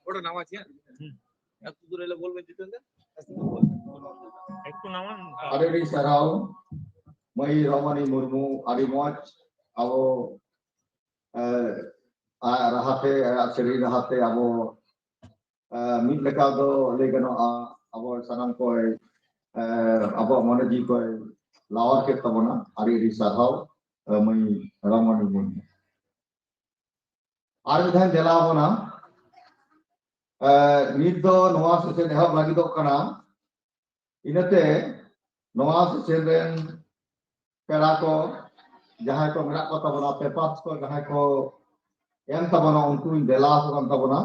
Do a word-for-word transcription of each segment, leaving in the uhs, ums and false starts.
ওটা নামাচ্ছি, হ্যাঁ? একটু দূরে এলে বলবেন, জিতেন দা। একটু নামান। আরে, এই সারাও, ᱢᱟᱹᱭ ᱨᱟᱢᱟᱱᱤ ᱢᱩᱨᱢᱩ, ᱟᱹᱰᱤ ᱢᱚᱡᱽ᱾ ᱟᱵᱚ, ᱮ, ᱟ, ᱨᱟᱦᱟᱛᱮ, ᱟ, ᱥᱮᱨᱮᱧ ᱨᱟᱦᱟᱛᱮ ᱟᱵᱚ, ᱮ, ᱢᱤᱫ ᱞᱮᱠᱟ ᱫᱚ ᱞᱟᱹᱭ ᱜᱟᱱᱚᱜᱼᱟ, ᱟᱵᱚ ᱥᱟᱱᱟᱢ ᱠᱚᱭ, ᱮ, ᱟᱵᱚᱣᱟᱜ ᱢᱚᱱᱮ ᱡᱤᱣᱤ ᱠᱚᱭ ᱞᱟᱣᱟᱨ ᱠᱮᱫ ᱛᱟᱵᱚᱱᱟ᱾ ᱟᱹᱰᱤ ᱟᱹᱰᱤ ᱥᱟᱨᱦᱟᱣ, ᱮ, ᱢᱟᱹᱭ ᱨᱟᱢᱟᱱᱤ ᱢᱩᱨᱢᱩ᱾ ᱟᱨ ᱢᱤᱫ ᱫᱷᱟᱣ ᱫᱮᱞᱟ ᱟᱵᱚᱱᱟ᱾ ᱮ, ᱱᱤᱛ ᱫᱚ ᱱᱚᱣᱟ ᱥᱮᱥᱮᱱ ᱮᱦᱚᱵ ᱞᱟᱹᱜᱤᱫᱚᱜ ᱠᱟᱱᱟ᱾ ᱤᱱᱟᱹᱛᱮ ᱱᱚᱣᱟ ᱥᱮᱥᱮᱱ ᱨᱮᱱ ᱯᱮᱲᱟ ᱠᱚ ᱡᱟᱦᱟᱸᱭ ᱠᱚ ᱢᱮᱱᱟᱜ ᱠᱚ ᱛᱟᱵᱚᱱᱟ, ᱯᱮᱯᱟᱨᱥ ᱠᱚ ᱡᱟᱦᱟᱸᱭ ᱠᱚ ᱮᱢ ᱛᱟᱵᱚᱱᱟ, ᱩᱱᱠᱩᱧ ᱫᱮᱞᱟ ᱟᱠᱚ ᱠᱟᱱ ᱛᱟᱵᱚᱱᱟ᱾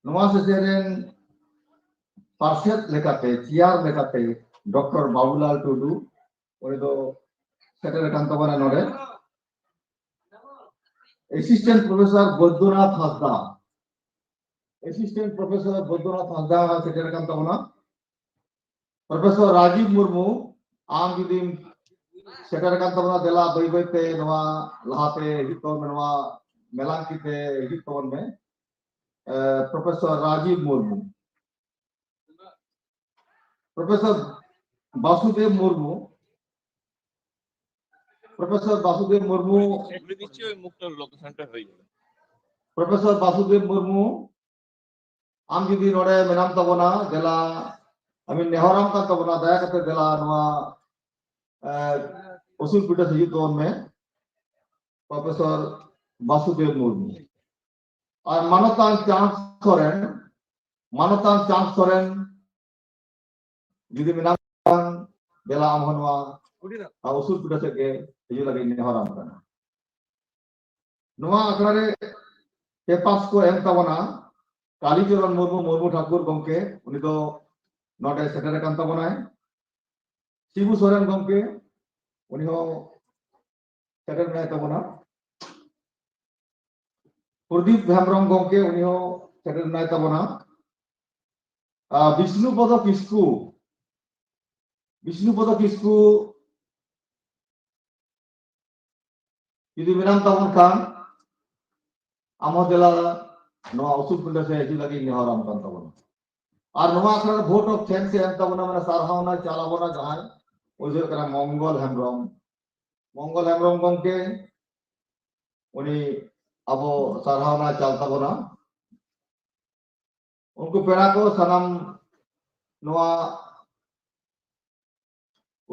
ᱱᱚᱣᱟ ᱥᱮᱥᱮᱱ ᱨᱮᱱ ᱯᱟᱨᱥᱮᱛ ᱞᱮᱠᱟᱛᱮ, ᱪᱮᱭᱟᱨ ᱞᱮᱠᱟᱛᱮ ᱰᱚᱠᱴᱚᱨ ᱵᱟᱵᱩᱞᱟᱞ ᱴᱩᱰᱩ, ᱩᱱᱤ ᱫᱚ ᱥᱮᱴᱮᱨ ᱟᱠᱟᱱ ᱛᱟᱵᱚᱱᱟ ᱱᱚᱰᱮ᱾ ᱮᱥᱤᱥᱴᱮᱱᱴ ᱯᱨᱚᱯᱷᱮᱥᱚᱨ ᱵᱳᱫᱽᱫᱚᱱᱟᱛᱷ ᱦᱟᱸᱥᱫᱟ, ᱮᱥᱤᱥᱴᱮᱱᱴ ᱯᱨᱚᱯᱷᱮᱥᱚᱨ ᱵᱳᱫᱽᱫᱚᱱᱟᱛᱷ ᱦᱟᱸᱥᱫᱟ ᱥᱮᱴᱮᱨ ᱟᱠᱟᱱ ᱛᱟᱵᱚᱱᱟ᱾ ᱯᱨᱚᱯᱷᱮᱥᱚᱨ ᱨᱟᱡᱤᱵ ᱢᱩᱨᱢᱩ, ᱟᱢ ᱡᱩᱫᱤᱢ ᱥᱮᱴᱮᱨ ᱟᱠᱟᱱ ᱛᱟᱵᱚᱱᱟ, ᱫᱮᱞᱟ ᱵᱟᱹᱭ ᱵᱟᱹᱭ ᱛᱮ ᱱᱚᱣᱟ ᱞᱟᱦᱟᱛᱮ ᱦᱤᱡᱩᱜ ᱛᱟᱵᱚᱱ ᱢᱮ, ᱱᱚᱣᱟ ᱢᱮᱞᱟᱝᱠᱤ ᱛᱮ ᱦᱤᱡᱩᱜ ᱛᱟᱵᱚᱱ ᱢᱮ᱾ ᱮ, professor Rajib Murmu, professor Basudeb Murmu, professor Basudeb Murmu, ᱩᱱᱤ ᱱᱤᱥᱪᱚᱭ ᱢᱩᱠᱛᱚ ᱞᱳᱠ ᱥᱮᱱᱴᱟᱨ ᱦᱩᱭ ᱠᱟᱱᱟ᱾ ᱯᱨᱚᱯᱷᱮᱥᱚᱨ ᱵᱟᱥᱩᱫᱮᱵ ᱢᱩᱨᱢᱩ, ᱟᱢ ᱡᱩᱫᱤ ᱱᱚᱰᱮ ᱢᱮᱱᱟᱢ ᱛᱟᱵᱚᱱᱟ, ᱫᱮᱞᱟ, ᱟᱢᱤᱧ ᱱᱮᱦᱚᱨᱟᱢ ᱠᱟᱱ ᱛᱟᱵᱚᱱᱟ, ᱫᱟᱭᱟ ᱠᱟᱛᱮ ᱫᱮᱞᱟ ᱱᱚᱣᱟ, ᱮ, ᱩᱥᱩᱞ ᱯᱤᱸᱰᱟᱹ ᱦᱤᱡᱩᱜ ᱛᱟᱵᱚᱱ ᱢᱮ, ᱯᱨᱚᱯᱷᱮᱥᱚᱨ ᱵᱟᱥᱩᱫᱮᱵ ᱢᱩᱨᱢᱩ᱾ ᱟᱨ ᱢᱟᱱᱚᱛᱟᱱ ᱪᱟᱸᱫᱽ ᱥᱚᱨᱮᱱ, ᱢᱟᱱᱚᱛᱟᱱ ᱪᱟᱸᱫᱽ ᱥᱚᱨᱮᱱ, ᱡᱩᱫᱤ ᱢᱮᱱᱟᱢ ᱠᱷᱟᱱ, ᱫᱮᱞᱟ ᱟᱢ ᱦᱚᱸ ᱱᱚᱣᱟ ᱩᱥᱩᱞ ᱯᱤᱸᱰᱟᱹ ᱥᱮᱫ ᱜᱮ ᱦᱤᱡᱩᱜ ᱞᱟᱹᱜᱤᱫ ᱱᱮᱦᱚᱨᱟᱢ ᱠᱟᱱᱟ᱾ ᱱᱚᱣᱟ ᱟᱠᱷᱲᱟ ᱨᱮ ᱯᱮᱯᱟᱥ ᱠᱚ ᱮᱢ ᱛᱟᱵᱚᱱᱟ ᱠᱟᱞᱤᱪᱚᱨᱚᱱ ᱢᱩᱨᱢᱩ, ᱢᱩᱨᱢᱩ ᱴᱷᱟᱠᱩᱨ ᱜᱚᱢᱠᱮ, ᱩᱱᱤ ᱫᱚ ᱱᱚᱰᱮ ᱥᱮᱴᱮᱨ ᱟᱠᱟᱱ ᱛᱟᱵᱚᱱᱟᱭ᱾ ᱥᱤᱵᱩ ᱥᱚᱨᱮᱱ ᱜᱚᱢᱠᱮ, ᱩᱱᱤ ᱦᱚᱸ ᱥᱮᱴᱮᱨ ᱢᱮᱱᱟᱭ ᱛᱟᱵᱚᱱᱟ᱾ ᱯᱨᱚᱫᱤᱯ ᱦᱮᱢᱵᱨᱚᱢ ᱜᱚᱢᱠᱮ, ᱩᱱᱤ ᱦᱚᱸ ᱥᱮᱴᱮᱨ ᱢᱮᱱᱟᱭ ᱛᱟᱵᱚᱱᱟ᱾ ᱟᱨ ᱵᱤᱥᱱᱩᱯᱚᱫᱚ ᱠᱤᱥᱠᱩ, ᱵᱤᱥᱱᱩᱯᱚᱫᱚ ᱠᱤᱥᱠᱩ, ᱡᱩᱫᱤ ᱢᱮᱱᱟᱢ ᱛᱟᱵᱚᱱ ᱠᱷᱟᱱ, ᱟᱢ ᱦᱚᱸ ᱫᱮᱞᱟ ᱱᱚᱣᱟ ᱩᱥᱩᱞ ᱯᱤᱸᱰᱟᱹ ᱥᱮᱫ ᱦᱤᱡᱩᱜ ᱞᱟᱹᱜᱤᱫ ᱱᱮᱦᱚᱨᱟᱢ ᱠᱟᱱ ᱛᱟᱵᱚᱱᱟ᱾ ᱟᱨ ᱱᱚᱣᱟ ᱟᱠᱷᱲᱟ ᱨᱮ vote of thanks ᱮ ᱮᱢ ᱛᱟᱵᱚᱱᱟ, ᱢᱟᱱᱮ ᱥᱟᱨᱦᱟᱣᱱᱟ ᱪᱟᱞ ᱟᱵᱚᱱᱟ ᱡᱟᱦᱟᱸᱭ, ᱩᱱᱤ ᱫᱚ ᱦᱩᱭᱩᱜ ᱠᱟᱱᱟ ᱢᱚᱝᱜᱚᱞ ᱦᱮᱢᱵᱨᱚᱢ᱾ ᱢᱚᱝᱜᱚᱞ ᱦᱮᱢᱵᱨᱚᱢ ᱜᱚᱢᱠᱮ, ᱩᱱᱤ ᱟᱵᱚ ᱥᱟᱨᱦᱟᱣᱱᱟ ᱪᱟᱞ ᱛᱟᱵᱚᱱᱟ᱾ ᱩᱱᱠᱩ ᱯᱮᱲᱟ ᱠᱚ ᱥᱟᱱᱟᱢ ᱱᱚᱣᱟ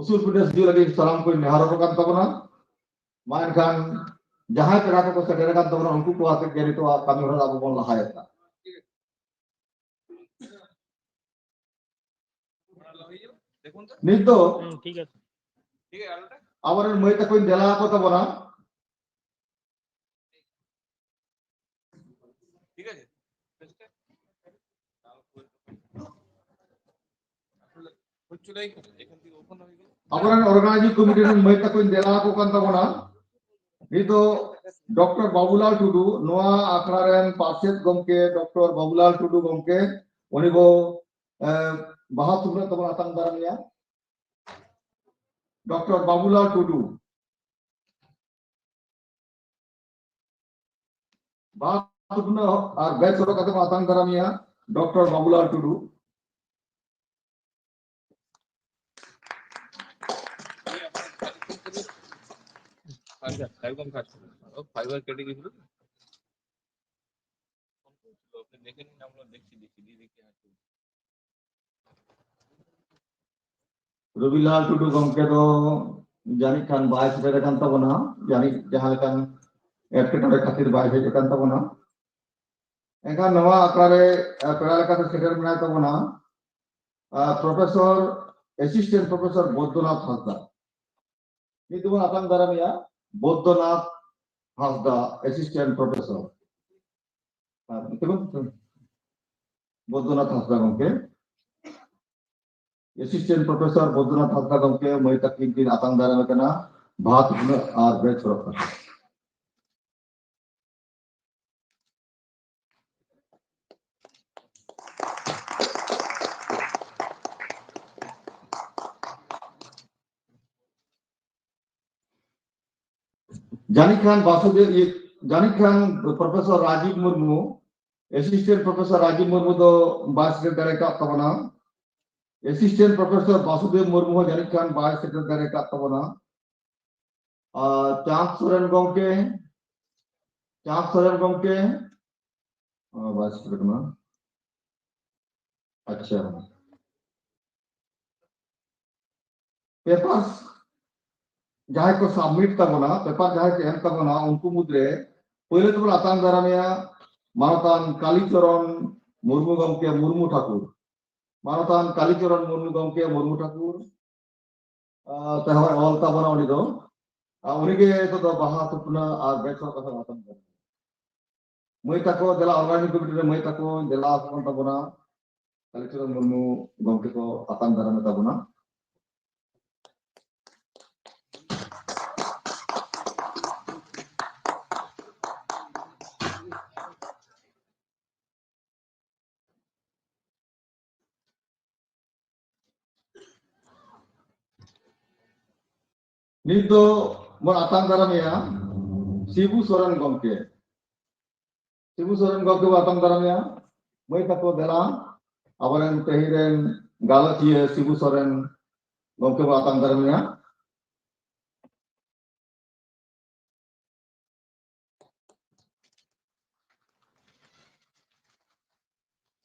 ᱩᱥᱩᱞ ᱯᱤᱸᱰᱟᱹ ᱦᱤᱡᱩᱜ ᱞᱟᱹᱜᱤᱫ ᱥᱟᱱᱟᱢ ᱠᱚ ᱱᱮᱦᱚᱨ ᱟᱠᱚ ᱠᱟᱱ ᱛᱟᱵᱚᱱᱟ᱾ ᱢᱟ ᱮᱱᱠᱷᱟᱱ ᱡᱟᱦᱟᱸᱭ ᱯᱮᱲᱟ ᱠᱚᱠᱚ ᱥᱮᱴᱮᱨ ᱟᱠᱟᱱ ᱛᱟᱵᱚᱱᱟ, ᱩᱱᱠᱩ ᱠᱚ ᱟᱛᱮ ᱜᱮ ᱱᱤᱛᱚᱜ ᱠᱟᱹᱢᱤ ᱦᱚᱨᱟ ᱟᱵᱚ ᱵᱚᱱ ᱞᱟᱦᱟᱭᱮᱫᱟ᱾ ᱱᱤᱛ ᱫᱚ ᱦᱩᱸ, ᱴᱷᱤᱠ ᱟᱪᱷᱮ᱾ ᱟᱵᱚᱨᱮᱱ ᱢᱟᱹᱭ ᱛᱟᱠᱚᱧ ᱫᱮᱞᱟ ᱟᱠᱚ ᱛᱟᱵᱚᱱᱟ᱾ ᱟᱵᱚᱨᱮᱱ organizing committee ᱨᱮᱱ ᱢᱟᱹᱭ ᱛᱟᱠᱚᱧ ᱫᱮᱞᱟ ᱟᱠᱚ ᱠᱟᱱ ᱛᱟᱵᱚᱱᱟ᱾ ᱱᱤᱛ ᱫᱚ ᱰᱚᱠᱴᱚᱨ ᱵᱟᱵᱩᱞᱟᱞ ᱴᱩᱰᱩ, ᱱᱚᱣᱟ ᱟᱠᱷᱲᱟ ᱨᱮᱱ ᱯᱟᱨᱥᱮᱛ ᱜᱚᱢᱠᱮ ᱰᱚᱠᱴᱚᱨ ᱵᱟᱵᱩᱞᱟᱞ ᱴᱩᱰᱩ ᱜᱚᱢᱠᱮ, ᱩᱱᱤ ᱵᱚ, ᱮ, ᱵᱟᱦᱟ ᱛᱷᱩᱯᱱᱟᱹᱜ ᱛᱮᱵᱚᱱ ᱟᱛᱟᱝ ᱫᱟᱨᱟᱢᱮᱭᱟ᱾ ᱰᱚᱠᱴᱚᱨ ᱵᱟᱵᱩᱞᱟᱞ ᱴᱩᱰᱩ᱾ ᱵᱟᱦᱟ ᱛᱷᱩᱯᱱᱟᱹᱜ ᱟᱨ badge ᱦᱚᱨᱚᱜ ᱠᱟᱛᱮ ᱵᱚᱱ ᱟᱛᱟᱝ ᱫᱟᱨᱟᱢᱮᱭᱟ ᱰᱚᱠᱴᱚᱨ ᱵᱟᱵᱩᱞᱟᱞ ᱴᱩᱰᱩ᱾ ফাইবার কেটে গেছিল। দেখে নিন, আমরা দেখছি, দেখছি, দিয়ে দেখি। ᱨᱚᱵᱤᱞᱟᱞ ᱴᱩᱰᱩ ᱜᱚᱢᱠᱮ ᱫᱚ ᱡᱟᱹᱱᱤᱡ ᱠᱷᱟᱱ ᱵᱟᱭ ᱥᱮᱴᱮᱨ ᱟᱠᱟᱱ ᱛᱟᱵᱚᱱᱟ, ᱡᱟᱹᱱᱤᱡ ᱡᱟᱦᱟᱸ ᱞᱮᱠᱟᱱ ᱮᱴᱠᱮᱴᱚᱬᱮ ᱠᱷᱟᱹᱛᱤᱨ ᱵᱟᱭ ᱦᱮᱡ ᱟᱠᱟᱱ ᱛᱟᱵᱚᱱᱟ᱾ ᱮᱱᱠᱷᱟᱱ ᱱᱚᱣᱟ ᱟᱠᱷᱲᱟ ᱨᱮ, ᱮ, ᱯᱮᱲᱟ ᱞᱮᱠᱟᱛᱮ ᱥᱮᱴᱮᱨ ᱢᱮᱱᱟᱭ ᱛᱟᱵᱚᱱᱟ, ᱟ, ᱯᱨᱚᱯᱷᱮᱥᱚᱨ, ᱮᱥᱤᱥᱴᱮᱱᱴ ᱯᱨᱚᱯᱷᱮᱥᱚᱨ ᱵᱳᱫᱽᱫᱚᱱᱟᱛᱷ ᱦᱟᱸᱥᱫᱟ᱾ ᱱᱤᱛ ᱫᱚᱵᱚᱱ ᱟᱛᱟᱝ ᱫᱟᱨᱟᱢᱮᱭᱟ ᱵᱳᱫᱽᱫᱚᱱᱟᱛᱷ ᱦᱟᱸᱥᱫᱟ, ᱮᱥᱤᱥᱴᱮᱱᱴ ᱯᱨᱚᱯᱷᱮᱥᱚᱨ᱾ ᱟᱨ ᱱᱤᱛ ᱫᱚ ᱵᱳᱫᱽᱫᱚᱱᱟᱛᱷ ᱦᱟᱸᱥᱫᱟ ᱜᱚᱢᱠᱮ, ᱮᱥᱤᱥᱴᱮᱱᱴ ᱯᱨᱚᱯᱷᱮᱥᱚᱨ ᱵᱳᱫᱽᱫᱚᱱᱟᱛᱷ ᱦᱟᱸᱥᱫᱟ ᱜᱚᱢᱠᱮ ᱢᱟᱹᱭ ᱛᱟᱹᱠᱤᱱ ᱠᱤᱱ ᱟᱛᱟᱝ ᱫᱟᱨᱟᱢᱮ ᱠᱟᱱᱟ ᱵᱟᱦᱟ ᱛᱷᱩᱯᱱᱟᱹᱜ ᱟᱨ badge ᱦᱚᱨᱚᱜ ᱠᱟᱛᱮ᱾ ᱡᱟᱹᱱᱤᱡ ᱠᱷᱟᱱ ᱵᱟᱥᱩᱫᱮᱵ, ᱤᱭᱟᱹ, ᱡᱟᱹᱱᱤᱡ ᱠᱷᱟᱱ professor Rajib Murmu, assistant professor Rajib Murmu ᱫᱚ ᱵᱟᱭ ᱥᱮᱴᱮᱨ ᱫᱟᱲᱮ ᱠᱟᱜ ᱛᱟᱵᱚᱱᱟ᱾ ᱮᱥᱤᱥᱴᱮᱱᱴ ᱯᱨᱚᱯᱷᱮᱥᱚᱨ ᱵᱟᱥᱩᱫᱮᱵ ᱢᱩᱨᱢᱩ ᱦᱚᱸ ᱡᱟᱹᱱᱤᱡ ᱠᱷᱟᱱ ᱵᱟᱭ ᱥᱮᱴᱮᱨ ᱫᱟᱲᱮ ᱠᱟᱜ ᱛᱟᱵᱚᱱᱟ᱾ ᱟᱨ ᱪᱟᱸᱫᱽ ᱥᱚᱨᱮᱱ ᱜᱚᱢᱠᱮ, ᱪᱟᱸᱫᱽ ᱥᱚᱨᱮᱱ ᱜᱚᱢᱠᱮ, ᱚ, ᱵᱟᱭ ᱥᱮᱴᱮᱨ ᱠᱟᱱᱟ᱾ ᱟᱪᱪᱷᱟ, ᱯᱮᱯᱟᱨ ᱡᱟᱦᱟᱸᱭ ᱠᱚ ᱥᱟᱵᱢᱤᱴ ᱛᱟᱵᱚᱱᱟ, ᱯᱮᱯᱟᱨ ᱡᱟᱦᱟᱸᱭ ᱠᱚ ᱮᱢ ᱛᱟᱵᱚᱱᱟ, ᱩᱱᱠᱩ ᱢᱩᱫᱽᱨᱮ ᱯᱳᱭᱞᱳ ᱛᱮᱵᱚᱱ ᱟᱛᱟᱝ ᱫᱟᱨᱟᱢᱮᱭᱟ ᱢᱟᱱᱚᱛᱟᱱ ᱠᱟᱞᱤᱪᱚᱨᱚᱱ ᱢᱩᱨᱢᱩ ᱜᱚᱢᱠᱮ, ᱢᱩᱨᱢᱩ ᱴᱷᱟᱠᱩᱨ᱾ ᱢᱟᱱᱚᱛᱟᱱ ᱠᱟᱞᱤᱪᱚᱨᱚᱱ ᱢᱩᱨᱢᱩ ᱜᱚᱢᱠᱮ, ᱢᱩᱨᱢᱩ ᱴᱷᱟᱠᱩᱨ᱾ ᱟᱨ ᱛᱮᱦᱚᱸᱭ ᱚᱞ ᱛᱟᱵᱚᱱᱟ ᱩᱱᱤ ᱫᱚ᱾ ᱟᱨ ᱩᱱᱤᱜᱮ ᱱᱤᱛᱚᱜ ᱫᱚ ᱵᱟᱦᱟ ᱛᱷᱩᱯᱱᱟᱹ ᱟᱨ ᱵᱮᱥ ᱦᱚᱲ ᱠᱟᱛᱷᱟ ᱟᱛᱟᱝ ᱫᱟᱨᱟᱢ᱾ ᱢᱟᱹᱭ ᱛᱟᱠᱚ, ᱫᱮᱞᱟ, ᱚᱨᱜᱟᱱᱟᱭᱡᱤᱝ ᱠᱚᱢᱤᱴᱤ ᱨᱮ ᱢᱟᱹᱭ ᱛᱟᱠᱚ, ᱫᱮᱞᱟ ᱟᱠᱚ ᱠᱟᱱ ᱛᱟᱵᱚᱱᱟ, ᱠᱟᱞᱤᱪᱚᱨᱚᱱ ᱢᱩᱨᱢᱩ ᱜᱚᱢᱠᱮ ᱠᱚ ᱟᱛᱟᱝ ᱫᱟᱨᱟᱢᱮ ᱛᱟᱵᱚᱱᱟ᱾ ᱱᱤᱛ ᱫᱚ ᱵᱚᱱ ᱟᱛᱟᱝ ᱫᱟᱨᱟᱢᱮᱭᱟ ᱥᱤᱵᱩ ᱥᱚᱨᱮᱱ ᱜᱚᱢᱠᱮ᱾ ᱥᱤᱵᱩ ᱥᱚᱨᱮᱱ ᱜᱚᱢᱠᱮ ᱵᱚᱱ ᱟᱛᱟᱝ ᱫᱟᱨᱟᱢᱮᱭᱟ᱾ ᱢᱟᱹᱭ ᱛᱟᱠᱚ, ᱫᱮᱞᱟ, ᱟᱵᱚᱨᱮᱱ ᱛᱮᱦᱮᱧ ᱨᱮᱱ ᱜᱟᱞᱚᱪᱤᱭᱟᱹ ᱥᱤᱵᱩ ᱥᱚᱨᱮᱱ ᱜᱚᱢᱠᱮ ᱵᱚᱱ ᱟᱛᱟᱝ ᱫᱟᱨᱟᱢᱮᱭᱟ᱾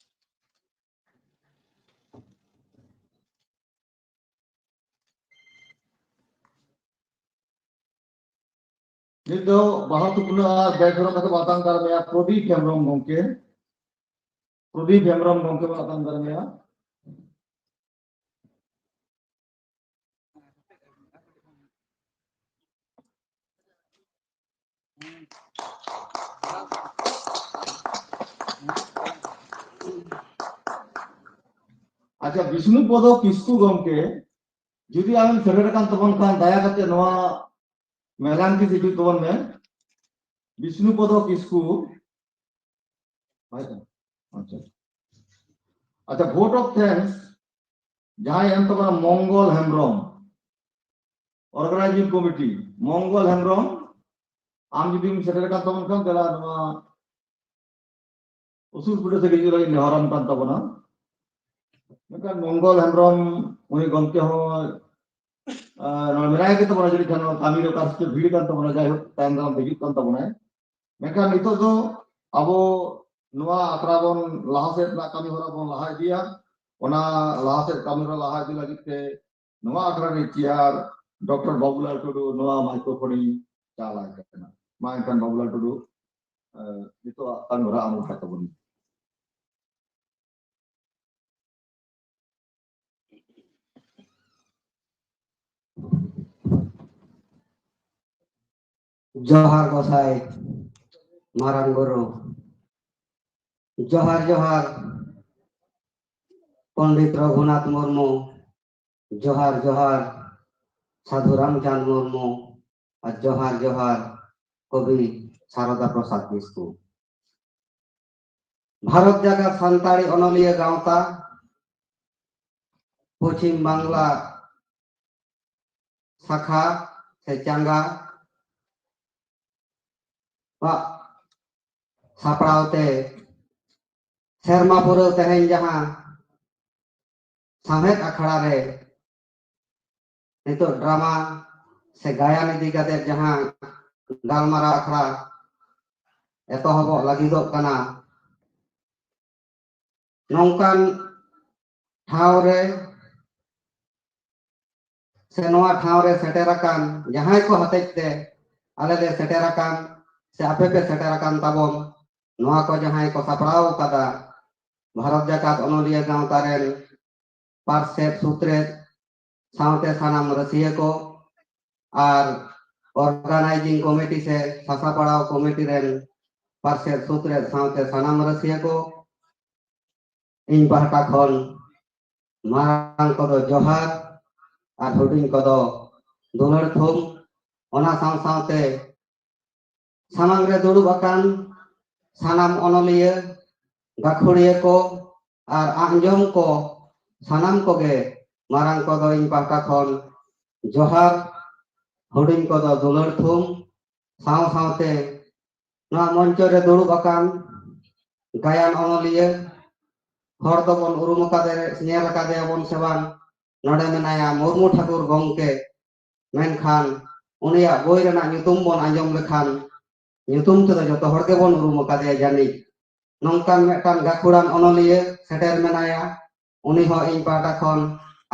ᱱᱤᱛ ᱫᱚ ᱵᱟᱦᱟ ᱛᱷᱩᱯᱱᱟᱹ ᱟᱨ ᱵᱮᱥ ᱦᱚᱲ ᱠᱟᱛᱷᱟ ᱟᱛᱟᱝ ᱫᱟᱨᱟᱢᱮᱭᱟ ᱯᱨᱚᱫᱤᱯ ᱦᱮᱢᱵᱨᱚᱢ ᱜᱚᱢᱠᱮ᱾ ᱯᱨᱚᱫᱤᱯ ᱦᱮᱢᱵᱨᱚᱢ ᱜᱚᱢᱠᱮ ᱵᱚᱱ ᱟᱛᱟᱝ ᱫᱟᱨᱟᱢᱮᱭᱟ᱾ ᱟᱪᱪᱷᱟ, ᱵᱤᱥᱱᱩ ᱯᱚᱫᱚ ᱠᱤᱥᱠᱩ ᱜᱚᱢᱠᱮ, ᱡᱩᱫᱤ ᱟᱢᱮᱢ ᱥᱮᱴᱮᱨ ᱟᱠᱟᱱ ᱛᱟᱵᱚᱱ ᱠᱷᱟᱱ, ᱫᱟᱭᱟ ᱠᱟᱛᱮ ᱱᱚᱣᱟ ᱢᱮᱞᱟᱱ ᱠᱤ ᱦᱤᱡᱩᱜ ᱛᱟᱵᱚᱱ ᱢᱮ᱾ ᱵᱤᱥᱱᱩ ᱯᱚᱫᱚ ᱠᱤᱥᱠᱩ᱾ ᱵᱟᱭ ᱠᱟᱱᱟ? ᱟᱪᱪᱷᱟ᱾ ᱟᱪᱪᱷᱟ, vote of thanks ᱡᱟᱦᱟᱸᱭ ᱮᱢ ᱛᱟᱵᱚᱱᱟ ᱢᱚᱝᱜᱚᱞ ᱦᱮᱢᱵᱨᱚᱢ, organizing committee, ᱢᱚᱝᱜᱚᱞ ᱦᱮᱢᱵᱨᱚᱢ, ᱟᱢ ᱡᱩᱫᱤᱢ ᱥᱮᱴᱮᱨ ᱟᱠᱟᱱ ᱛᱟᱵᱚᱱ ᱠᱷᱟᱱ, ᱫᱮᱞᱟ ᱱᱚᱣᱟ ᱩᱥᱩᱞ ᱯᱤᱸᱰᱟᱹ ᱥᱮ ᱦᱤᱡᱩᱜ ᱞᱟᱹᱜᱤᱫ ᱱᱮᱦᱚᱨᱟᱢ ᱠᱟᱱ ᱛᱟᱵᱚᱱᱟ᱾ ᱢᱮᱱᱠᱷᱟᱱ ᱢᱚᱝᱜᱚᱞ ᱦᱮᱢᱵᱨᱚᱢ, ᱩᱱᱤ ᱜᱚᱢᱠᱮ ᱦᱚᱸ, ᱟᱸ, ᱱᱚᱰᱮ ᱢᱮᱱᱟᱭ ᱜᱮ ᱛᱟᱵᱚᱱᱟ, ᱡᱟᱹᱱᱤᱡ ᱠᱷᱟᱱ ᱱᱚᱣᱟ ᱠᱟᱹᱢᱤ ᱨᱮ ᱚᱠᱟ ᱥᱮᱫ ᱪᱚ ᱵᱷᱤᱲ ᱠᱟᱱ ᱛᱟᱵᱚᱱᱟ, ᱡᱟᱭᱦᱳᱠ, ᱛᱟᱭᱚᱢ ᱫᱟᱨᱟᱢ ᱦᱤᱡᱩᱜ ᱠᱟᱱ ᱛᱟᱵᱚᱱᱟᱭ᱾ ᱢᱮᱱᱠᱷᱟᱱ ᱱᱤᱛᱚᱜ ᱫᱚ ᱟᱵᱚ ᱱᱚᱣᱟ ᱟᱠᱷᱲᱟ ᱵᱚᱱ ᱞᱟᱦᱟ ᱥᱮᱫ ᱨᱮᱱᱟᱜ ᱠᱟᱹᱢᱤ ᱦᱚᱨᱟ ᱵᱚᱱ ᱞᱟᱦᱟ ᱤᱫᱤᱭᱟ᱾ ᱚᱱᱟ ᱞᱟᱦᱟ ᱥᱮᱫ ᱠᱟᱹᱢᱤ ᱦᱚᱨᱟ ᱞᱟᱦᱟ ᱤᱫᱤ ᱞᱟᱹᱜᱤᱫ ᱛᱮ ᱱᱚᱣᱟ ᱟᱠᱷᱲᱟ ᱨᱤᱱᱤᱡ ᱪᱮᱭᱟᱨ ᱰᱚᱠᱴᱚᱨ ᱵᱟᱵᱩᱞᱟᱞ ᱴᱩᱰᱩ ᱱᱚᱣᱟ microphone ᱤᱧ ᱪᱟᱞ ᱟᱭ ᱠᱟᱱᱟ᱾ ᱢᱟ ᱮᱱᱠᱷᱟᱱ ᱵᱟᱵᱩᱞᱟᱞ ᱴᱩᱰᱩ, ᱮ, ᱱᱤᱛᱚᱜ ᱟᱜ ᱠᱟᱹᱢᱤ ᱦᱚᱨᱟ ᱟᱨᱟᱢᱵᱷᱚ ᱛᱟᱵᱚᱱ ᱢᱮ᱾ ᱡᱚᱦᱟᱨ ᱜᱚᱸᱥᱟᱭ ᱢᱟᱨᱟᱝ ᱵᱩᱨᱩ, ᱡᱚᱦᱟᱨ ᱡᱚᱦᱟᱨ ᱯᱚᱱᱰᱤᱛ ᱨᱚᱜᱷᱩᱱᱟᱛᱷ ᱢᱩᱨᱢᱩ, ᱡᱚᱦᱟᱨ ᱡᱚᱦᱟᱨ ᱥᱟᱫᱷᱩ ᱨᱟᱢᱪᱟᱸᱫᱽ ᱢᱩᱨᱢᱩ, ᱟᱨ ᱡᱚᱦᱟᱨ ᱡᱚᱦᱟᱨ ᱠᱚᱵᱤ ᱥᱟᱨᱚᱫᱟ ᱯᱨᱚᱥᱟᱫᱽ ᱠᱤᱥᱠᱩ᱾ ᱵᱷᱟᱨᱚᱛ ᱡᱟᱠᱟᱛ ᱥᱟᱱᱛᱟᱲᱤ ᱚᱱᱚᱞᱤᱭᱟᱹ ᱜᱟᱶᱛᱟ, ᱯᱚᱪᱷᱤᱢ ᱵᱟᱝᱞᱟ ᱥᱟᱠᱷᱟ ᱥᱮ ᱪᱟᱸᱜᱟ ᱣᱟᱜ ᱥᱟᱯᱲᱟᱣ ᱛᱮ ᱥᱮᱨᱢᱟ ᱯᱩᱨᱟᱹᱣ ᱛᱮᱦᱮᱧ ᱡᱟᱦᱟᱸ ᱥᱟᱶᱦᱮᱫ ᱟᱠᱷᱲᱟ ᱨᱮ ᱱᱤᱛᱚᱜ ᱰᱨᱟᱢᱟ ᱥᱮ ᱜᱟᱭᱟᱱ ᱤᱫᱤ ᱠᱟᱛᱮ ᱡᱟᱦᱟᱸ ᱜᱟᱞᱢᱟᱨᱟᱣ ᱟᱠᱷᱲᱟ ᱮᱛᱚᱦᱚᱵᱚᱜ ᱞᱟᱹᱜᱤᱫᱚᱜ ᱠᱟᱱᱟ, ᱱᱚᱝᱠᱟᱱ ᱴᱷᱟᱶ ᱨᱮ ᱥᱮ ᱱᱚᱣᱟ ᱴᱷᱟᱶ ᱨᱮ ᱥᱮᱴᱮᱨ ᱟᱠᱟᱱ ᱡᱟᱦᱟᱸᱭ ᱠᱚ ᱦᱚᱛᱮᱡ ᱛᱮ ᱟᱞᱮ ᱞᱮ ᱥᱮᱴᱮᱨ ᱟᱠᱟᱱ ᱥᱮ ᱟᱯᱮ ᱯᱮ ᱥᱮᱴᱮᱨ ᱟᱠᱟᱱ ᱛᱟᱵᱚᱱ, ᱱᱚᱣᱟ ᱠᱚ ᱡᱟᱦᱟᱸᱭ ᱠᱚ ᱥᱟᱯᱲᱟᱣ ᱟᱠᱟᱫᱟ, ᱵᱷᱟᱨᱚᱛ ᱡᱟᱠᱟᱛ ᱚᱱᱚᱞᱤᱭᱟᱹ ᱜᱟᱶᱛᱟ ᱨᱮᱱ ᱯᱟᱨᱥᱮᱛ ᱥᱩᱛᱨᱮᱛ ᱥᱟᱶᱛᱮ ᱥᱟᱱᱟᱢ ᱨᱟᱹᱥᱤᱭᱟᱹ ᱠᱚ ᱟᱨ organizing committee ᱥᱮ ᱥᱟᱥᱟᱯᱲᱟᱣ committee ᱨᱮᱱ ᱯᱟᱨᱥᱮᱛ ᱥᱩᱛᱨᱮᱛ ᱥᱟᱶᱛᱮ ᱥᱟᱱᱟᱢ ᱨᱟᱹᱥᱤᱭᱟᱹ ᱠᱚ, ᱤᱧ ᱯᱟᱦᱴᱟ ᱠᱷᱚᱱ ᱢᱟᱨᱟᱝ ᱠᱚᱫᱚ ᱡᱚᱦᱟᱨ ᱟᱨ ᱦᱩᱰᱤᱧ ᱠᱚᱫᱚ ᱫᱩᱞᱟᱹᱲ ᱛᱷᱩᱢ᱾ ᱚᱱᱟ ᱥᱟᱶ ᱥᱟᱶᱛᱮ ᱥᱟᱢᱟᱝ ᱨᱮ ᱫᱩᱲᱩᱵ ᱟᱠᱟᱱ ᱥᱟᱱᱟᱢ ᱚᱱᱚᱞᱤᱭᱟᱹ, ᱜᱟᱹᱠᱷᱩᱲᱤᱭᱟᱹ ᱠᱚ ᱟᱨ ᱟᱸᱡᱚᱢ ᱠᱚ ᱥᱟᱱᱟᱢ ᱠᱚᱜᱮ ᱢᱟᱨᱟᱝ ᱠᱚᱫᱚ ᱤᱧ ᱯᱟᱦᱴᱟ ᱠᱷᱚᱱ ᱡᱚᱦᱟᱨ, ᱦᱩᱰᱤᱧ ᱠᱚᱫᱚ ᱫᱩᱞᱟᱹᱲ ᱛᱷᱩᱢ᱾ ᱥᱟᱶ ᱥᱟᱶᱛᱮ ᱱᱚᱣᱟ ᱢᱚᱧᱪᱚ ᱨᱮ ᱫᱩᱲᱩᱵ ᱟᱠᱟᱱ ᱜᱟᱭᱟᱱ ᱚᱱᱚᱞᱤᱭᱟᱹ, ᱦᱚᱲ ᱫᱚᱵᱚᱱ ᱩᱨᱩᱢ ᱟᱠᱟᱫᱮ, ᱧᱮᱞ ᱟᱠᱟᱫᱮᱭᱟᱵᱚᱱ ᱥᱮ ᱵᱟᱝ, ᱱᱚᱰᱮ ᱢᱮᱱᱟᱭᱟ ᱢᱩᱨᱢᱩ ᱴᱷᱟᱹᱠᱩᱨ ᱜᱚᱢᱠᱮ᱾ ᱢᱮᱱᱠᱷᱟᱱ ᱩᱱᱤᱭᱟᱜ ᱵᱳᱭ ᱨᱮᱱᱟᱜ ᱧᱩᱛᱩᱢ ᱵᱚᱱ ᱟᱸᱡᱚᱢ ᱞᱮᱠᱷᱟᱱ, ᱧᱩᱛᱩᱢ ᱛᱮᱫᱚ ᱡᱚᱛᱚ ᱦᱚᱲ ᱜᱮᱵᱚᱱ ᱩᱨᱩᱢ ᱟᱠᱟᱫᱮᱭᱟ ᱡᱟᱹᱱᱤᱡ᱾ ᱱᱚᱝᱠᱟᱱ ᱢᱤᱫᱴᱟᱝ ᱜᱟᱹᱠᱷᱩᱲᱟᱱ ᱚᱱᱚᱞᱤᱭᱟᱹ ᱥᱮᱴᱮᱨ ᱢᱮᱱᱟᱭᱟ, ᱩᱱᱤ ᱦᱚᱸ ᱤᱧ ᱯᱟᱦᱴᱟ ᱠᱷᱚᱱ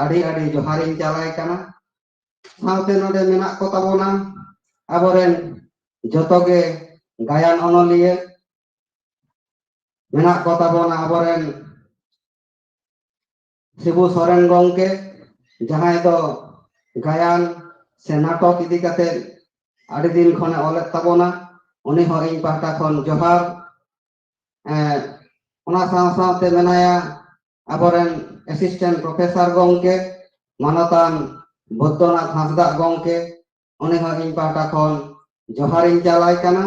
ᱟᱹᱰᱤ ᱟᱹᱰᱤ ᱡᱚᱦᱟᱨᱤᱧ ᱪᱟᱞᱟᱭ ᱠᱟᱱᱟ᱾ ᱥᱟᱶᱛᱮ ᱱᱚᱰᱮ ᱢᱮᱱᱟᱜ ᱠᱚ ᱛᱟᱵᱚᱱᱟ ᱟᱵᱚᱨᱮᱱ ᱡᱚᱛᱚ ᱜᱮ ᱜᱟᱭᱟᱱ ᱚᱱᱚᱞᱤᱭᱟᱹ, ᱢᱮᱱᱟᱜ ᱠᱚ ᱛᱟᱵᱚᱱᱟ ᱟᱵᱚᱨᱮᱱ ᱥᱤᱵᱩ ᱥᱚᱨᱮᱱ ᱜᱚᱢᱠᱮ, ᱡᱟᱦᱟᱸᱭ ᱫᱚ ᱜᱟᱭᱟᱱ ᱥᱮ ᱱᱟᱴᱚᱠ ᱤᱫᱤ ᱠᱟᱛᱮ ᱟᱹᱰᱤ ᱫᱤᱱ ᱠᱷᱚᱱᱮ ᱚᱞᱮᱫ ᱛᱟᱵᱚᱱᱟ, ᱩᱱᱤ ᱦᱚᱸ ᱤᱧ ᱯᱟᱦᱴᱟ ᱠᱷᱚᱱ ᱡᱚᱦᱟᱨ᱾ ᱮᱸ, ᱚᱱᱟ ᱥᱟᱶ ᱥᱟᱶᱛᱮ ᱢᱮᱱᱟᱭᱟ ᱟᱵᱚᱨᱮᱱ ᱮᱥᱤᱥᱴᱮᱱᱴ ᱯᱨᱚᱯᱷᱮᱥᱚᱨ ᱜᱚᱢᱠᱮ, ᱢᱟᱱᱚᱛᱟᱱ ᱵᱚᱫᱽᱫᱚᱱᱟᱛᱷ ᱦᱟᱸᱥᱫᱟᱜ ᱜᱚᱢᱠᱮ, ᱩᱱᱤ ᱦᱚᱸ ᱤᱧ ᱯᱟᱦᱴᱟ ᱠᱷᱚᱱ ᱡᱚᱦᱟᱨᱤᱧ ᱪᱟᱞᱟᱭ ᱠᱟᱱᱟ᱾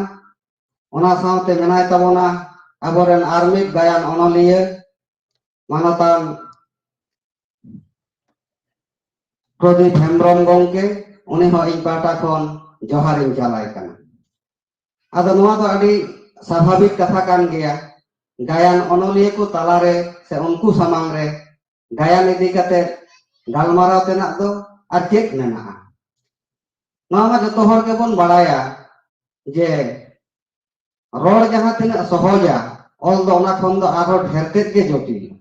ᱚᱱᱟ ᱥᱟᱶᱛᱮ ᱢᱮᱱᱟᱭ ᱛᱟᱵᱚᱱᱟ ᱟᱵᱚᱨᱮᱱ ᱟᱨ ᱢᱤᱫ ᱜᱟᱭᱟᱱ ᱚᱱᱚᱞᱤᱭᱟᱹ, ᱢᱟᱱᱚᱛᱟᱱ ᱯᱨᱚᱫᱤᱯ ᱦᱮᱢᱵᱨᱚᱢ ᱜᱚᱢᱠᱮ, ᱩᱱᱤ ᱦᱚᱸ ᱤᱧ ᱯᱟᱦᱴᱟ ᱠᱷᱚᱱ ᱡᱚᱦᱟᱨᱤᱧ ᱪᱟᱞᱟᱭ ᱠᱟᱱᱟ᱾ ᱟᱫᱚ ᱱᱚᱣᱟ ᱫᱚ ᱟᱹᱰᱤ ᱥᱟᱵᱷᱟᱵᱤᱠ ᱠᱟᱛᱷᱟ ᱠᱟᱱ ᱜᱮᱭᱟ, ᱜᱟᱭᱟᱱ ᱚᱱᱚᱞᱤᱭᱟᱹ ᱠᱚ ᱛᱟᱞᱟᱨᱮ ᱥᱮ ᱩᱱᱠᱩ ᱥᱟᱢᱟᱝ ᱨᱮ ᱜᱟᱭᱟᱱ ᱤᱫᱤ ᱠᱟᱛᱮ ᱜᱟᱞᱢᱟᱨᱟᱣ ᱛᱮᱱᱟᱜ ᱫᱚ ᱟᱨ ᱪᱮᱫ ᱢᱮᱱᱟᱜᱼᱟ? ᱱᱚᱣᱟ ᱢᱟ ᱡᱚᱛᱚ ᱦᱚᱲ ᱜᱮᱵᱚᱱ ᱵᱟᱲᱟᱭᱟ ᱡᱮ ᱨᱚᱲ ᱡᱟᱦᱟᱸ ᱛᱤᱱᱟᱹᱜ ᱥᱚᱦᱚᱡᱟ, ᱚᱞ ᱫᱚ ᱚᱱᱟ ᱠᱷᱚᱱ ᱫᱚ ᱟᱨᱦᱚᱸ ᱰᱷᱮᱨ ᱛᱮᱫ ᱜᱮ ᱡᱚᱴᱤᱞᱟ᱾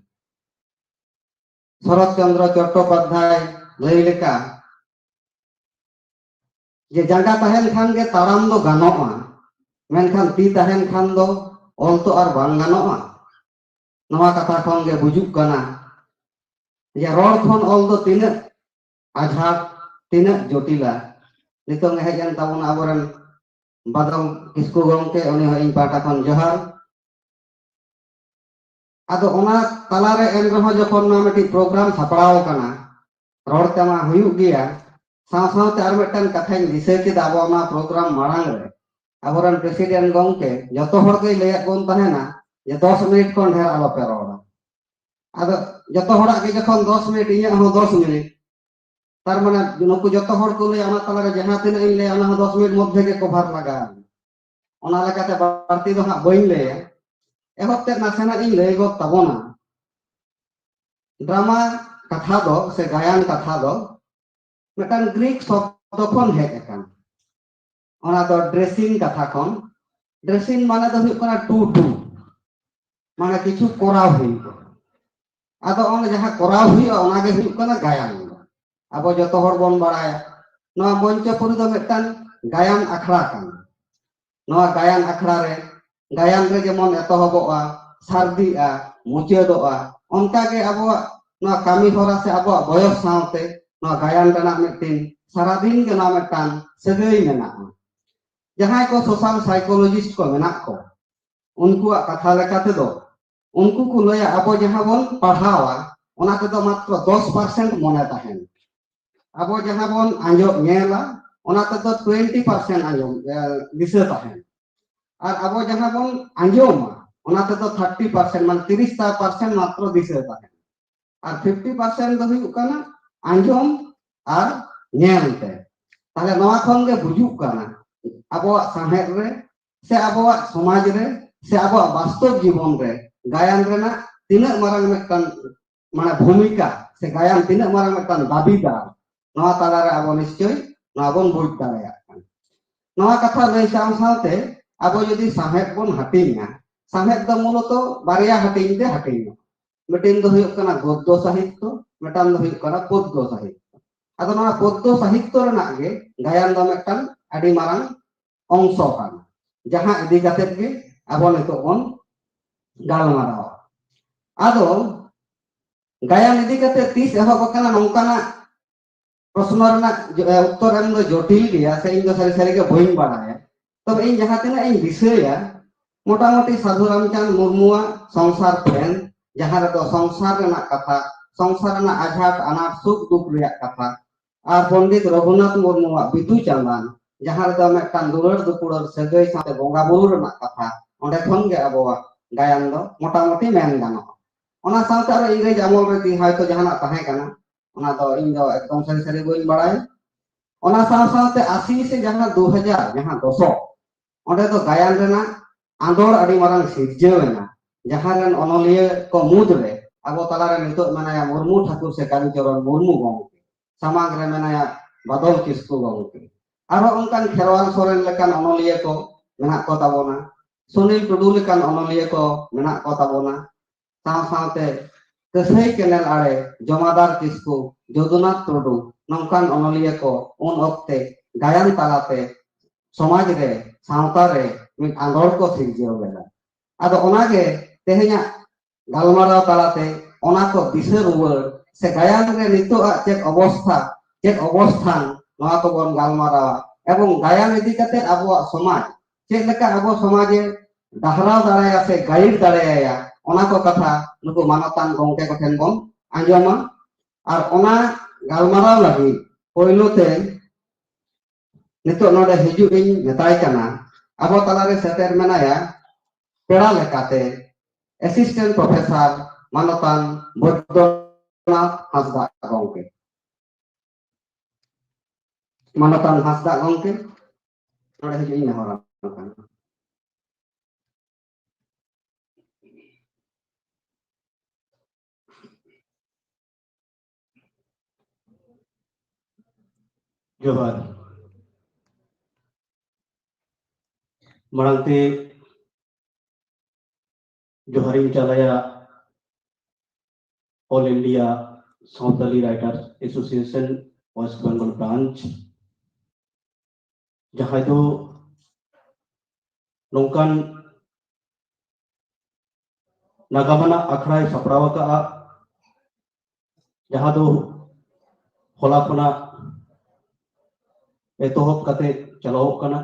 ᱥᱚᱨᱚᱛ ᱪᱚᱱᱫᱨᱚ ᱪᱚᱴᱴᱳᱯᱟᱫᱽᱫᱷᱟᱭ ᱞᱟᱹᱭ ᱞᱮᱠᱟ ᱡᱮ ᱡᱟᱸᱜᱟ ᱛᱟᱦᱮᱱ ᱠᱷᱟᱱ ᱜᱮ ᱛᱟᱲᱟᱢ ᱫᱚ ᱜᱟᱱᱚᱜᱼᱟ, ᱢᱮᱱᱠᱷᱟᱱ ᱛᱤ ᱛᱟᱦᱮᱱ ᱠᱷᱟᱱ ᱫᱚ ᱚᱞ ᱛᱚ ᱟᱨ ᱵᱟᱝ ᱜᱟᱱᱚᱜᱼᱟ᱾ ᱱᱚᱣᱟ ᱠᱟᱛᱷᱟ ᱠᱷᱚᱱ ᱜᱮ ᱵᱩᱡᱩᱜ ᱠᱟᱱᱟ ᱡᱮ ᱨᱚᱲ ᱠᱷᱚᱱ ᱚᱞ ᱫᱚ ᱛᱤᱱᱟᱹᱜ ᱟᱡᱷᱟᱴ, ᱛᱤᱱᱟᱹᱜ ᱡᱚᱴᱤᱞᱟ᱾ ᱱᱤᱛᱚᱝ ᱮ ᱦᱮᱡ ᱮᱱ ᱛᱟᱵᱚᱱᱟ ᱟᱵᱚᱨᱮᱱ ᱵᱟᱫᱚᱞ ᱠᱤᱥᱠᱩ ᱜᱚᱢᱠᱮ, ᱩᱱᱤ ᱦᱚᱸ ᱤᱧ ᱯᱟᱦᱴᱟ ᱠᱷᱚᱱ ᱡᱚᱦᱟᱨ᱾ ᱟᱫᱚ ᱚᱱᱟ ᱛᱟᱞᱟᱨᱮ ᱮᱱ ᱨᱮᱦᱚᱸ ᱡᱚᱠᱷᱚᱱ ᱱᱚᱣᱟ ᱢᱤᱫᱴᱤᱡ ᱯᱨᱳᱜᱨᱟᱢ ᱥᱟᱯᱲᱟᱣ ᱟᱠᱟᱱᱟ, ᱨᱚᱲ ᱛᱮᱢᱟ ᱦᱩᱭᱩᱜ ᱜᱮᱭᱟ, ᱥᱟᱶ ᱥᱟᱶᱛᱮ ᱟᱨ ᱢᱤᱫᱴᱟᱝ ᱠᱟᱛᱷᱟᱧ ᱫᱤᱥᱟᱹ ᱠᱮᱫᱟ, ᱟᱵᱚ ᱚᱱᱟ ᱯᱨᱳᱜᱨᱟᱢ ᱢᱟᱲᱟᱝ ᱨᱮ ᱟᱵᱚᱨᱮᱱ ᱯᱨᱮᱥᱤᱰᱮᱱᱴ ᱜᱚᱢᱠᱮ ᱡᱚᱛᱚ ᱦᱚᱲ ᱜᱮᱭ ᱞᱟᱹᱭᱟᱫ ᱵᱚᱱ ᱛᱟᱦᱮᱱᱟ ᱡᱮ ᱫᱚᱥ ᱢᱤᱱᱤᱴ ᱠᱷᱚᱱ ᱰᱷᱮᱨ ᱟᱞᱚᱯᱮ ᱨᱚᱲᱟ᱾ ᱟᱫᱚ ᱡᱚᱛᱚ ᱦᱚᱲᱟᱜ ᱜᱮ ᱡᱚᱠᱷᱚᱱ ᱫᱚᱥ ᱢᱤᱱᱤᱴ, ᱤᱧᱟᱹᱜ ᱦᱚᱸ ᱫᱚᱥ ᱢᱤᱱᱤᱴ, ᱛᱟᱨ ᱢᱟᱱᱮ ᱱᱩᱠᱩ ᱡᱚᱛᱚ ᱦᱚᱲ ᱠᱚ ᱞᱟᱹᱭᱟ, ᱚᱱᱟ ᱛᱟᱞᱟᱨᱮ ᱡᱟᱦᱟᱸ ᱛᱤᱱᱟᱹᱜ ᱤᱧ ᱞᱟᱹᱭᱟ, ᱚᱱᱟ ᱦᱚᱸ ᱫᱚᱥ ᱢᱤᱱᱤᱴ ᱢᱚᱫᱽᱫᱷᱮ ᱜᱮ ᱠᱚᱵᱷᱟᱨ ᱞᱟᱜᱟᱜᱼᱟ᱾ ᱚᱱᱟ ᱞᱮᱠᱟᱛᱮ ᱵᱟᱹᱲᱛᱤ ᱫᱚ ᱦᱟᱸᱜ ᱵᱟᱹᱧ ᱞᱟᱹᱭᱟ᱾ ᱮᱦᱚᱵ ᱛᱮᱫ ᱱᱟᱥᱮᱱᱟᱜ ᱤᱧ ᱞᱟᱹᱭ ᱜᱚᱫ ᱛᱟᱵᱚᱱᱟ᱾ ᱰᱨᱟᱢᱟ ᱠᱟᱛᱷᱟ ᱫᱚ ᱥᱮ ᱜᱟᱭᱟᱱ ᱠᱟᱛᱷᱟ ᱫᱚ ᱢᱤᱫᱴᱟᱝ ᱜᱨᱤᱠ ᱥᱚᱵᱫᱚ ᱠᱷᱚᱱ ᱦᱮᱡ ᱟᱠᱟᱱᱟ᱾ ᱚᱱᱟ ᱫᱚ ᱰᱨᱮᱥᱤᱝ ᱠᱟᱛᱷᱟ ᱠᱷᱚᱱ᱾ ᱰᱨᱮᱥᱤᱝ ᱢᱟᱱᱮ ᱫᱚ ᱦᱩᱭᱩᱜ ᱠᱟᱱᱟ ᱴᱩ ᱰᱩ, ᱢᱟᱱᱮ ᱠᱤᱪᱷᱩ ᱠᱚᱨᱟᱣ ᱦᱩᱭᱩᱜᱼᱟ᱾ ᱟᱫᱚ ᱚᱱᱟ ᱡᱟᱦᱟᱸ ᱠᱚᱨᱟᱣ ᱦᱩᱭᱩᱜᱼᱟ, ᱚᱱᱟ ᱜᱮ ᱦᱩᱭᱩᱜ ᱠᱟᱱᱟ ᱜᱟᱭᱟᱱ ᱫᱚ᱾ ᱟᱵᱚ ᱡᱚᱛᱚ ᱦᱚᱲ ᱵᱚᱱ ᱵᱟᱲᱟᱭᱟ, ᱱᱚᱣᱟ ᱢᱚᱧᱪᱚᱯᱩᱨᱤ ᱫᱚ ᱢᱤᱫᱴᱟᱝ ᱜᱟᱭᱟᱱ ᱟᱠᱷᱲᱟ ᱠᱟᱱᱟ᱾ ᱱᱚᱣᱟ ᱜᱟᱭᱟᱱ ᱟᱠᱷᱲᱟ ᱨᱮ ᱜᱟᱭᱟᱱ ᱨᱮ ᱡᱮᱢᱚᱱ ᱮᱛᱚᱦᱚᱵᱚᱜᱼᱟ, ᱥᱟᱹᱨᱫᱤᱜᱼᱟ, ᱢᱩᱪᱟᱹᱫᱚᱜᱼᱟ, ᱚᱱᱠᱟᱜᱮ ᱟᱵᱚᱣᱟᱜ ᱱᱚᱣᱟ ᱠᱟᱹᱢᱤ ᱦᱚᱨᱟ ᱥᱮ ᱟᱵᱚᱣᱟᱜ ᱵᱚᱭᱚᱥ ᱥᱟᱶᱛᱮ ᱱᱚᱣᱟ ᱜᱟᱭᱟᱱ ᱨᱮᱱᱟᱜ ᱢᱤᱫᱴᱤᱱ ᱥᱟᱨᱟᱫᱤᱱ ᱜᱮ ᱱᱚᱣᱟ ᱢᱤᱫᱴᱟᱝ ᱥᱟᱹᱜᱟᱹᱭ ᱢᱮᱱᱟᱜᱼᱟ᱾ ᱡᱟᱦᱟᱸᱭ ᱠᱚ social psychologist ᱠᱚ ᱢᱮᱱᱟᱜ ᱠᱚ, ᱩᱱᱠᱩᱣᱟᱜ ᱠᱟᱛᱷᱟ ᱞᱮᱠᱟ ᱛᱮᱫᱚ, ᱩᱱᱠᱩ ᱠᱚ ᱞᱟᱹᱭᱟ, ᱟᱵᱚ ᱡᱟᱦᱟᱸ ᱵᱚᱱ ᱯᱟᱲᱦᱟᱣᱟ, ᱚᱱᱟ ᱛᱮᱫᱚ ᱢᱟᱛᱨᱚ ᱫᱚᱥ percent ᱢᱚᱱᱮ ᱛᱟᱦᱮᱱ᱾ ᱟᱵᱚ ᱡᱟᱦᱟᱸ ᱵᱚᱱ ᱟᱸᱡᱚᱢ ᱧᱮᱞᱟ, ᱚᱱᱟ ᱛᱮᱫᱚ twenty percent ᱟᱸᱡᱚᱢ, ᱮ, ᱫᱤᱥᱟᱹ ᱛᱟᱦᱮᱱ᱾ ᱟᱨ ᱟᱵᱚ ᱡᱟᱦᱟᱸ ᱵᱚᱱ ᱟᱸᱡᱚᱢᱟ, ᱚᱱᱟ ᱛᱮᱫᱚ thirty percent, ᱢᱟᱱᱮ ᱛᱤᱨᱤᱥ percent ᱢᱟᱛᱨᱚ ᱫᱤᱥᱟᱹ ᱛᱟᱦᱮᱱ᱾ ᱟᱨ fifty percent ᱫᱚ ᱦᱩᱭᱩᱜ ᱠᱟᱱᱟ ᱟᱸᱡᱚᱢ ᱟᱨ ᱧᱮᱞ ᱛᱮ᱾ ᱛᱟᱦᱞᱮ ᱱᱚᱣᱟ ᱠᱷᱚᱱ ᱜᱮ ᱵᱩᱡᱩᱜ ᱠᱟᱱᱟ, ᱟᱵᱚᱣᱟᱜ ᱥᱟᱶᱦᱮᱫ ᱨᱮ ᱥᱮ ᱟᱵᱚᱣᱟᱜ ᱥᱚᱢᱟᱡᱽ ᱨᱮ ᱥᱮ ᱟᱵᱚᱣᱟᱜ ᱵᱟᱥᱛᱚᱵ ᱡᱤᱵᱚᱱ ᱨᱮ ᱜᱟᱭᱟᱱ ᱨᱮᱱᱟᱜ ᱛᱤᱱᱟᱹᱜ ᱢᱟᱨᱟᱝ ᱢᱤᱫᱴᱟᱝ, ᱢᱟᱱᱮ, ᱵᱷᱩᱢᱤᱠᱟ ᱥᱮ ᱜᱟᱭᱟᱱ ᱛᱤᱱᱟᱹᱜ ᱢᱟᱨᱟᱝ ᱢᱤᱫᱴᱟᱝ ᱫᱟᱹᱵᱤᱫᱟᱨ, ᱱᱚᱣᱟ ᱛᱟᱞᱟᱨᱮ ᱟᱵᱚ ᱱᱤᱥᱪᱳᱭ ᱱᱚᱣᱟ ᱵᱚᱱ ᱵᱩᱡᱽ ᱫᱟᱲᱮᱭᱟᱜ ᱠᱟᱱᱟ᱾ ᱱᱚᱣᱟ ᱠᱟᱛᱷᱟ ᱞᱟᱹᱭ ᱥᱟᱶ ᱥᱟᱶᱛᱮ ᱟᱵᱚ ᱡᱩᱫᱤ ᱥᱟᱶᱦᱮᱫ ᱵᱚᱱ ᱦᱟᱹᱴᱤᱧᱟ, ᱥᱟᱶᱦᱮᱫ ᱫᱚ ᱢᱩᱞᱚᱛᱚ ᱵᱟᱨᱭᱟ ᱦᱟᱹᱴᱤᱧ ᱛᱮ ᱦᱟᱹᱴᱤᱧᱚᱜᱼᱟ᱾ ᱢᱤᱫᱴᱮᱱ ᱫᱚ ᱦᱩᱭᱩᱜ ᱠᱟᱱᱟ ᱜᱚᱫᱽᱫᱚ ᱥᱟᱦᱤᱛᱛᱚ, ᱢᱤᱫᱴᱟᱝ ᱫᱚ ᱦᱩᱭᱩᱜ ᱠᱟᱱᱟ ᱯᱚᱫᱽᱫᱚ ᱥᱟᱦᱤᱛᱛᱚ᱾ ᱟᱫᱚ ᱱᱚᱣᱟ ᱯᱚᱫᱽᱫᱚ ᱥᱟᱦᱤᱛᱛᱚ ᱨᱮᱱᱟᱜ ᱜᱮ ᱜᱟᱭᱟᱱ ᱫᱚ ᱢᱤᱫᱴᱟᱝ ᱟᱹᱰᱤ ᱢᱟᱨᱟᱝ ᱚᱝᱥᱚ ᱠᱟᱱᱟ, ᱡᱟᱦᱟᱸ ᱤᱫᱤ ᱠᱟᱛᱮᱫ ᱜᱮ ᱟᱵᱚ ᱱᱤᱛᱚᱜ ᱵᱚᱱ ᱜᱟᱞᱢᱟᱨᱟᱣᱟ᱾ ᱟᱫᱚ ᱜᱟᱭᱟᱱ ᱤᱫᱤ ᱠᱟᱛᱮᱫ ᱛᱤᱥ ᱮᱦᱚᱵ ᱟᱠᱟᱱᱟ, ᱱᱚᱝᱠᱟᱱᱟᱜ ᱯᱨᱚᱥᱱᱚ ᱨᱮᱱᱟᱜ ᱡᱚ-, ᱮ, ᱩᱛᱛᱚᱨ ᱮᱢ ᱫᱚ ᱡᱚᱴᱤᱞ ᱜᱮᱭᱟ, ᱥᱮ ᱤᱧ ᱫᱚ ᱥᱟᱹᱨᱤ ᱥᱟᱹᱨᱤ ᱜᱮ ᱵᱟᱹᱧ ᱵᱟᱲᱟᱭᱟ᱾ ᱛᱚᱵᱮ ᱤᱧ ᱡᱟᱦᱟᱸ ᱛᱤᱱᱟᱹᱜ ᱤᱧ ᱫᱤᱥᱟᱹᱭᱟ, ᱢᱚᱴᱟᱢᱩᱴᱤ ᱥᱟᱫᱷᱩ ᱨᱟᱢᱪᱟᱸᱫᱽ ᱢᱩᱨᱢᱩᱣᱟᱜ ᱥᱚᱝᱥᱟᱨ ᱯᱷᱮᱱ, ᱡᱟᱦᱟᱸ ᱨᱮᱫᱚ ᱥᱚᱝᱥᱟᱨ ᱨᱮᱱᱟᱜ ᱠᱟᱛᱷᱟ, ᱥᱚᱝᱥᱟᱨ ᱨᱮᱱᱟᱜ ᱟᱡᱷᱟᱴ ᱟᱱᱟᱴ ᱥᱩᱠ ᱫᱩᱠ ᱨᱮᱭᱟᱜ ᱠᱟᱛᱷᱟ, ᱟᱨ ᱯᱚᱱᱰᱤᱛ ᱨᱚᱜᱷᱩᱱᱟᱛᱷ ᱢᱩᱨᱢᱩᱣᱟᱜ ᱵᱤᱫᱩ ᱪᱟᱸᱫᱟᱱ, ᱡᱟᱦᱟᱸ ᱨᱮᱫᱚ ᱢᱤᱫᱴᱟᱝ ᱫᱩᱞᱟᱹᱲ ᱫᱩᱯᱩᱲᱟᱹᱨ ᱥᱟᱹᱜᱟᱹᱭ ᱥᱟᱶᱛᱮ ᱵᱚᱸᱜᱟ ᱵᱩᱨᱩ ᱨᱮᱱᱟᱜ ᱠᱟᱛᱷᱟ, ᱚᱸᱰᱮ ᱠᱷᱚᱱ ᱜᱮ ᱟᱵᱚᱣᱟᱜ ᱜᱟᱭᱟᱱ ᱫᱚ ᱢᱚᱴᱟᱢᱩᱴᱤ ᱢᱮᱱ ᱜᱟᱱᱚᱜᱼᱟ᱾ ᱚᱱᱟ ᱥᱟᱶᱛᱮ ᱟᱨᱚ ᱤᱝᱨᱮᱡᱽ ᱟᱢᱚᱞ ᱨᱮ ᱦᱚᱭᱛᱚ ᱡᱟᱦᱟᱱᱟᱜ ᱛᱟᱦᱮᱸ ᱠᱟᱱᱟ, ᱚᱱᱟ ᱫᱚ ᱤᱧ ᱫᱚ ᱮᱠᱫᱚᱢ ᱥᱟᱹᱨᱤ ᱥᱟᱹᱨᱤ ᱵᱟᱹᱧ ᱵᱟᱲᱟᱭᱟ᱾ ᱚᱱᱟ ᱥᱟᱶ ᱥᱟᱶᱛᱮ ᱟᱥᱤ ᱥᱮ ᱡᱟᱦᱟᱸ ᱫᱩ ᱦᱟᱡᱟᱨ, ᱡᱟᱦᱟᱸ ᱫᱚᱥᱚᱠ, ᱚᱸᱰᱮ ᱫᱚ ᱜᱟᱭᱟᱱ ᱨᱮᱱᱟᱜ ᱟᱸᱫᱳᱲ ᱟᱹᱰᱤ ᱢᱟᱨᱟᱝ ᱥᱤᱨᱡᱟᱹᱣ ᱮᱱᱟ, ᱡᱟᱦᱟᱸ ᱨᱮᱱ ᱚᱱᱚᱞᱤᱭᱟᱹ ᱠᱚ ᱢᱩᱫᱽ ᱨᱮ ᱟᱵᱚ ᱛᱟᱞᱟᱨᱮ ᱱᱤᱛᱚᱜ ᱢᱮᱱᱟᱭᱟ ᱢᱩᱨᱢᱩ ᱴᱷᱟᱹᱠᱩᱨ ᱥᱮ ᱠᱟᱞᱤᱪᱚᱨᱚᱱ ᱢᱩᱨᱢᱩ ᱜᱚᱢᱠᱮ, ᱥᱟᱢᱟᱝ ᱨᱮ ᱢᱮᱱᱟᱭᱟ ᱵᱟᱫᱚᱞ ᱠᱤᱥᱠᱩ ᱜᱚᱢᱠᱮ, ᱟᱨᱦᱚᱸ ᱚᱱᱠᱟᱱ ᱠᱷᱮᱨᱣᱟᱞ ᱥᱚᱨᱮᱱ ᱞᱮᱠᱟᱱ ᱚᱱᱚᱞᱤᱭᱟᱹ ᱠᱚ ᱢᱮᱱᱟᱜ ᱠᱚ ᱛᱟᱵᱚᱱᱟ, ᱥᱩᱱᱤᱞ ᱴᱩᱰᱩ ᱞᱮᱠᱟᱱ ᱚᱱᱚᱞᱤᱭᱟᱹ ᱠᱚ ᱢᱮᱱᱟᱜ ᱠᱚ ᱛᱟᱵᱚᱱᱟ, ᱥᱟᱶ ᱥᱟᱶᱛᱮ ᱠᱟᱹᱥᱟᱹᱭ ᱠᱮᱱᱮᱞ ᱟᱲᱮ ᱡᱚᱢᱟᱫᱟᱨ ᱠᱤᱥᱠᱩ, ᱡᱚᱫᱩᱱᱟᱛᱷ ᱴᱩᱰᱩ, ᱱᱚᱝᱠᱟᱱ ᱚᱱᱚᱞᱤᱭᱟᱹ ᱠᱚ ᱩᱱ ᱚᱠᱛᱮ ᱜᱟᱭᱟᱱ ᱛᱟᱞᱟᱛᱮ ᱥᱚᱢᱟᱡᱽ ᱨᱮ, ᱥᱟᱶᱛᱟ ᱨᱮ ᱢᱤᱫ ᱟᱸᱫᱳᱲ ᱠᱚ ᱥᱤᱨᱡᱟᱹᱣ ᱞᱮᱫᱟ᱾ ᱟᱫᱚ ᱚᱱᱟᱜᱮ ᱛᱮᱦᱮᱧᱟᱜ ᱜᱟᱞᱢᱟᱨᱟᱣ ᱛᱟᱞᱟᱛᱮ ᱚᱱᱟ ᱠᱚ ᱫᱤᱥᱟᱹ ᱨᱩᱣᱟᱹᱲ ᱥᱮ ᱜᱟᱭᱟᱱ ᱨᱮ ᱱᱤᱛᱚᱜᱟᱜ ᱪᱮᱫ ᱚᱵᱚᱥᱛᱷᱟ, ᱪᱮᱫ ᱚᱵᱚᱥᱛᱷᱟᱱ, ᱱᱚᱣᱟ ᱠᱚᱵᱚᱱ ᱜᱟᱞᱢᱟᱨᱟᱣᱟ᱾ ᱮᱵᱚᱝ ᱜᱟᱭᱟᱱ ᱤᱫᱤ ᱠᱟᱛᱮ ᱟᱵᱚᱣᱟᱜ ᱥᱚᱢᱟᱡᱽ ᱪᱮᱫ ᱞᱮᱠᱟ ᱟᱵᱚ ᱥᱚᱢᱟᱡᱽ ᱮ ᱰᱟᱦᱨᱟᱣ ᱫᱟᱲᱮᱭᱟᱜᱼᱟ ᱥᱮ ᱜᱟᱭᱤᱰ ᱫᱟᱲᱮᱭᱟᱭᱟ, ᱚᱱᱟ ᱠᱚ ᱠᱟᱛᱷᱟ ᱱᱩᱠᱩ ᱢᱟᱱᱚᱛᱟᱱ ᱜᱚᱢᱠᱮ ᱠᱚᱴᱷᱮᱱ ᱵᱚᱱ ᱟᱸᱡᱚᱢᱟ᱾ ᱟᱨ ᱚᱱᱟ ᱜᱟᱞᱢᱟᱨᱟᱣ ᱞᱟᱹᱜᱤᱫ ᱯᱳᱭᱞᱳ ᱛᱮ ᱱᱤᱛᱚᱜ ᱱᱚᱰᱮ ᱦᱤᱡᱩᱜ ᱤᱧ ᱢᱮᱛᱟᱭ ᱠᱟᱱᱟ, ᱟᱵᱚ ᱛᱟᱞᱟᱨᱮ ᱥᱮᱴᱮᱨ ᱢᱮᱱᱟᱭᱟ ᱯᱮᱲᱟ ᱞᱮᱠᱟᱛᱮ ᱮᱥᱤᱥᱴᱮᱱᱴ ᱯᱨᱚᱯᱷᱮᱥᱚᱨ ᱢᱟᱱᱚᱛᱟᱱ ᱵᱳᱭᱫᱚᱱᱟᱛᱷ ᱦᱟᱸᱥᱫᱟ ᱜᱚᱢᱠᱮ᱾ ᱢᱟᱱᱚᱛᱟᱱ ᱦᱟᱸᱥᱫᱟ ᱜᱚᱢᱠᱮ, ᱱᱚᱰᱮ ᱦᱤᱡᱩᱜ ᱤᱧ ᱱᱮᱦᱚᱨᱟᱢ ᱠᱟᱱᱟ᱾ ᱡᱚᱦᱟᱨ᱾ ᱢᱟᱲᱟᱝ ᱛᱮ ᱡᱚᱦᱟᱨᱤᱧ ᱪᱟᱞᱟᱭᱟ All India Santali Writers Association West Bengal Branch, ᱡᱟᱦᱟᱸᱭ ᱫᱚ ᱱᱚᱝᱠᱟᱱ ᱱᱟᱜᱟᱢ ᱟᱱᱟᱜ ᱟᱠᱷᱲᱟᱭ ᱥᱟᱯᱲᱟᱣ ᱟᱠᱟᱫᱼᱟ, ᱡᱟᱦᱟᱸ ᱫᱚ ᱦᱚᱞᱟ ᱠᱷᱚᱱᱟᱜ ᱮᱛᱚᱦᱚᱵ ᱠᱟᱛᱮ ᱪᱟᱞᱟᱣᱚᱜ ᱠᱟᱱᱟ᱾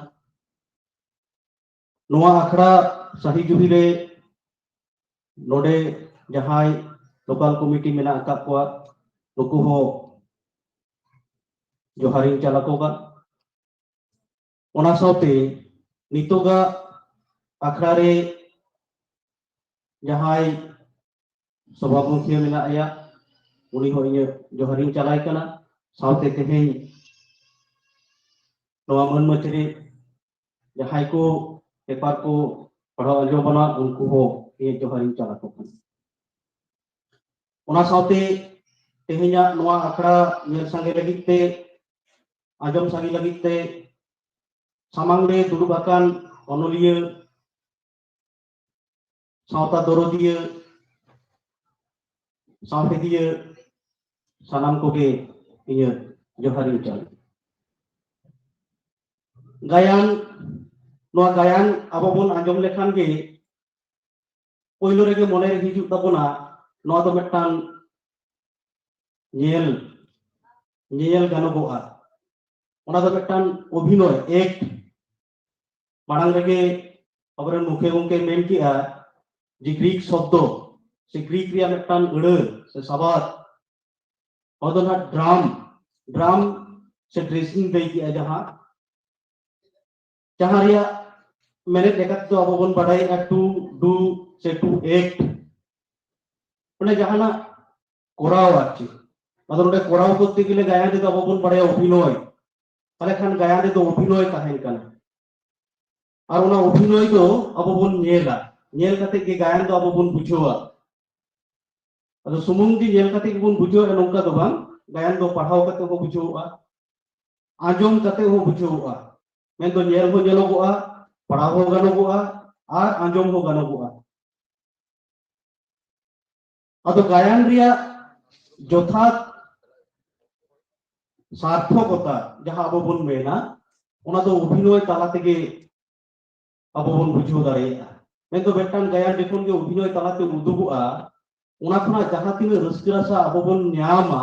ᱱᱚᱣᱟ ᱟᱠᱷᱲᱟ ᱥᱟᱹᱦᱤ ᱡᱩᱦᱤ ᱨᱮ ᱱᱚᱰᱮ ᱡᱟᱦᱟᱸᱭ ᱞᱳᱠᱟᱞ ᱠᱚᱢᱤᱴᱤ ᱢᱮᱱᱟᱜ ᱟᱠᱟᱫ ᱠᱚᱣᱟ, ᱱᱩᱠᱩ ᱦᱚᱸ ᱡᱚᱦᱟᱨᱤᱧ ᱪᱟᱞ ᱟᱠᱚ ᱠᱟᱱᱟ᱾ ᱚᱱᱟ ᱥᱟᱶᱛᱮ ᱱᱤᱛᱚᱜᱟᱜ ᱟᱠᱷᱲᱟ ᱨᱮ ᱡᱟᱦᱟᱸᱭ ᱥᱚᱵᱷᱟᱯᱚᱛᱤ ᱢᱮᱱᱟᱜ ᱮᱭᱟ, ᱩᱱᱤ ᱦᱚᱸ ᱤᱧᱟᱹᱜ ᱡᱚᱦᱟᱨᱤᱧ ᱪᱟᱞᱟᱭ ᱠᱟᱱᱟ᱾ ᱥᱟᱶᱛᱮ ᱛᱮᱦᱮᱧ ᱱᱚᱣᱟ ᱢᱟᱹᱱ ᱢᱟᱹᱪᱨᱤ ᱡᱟᱦᱟᱸᱭ ᱠᱚ ᱯᱮᱯᱟᱨ ᱠᱚ ᱯᱟᱲᱦᱟᱣ ᱟᱸᱡᱚᱢ ᱵᱚᱱᱟ, ᱩᱱᱠᱩ ᱦᱚᱸ ᱤᱧᱟᱹᱜ ᱡᱚᱦᱟᱨᱤᱧ ᱪᱟᱞ ᱟᱠᱚ ᱠᱟᱱᱟ᱾ ᱚᱱᱟ ᱥᱟᱶᱛᱮ ᱛᱮᱦᱮᱧᱟᱜ ᱱᱚᱣᱟ ᱟᱠᱷᱲᱟ ᱧᱮᱞ ᱥᱟᱸᱜᱮ ᱞᱟᱹᱜᱤᱫ ᱛᱮ, ᱟᱸᱡᱚᱢ ᱥᱟᱸᱜᱮ ᱞᱟᱹᱜᱤᱫ ᱛᱮ ᱥᱟᱢᱟᱝ ᱨᱮ ᱫᱩᱲᱩᱵ ᱟᱠᱟᱱ ᱚᱱᱚᱞᱤᱭᱟᱹ, ᱥᱟᱶᱛᱟ ᱫᱚᱨᱚᱫᱤᱭᱟᱹ, ᱥᱟᱶᱦᱮᱫᱤᱭᱟᱹ, ᱥᱟᱱᱟᱢ ᱠᱚᱜᱮ ᱤᱧᱟᱹᱜ ᱡᱚᱦᱟᱨᱤᱧ ᱪᱟᱞ᱾ ᱜᱟᱭᱟᱱ, ᱱᱚᱣᱟ ᱜᱟᱭᱟᱱ ᱟᱵᱚ ᱵᱚᱱ ᱟᱸᱡᱚᱢ ᱞᱮᱠᱷᱟᱱ ᱜᱮ ᱯᱳᱭᱞᱳ ᱨᱮᱜᱮ ᱢᱚᱱᱮ ᱨᱮ ᱦᱤᱡᱩᱜ ᱛᱟᱵᱚᱱᱟ, ᱱᱚᱣᱟ ᱫᱚ ᱢᱤᱫᱴᱟᱝ ᱧᱮᱞ, ᱧᱮᱧᱮᱞ ᱜᱟᱱᱚᱜᱚᱜᱼᱟ᱾ ᱚᱱᱟ ᱫᱚ ᱢᱤᱫᱴᱟᱝ ᱚᱵᱷᱤᱱᱚᱭ, ᱮᱠᱴ᱾ ᱢᱟᱲᱟᱝ ᱨᱮᱜᱮ ᱟᱵᱚᱨᱮᱱ ᱢᱩᱠᱷᱤᱭᱟᱹ ᱜᱚᱢᱠᱮ ᱢᱮᱱ ᱠᱮᱜᱼᱟ ᱡᱮ ᱜᱨᱤᱠ ᱥᱚᱵᱫᱚ ᱥᱮ ᱜᱨᱤᱠ ᱨᱮᱭᱟᱜ ᱢᱤᱫᱴᱟᱝ ᱟᱹᱲᱟᱹ ᱥᱮ ᱥᱟᱵᱟᱫ, ᱚᱱᱟ ᱫᱚ ᱱᱟᱦᱟᱜ ᱰᱨᱟᱢ, ᱰᱨᱟᱢ ᱥᱮ ᱰᱨᱮᱥᱤᱝ ᱞᱟᱹᱭ ᱠᱮᱜᱼᱟ, ᱡᱟᱦᱟᱸ, ᱡᱟᱦᱟᱸ ᱨᱮᱭᱟᱜ ᱢᱮᱱᱮᱫ ᱞᱮᱠᱟ ᱛᱮᱫᱚ ᱟᱵᱚ ᱵᱚᱱ ᱵᱟᱰᱟᱭᱮᱜᱼᱟ ᱴᱩ ᱰᱩ ᱥᱮ ᱴᱩ ᱮᱠᱴ, ᱢᱟᱱᱮ ᱡᱟᱦᱟᱱᱟᱜ ᱠᱚᱨᱟᱣ ᱟᱨ ᱪᱮᱫ᱾ ᱟᱫᱚ ᱱᱚᱰᱮ ᱠᱚᱨᱟᱣ ᱠᱚᱨᱛᱮ ᱜᱮᱞᱮ ᱜᱟᱭᱟᱱ ᱨᱮᱫᱚ ᱟᱵᱚ ᱵᱚᱱ ᱵᱟᱰᱟᱭᱟ ᱚᱵᱷᱤᱱᱚᱭ, ᱛᱟᱦᱞᱮ ᱠᱷᱟᱱ ᱜᱟᱭᱟᱱ ᱨᱮᱫᱚ ᱚᱵᱷᱤᱱᱚᱭ ᱛᱟᱦᱮᱱ ᱠᱟᱱᱟ᱾ ᱟᱨ ᱚᱱᱟ ᱚᱵᱷᱤᱱᱚᱭ ᱫᱚ ᱟᱵᱚ ᱵᱚᱱ ᱧᱮᱞᱟ, ᱧᱮᱞ ᱠᱟᱛᱮ ᱜᱮ ᱜᱟᱭᱟᱱ ᱫᱚ ᱟᱵᱚ ᱵᱚᱱ ᱵᱩᱡᱷᱟᱹᱣᱟ᱾ ᱟᱫᱚ ᱥᱩᱢᱩᱝ ᱜᱮ ᱧᱮᱞ ᱠᱟᱛᱮ ᱜᱮᱵᱚᱱ ᱵᱩᱡᱷᱟᱹᱣᱟ ᱱᱚᱝᱠᱟ ᱫᱚ ᱵᱟᱝ, ᱜᱟᱭᱟᱱ ᱫᱚ ᱯᱟᱲᱦᱟᱣ ᱠᱟᱛᱮ ᱦᱚᱸ ᱵᱩᱡᱷᱟᱹᱣᱚᱜᱼᱟ, ᱟᱸᱡᱚᱢ ᱠᱟᱛᱮ ᱦᱚᱸ ᱵᱩᱡᱷᱟᱹᱣᱚᱜᱼᱟ᱾ ᱢᱮᱱᱫᱚ ᱧᱮᱞ ᱦᱚᱸ ᱧᱮᱞᱚᱜᱚᱜᱼᱟ, ᱯᱟᱲᱦᱟᱣ ᱦᱚᱸ ᱜᱟᱱᱚᱜᱚᱜᱼᱟ, ᱟᱨ ᱟᱸᱡᱚᱢ ᱦᱚᱸ ᱜᱟᱱᱚᱜᱚᱜᱼᱟ᱾ ᱟᱫᱚ ᱜᱟᱭᱟᱱ ᱨᱮᱭᱟᱜ ᱡᱚᱛᱷᱟᱛ ᱥᱟᱨᱛᱷᱚᱠᱚᱛᱟ ᱡᱟᱦᱟᱸ ᱟᱵᱚ ᱵᱚᱱ ᱢᱮᱱᱟ, ᱚᱱᱟ ᱫᱚ ᱚᱵᱷᱤᱱᱚᱭ ᱛᱟᱞᱟ ᱛᱮᱜᱮ ᱟᱵᱚ ᱵᱚᱱ ᱵᱩᱡᱷᱟᱹᱣ ᱫᱟᱲᱮᱭᱟᱜᱼᱟ᱾ ᱢᱮᱱᱫᱚ ᱢᱤᱫᱴᱟᱝ ᱜᱟᱭᱟᱱ ᱡᱚᱠᱷᱚᱱ ᱜᱮ ᱚᱵᱷᱤᱱᱚᱭ ᱛᱟᱞᱟᱛᱮ ᱩᱫᱩᱜᱚᱜᱼᱟ, ᱚᱱᱟ ᱠᱷᱚᱱᱟᱜ ᱡᱟᱦᱟᱸ ᱛᱤᱱᱟᱹᱜ ᱨᱟᱹᱥᱠᱟᱹ ᱨᱟᱥᱟ ᱟᱵᱚ ᱵᱚᱱ ᱧᱟᱢᱟ,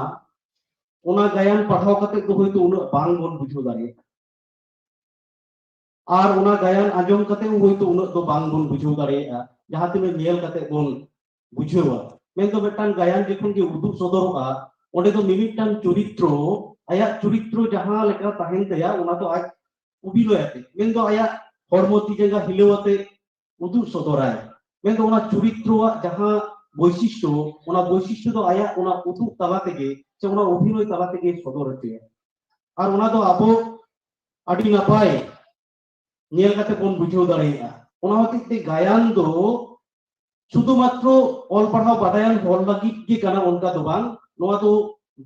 ᱚᱱᱟ ᱜᱟᱭᱟᱱ ᱯᱟᱲᱦᱟᱣ ᱠᱟᱛᱮ ᱫᱚ ᱦᱚᱭᱛᱳ ᱩᱱᱟᱹᱜ ᱵᱟᱝ ᱵᱚᱱ ᱵᱩᱡᱷᱟᱹᱣ ᱫᱟᱲᱮᱭᱟᱜᱼᱟ᱾ ᱟᱨ ᱚᱱᱟ ᱜᱟᱭᱟᱱ ᱟᱸᱡᱚᱢ ᱠᱟᱛᱮ ᱦᱚᱸ ᱦᱚᱭᱛᱳ ᱩᱱᱟᱹᱜ ᱫᱚ ᱵᱟᱝ ᱵᱚᱱ ᱵᱩᱡᱷᱟᱹᱣ ᱫᱟᱲᱮᱭᱟᱜᱼᱟ, ᱡᱟᱦᱟᱸ ᱛᱤᱱᱟᱹᱜ ᱧᱮᱞ ᱠᱟᱛᱮ ᱵᱚᱱ ᱵᱩᱡᱷᱟᱹᱣᱟ᱾ ᱢᱮᱱᱫᱚ ᱢᱤᱫᱴᱟᱝ ᱜᱟᱭᱟᱱ ᱡᱚᱠᱷᱚᱱ ᱜᱮ ᱩᱫᱩᱜ ᱥᱚᱫᱚᱨᱚᱜᱼᱟ, ᱚᱸᱰᱮ ᱫᱚ ᱢᱤᱢᱤᱫᱴᱟᱝ ᱪᱚᱨᱤᱛᱨᱚ, ᱟᱭᱟᱜ ᱪᱚᱨᱤᱛᱨᱚ ᱡᱟᱦᱟᱸ ᱞᱮᱠᱟ ᱛᱟᱦᱮᱱ ᱛᱟᱭᱟ, ᱚᱱᱟ ᱫᱚ ᱟᱡ ᱚᱵᱷᱤᱱᱚᱭ ᱟᱛᱮ, ᱢᱮᱱᱫᱚ ᱟᱭᱟᱜ ᱦᱚᱲᱢᱚ ᱛᱤ ᱡᱟᱸᱜᱟ ᱦᱤᱞᱟᱹᱣ ᱟᱛᱮ ᱩᱫᱩᱜ ᱥᱚᱫᱚᱨᱟᱭ᱾ ᱢᱮᱱᱫᱚ ᱚᱱᱟ ᱪᱚᱨᱤᱛᱨᱚᱣᱟᱜ ᱡᱟᱦᱟᱸ ᱵᱳᱭᱥᱤᱥᱴᱚ, ᱚᱱᱟ ᱵᱳᱭᱥᱤᱥᱴᱚ ᱫᱚ ᱟᱭᱟᱜ ᱚᱱᱟ ᱩᱫᱩᱜ ᱛᱟᱞᱟ ᱛᱮᱜᱮ ᱥᱮ ᱚᱱᱟ ᱚᱵᱷᱤᱱᱚᱭ ᱛᱟᱞᱟ ᱛᱮᱜᱮ ᱥᱚᱫᱚᱨ ᱦᱚᱪᱚᱭᱟ᱾ ᱟᱨ ᱚᱱᱟ ᱫᱚ ᱟᱵᱚ ᱟᱹᱰᱤ ᱱᱟᱯᱟᱭ ᱧᱮᱞ ᱠᱟᱛᱮ ᱵᱚᱱ ᱵᱩᱡᱷᱟᱹᱣ ᱫᱟᱲᱮᱭᱟᱜᱼᱟ᱾ ᱚᱱᱟ ᱦᱚᱛᱮᱡ ᱛᱮ ᱜᱟᱭᱟᱱ ᱫᱚ ᱥᱩᱫᱷᱩ ᱢᱟᱛᱨᱚ ᱚᱞ ᱯᱟᱲᱦᱟᱣ ᱵᱟᱰᱟᱭᱟᱱ ᱦᱚᱲ ᱞᱟᱹᱜᱤᱫ ᱜᱮ ᱠᱟᱱᱟ, ᱚᱱᱠᱟ ᱫᱚ ᱵᱟᱝ᱾ ᱱᱚᱣᱟ ᱫᱚ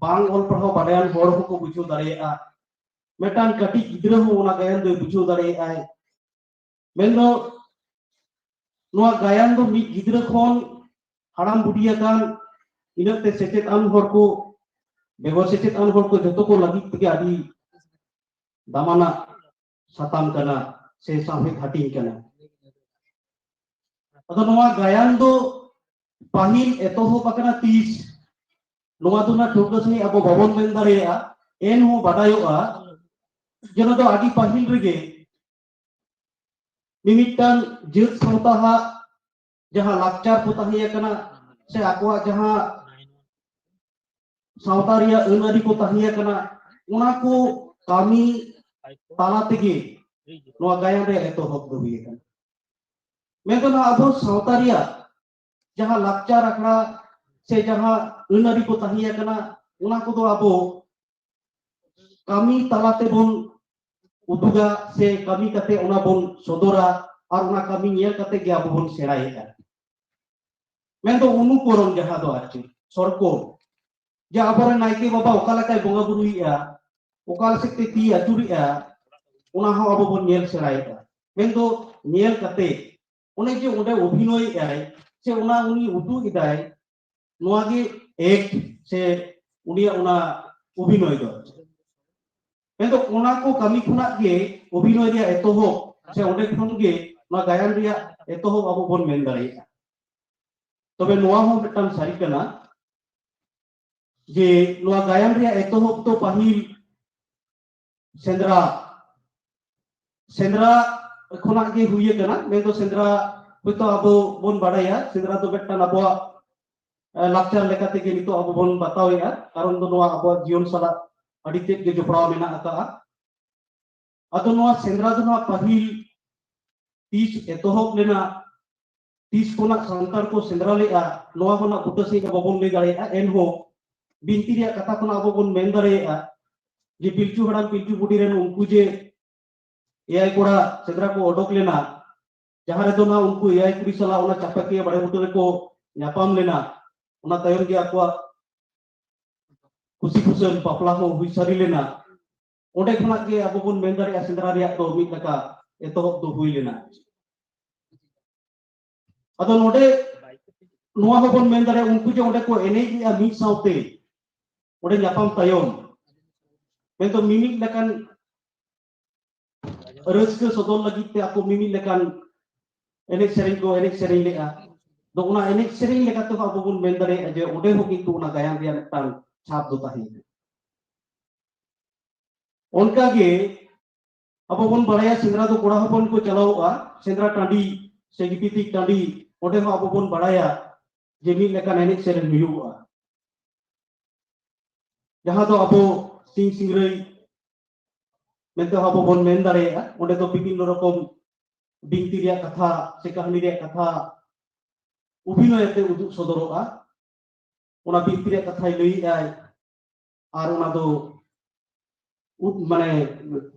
ᱵᱟᱝ ᱚᱞ ᱯᱟᱲᱦᱟᱣ ᱵᱟᱰᱟᱭᱟᱱ ᱦᱚᱲ ᱦᱚᱸᱠᱚ ᱵᱩᱡᱷᱟᱹᱣ ᱫᱟᱲᱮᱭᱟᱜᱼᱟ᱾ ᱢᱤᱫᱴᱟᱝ ᱠᱟᱹᱴᱤᱡ ᱜᱤᱫᱽᱨᱟᱹ ᱦᱚᱸ ᱚᱱᱟ ᱜᱟᱭᱟᱱ ᱫᱚᱭ ᱵᱩᱡᱷᱟᱹᱣ ᱫᱟᱲᱮᱭᱟᱜᱼᱟᱭ᱾ ᱢᱮᱱᱫᱚ ᱱᱚᱣᱟ ᱜᱟᱭᱟᱱ ᱫᱚ ᱢᱤᱫ ᱜᱤᱫᱽᱨᱟᱹ ᱠᱷᱚᱱ ᱦᱟᱲᱟᱢ ᱵᱩᱰᱷᱤ ᱟᱠᱟᱱ, ᱤᱱᱟᱹᱜ ᱛᱮ ᱥᱮᱪᱮᱫ ᱟᱱ ᱦᱚᱲ ᱠᱚ, ᱵᱮᱜᱚᱨ ᱥᱮᱪᱮᱫ ᱟᱱ ᱦᱚᱲ ᱠᱚ, ᱡᱚᱛᱚ ᱠᱚ ᱞᱟᱹᱜᱤᱫ ᱛᱮᱜᱮ ᱟᱹᱰᱤ ᱫᱟᱢᱟᱱᱟᱜ ᱥᱟᱛᱟᱢ ᱠᱟᱱᱟ ᱥᱮ ᱥᱟᱶᱦᱮᱫ ᱦᱟᱹᱴᱤᱧ ᱠᱟᱱᱟ᱾ ᱟᱫᱚ ᱱᱚᱣᱟ ᱜᱟᱭᱟᱱ ᱫᱚ ᱯᱟᱹᱦᱤᱞ ᱮᱛᱚᱦᱚᱵ ᱟᱠᱟᱱᱟ ᱛᱤᱥ, ᱱᱚᱣᱟ ᱫᱚ ᱱᱟᱜ ᱴᱷᱟᱹᱣᱠᱟᱹ ᱥᱟᱺᱦᱤᱡ ᱟᱵᱚ ᱵᱟᱵᱚᱱ ᱢᱮᱱ ᱫᱟᱲᱮᱭᱟᱜᱼᱟ᱾ ᱮᱱᱦᱚᱸ ᱵᱟᱰᱟᱭᱚᱜᱼᱟ ᱡᱮ ᱱᱚᱣᱟ ᱫᱚ ᱟᱹᱰᱤ ᱯᱟᱹᱦᱤᱞ ᱨᱮᱜᱮ ᱢᱤᱢᱤᱫᱴᱟᱝ ᱡᱟᱹᱛ ᱥᱟᱶᱛᱟ ᱦᱟᱜ ᱡᱟᱦᱟᱸ ᱞᱟᱠᱪᱟᱨ ᱠᱚ ᱛᱟᱦᱮᱸ ᱟᱠᱟᱱᱟ ᱥᱮ ᱟᱠᱚᱣᱟᱜ ᱡᱟᱦᱟᱸ ᱥᱟᱶᱛᱟ ᱨᱮᱭᱟᱜ ᱟᱹᱱ ᱟᱹᱨᱤ ᱠᱚ ᱛᱟᱦᱮᱸ ᱟᱠᱟᱱᱟ, ᱚᱱᱟ ᱠᱚ ᱠᱟᱹᱢᱤ ᱛᱟᱞᱟ ᱛᱮᱜᱮ ᱱᱚᱣᱟ ᱜᱟᱭᱟᱱ ᱨᱮᱭᱟᱜ ᱮᱛᱚᱦᱚᱵ ᱫᱚ ᱦᱩᱭ ᱟᱠᱟᱱᱟ᱾ ᱢᱮᱱᱠᱷᱟᱱ ᱟᱵᱚ ᱥᱟᱶᱛᱟ ᱨᱮᱭᱟᱜ ᱡᱟᱦᱟᱸ ᱞᱟᱠᱪᱟᱨ ᱟᱠᱷᱲᱟ ᱥᱮ ᱡᱟᱦᱟᱸ ᱟᱹᱱ ᱟᱹᱨᱤ ᱠᱚ ᱛᱟᱦᱮᱸ ᱟᱠᱟᱱᱟ, ᱚᱱᱟ ᱠᱚᱫᱚ ᱟᱵᱚ ᱠᱟᱹᱢᱤ ᱛᱟᱞᱟ ᱛᱮᱵᱚᱱ ᱩᱫᱩᱜᱟ ᱥᱮ ᱠᱟᱹᱢᱤ ᱠᱟᱛᱮ ᱚᱱᱟ ᱵᱚᱱ ᱥᱚᱫᱚᱨᱟ, ᱟᱨ ᱚᱱᱟ ᱠᱟᱹᱢᱤ ᱧᱮᱞ ᱠᱟᱛᱮ ᱜᱮ ᱟᱵᱚ ᱵᱚᱱ ᱥᱮᱬᱟᱭᱮᱫᱼᱟ᱾ ᱢᱮᱱᱫᱚ ᱚᱱᱩᱠᱚᱨᱚᱱ, ᱡᱟᱦᱟᱸ ᱫᱚ ᱟᱨ ᱪᱮᱫ ᱥᱚᱨᱠᱚ, ᱡᱮ ᱟᱵᱚᱨᱮᱱ ᱱᱟᱭᱠᱮ ᱵᱟᱵᱟ ᱚᱠᱟ ᱞᱮᱠᱟᱭ ᱵᱚᱸᱜᱟ ᱵᱩᱨᱩᱭᱮᱫᱼᱟ, ᱚᱠᱟ ᱥᱮᱫ ᱛᱮ ᱛᱤ ᱟᱹᱪᱩᱨᱮᱫᱼᱟ, ᱚᱱᱟ ᱦᱚᱸ ᱟᱵᱚ ᱵᱚᱱ ᱧᱮᱞ ᱥᱮᱬᱟᱭᱮᱫᱼᱟ᱾ ᱢᱮᱱᱫᱚ ᱧᱮᱞ ᱠᱟᱛᱮ ᱚᱱᱮ ᱡᱮ ᱚᱸᱰᱮ ᱚᱵᱷᱤᱱᱚᱭᱮᱫᱼᱟᱭ ᱥᱮ ᱚᱱᱟ ᱩᱱᱤ ᱩᱫᱩᱜ ᱮᱫᱟᱭ, ᱱᱚᱣᱟ ᱜᱮ ᱮᱠᱴ ᱥᱮ ᱩᱱᱤᱭᱟᱜ ᱚᱱᱟ ᱚᱵᱷᱤᱱᱚᱭ ᱫᱚ᱾ ᱢᱮᱱᱫᱚ ᱚᱱᱟ ᱠᱚ ᱠᱟᱹᱢᱤ ᱠᱷᱚᱱᱟᱜ ᱜᱮ ᱚᱵᱷᱤᱱᱚᱭ ᱨᱮᱭᱟᱜ ᱮᱛᱚᱦᱚᱵ ᱥᱮ ᱚᱸᱰᱮ ᱠᱷᱚᱱ ᱜᱮ ᱱᱚᱣᱟ ᱜᱟᱭᱟᱱ ᱨᱮᱭᱟᱜ ᱮᱛᱚᱦᱚᱵ ᱟᱵᱚ ᱵᱚᱱ ᱢᱮᱱ ᱫᱟᱲᱮᱭᱟᱜᱼᱟ᱾ ᱛᱚᱵᱮ ᱱᱚᱣᱟ ᱦᱚᱸ ᱢᱤᱫᱴᱟᱝ ᱥᱟᱹᱨᱤ ᱠᱟᱱᱟ ᱡᱮ ᱱᱚᱣᱟ ᱜᱟᱭᱟᱱ ᱨᱮᱭᱟᱜ ᱮᱛᱚᱦᱚᱵ ᱫᱚ ᱯᱟᱹᱦᱤᱞ ᱥᱮᱸᱫᱽᱨᱟ, ᱥᱮᱸᱫᱽᱨᱟ ᱠᱷᱚᱱᱟᱜ ᱜᱮ ᱦᱩᱭ ᱟᱠᱟᱱᱟ᱾ ᱢᱮᱱᱫᱚ ᱥᱮᱸᱫᱽᱨᱟ ᱦᱚᱭᱛᱳ ᱟᱵᱚ ᱵᱚᱱ ᱵᱟᱲᱟᱭᱟ, ᱥᱮᱸᱫᱽᱨᱟ ᱫᱚ ᱢᱤᱫᱴᱟᱝ ᱟᱵᱚᱣᱟᱜ, ᱮ, ᱞᱟᱠᱪᱟᱨ ᱞᱮᱠᱟ ᱛᱮᱜᱮ ᱱᱤᱛᱚᱜ ᱟᱵᱚ ᱵᱚᱱ ᱵᱟᱛᱟᱣᱮᱫᱼᱟ, ᱠᱟᱨᱚᱱ ᱫᱚ ᱱᱚᱣᱟ ᱟᱵᱚᱣᱟᱜ ᱡᱤᱭᱚᱱ ᱥᱟᱞᱟᱜ ᱟᱹᱰᱤ ᱛᱮᱫ ᱜᱮ ᱡᱚᱯᱲᱟᱣ ᱢᱮᱱᱟᱜ ᱟᱠᱟᱫᱼᱟ᱾ ᱟᱫᱚ ᱱᱚᱣᱟ ᱥᱮᱸᱫᱽᱨᱟ ᱫᱚ ᱱᱚᱣᱟ ᱯᱟᱹᱦᱤᱞ ᱛᱤᱥ ᱮᱛᱚᱦᱚᱵ ᱞᱮᱱᱟ, ᱛᱤᱥ ᱠᱷᱚᱱᱟᱜ ᱥᱟᱱᱛᱟᱲ ᱠᱚ ᱥᱮᱸᱫᱽᱨᱟ ᱞᱮᱫᱼᱟ, ᱱᱚᱣᱟ ᱠᱷᱚᱱᱟᱜ ᱵᱩᱴᱟᱹ ᱥᱟᱺᱦᱤᱡ ᱫᱚ ᱵᱟᱵᱚᱱ ᱞᱟᱹᱭ ᱫᱟᱲᱮᱭᱟᱜᱼᱟ᱾ ᱮᱱᱦᱚᱸ ᱵᱤᱱᱛᱤ ᱨᱮᱭᱟᱜ ᱠᱟᱛᱷᱟ ᱠᱷᱚᱱᱟᱜ ᱟᱵᱚ ᱵᱚᱱ ᱢᱮᱱ ᱫᱟᱲᱮᱭᱟᱜᱼᱟ ᱡᱮ ᱯᱤᱞᱪᱩ ᱦᱟᱲᱟᱢ ᱯᱤᱞᱪᱩ ᱵᱩᱰᱷᱤ ᱨᱮᱱ ᱩᱱᱠᱩ ᱡᱮ ᱮᱭᱟᱭ ᱠᱚᱲᱟ ᱥᱮᱸᱫᱽᱨᱟ ᱠᱚ ᱚᱰᱚᱠ ᱞᱮᱱᱟ, ᱡᱟᱦᱟᱸ ᱨᱮᱫᱚ ᱱᱟᱜ ᱩᱱᱠᱩ ᱮᱭᱟᱭ ᱠᱩᱲᱤ ᱥᱟᱞᱟᱜ ᱚᱱᱟ ᱪᱟᱯᱟᱠᱤᱭᱟᱹ ᱵᱟᱲᱮ ᱵᱩᱴᱟᱹ ᱨᱮᱠᱚ ᱧᱟᱯᱟᱢ ᱞᱮᱱᱟ᱾ ᱚᱱᱟ ᱛᱟᱭᱚᱢ ᱜᱮ ᱟᱠᱚᱣᱟᱜ ᱠᱩᱥᱤ ᱠᱩᱥᱟᱹᱞ ᱵᱟᱯᱞᱟ ᱦᱚᱸ ᱦᱩᱭ ᱥᱟᱹᱨᱤ ᱞᱮᱱᱟ᱾ ᱚᱸᱰᱮ ᱠᱷᱚᱱᱟᱜ ᱜᱮ ᱟᱵᱚ ᱵᱚᱱ ᱢᱮᱱ ᱫᱟᱲᱮᱭᱟᱜᱼᱟ ᱥᱮᱸᱫᱽᱨᱟ ᱨᱮᱭᱟᱜ ᱫᱚ ᱢᱤᱫ ᱞᱮᱠᱟ ᱮᱛᱚᱦᱚᱵ ᱫᱚ ᱦᱩᱭ ᱞᱮᱱᱟ᱾ ᱟᱫᱚ ᱱᱚᱰᱮ ᱱᱚᱣᱟ ᱦᱚᱸᱵᱚᱱ ᱢᱮᱱ ᱫᱟᱲᱮᱭᱟᱜᱼᱟ, ᱩᱱᱠᱩ ᱡᱮ ᱚᱸᱰᱮ ᱠᱚ ᱮᱱᱮᱡ ᱮᱜᱼᱟ ᱢᱤᱫ ᱥᱟᱶᱛᱮ, ᱚᱸᱰᱮ ᱧᱟᱯᱟᱢ ᱛᱟᱭᱚᱢ, ᱢᱮᱱᱫᱚ ᱢᱤᱢᱤᱫ ᱞᱮᱠᱟᱱ ᱨᱟᱹᱥᱠᱟᱹ ᱥᱚᱫᱚᱨ ᱞᱟᱹᱜᱤᱫ ᱛᱮ ᱟᱠᱚ ᱢᱤᱢᱤᱫ ᱞᱮᱠᱟᱱ ᱮᱱᱮᱡ ᱥᱮᱨᱮᱧ ᱠᱚ ᱮᱱᱮᱡ ᱥᱮᱨᱮᱧ ᱞᱮᱜᱼᱟ᱾ ᱟᱫᱚ ᱚᱱᱟ ᱮᱱᱮᱡ ᱥᱮᱨᱮᱧ ᱞᱮᱠᱟ ᱛᱮᱦᱚᱸ ᱟᱵᱚ ᱵᱚᱱ ᱢᱮᱱ ᱫᱟᱲᱮᱭᱟᱜᱼᱟ ᱡᱮ ᱚᱸᱰᱮ ᱦᱚᱸ ᱠᱤᱱᱛᱩ ᱚᱱᱟ ᱜᱟᱭᱟᱱ ᱨᱮᱭᱟᱜ ᱢᱤᱫᱴᱟᱝ ᱪᱷᱟᱯ ᱫᱚ ᱛᱟᱦᱮᱸ ᱠᱟᱱᱟ᱾ ᱚᱱᱠᱟᱜᱮ ᱟᱵᱚ ᱵᱚᱱ ᱵᱟᱲᱟᱭᱟ ᱥᱮᱸᱫᱽᱨᱟ ᱫᱚ ᱠᱚᱲᱟ ᱦᱚᱯᱚᱱ ᱠᱚ ᱪᱟᱞᱟᱣᱚᱜᱼᱟ, ᱥᱮᱸᱫᱽᱨᱟ ᱴᱟᱺᱰᱤ ᱥᱮ ᱜᱤᱯᱤᱛᱤᱡ ᱴᱟᱺᱰᱤ, ᱚᱸᱰᱮ ᱦᱚᱸ ᱟᱵᱚ ᱵᱚᱱ ᱵᱟᱲᱟᱭᱟ ᱡᱮ ᱢᱤᱫ ᱞᱮᱠᱟᱱ ᱮᱱᱮᱡ ᱥᱮᱨᱮᱧ ᱦᱩᱭᱩᱜᱼᱟ, ᱡᱟᱦᱟᱸ ᱫᱚ ᱟᱵᱚ ᱥᱤᱧ ᱥᱤᱝᱨᱟᱹᱭ ᱢᱮᱱᱛᱮ ᱦᱚᱸ ᱟᱵᱚ ᱵᱚᱱ ᱢᱮᱱ ᱫᱟᱲᱮᱭᱟᱜᱼᱟ᱾ ᱚᱸᱰᱮ ᱫᱚ ᱵᱤᱵᱷᱤᱱᱱᱚ ᱨᱚᱠᱚᱢ ᱵᱤᱱᱛᱤ ᱨᱮᱭᱟᱜ ᱠᱟᱛᱷᱟ ᱥᱮ ᱠᱟᱹᱦᱱᱤ ᱨᱮᱭᱟᱜ ᱠᱟᱛᱷᱟ ᱚᱵᱷᱤᱱᱚᱭ ᱟᱛᱮ ᱩᱫᱩᱜ ᱥᱚᱫᱚᱨᱚᱜᱼᱟ᱾ ᱚᱱᱟ ᱵᱤᱱᱛᱤ ᱨᱮᱭᱟᱜ ᱠᱟᱛᱷᱟᱭ ᱞᱟᱹᱭᱮᱜᱼᱟᱭ ᱟᱨ ᱚᱱᱟ ᱫᱚ ᱩᱫ-, ᱢᱟᱱᱮ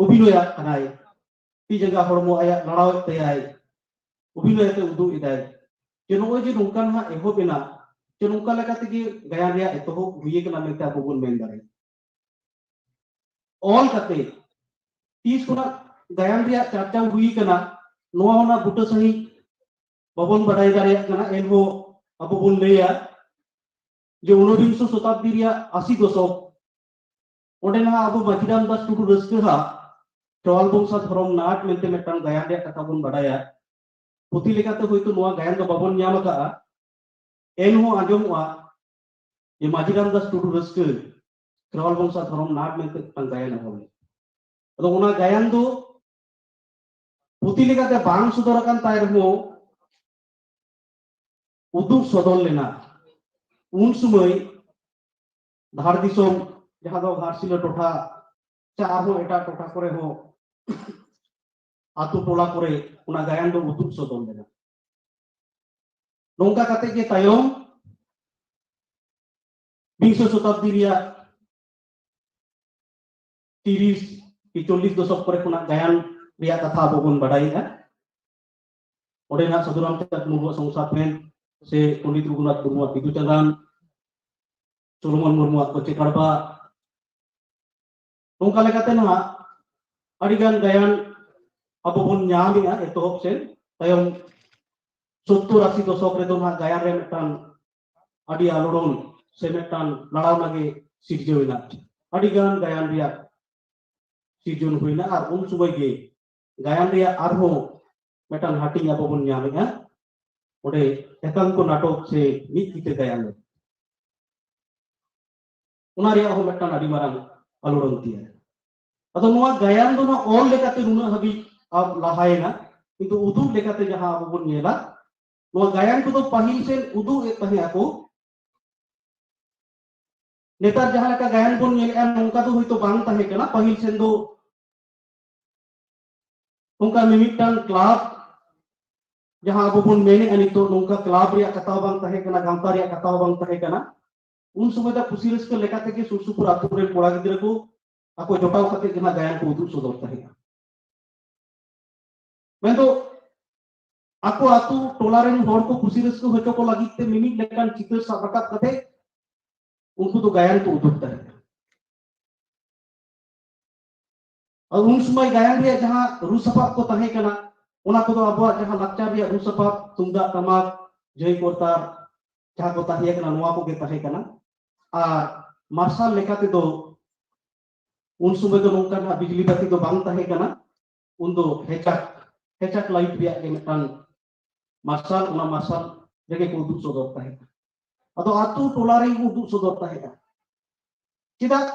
ᱚᱵᱷᱤᱱᱚᱭᱟᱜ ᱠᱟᱱᱟᱭ, ᱛᱤ ᱡᱟᱸᱜᱟ ᱦᱚᱲᱢᱚ ᱟᱭᱟᱜ ᱞᱟᱲᱟᱣᱮᱫ ᱛᱟᱭᱟᱭ, ᱚᱵᱷᱤᱱᱚᱭ ᱟᱛᱮ ᱩᱫᱩᱜ ᱮᱫᱟᱭ ᱡᱮ ᱱᱚᱜᱼᱚᱭ ᱡᱮ ᱱᱚᱝᱠᱟ ᱱᱟᱦᱟᱜ ᱮᱦᱚᱵ ᱮᱱᱟ, ᱡᱮ ᱱᱚᱝᱠᱟ ᱞᱮᱠᱟ ᱛᱮᱜᱮ ᱜᱟᱭᱟᱱ ᱨᱮᱭᱟᱜ ᱮᱛᱚᱦᱚᱵ ᱦᱩᱭ ᱟᱠᱟᱱᱟ ᱢᱮᱱᱛᱮ ᱟᱵᱚ ᱵᱚᱱ ᱢᱮᱱ ᱫᱟᱲᱮᱭᱟᱜᱼᱟ᱾ ᱚᱞ ᱠᱟᱛᱮ ᱛᱤᱥ ᱠᱷᱚᱱᱟᱜ ᱜᱟᱭᱟᱱ ᱨᱮᱭᱟᱜ ᱪᱟᱨᱪᱟᱣ ᱦᱩᱭ ᱟᱠᱟᱱᱟ, ᱱᱚᱣᱟ ᱚᱱᱟ ᱵᱩᱴᱟᱹ ᱥᱟᱺᱦᱤᱡ ᱵᱟᱵᱚᱱ ᱵᱟᱰᱟᱭ ᱫᱟᱲᱮᱭᱟᱜ ᱠᱟᱱᱟ᱾ ᱮᱱᱦᱚᱸ ᱟᱵᱚ ᱵᱚᱱ ᱞᱟᱹᱭᱟ ᱡᱮ ᱩᱱᱚᱵᱤᱝᱥᱚ ᱥᱚᱛᱟᱵᱫᱤ ᱨᱮᱭᱟᱜ ᱟᱥᱤ ᱫᱚᱥᱚᱠ, ᱚᱸᱰᱮ ᱱᱟᱦᱟᱜ ᱟᱵᱚ ᱢᱟᱹᱡᱷᱤ ᱨᱟᱢᱫᱟᱥ ᱴᱩᱰᱩ ᱨᱟᱹᱥᱠᱟᱹ ᱦᱟᱜ ᱠᱷᱮᱨᱣᱟᱞ ᱵᱚᱝᱥᱟ ᱫᱷᱚᱨᱚᱢ ᱱᱟᱴ ᱢᱮᱱᱛᱮ ᱢᱤᱫᱴᱟᱝ ᱜᱟᱭᱟᱱ ᱨᱮᱭᱟᱜ ᱠᱟᱛᱷᱟ ᱵᱚᱱ ᱵᱟᱰᱟᱭᱟ᱾ ᱯᱩᱛᱷᱤ ᱞᱮᱠᱟᱛᱮ ᱦᱚᱭᱛᱳ ᱱᱚᱣᱟ ᱜᱟᱭᱟᱱ ᱫᱚ ᱵᱟᱵᱚᱱ ᱧᱟᱢ ᱟᱠᱟᱫᱼᱟ, ᱮᱱᱦᱚᱸ ᱟᱸᱡᱚᱢᱚᱜᱼᱟ ᱡᱮ ᱢᱟᱹᱡᱷᱤ ᱨᱟᱢᱫᱟᱥ ᱴᱩᱰᱩ ᱨᱟᱹᱥᱠᱟᱹ ᱠᱷᱮᱨᱣᱟᱞ ᱵᱚᱝᱥᱟ ᱫᱷᱚᱨᱚᱢ ᱱᱟᱴ ᱢᱮᱱᱛᱮ ᱢᱤᱫᱴᱟᱝ ᱜᱟᱭᱟᱱ ᱮ ᱚᱞ ᱞᱮᱫᱟ᱾ ᱟᱫᱚ ᱚᱱᱟ ᱜᱟᱭᱟᱱ ᱫᱚ ᱯᱩᱛᱷᱤ ᱞᱮᱠᱟᱛᱮ ᱵᱟᱝ ᱥᱚᱫᱚᱨ ᱟᱠᱟᱱ ᱛᱟᱭ ᱨᱮᱦᱚᱸ ᱩᱫᱩᱜ ᱥᱚᱫᱚᱨ ᱞᱮᱱᱟ᱾ ᱩᱱ ᱥᱚᱢᱚᱭ ᱫᱷᱟᱲ ᱫᱤᱥᱚᱢ, ᱡᱟᱦᱟᱸ ᱫᱚ ᱜᱷᱟᱴᱥᱤᱞᱟᱹ ᱴᱚᱴᱷᱟ ᱥᱮ ᱟᱨᱦᱚᱸ ᱮᱴᱟᱜ ᱴᱚᱴᱷᱟ ᱠᱚᱨᱮ ᱦᱚᱸ ᱟᱛᱳ ᱴᱚᱞᱟ ᱠᱚᱨᱮ ᱚᱱᱟ ᱜᱟᱭᱟᱱ ᱫᱚ ᱩᱫᱩᱜ ᱥᱚᱫᱚᱨ ᱞᱮᱱᱟ᱾ ᱱᱚᱝᱠᱟ ᱠᱟᱛᱮ ᱜᱮ ᱛᱟᱭᱚᱢ ᱵᱤᱝᱥᱚ ᱥᱚᱛᱟᱵᱫᱤ ᱨᱮᱭᱟᱜ ᱛᱤᱨᱤᱥ ᱠᱤ ᱪᱚᱞᱞᱤᱥ ᱫᱚᱥᱚᱠ ᱠᱚᱨᱮ ᱠᱷᱚᱱᱟᱜ ᱜᱟᱭᱟᱱ ᱨᱮᱭᱟᱜ ᱠᱟᱛᱷᱟ ᱟᱵᱚ ᱵᱚᱱ ᱵᱟᱰᱟᱭᱮᱫᱼᱟ᱾ ᱚᱸᱰᱮᱱᱟᱜ ᱥᱟᱹᱫᱷᱩ ᱨᱟᱢᱪᱟᱸᱫᱽ ᱢᱩᱨᱢᱩᱣᱟᱜ ᱥᱚᱝᱥᱟᱨ ᱯᱮᱱ ᱥᱮ ᱯᱚᱱᱰᱤᱛ ᱨᱚᱜᱷᱩᱱᱟᱛᱷ ᱢᱩᱨᱢᱩᱣᱟᱜ ᱵᱤᱫᱩ ᱪᱟᱸᱫᱟᱱ, ᱥᱚᱞᱚᱢᱚᱱ ᱢᱩᱨᱢᱩᱣᱟᱜ ᱠᱚᱪᱮ ᱠᱟᱲᱵᱟ, ᱱᱚᱝᱠᱟ ᱞᱮᱠᱟᱛᱮ ᱱᱟᱦᱟᱜ ᱟᱹᱰᱤᱜᱟᱱ ᱜᱟᱭᱟᱱ ᱟᱵᱚ ᱵᱚᱱ ᱧᱟᱢᱮᱜᱼᱟ ᱮᱛᱚᱦᱚᱵ ᱥᱮᱫ᱾ ᱛᱟᱭᱚᱢ ᱥᱚᱛᱛᱚᱨ ᱟᱥᱤ ᱫᱚᱥᱚᱠ ᱨᱮᱫᱚ ᱱᱟᱦᱟᱜ ᱜᱟᱭᱟᱱ ᱨᱮ ᱢᱤᱫᱴᱟᱝ ᱟᱹᱰᱤ ᱟᱞᱚᱲᱚᱱ ᱥᱮ ᱢᱤᱫᱴᱟᱝ ᱞᱟᱲᱟᱣᱱᱟ ᱜᱮ ᱥᱤᱨᱡᱟᱹᱣ ᱮᱱᱟ᱾ ᱟᱹᱰᱤᱜᱟᱱ ᱜᱟᱭᱟᱱ ᱨᱮᱭᱟᱜ ᱥᱤᱨᱡᱚᱱ ᱦᱩᱭᱱᱟ ᱟᱨ ᱩᱱ ᱥᱚᱢᱚᱭ ᱜᱮ ᱜᱟᱭᱟᱱ ᱨᱮᱭᱟᱜ ᱟᱨᱦᱚᱸ ᱢᱤᱫᱴᱟᱝ ᱦᱟᱹᱴᱤᱧ ᱟᱵᱚ ᱵᱚᱱ ᱧᱟᱢᱮᱜᱼᱟ᱾ ᱚᱸᱰᱮ ᱮᱠᱟᱝᱠᱚ ᱱᱟᱴᱚᱠ ᱥᱮ ᱢᱤᱫ ᱠᱤᱛᱟᱹ ᱜᱟᱭᱟᱱ, ᱚᱱᱟ ᱨᱮᱭᱟᱜ ᱦᱚᱸ ᱢᱤᱫᱴᱟᱝ ᱟᱹᱰᱤ ᱢᱟᱨᱟᱝ ᱟᱞᱚᱲᱚᱱ ᱛᱮᱭᱟᱨ᱾ ᱟᱫᱚ ᱱᱚᱣᱟ ᱜᱟᱭᱟᱱ ᱫᱚ ᱱᱟᱜ ᱚᱞ ᱞᱮᱠᱟᱛᱮ ᱱᱩᱱᱟᱹᱜ ᱦᱟᱹᱵᱤᱡ ᱟᱵ ᱞᱟᱦᱟᱭᱮᱱᱟ, ᱠᱤᱱᱛᱩ ᱩᱫᱩᱜ ᱞᱮᱠᱟᱛᱮ ᱡᱟᱦᱟᱸ ᱟᱵᱚ ᱵᱚᱱ ᱧᱮᱞᱟ, ᱱᱚᱣᱟ ᱜᱟᱭᱟᱱ ᱠᱚᱫᱚ ᱯᱟᱹᱦᱤᱞ ᱥᱮᱫ ᱩᱫᱩᱜ ᱮᱫ ᱛᱟᱦᱮᱸ ᱟᱠᱚ᱾ ᱱᱮᱛᱟᱨ ᱡᱟᱦᱟᱸ ᱞᱮᱠᱟ ᱜᱟᱭᱟᱱ ᱵᱚᱱ ᱧᱮᱞᱮᱜᱼᱟ, ᱱᱚᱝᱠᱟ ᱫᱚ ᱦᱚᱭᱛᱳ ᱵᱟᱝ ᱛᱟᱦᱮᱸ ᱠᱟᱱᱟ᱾ ᱯᱟᱹᱦᱤᱞ ᱥᱮᱱ ᱫᱚ ᱱᱚᱝᱠᱟ ᱢᱤᱢᱤᱫᱴᱟᱝ ᱠᱞᱟᱵᱽ, ᱡᱟᱦᱟᱸ ᱟᱵᱚ ᱵᱚᱱ ᱢᱮᱱᱮᱜᱼᱟ ᱱᱤᱛᱚᱜ, ᱱᱚᱝᱠᱟ ᱠᱞᱟᱵᱽ ᱨᱮᱭᱟᱜ ᱠᱟᱛᱷᱟ ᱦᱚᱸ ᱵᱟᱝ ᱛᱟᱦᱮᱸ ᱠᱟᱱᱟ, ᱜᱟᱶᱛᱟ ᱨᱮᱭᱟᱜ ᱠᱟᱛᱷᱟ ᱦᱚᱸ ᱵᱟᱝ ᱛᱟᱦᱮᱸ ᱠᱟᱱᱟ᱾ ᱩᱱ ᱥᱚᱢᱚᱭ ᱫᱚ ᱠᱩᱥᱤ ᱨᱟᱹᱥᱠᱟᱹ ᱞᱮᱠᱟ ᱛᱮᱜᱮ ᱥᱩᱨ ᱥᱩᱯᱩᱨ ᱟᱛᱳ ᱨᱮᱱ ᱠᱚᱲᱟ ᱜᱤᱫᱽᱨᱟᱹ ᱠᱚ ᱟᱠᱚ ᱡᱚᱴᱟᱣ ᱠᱟᱛᱮ ᱜᱮ ᱱᱟᱜ ᱜᱟᱭᱟᱱ ᱠᱚ ᱩᱫᱩᱜ ᱥᱚᱫᱚᱨ ᱛᱟᱦᱮᱸᱫᱼᱟ᱾ ᱢᱮᱱᱫᱚ ᱟᱠᱚ ᱟᱛᱳ ᱴᱚᱞᱟ ᱨᱮᱱ ᱦᱚᱲ ᱠᱚ ᱠᱩᱥᱤ ᱨᱟᱹᱥᱠᱟᱹ ᱦᱚᱪᱚ ᱠᱚ ᱞᱟᱹᱜᱤᱫ ᱛᱮ ᱢᱤᱢᱤᱫ ᱞᱮᱠᱟᱱ ᱪᱤᱛᱟᱹᱨ ᱥᱟᱵ ᱨᱟᱠᱟᱵ ᱠᱟᱛᱮ ᱩᱱᱠᱩ ᱫᱚ ᱜᱟᱭᱟᱱ ᱠᱚ ᱩᱫᱩᱜ ᱛᱟᱦᱮᱸᱫᱼᱟ᱾ ᱟᱨ ᱩᱱ ᱥᱚᱢᱚᱭ ᱜᱟᱭᱟᱱ ᱨᱮᱭᱟᱜ ᱡᱟᱦᱟᱸ ᱨᱩ ᱥᱟᱯᱟᱵ ᱠᱚ ᱛᱟᱦᱮᱸ ᱠᱟᱱᱟ, ᱚᱱᱟ ᱠᱚᱫᱚ ᱟᱵᱚᱣᱟᱜ ᱡᱟᱦᱟᱸ ᱞᱟᱠᱪᱟᱨ ᱨᱮᱭᱟᱜ ᱨᱩ ᱥᱟᱯᱟᱵ, ᱛᱩᱢᱫᱟᱜ ᱴᱟᱢᱟᱠ, ᱡᱷᱟᱹᱭ ᱠᱚᱨᱛᱟᱞ, ᱡᱟᱦᱟᱸ ᱠᱚ ᱛᱟᱦᱮᱸ ᱠᱟᱱᱟ, ᱱᱚᱣᱟ ᱠᱚᱜᱮ ᱛᱟᱦᱮᱸ ᱠᱟᱱᱟ᱾ ᱟᱨ ᱢᱟᱨᱥᱟᱞ ᱞᱮᱠᱟ ᱛᱮᱫᱚ ᱩᱱ ᱥᱚᱢᱚᱭ ᱫᱚ ᱱᱚᱝᱠᱟ ᱱᱟᱜ ᱵᱤᱡᱽᱞᱤ ᱵᱟᱹᱛᱤ ᱫᱚ ᱵᱟᱝ ᱛᱟᱦᱮᱸ ᱠᱟᱱᱟ᱾ ᱩᱱ ᱫᱚ ᱦᱮᱪᱟᱠ, ᱦᱮᱪᱟᱠ ᱞᱟᱭᱤᱴ ᱨᱮᱭᱟᱜ ᱜᱮ ᱢᱤᱫᱴᱟᱝ ᱢᱟᱨᱥᱟᱞ, ᱚᱱᱟ ᱢᱟᱨᱥᱟᱞ ᱨᱮᱜᱮ ᱠᱚ ᱩᱫᱩᱜ ᱥᱚᱫᱚᱨ ᱛᱟᱦᱮᱸᱫ᱾ ᱟᱫᱚ ᱟᱛᱳ ᱴᱚᱞᱟ ᱨᱮᱜᱮ ᱠᱚ ᱩᱫᱩᱜ ᱥᱚᱫᱚᱨ ᱛᱟᱦᱮᱸᱫᱼᱟ᱾ ᱪᱮᱫᱟᱜ?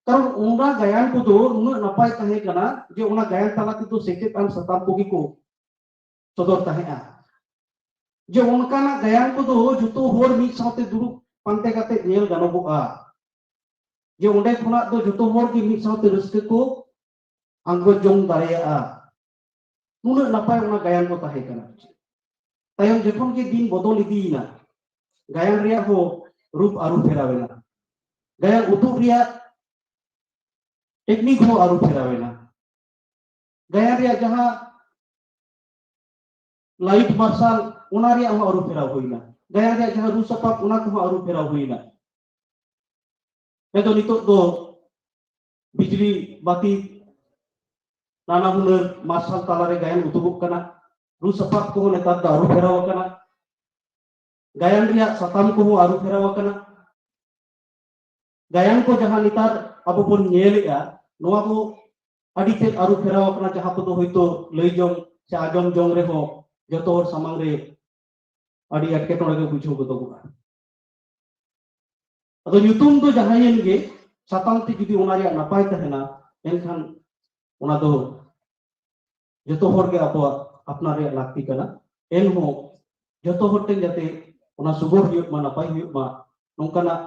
ᱠᱟᱨᱚᱱ ᱚᱱᱟ ᱜᱟᱭᱟᱱ ᱠᱚᱫᱚ ᱱᱩᱱᱟᱹᱜ ᱱᱟᱯᱟᱭ ᱛᱟᱦᱮᱸ ᱠᱟᱱᱟ ᱡᱮ ᱚᱱᱟ ᱜᱟᱭᱟᱱ ᱛᱟᱞᱟ ᱛᱮᱫᱚ ᱥᱮᱪᱮᱫ ᱟᱱ ᱥᱟᱛᱟᱢ ᱠᱚᱜᱮ ᱠᱚ ᱥᱚᱫᱚᱨ ᱛᱟᱦᱮᱸᱫᱼᱟ᱾ ᱡᱮ ᱚᱱᱠᱟᱱᱟᱜ ᱜᱟᱭᱟᱱ ᱠᱚᱫᱚ ᱡᱚᱛᱚ ᱦᱚᱲ ᱢᱤᱫ ᱥᱟᱶᱛᱮ ᱫᱩᱲᱩᱵ ᱯᱟᱱᱛᱮ ᱠᱟᱛᱮ ᱧᱮᱞ ᱜᱟᱱᱚᱜᱚᱜᱼᱟ᱾ ᱡᱮ ᱚᱸᱰᱮ ᱠᱷᱚᱱᱟᱜ ᱫᱚ ᱡᱚᱛᱚ ᱦᱚᱲ ᱜᱮ ᱢᱤᱫ ᱥᱟᱶᱛᱮ ᱨᱟᱹᱥᱠᱟᱹ ᱠᱚ ᱟᱸᱜᱚᱪ ᱡᱚᱝ ᱫᱟᱲᱮᱭᱟᱜᱼᱟ᱾ ᱱᱩᱱᱟᱹᱜ ᱱᱟᱯᱟᱭ ᱚᱱᱟ ᱜᱟᱭᱟᱱ ᱠᱚ ᱛᱟᱦᱮᱸ ᱠᱟᱱᱟ᱾ ᱛᱟᱭᱚᱢ ᱡᱚᱠᱷᱚᱱ ᱜᱮ ᱫᱤᱱ ᱵᱚᱫᱚᱞ ᱤᱫᱤᱭᱮᱱᱟ, ᱜᱟᱭᱟᱱ ᱨᱮᱭᱟᱜ ᱦᱚᱸ ᱨᱩᱯ ᱟᱹᱨᱩ ᱯᱷᱮᱨᱟᱣ ᱮᱱᱟ, ᱜᱟᱭᱟᱱ ᱩᱫᱩᱜ ᱨᱮᱭᱟᱜ ᱴᱮᱠᱱᱤᱠ ᱦᱚᱸ ᱟᱹᱨᱩ ᱯᱷᱮᱨᱟᱣ ᱮᱱᱟ, ᱜᱟᱭᱟᱱ ᱨᱮᱭᱟᱜ ᱡᱟᱦᱟᱸ ᱞᱟᱭᱤᱴ ᱢᱟᱨᱥᱟᱞ, ᱚᱱᱟ ᱨᱮᱭᱟᱜ ᱦᱚᱸ ᱟᱹᱨᱩ ᱯᱷᱮᱨᱟᱣ ᱦᱩᱭᱱᱟ, ᱜᱟᱭᱟᱱ ᱨᱮᱭᱟᱜ ᱡᱟᱦᱟᱸ ᱨᱩ ᱥᱟᱯᱟᱵ, ᱚᱱᱟ ᱠᱚᱦᱚᱸ ᱟᱹᱨᱩ ᱯᱷᱮᱨᱟᱣ ᱦᱩᱭᱱᱟ᱾ ᱢᱮᱱᱫᱚ ᱱᱤᱛᱚᱜ ᱫᱚ ᱵᱤᱡᱽᱞᱤ ᱵᱟᱹᱛᱤ, ᱱᱟᱱᱟ ᱦᱩᱱᱟᱹᱨ ᱢᱟᱨᱥᱟᱞ ᱛᱟᱞᱟᱨᱮ ᱜᱟᱭᱟᱱ ᱩᱫᱩᱜᱚᱜ ᱠᱟᱱᱟ, ᱨᱩ ᱥᱟᱯᱟᱵ ᱠᱚᱦᱚᱸ ᱱᱮᱛᱟᱨ ᱫᱚ ᱟᱹᱨᱩ ᱯᱷᱮᱨᱟᱣ ᱟᱠᱟᱱᱟ, ᱜᱟᱭᱟᱱ ᱨᱮᱭᱟᱜ ᱥᱟᱛᱟᱢ ᱠᱚᱦᱚᱸ ᱟᱹᱨᱩ ᱯᱷᱮᱨᱟᱣ ᱟᱠᱟᱱᱟ᱾ ᱜᱟᱭᱟᱱ ᱠᱚ ᱡᱟᱦᱟᱸ ᱱᱮᱛᱟᱨ ᱟᱵᱚ ᱵᱚᱱ ᱧᱮᱞᱮᱜᱼᱟ, ᱱᱚᱣᱟ ᱠᱚ ᱟᱹᱰᱤ ᱛᱮᱫ ᱟᱹᱨᱩ ᱯᱷᱮᱨᱟᱣ ᱟᱠᱟᱱᱟ, ᱡᱟᱦᱟᱸ ᱠᱚᱫᱚ ᱦᱚᱭᱛᱳ ᱞᱟᱹᱭ ᱡᱚᱝ ᱥᱮ ᱟᱸᱡᱚᱢ ᱡᱚᱝ ᱨᱮᱦᱚᱸ ᱡᱚᱛᱚ ᱦᱚᱲ ᱥᱟᱢᱟᱝ ᱨᱮ ᱟᱹᱰᱤ ᱮᱴᱠᱮᱴᱚᱬᱮ ᱜᱮ ᱵᱩᱡᱷᱟᱹᱣ ᱜᱚᱫᱚᱜᱚᱜᱼᱟ᱾ ᱟᱫᱚ ᱧᱩᱛᱩᱢ ᱫᱚ ᱡᱟᱦᱟᱸᱭᱮᱱ ᱜᱮ, ᱥᱟᱛᱟᱢ ᱛᱮ ᱡᱩᱫᱤ ᱚᱱᱟ ᱨᱮᱭᱟᱜ ᱱᱟᱯᱟᱭ ᱛᱟᱦᱮᱱᱟ, ᱮᱱᱠᱷᱟᱱ ᱚᱱᱟ ᱫᱚ ᱡᱚᱛᱚ ᱦᱚᱲ ᱜᱮ ᱟᱵᱚᱣᱟᱜ ᱟᱯᱱᱟᱨ ᱨᱮᱭᱟᱜ ᱞᱟᱹᱠᱛᱤ ᱠᱟᱱᱟ᱾ ᱮᱱᱦᱚᱸ ᱡᱚᱛᱚ ᱦᱚᱲ ᱴᱷᱮᱱ ᱡᱟᱛᱮ ᱚᱱᱟ ᱥᱩᱜᱚᱲ ᱦᱩᱭᱩᱜ ᱢᱟ, ᱱᱟᱯᱟᱭ ᱦᱩᱭᱩᱜ ᱢᱟ, ᱱᱚᱝᱠᱟᱱᱟᱜ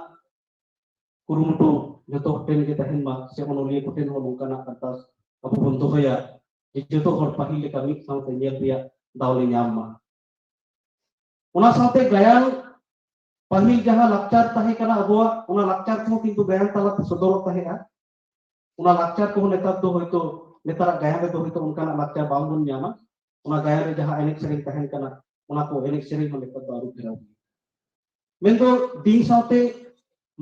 ᱠᱩᱨᱩᱢᱩᱴᱩ ᱡᱚᱛᱚ ᱦᱚᱲ ᱴᱷᱮᱱ ᱜᱮ ᱛᱟᱦᱮᱱ ᱢᱟ, ᱥᱮ ᱚᱱᱚᱞᱤᱭᱟᱹ ᱠᱚᱴᱷᱮᱱ ᱦᱚᱸ ᱱᱚᱝᱠᱟᱱᱟᱜ ᱟᱨᱫᱟᱥ ᱟᱵᱚ ᱵᱚᱱ ᱫᱚᱦᱚᱭᱟ, ᱡᱮ ᱡᱚᱛᱚ ᱦᱚᱲ ᱯᱟᱹᱦᱤᱞ ᱞᱮᱠᱟ ᱢᱤᱫ ᱥᱟᱶᱛᱮ ᱧᱮᱞ ᱨᱮᱭᱟᱜ ᱫᱟᱣ ᱞᱮ ᱧᱟᱢ ᱢᱟ᱾ ᱚᱱᱟ ᱥᱟᱶᱛᱮ ᱜᱟᱭᱟᱱ, ᱯᱟᱹᱦᱤᱞ ᱡᱟᱦᱟᱸ ᱞᱟᱠᱪᱟᱨ ᱛᱟᱦᱮᱸ ᱠᱟᱱᱟ ᱟᱵᱚᱣᱟᱜ, ᱚᱱᱟ ᱞᱟᱠᱪᱟᱨ ᱠᱚᱦᱚᱸ ᱠᱤᱱᱛᱩ ᱜᱟᱭᱟᱱ ᱛᱟᱞᱟᱛᱮ ᱥᱚᱫᱚᱨᱚᱜ ᱛᱟᱦᱮᱸᱜᱼᱟ᱾ ᱚᱱᱟ ᱞᱟᱠᱪᱟᱨ ᱠᱚᱦᱚᱸ ᱱᱮᱛᱟᱨ ᱫᱚ ᱦᱚᱭᱛᱳ, ᱱᱮᱛᱟᱨᱟᱜ ᱜᱟᱭᱟᱱ ᱨᱮᱫᱚ ᱦᱚᱭᱛᱳ ᱚᱱᱠᱟᱱᱟᱜ ᱞᱟᱠᱪᱟᱨ ᱵᱟᱝᱵᱚᱱ ᱧᱟᱢᱟ᱾ ᱚᱱᱟ ᱜᱟᱭᱟᱱ ᱨᱮ ᱡᱟᱦᱟᱸ ᱮᱱᱮᱡ ᱥᱮᱨᱮᱧ ᱛᱟᱦᱮᱱ ᱠᱟᱱᱟ, ᱚᱱᱟ ᱠᱚ ᱮᱱᱮᱡ ᱥᱮᱨᱮᱧ ᱦᱚᱸ ᱱᱮᱛᱟᱨ ᱫᱚ ᱟᱹᱨᱩ ᱯᱷᱮᱨᱟᱣ ᱦᱩᱭ ᱟᱠᱟᱱᱟ᱾ ᱢᱮᱱᱫᱚ ᱫᱤᱱ ᱥᱟᱶᱛᱮ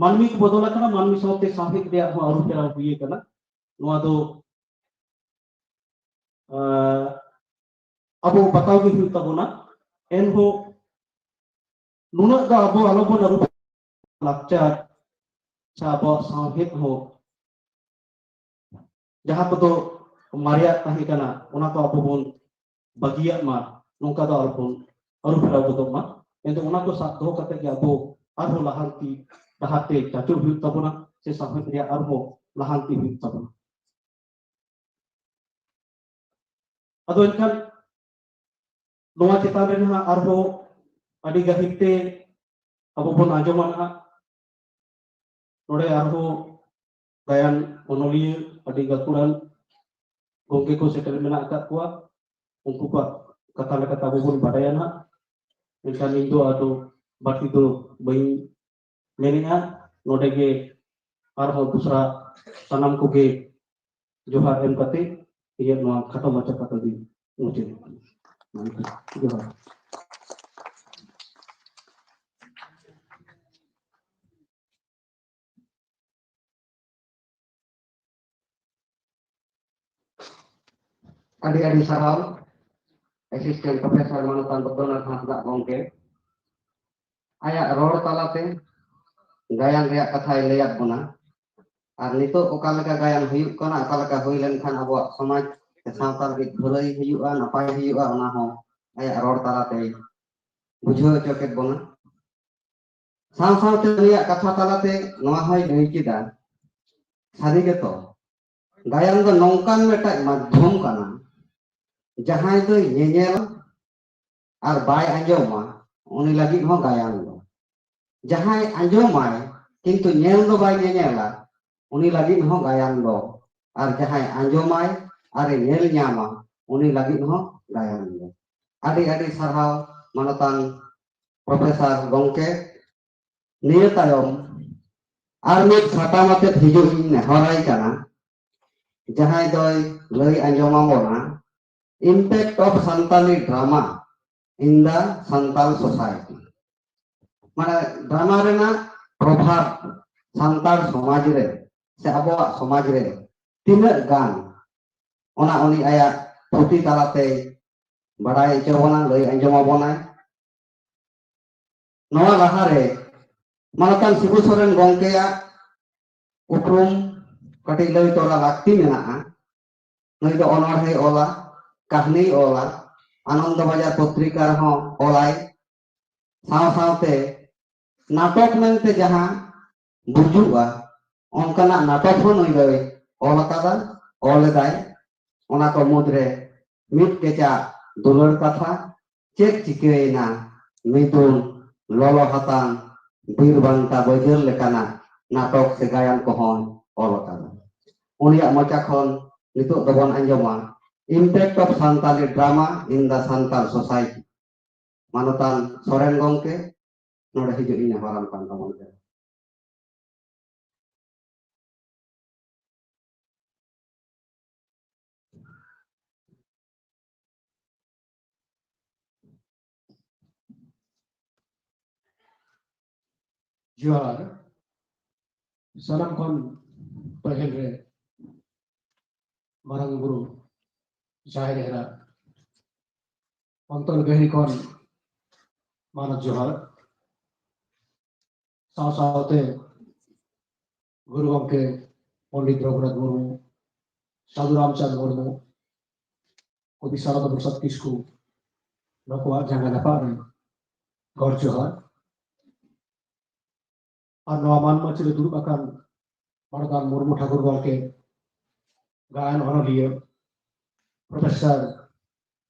ᱢᱟᱹᱱᱢᱤ ᱠᱚ ᱵᱚᱫᱚᱞ ᱟᱠᱟᱱᱟ, ᱢᱟᱹᱱᱢᱤ ᱥᱟᱶᱛᱮ ᱥᱟᱶᱦᱮᱫ ᱨᱮᱭᱟᱜ ᱦᱚᱸ ᱟᱹᱨᱩ ᱯᱷᱮᱨᱟᱣ ᱦᱩᱭ ᱟᱠᱟᱱᱟ᱾ ᱱᱚᱣᱟ ᱫᱚ ᱟᱵᱚ ᱵᱟᱛᱟᱣ ᱜᱮ ᱦᱩᱭᱩᱜ ᱛᱟᱵᱚᱱᱟ᱾ ᱮᱱᱦᱚᱸ ᱱᱩᱱᱟᱹᱜ ᱫᱚ ᱟᱵᱚ ᱟᱞᱚᱵᱚᱱ ᱟᱹᱨᱩ, ᱞᱟᱠᱪᱟᱨ ᱥᱮ ᱟᱵᱚᱣᱟᱜ ᱥᱟᱶᱦᱮᱫ ᱦᱚᱸ ᱡᱟᱦᱟᱸ ᱠᱚᱫᱚ ᱢᱟᱨᱮᱭᱟᱜ ᱛᱟᱦᱮᱸ ᱠᱟᱱᱟ, ᱚᱱᱟ ᱠᱚ ᱟᱵᱚ ᱵᱚᱱ ᱵᱟᱹᱜᱤᱭᱟᱜ ᱢᱟ, ᱱᱚᱝᱠᱟ ᱫᱚ ᱟᱞᱚᱵᱚᱱ ᱟᱹᱨᱩ ᱯᱷᱮᱨᱟᱣ ᱜᱚᱫᱚᱜ ᱢᱟ᱾ ᱢᱮᱱᱫᱚ ᱚᱱᱟ ᱠᱚ ᱥᱟᱵ ᱫᱚᱦᱚ ᱠᱟᱛᱮ ᱜᱮ ᱟᱵᱚ ᱟᱨᱦᱚᱸ ᱞᱟᱦᱟᱱᱛᱤ ᱰᱟᱦᱟᱨ ᱛᱮ ᱪᱟᱪᱳ ᱦᱩᱭᱩᱜ ᱛᱟᱵᱚᱱᱟ, ᱥᱮ ᱥᱟᱶᱦᱮᱫ ᱨᱮᱭᱟᱜ ᱟᱨᱦᱚᱸ ᱞᱟᱦᱟᱱᱛᱤ ᱦᱩᱭᱩᱜ ᱛᱟᱵᱚᱱᱟ᱾ ᱟᱫᱚ ᱮᱱᱠᱷᱟᱱ ᱱᱚᱣᱟ ᱪᱮᱛᱟᱱ ᱨᱮ ᱱᱟᱦᱟᱜ ᱟᱨᱦᱚᱸ ᱟᱹᱰᱤ ᱜᱟᱹᱦᱤᱨ ᱛᱮ ᱟᱵᱚ ᱵᱚᱱ ᱟᱸᱡᱚᱢᱟ ᱱᱟᱦᱟᱜ᱾ ᱱᱚᱰᱮ ᱟᱨᱦᱚᱸ ᱜᱟᱭᱟᱱ ᱚᱱᱚᱞᱤᱭᱟᱹ ᱟᱹᱰᱤ ᱜᱟᱹᱠᱷᱩᱲᱟᱱ ᱜᱚᱢᱠᱮ ᱠᱚ ᱥᱮᱴᱮᱨ ᱢᱮᱱᱟᱜ ᱟᱠᱟᱫ ᱠᱚᱣᱟ᱾ ᱩᱱᱠᱩ ᱠᱚᱣᱟᱜ ᱠᱟᱛᱷᱟ ᱞᱮᱠᱟᱛᱮ ᱟᱵᱚ ᱵᱚᱱ ᱵᱟᱰᱟᱭᱟ ᱱᱟᱦᱟᱜ᱾ ᱮᱱᱠᱷᱟᱱ ᱤᱧ ᱫᱚ ᱟᱫᱚ ᱵᱟᱹᱲᱛᱤ ᱫᱚ ᱵᱟᱹᱧ ᱢᱮᱱᱮᱫᱼᱟ᱾ ᱱᱚᱰᱮ ᱜᱮ ᱟᱨᱦᱚᱸ ᱫᱚᱥᱨᱟ ᱥᱟᱱᱟᱢ ᱠᱚᱜᱮ ᱡᱚᱦᱟᱨ ᱮᱢ ᱠᱟᱛᱮ ᱤᱧᱟᱹᱜ ᱱᱚᱣᱟ ᱠᱷᱟᱴᱚ ᱢᱟᱪᱷᱟ ᱠᱟᱛᱷᱟ ᱫᱚᱧ ᱢᱩᱪᱟᱹᱫ ᱮᱫᱟ᱾ ᱡᱚᱦᱟᱨ᱾ ᱟᱹᱰᱤ ᱟᱹᱰᱤ ᱥᱟᱨᱦᱟᱣ Assistant Professor ᱢᱟᱱᱚᱛᱟᱱ ᱵᱚᱫᱽᱫᱚᱱᱟᱛᱷ ᱦᱟᱸᱥᱫᱟᱜ ᱜᱚᱢᱠᱮ᱾ ᱟᱭᱟᱜ ᱨᱚᱲ ᱛᱟᱞᱟᱛᱮ ᱜᱟᱭᱟᱱ ᱨᱮᱭᱟᱜ ᱠᱟᱛᱷᱟᱭ ᱞᱟᱹᱭᱟᱫ ᱵᱚᱱᱟ᱾ ᱟᱨ ᱱᱤᱛᱚᱜ ᱚᱠᱟ ᱞᱮᱠᱟ ᱜᱟᱭᱟᱱ ᱦᱩᱭᱩᱜ ᱠᱟᱱᱟ, ᱚᱠᱟ ᱞᱮᱠᱟ ᱦᱩᱭ ᱞᱮᱱᱠᱷᱟᱱ ᱟᱵᱚᱣᱟᱜ ᱥᱚᱢᱟᱡᱽ ᱥᱮ ᱥᱟᱶᱛᱟ ᱞᱟᱹᱜᱤᱫ ᱵᱷᱟᱹᱞᱟᱹᱭ ᱦᱩᱭᱩᱜᱼᱟ, ᱱᱟᱯᱟᱭ ᱦᱩᱭᱩᱜᱼᱟ, ᱚᱱᱟ ᱦᱚᱸ ᱟᱭᱟᱜ ᱨᱚᱲ ᱛᱟᱞᱟᱛᱮᱭ ᱵᱩᱡᱷᱟᱹᱣ ᱦᱚᱪᱚ ᱠᱮᱫ ᱵᱚᱱᱟ᱾ ᱥᱟᱶ ᱥᱟᱶᱛᱮ ᱩᱱᱤᱭᱟᱜ ᱠᱟᱛᱷᱟ ᱛᱟᱞᱟᱛᱮ ᱱᱚᱣᱟ ᱦᱚᱸᱭ ᱞᱟᱹᱭ ᱠᱮᱫᱟ, ᱥᱟᱹᱨᱤ ᱜᱮᱛᱚ, ᱜᱟᱭᱟᱱ ᱫᱚ ᱱᱚᱝᱠᱟᱱ ᱢᱤᱫᱴᱟᱝ ᱢᱟᱫᱽᱫᱷᱚᱢ ᱠᱟᱱᱟ, ᱡᱟᱦᱟᱸᱭ ᱫᱚᱭ ᱧᱮᱧᱮᱞ ᱟᱨ ᱵᱟᱭ ᱟᱸᱡᱚᱢᱟ, ᱩᱱᱤ ᱞᱟᱹᱜᱤᱫ ᱦᱚᱸ ᱜᱟᱭᱟᱱ ᱫᱚ᱾ ᱡᱟᱦᱟᱸᱭ ᱟᱸᱡᱚᱢᱟᱭ, ᱠᱤᱱᱛᱩ ᱧᱮᱞ ᱫᱚ ᱵᱟᱭ ᱧᱮᱧᱮᱞᱟ, ᱩᱱᱤ ᱞᱟᱹᱜᱤᱫ ᱦᱚᱸ ᱜᱟᱭᱟᱱ ᱫᱚ᱾ ᱟᱨ ᱡᱟᱦᱟᱸᱭ ᱟᱸᱡᱚᱢᱟᱭ ᱟᱨᱮ ᱧᱮᱞ ᱧᱟᱢᱟ, ᱩᱱᱤ ᱞᱟᱹᱜᱤᱫ ᱦᱚᱸ ᱜᱟᱭᱟᱱ ᱫᱚ᱾ ᱟᱹᱰᱤ ᱟᱹᱰᱤ ᱥᱟᱨᱦᱟᱣ ᱢᱟᱱᱚᱛᱟᱱ ᱯᱨᱚᱯᱷᱮᱥᱚᱨ ᱜᱚᱢᱠᱮ᱾ ᱱᱤᱭᱟᱹ ᱛᱟᱭᱚᱢ ᱟᱨ ᱢᱤᱫ ᱥᱟᱛᱟᱢ ᱟᱛᱮᱫ ᱦᱤᱡᱩᱜ ᱤᱧ ᱱᱮᱦᱚᱨᱟᱭ ᱠᱟᱱᱟ, ᱡᱟᱦᱟᱸᱭ ᱫᱚᱭ ᱞᱟᱹᱭ ᱟᱸᱡᱚᱢ ᱟᱵᱚᱱᱟ Impact of Santali Drama in the Santal Society. ᱢᱟᱱᱮ ᱰᱨᱟᱢᱟ ᱨᱮᱱᱟᱜ ᱯᱨᱚᱵᱷᱟᱵᱽ ᱥᱟᱱᱛᱟᱲ ᱥᱚᱢᱟᱡᱽ ᱨᱮ ᱥᱮ ᱟᱵᱚᱣᱟᱜ ᱥᱚᱢᱟᱡᱽ ᱨᱮ ᱛᱤᱱᱟᱹᱜ ᱜᱟᱱ, ᱚᱱᱟ ᱩᱱᱤ ᱟᱭᱟᱜ ᱯᱩᱛᱷᱤ ᱛᱟᱞᱟᱛᱮ ᱵᱟᱲᱟᱭ ᱦᱚᱪᱚ ᱵᱚᱱᱟ, ᱞᱟᱹᱭ ᱟᱸᱡᱚᱢ ᱟᱵᱚᱱᱟᱭ᱾ ᱱᱚᱣᱟ ᱞᱟᱦᱟᱨᱮ ᱢᱟᱱᱚᱛᱟᱱ ᱥᱤᱵᱩ ᱥᱚᱨᱮᱱ ᱜᱚᱢᱠᱮᱭᱟᱜ ᱩᱯᱨᱩᱢ ᱠᱟᱹᱴᱤᱡ ᱞᱟᱹᱭ ᱛᱚᱨᱟ ᱞᱟᱹᱠᱛᱤ ᱢᱮᱱᱟᱜᱼᱟ᱾ ᱱᱩᱭ ᱫᱚ ᱚᱱᱚᱬᱦᱮᱭ ᱚᱞᱟ, ᱠᱟᱹᱦᱱᱤᱭ ᱚᱞᱟ, ᱟᱱᱚᱱᱫᱚ ᱵᱟᱡᱟᱨ ᱯᱚᱛᱨᱤᱠᱟ ᱨᱮᱦᱚᱸ ᱚᱞᱟᱭ᱾ ᱥᱟᱶ ᱥᱟᱶᱛᱮ ᱱᱟᱴᱚᱠ ᱢᱮᱱᱛᱮ ᱡᱟᱦᱟᱸ ᱵᱩᱡᱩᱜᱼᱟ, ᱚᱱᱠᱟᱱᱟᱜ ᱱᱟᱴᱚᱠ ᱦᱚᱸ ᱱᱩᱭ ᱫᱚᱭ ᱚᱞ ᱟᱠᱟᱫᱟ, ᱚᱞ ᱮᱫᱟᱭ᱾ ᱚᱱᱟ ᱠᱚ ᱢᱩᱫᱽᱨᱮ ᱢᱤᱫ ᱠᱮᱪᱟᱜ ᱫᱩᱞᱟᱹᱲ ᱠᱟᱛᱷᱟ, ᱪᱮᱫ ᱪᱤᱠᱟᱹᱭᱮᱱᱟ, ᱢᱤᱫᱩᱱ, ᱞᱚᱞᱚ ᱦᱟᱛᱟᱝ, ᱵᱤᱨ ᱵᱟᱱᱴᱟ ᱵᱟᱹᱭᱡᱟᱹᱨ ᱞᱮᱠᱟᱱᱟᱜ ᱱᱟᱴᱚᱠ ᱥᱮ ᱜᱟᱭᱟᱱ ᱠᱚᱦᱚᱸᱭ ᱚᱞ ᱟᱠᱟᱫᱟ᱾ ᱩᱱᱤᱭᱟᱜ ᱢᱚᱪᱟ ᱠᱷᱚᱱ ᱱᱤᱛᱚᱜ ᱫᱚᱵᱚᱱ ᱟᱸᱡᱚᱢᱟ Impact of Santali Drama in the Santal Society᱾ ᱢᱟᱱᱚᱛᱟᱱ ᱥᱚᱨᱮᱱ ᱜᱚᱢᱠᱮ ᱱᱚᱰᱮ ᱦᱤᱡᱩᱜ ᱤᱧ ᱱᱮᱦᱚᱨᱟᱢ ᱠᱟᱱ ᱛᱟᱵᱚᱱ ᱠᱟᱱᱟ᱾ ᱡᱚᱦᱟᱨ᱾ ᱥᱟᱱᱟᱢ ᱠᱷᱚᱱ ᱯᱟᱹᱦᱤᱞ ᱨᱮ ᱢᱟᱨᱟᱝ ᱵᱩᱨᱩ ᱡᱟᱦᱮᱨ ᱮᱨᱟ ᱚᱱᱛᱚᱨ ᱜᱟᱹᱦᱤᱨ ᱠᱷᱚᱱ ᱢᱟᱱᱚᱛ ᱡᱚᱦᱟᱨ᱾ ᱥᱟᱶ ᱥᱟᱶᱛᱮ ᱜᱩᱨᱩ ᱜᱚᱢᱠᱮ ᱯᱚᱱᱰᱤᱛ ᱨᱚᱜᱷᱩᱱᱟᱛᱷ ᱢᱩᱨᱢᱩ, ᱥᱟᱹᱫᱷᱩ ᱨᱟᱢᱪᱟᱸᱫᱽ ᱢᱩᱨᱢᱩ, ᱠᱚᱵᱤ ᱥᱟᱨᱚᱫᱟ ᱯᱨᱚᱥᱟᱫᱽ ᱠᱤᱥᱠᱩ, ᱱᱩᱠᱩᱣᱟᱜ ᱡᱟᱸᱜᱟ ᱡᱟᱯᱟᱜ ᱨᱮ ᱜᱚᱰ ᱡᱚᱦᱟᱨ᱾ ᱟᱨ ᱱᱚᱣᱟ ᱢᱟᱹᱱ ᱢᱟᱹᱪᱤ ᱨᱮ ᱫᱩᱲᱩᱵ ᱟᱠᱟᱱ ᱢᱟᱱᱚᱛᱟᱱ ᱢᱩᱨᱢᱩ ᱴᱷᱟᱠᱩᱨ ᱜᱚᱢᱠᱮ, ᱜᱟᱭᱟᱱ ᱚᱱᱚᱞᱤᱭᱟᱹ ᱯᱨᱚᱯᱷᱮᱥᱚᱨ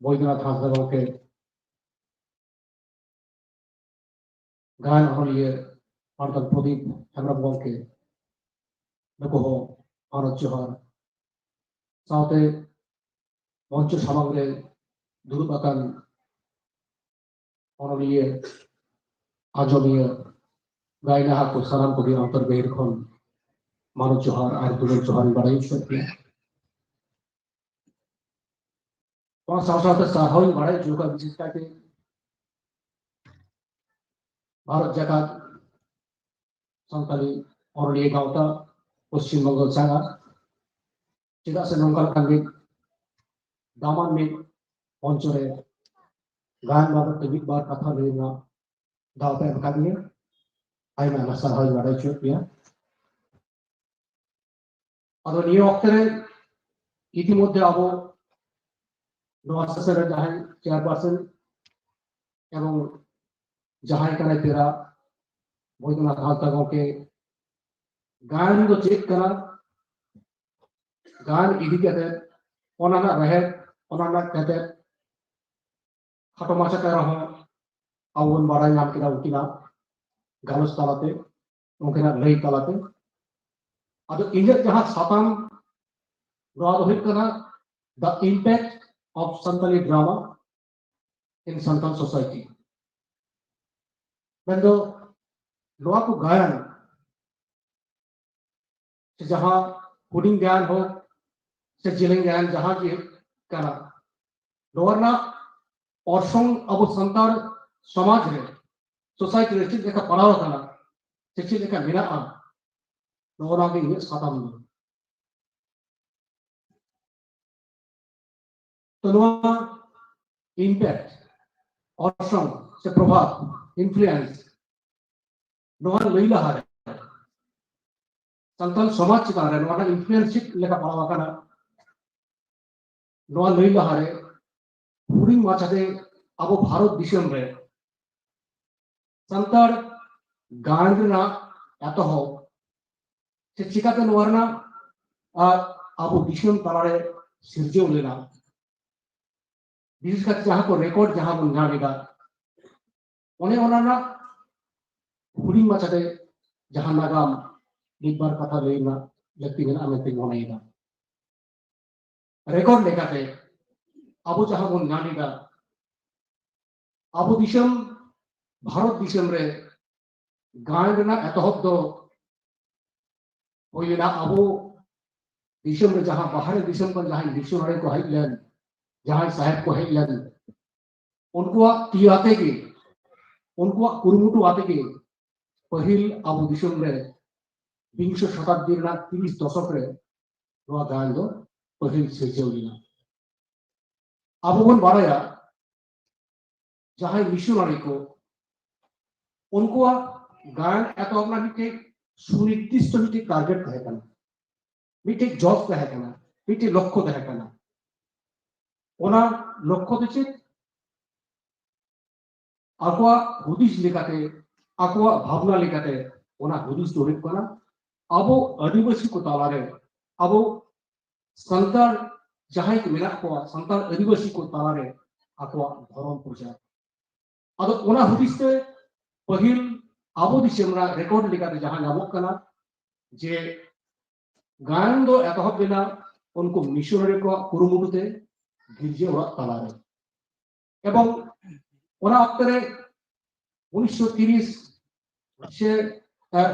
ᱵᱳᱭᱫᱚᱱᱟᱛᱷ ᱦᱟᱸᱥᱫᱟ ᱜᱚᱢᱠᱮ, ᱜᱟᱭᱟᱱ ᱚᱱᱚᱞᱤᱭᱟᱹ ᱢᱟᱱᱚᱛᱟᱱ ᱯᱨᱚᱫᱤᱯ ᱦᱮᱢᱵᱨᱚᱢ ᱜᱚᱢᱠᱮ, ᱱᱩᱠᱩ ᱦᱚᱸ ᱢᱟᱱᱚᱛ ᱡᱚᱦᱟᱨ᱾ ᱥᱟᱶᱛᱮ ᱢᱚᱧᱪᱚ ᱥᱟᱢᱟᱝ ᱨᱮ ᱫᱩᱲᱩᱵ ᱟᱠᱟᱱ ᱚᱱᱚᱞᱤᱭᱟᱹ, ᱟᱸᱡᱚᱢᱤᱭᱟᱹ, ᱜᱟᱭᱱᱟᱦᱟ ᱠᱚ ᱥᱟᱱᱟᱢ ᱠᱚᱜᱮ ᱚᱱᱛᱚᱨ ᱜᱟᱹᱦᱤᱨ ᱠᱷᱚᱱ ᱢᱟᱱᱚᱛ ᱡᱚᱦᱟᱨ ᱟᱨ ᱫᱩᱞᱟᱹᱲ ᱡᱚᱦᱟᱨ ᱤᱧ ᱵᱟᱲᱟᱭ ᱦᱚᱪᱚᱭᱮᱫ ᱯᱮᱭᱟ᱾ ᱚᱱᱟ ᱥᱟᱶ ᱥᱟᱶᱛᱮ ᱥᱟᱨᱦᱟᱣ ᱤᱧ ᱵᱟᱲᱟᱭ ᱦᱚᱪᱚ ᱠᱚᱣᱟ, ᱵᱤᱥᱮᱥ ᱠᱟᱭᱛᱮ ᱵᱷᱟᱨᱚᱛ ᱡᱟᱠᱟᱛ ᱥᱟᱱᱛᱟᱲᱤ ᱚᱱᱚᱞᱤᱭᱟᱹ ᱜᱟᱶᱛᱟ ᱯᱚᱥᱪᱤᱢ ᱵᱚᱝᱜᱚ ᱪᱟᱸᱜᱟ᱾ ᱪᱮᱫᱟᱜ ᱥᱮ ᱱᱚᱝᱠᱟ ᱞᱮᱠᱟᱱ ᱢᱤᱫ ᱫᱟᱢᱟᱱ ᱢᱤᱫ ᱢᱚᱧᱪᱚ ᱨᱮ ᱜᱟᱭᱟᱱ ᱵᱟᱵᱚᱫ ᱛᱮ ᱢᱤᱫ ᱵᱟᱨ ᱠᱟᱛᱷᱟ ᱞᱟᱹᱭ ᱨᱮᱱᱟᱜ ᱫᱟᱣ ᱯᱮ ᱮᱢ ᱟᱠᱟᱫ ᱞᱤᱧᱟ᱾ ᱟᱭᱢᱟ ᱟᱭᱢᱟ ᱥᱟᱨᱦᱟᱣ ᱤᱧ ᱵᱟᱲᱟᱭ ᱦᱚᱪᱚᱭᱮᱫ ᱯᱮᱭᱟ᱾ ᱟᱫᱚ ᱱᱤᱭᱟᱹ ᱚᱠᱛᱮ ᱨᱮ ᱤᱛᱤᱢᱚᱫᱽᱫᱷᱮ ᱟᱵᱚ ᱱᱚᱣᱟ ᱥᱮᱥᱚᱱ ᱨᱮ ᱡᱟᱦᱟᱸᱭ ᱪᱮᱭᱟᱨᱯᱟᱨᱥᱚᱱ ᱮᱵᱚᱝ ᱡᱟᱦᱟᱸᱭ ᱠᱟᱱᱟᱭ ᱯᱮᱲᱟ ᱵᱳᱭᱫᱚᱱᱟᱛᱷ ᱦᱟᱸᱥᱫᱟ ᱜᱚᱢᱠᱮ, ᱜᱟᱭᱟᱱ ᱫᱚ ᱪᱮᱫ ᱠᱟᱱᱟ, ᱜᱟᱭᱟᱱ ᱤᱫᱤ ᱠᱟᱛᱮ ᱚᱱᱟ ᱨᱮᱱᱟᱜ ᱨᱮᱦᱮᱫ, ᱚᱱᱟ ᱨᱮᱱᱟᱜ ᱠᱮᱴᱮᱡ ᱠᱷᱟᱴᱚ ᱢᱟᱪᱷᱟᱛᱮ ᱨᱮᱦᱚᱸ ᱟᱵᱚ ᱵᱚᱱ ᱵᱟᱲᱟᱭ ᱧᱟᱢ ᱠᱮᱫᱟ ᱩᱱᱠᱤᱱᱟᱜ ᱜᱟᱞᱚᱪ ᱛᱟᱞᱟᱛᱮ, ᱩᱱᱠᱤᱱᱟᱜ ᱞᱟᱹᱭ ᱛᱟᱞᱟᱛᱮ᱾ ᱟᱫᱚ ᱤᱧᱟᱹᱜ ᱡᱟᱦᱟᱸ ᱥᱟᱛᱟᱢ, ᱱᱚᱣᱟ ᱫᱚ ᱦᱩᱭᱩᱜ ᱠᱟᱱᱟ The Impact of Santali Drama in Santal Society᱾ ᱢᱮᱱᱫᱚ ᱱᱚᱣᱟ ᱠᱚ ᱜᱟᱭᱟᱱ, ᱥᱮ ᱡᱟᱦᱟᱸ ᱦᱩᱰᱤᱧ ᱜᱟᱭᱟᱱ ᱦᱳᱠ ᱥᱮ ᱡᱮᱞᱮᱧ ᱜᱟᱭᱟᱱ, ᱡᱟᱦᱟᱸ ᱜᱮ ᱠᱟᱱᱟ, ᱱᱚᱣᱟ ᱨᱮᱱᱟᱜ ᱚᱨᱥᱚᱝ ᱟᱵᱚ ᱥᱟᱱᱛᱟᱲ ᱥᱚᱢᱟᱡᱽ ᱨᱮ, ᱥᱳᱥᱟᱭᱴᱤ ᱨᱮ ᱪᱮᱫ ᱞᱮᱠᱟ ᱯᱟᱲᱟᱣ ᱟᱠᱟᱱᱟ ᱥᱮ ᱪᱮᱫ ᱞᱮᱠᱟ ᱢᱮᱱᱟᱜᱼᱟ, ᱱᱚᱣᱟ ᱜᱮ ᱤᱧᱟᱹᱜ ᱥᱟᱛᱟᱢ ᱫᱚ᱾ ᱛᱚ ᱱᱚᱣᱟ ᱤᱢᱯᱮᱠᱴ, ᱚᱨᱥᱚᱝ ᱥᱮ ᱯᱨᱚᱵᱷᱟᱵᱽ, ᱤᱱᱯᱷᱞᱩᱭᱮᱱᱥ, ᱱᱚᱣᱟ ᱞᱟᱹᱭ ᱞᱟᱦᱟᱨᱮ ᱥᱟᱱᱛᱟᱲ ᱥᱚᱢᱟᱡᱽ ᱪᱮᱛᱟᱱ ᱨᱮ ᱱᱚᱣᱟ ᱨᱮᱱᱟᱜ ᱤᱱᱯᱷᱞᱩᱭᱮᱱᱥ ᱪᱮᱫ ᱞᱮᱠᱟ ᱯᱟᱲᱟᱣ ᱟᱠᱟᱱᱟ, ᱱᱚᱣᱟ ᱞᱟᱹᱭ ᱞᱟᱦᱟᱨᱮ ᱦᱩᱰᱤᱧ ᱢᱟᱪᱷᱟᱛᱮ ᱟᱵᱚ ᱵᱷᱟᱨᱚᱛ ᱫᱤᱥᱚᱢ ᱨᱮ ᱥᱟᱱᱛᱟᱲ ᱜᱟᱭᱟᱱ ᱨᱮᱱᱟᱜ ᱮᱛᱚᱦᱚᱵ ᱥᱮ ᱪᱤᱠᱟᱛᱮ ᱱᱚᱣᱟ ᱨᱮᱱᱟᱜ ᱟᱨ ᱟᱵᱚ ᱫᱤᱥᱚᱢ ᱛᱟᱞᱟᱨᱮ ᱥᱤᱨᱡᱟᱹᱣ ᱞᱮᱱᱟ, ᱵᱤᱥᱮᱥ ᱠᱟᱛᱮ ᱡᱟᱦᱟᱸ ᱠᱚ ᱨᱮᱠᱚᱨᱰ ᱡᱟᱦᱟᱸ ᱵᱚᱱ ᱧᱟᱢ ᱮᱫᱟ, ᱚᱱᱮ ᱚᱱᱟ ᱨᱮᱱᱟᱜ ᱦᱩᱰᱤᱧ ᱢᱟᱪᱷᱟᱛᱮ ᱡᱟᱦᱟᱸ ᱱᱟᱜᱟᱢ ᱢᱤᱫ ᱵᱟᱨ ᱠᱟᱛᱷᱟ ᱞᱟᱹᱭ ᱨᱮᱱᱟᱜ ᱞᱟᱹᱠᱛᱤ ᱢᱮᱱᱟᱜᱼᱟ ᱢᱮᱱᱛᱮᱧ ᱢᱚᱱᱮᱭᱮᱫᱟ᱾ ᱨᱮᱠᱚᱨᱰ ᱞᱮᱠᱟᱛᱮ ᱟᱵᱚ ᱡᱟᱦᱟᱸ ᱵᱚᱱ ᱧᱟᱢ ᱮᱫᱟ, ᱟᱵᱚ ᱫᱤᱥᱚᱢ, ᱵᱷᱟᱨᱚᱛ ᱫᱤᱥᱚᱢ ᱨᱮ ᱜᱟᱭᱟᱱ ᱨᱮᱱᱟᱜ ᱮᱛᱚᱦᱚᱵ ᱫᱚ ᱦᱩᱭᱮᱱᱟ ᱟᱵᱚ ᱫᱤᱥᱚᱢ ᱨᱮ ᱡᱟᱦᱟᱸ ᱵᱟᱦᱨᱮ ᱫᱤᱥᱚᱢ ᱠᱷᱚᱱ ᱡᱟᱦᱟᱸᱭ ᱢᱤᱥᱚᱱᱟᱨᱤ ᱠᱚ ᱦᱮᱡ ᱞᱮᱱ, ᱡᱟᱦᱟᱸᱭ ᱥᱟᱦᱮᱵ ᱠᱚ ᱦᱮᱡ ᱞᱮᱱ, ᱩᱱᱠᱩᱣᱟᱜ ᱛᱤ ᱟᱛᱮ ᱜᱮ, ᱩᱱᱠᱩᱣᱟᱜ ᱠᱩᱨᱩᱢᱩᱴᱩ ᱟᱛᱮ ᱜᱮ ᱯᱟᱹᱦᱤᱞ ᱟᱵᱚ ᱫᱤᱥᱚᱢ ᱨᱮ ᱵᱤᱝᱥᱚ ᱥᱚᱛᱟᱵᱫᱤ ᱨᱮᱱᱟᱜ ᱛᱤᱨᱤᱥ ᱫᱚᱥᱚᱠ ᱨᱮ ᱱᱚᱣᱟ ᱜᱟᱭᱟᱱ ᱫᱚ ᱯᱟᱹᱦᱤᱞ ᱥᱤᱨᱡᱟᱹᱣ ᱞᱮᱱᱟ᱾ ᱟᱵᱚ ᱵᱚᱱ ᱵᱟᱲᱟᱭᱟ, ᱡᱟᱦᱟᱸᱭ ᱢᱤᱥᱚᱱᱟᱨᱤ ᱠᱚ, ᱩᱱᱠᱩᱣᱟᱜ ᱜᱟᱭᱟᱱ ᱮᱛᱚᱦᱚᱵ ᱨᱮᱱᱟᱜ ᱢᱤᱫᱴᱮᱡ ᱥᱩᱱᱤᱨᱫᱤᱥᱴᱚ ᱢᱤᱫᱴᱮᱡ ᱴᱟᱨᱜᱮᱴ ᱛᱟᱦᱮᱸ ᱠᱟᱱᱟ, ᱢᱤᱫᱴᱮᱡ ᱡᱚᱥ ᱛᱟᱦᱮᱸ ᱠᱟᱱᱟ, ᱢᱤᱫᱴᱮᱡ ᱞᱚᱠᱠᱷᱚ ᱛᱟᱦᱮᱸ ᱠᱟᱱᱟ᱾ ᱚᱱᱟ ᱞᱚᱠᱠᱷᱚ ᱫᱚ ᱪᱮᱫ? ᱟᱠᱚᱣᱟᱜ ᱦᱩᱫᱤᱥ ᱞᱮᱠᱟᱛᱮ, ᱟᱠᱚᱣᱟᱜ ᱵᱷᱟᱵᱽᱱᱟ ᱞᱮᱠᱟᱛᱮ, ᱚᱱᱟ ᱦᱩᱫᱤᱥ ᱫᱚ ᱦᱩᱭᱩᱜ ᱠᱟᱱᱟ ᱟᱵᱚ ᱟᱹᱫᱤᱵᱟᱹᱥᱤ ᱠᱚ ᱛᱟᱞᱟᱨᱮ, ᱟᱵᱚ ᱥᱟᱱᱛᱟᱲ ᱡᱟᱦᱟᱸᱭ ᱠᱚ ᱢᱮᱱᱟᱜ ᱠᱚᱣᱟ, ᱥᱟᱱᱛᱟᱲ ᱟᱹᱫᱤᱵᱟᱹᱥᱤ ᱠᱚ ᱛᱟᱞᱟᱨᱮ ᱟᱠᱚᱣᱟᱜ ᱫᱷᱚᱨᱚᱢ ᱯᱨᱚᱪᱟᱨ᱾ ᱟᱫᱚ ᱚᱱᱟ ᱦᱩᱫᱤᱥ ᱛᱮ ᱯᱟᱹᱦᱤᱞ ᱟᱵᱚ ᱫᱤᱥᱚᱢ ᱨᱮᱱᱟᱜ ᱨᱮᱠᱚᱨᱰ ᱞᱮᱠᱟᱛᱮ ᱡᱟᱦᱟᱸ ᱧᱟᱢᱚᱜ ᱠᱟᱱᱟ ᱡᱮ ᱜᱟᱭᱟᱱ ᱫᱚ ᱮᱛᱚᱦᱚᱵ ᱞᱮᱱᱟ ᱩᱱᱠᱩ ᱢᱤᱥᱚᱱᱟᱨᱤ ᱠᱚᱣᱟᱜ ᱠᱩᱨᱩᱢᱩᱴᱩ ᱛᱮ ᱜᱤᱨᱡᱟᱹ ᱚᱲᱟᱜ ᱛᱟᱞᱟᱨᱮ, ᱮᱵᱚᱝ ᱚᱱᱟ ᱚᱠᱛᱮ ᱨᱮ ᱩᱱᱤᱥᱥᱚ ᱛᱤᱨᱤᱥ ᱥᱮ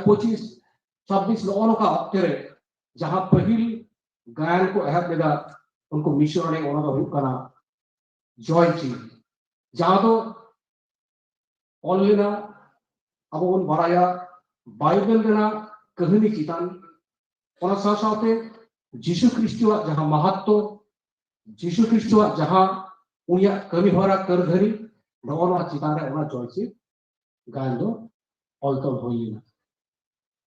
ᱯᱚᱸᱪᱤᱥ ᱪᱷᱟᱵᱵᱤᱥ ᱱᱚᱜᱼᱚ ᱱᱚᱝᱠᱟ ᱚᱠᱛᱮ ᱨᱮ ᱡᱟᱦᱟᱸ ᱯᱟᱹᱦᱤᱞ ᱜᱟᱭᱟᱱ ᱠᱚ ᱮᱦᱚᱵ ᱞᱮᱫᱟ ᱩᱱᱠᱩ ᱢᱤᱥᱚᱱᱟᱨᱤ, ᱚᱱᱟ ᱫᱚ ᱦᱩᱭᱩᱜ ᱠᱟᱱᱟ ᱡᱚᱭ ᱪᱤᱱ, ᱡᱟᱦᱟᱸ ᱫᱚ ᱚᱞ ᱞᱮᱱᱟ, ᱟᱵᱚ ᱵᱚᱱ ᱵᱟᱲᱟᱭᱟ, ᱵᱟᱭᱵᱮᱞ ᱨᱮᱱᱟᱜ ᱠᱟᱹᱦᱱᱤ ᱪᱮᱛᱟᱱ᱾ ᱚᱱᱟ ᱥᱟᱶ ᱥᱟᱶᱛᱮ ᱡᱤᱥᱩ ᱠᱷᱨᱤᱥᱴᱚᱣᱟᱜ ᱡᱟᱦᱟᱸ ᱢᱟᱦᱟᱛᱛᱚ, ᱡᱤᱥᱩ ᱠᱷᱨᱤᱥᱴᱚᱣᱟᱜ ᱡᱟᱦᱟᱸ ᱩᱱᱤᱭᱟᱜ ᱠᱟᱹᱢᱤ ᱦᱚᱨᱟ ᱠᱟᱹᱨᱫᱷᱟᱹᱱᱤ, ᱱᱚᱜᱼᱚ ᱱᱚᱣᱟ ᱪᱮᱛᱟᱱ ᱨᱮ ᱚᱱᱟ ᱡᱚᱭ ᱪᱤᱱ ᱜᱟᱭᱟᱱ ᱫᱚ ᱚᱞ ᱛᱚᱞ ᱦᱩᱭ ᱞᱮᱱᱟ᱾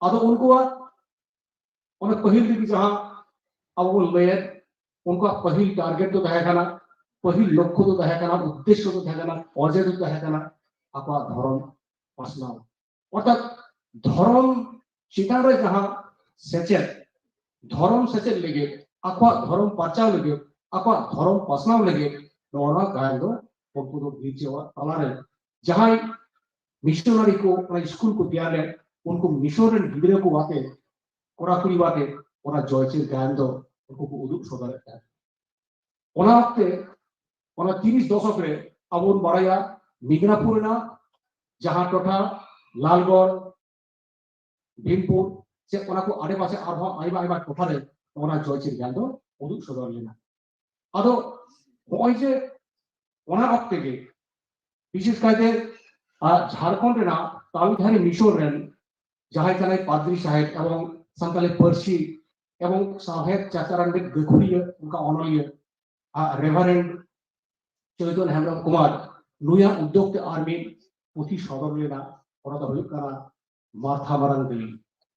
ᱟᱫᱚ ᱩᱱᱠᱩᱣᱟᱜ ᱚᱱᱟ ᱯᱟᱹᱦᱤᱞ ᱨᱮᱜᱮ ᱡᱟᱦᱟᱸ ᱟᱵᱚ ᱵᱚᱱ ᱞᱟᱹᱭᱮᱫ, ᱩᱱᱠᱩᱣᱟᱜ ᱯᱟᱹᱦᱤᱞ ᱴᱟᱨᱜᱮᱴ ᱫᱚ ᱛᱟᱦᱮᱸ ᱠᱟᱱᱟ, ᱯᱟᱹᱦᱤᱞ ᱞᱚᱠᱠᱷᱚ ᱫᱚ ᱛᱟᱦᱮᱸ ᱠᱟᱱᱟ, ᱩᱫᱽᱫᱮᱥᱥᱚ ᱫᱚ ᱛᱟᱦᱮᱸ ᱠᱟᱱᱟ, ᱚᱡᱮ ᱫᱚ ᱛᱟᱦᱮᱸ ᱠᱟᱱᱟ ᱟᱠᱚᱣᱟᱜ ᱫᱷᱚᱨᱚᱢ ᱯᱟᱥᱱᱟᱣ᱾ ᱚᱨᱛᱷᱟᱛ ᱫᱷᱚᱨᱚᱢ ᱪᱮᱛᱟᱱ ᱨᱮ ᱡᱟᱦᱟᱸ ᱥᱮᱪᱮᱫ, ᱫᱷᱚᱨᱚᱢ ᱥᱮᱪᱮᱫ ᱞᱟᱹᱜᱤᱫ, ᱟᱠᱚᱣᱟᱜ ᱫᱷᱚᱨᱚᱢ ᱯᱟᱨᱪᱟᱣ ᱞᱟᱹᱜᱤᱫ, ᱟᱠᱚᱣᱟᱜ ᱫᱷᱚᱨᱚᱢ ᱯᱟᱥᱱᱟᱣ ᱞᱟᱹᱜᱤᱫ ᱱᱚᱣᱟ ᱜᱟᱭᱟᱱ ᱫᱚ ᱩᱱᱠᱩ ᱫᱚ ᱜᱤᱨᱡᱟᱹᱣᱟᱜ ᱛᱟᱞᱟᱨᱮ ᱡᱟᱦᱟᱸᱭ ᱢᱤᱥᱚᱱᱟᱨᱤ ᱠᱚ ᱚᱱᱟ ᱥᱠᱩᱞ ᱠᱚ ᱛᱮᱭᱟᱨ ᱞᱮᱫ, ᱩᱱᱠᱩ ᱢᱤᱥᱚᱱ ᱨᱮᱱ ᱜᱤᱫᱽᱨᱟᱹ ᱠᱚ ᱟᱛᱮ, ᱠᱚᱲᱟ ᱠᱩᱲᱤ ᱟᱛᱮ ᱚᱱᱟ ᱡᱚᱭᱪᱤᱨ ᱜᱟᱭᱟᱱ ᱫᱚ ᱩᱱᱠᱩ ᱠᱚ ᱩᱫᱩᱜ ᱥᱚᱫᱚᱨᱮᱫ ᱛᱟᱦᱮᱸᱫ᱾ ᱚᱱᱟ ᱚᱠᱛᱮ, ᱚᱱᱟ ᱛᱤᱨᱤᱥ ᱫᱚᱥᱚᱠ ᱨᱮ ᱟᱵᱚ ᱵᱚᱱ ᱵᱟᱲᱟᱭᱟ, ᱢᱤᱫᱽᱱᱟᱯᱩᱨ ᱨᱮᱱᱟᱜ ᱡᱟᱦᱟᱸ ᱴᱚᱴᱷᱟ, ᱞᱟᱞᱜᱚᱲ, ᱵᱷᱤᱢᱯᱩᱨ ᱥᱮ ᱚᱱᱟ ᱠᱚ ᱟᱰᱮᱯᱟᱥᱮ ᱟᱨᱦᱚᱸ ᱟᱭᱢᱟ ᱟᱭᱢᱟ ᱴᱚᱴᱷᱟ ᱨᱮ ᱚᱱᱟ ᱡᱚᱭᱪᱤᱨ ᱜᱟᱭᱟᱱ ᱫᱚ ᱩᱫᱩᱜ ᱥᱚᱫᱚᱨ ᱞᱮᱱᱟ᱾ ᱟᱫᱚ ᱱᱚᱜᱼᱚᱭ ᱡᱮ ᱚᱱᱟ ᱚᱠᱛᱮ ᱜᱮ ᱵᱤᱥᱮᱥ ᱠᱟᱭᱛᱮ, ᱟᱨ ᱡᱷᱟᱲᱠᱷᱚᱸᱰ ᱨᱮᱱᱟᱜ ᱛᱟᱞᱩᱠᱫᱷᱟᱨᱤ ᱢᱤᱥᱚᱱ ᱨᱮᱱ ᱡᱟᱦᱟᱸᱭ ᱠᱟᱱᱟᱭ ᱯᱟᱫᱽᱨᱤ ᱥᱟᱦᱮᱵᱽ ᱮᱵᱚᱝ ᱥᱟᱱᱛᱟᱲᱤ ᱯᱟᱹᱨᱥᱤ ᱮᱵᱚᱝ ᱥᱟᱶᱦᱮᱫ ᱪᱟᱪᱟᱨᱟᱱ ᱨᱮᱱ ᱜᱟᱹᱠᱷᱩᱲᱤᱭᱟᱹ, ᱚᱱᱠᱟ ᱚᱱᱚᱞᱤᱭᱟᱹ, ᱟᱨ ᱨᱮᱵᱷᱟᱨᱮᱱᱰ ᱪᱳᱭᱛᱚᱱ ᱦᱮᱢᱵᱨᱚᱢ ᱠᱩᱢᱟᱨ, ᱱᱩᱭᱟᱜ ᱩᱫᱽᱫᱳᱜᱽ ᱛᱮ ᱟᱨ ᱢᱤᱫ ᱯᱩᱛᱷᱤ ᱥᱚᱫᱚᱨ ᱞᱮᱱᱟ᱾ ᱚᱱᱟ ᱫᱚ ᱦᱩᱭᱩᱜ ᱠᱟᱱᱟ ᱢᱟᱨᱛᱷᱟ ᱢᱟᱨᱟᱝ ᱫᱟᱹᱭ᱾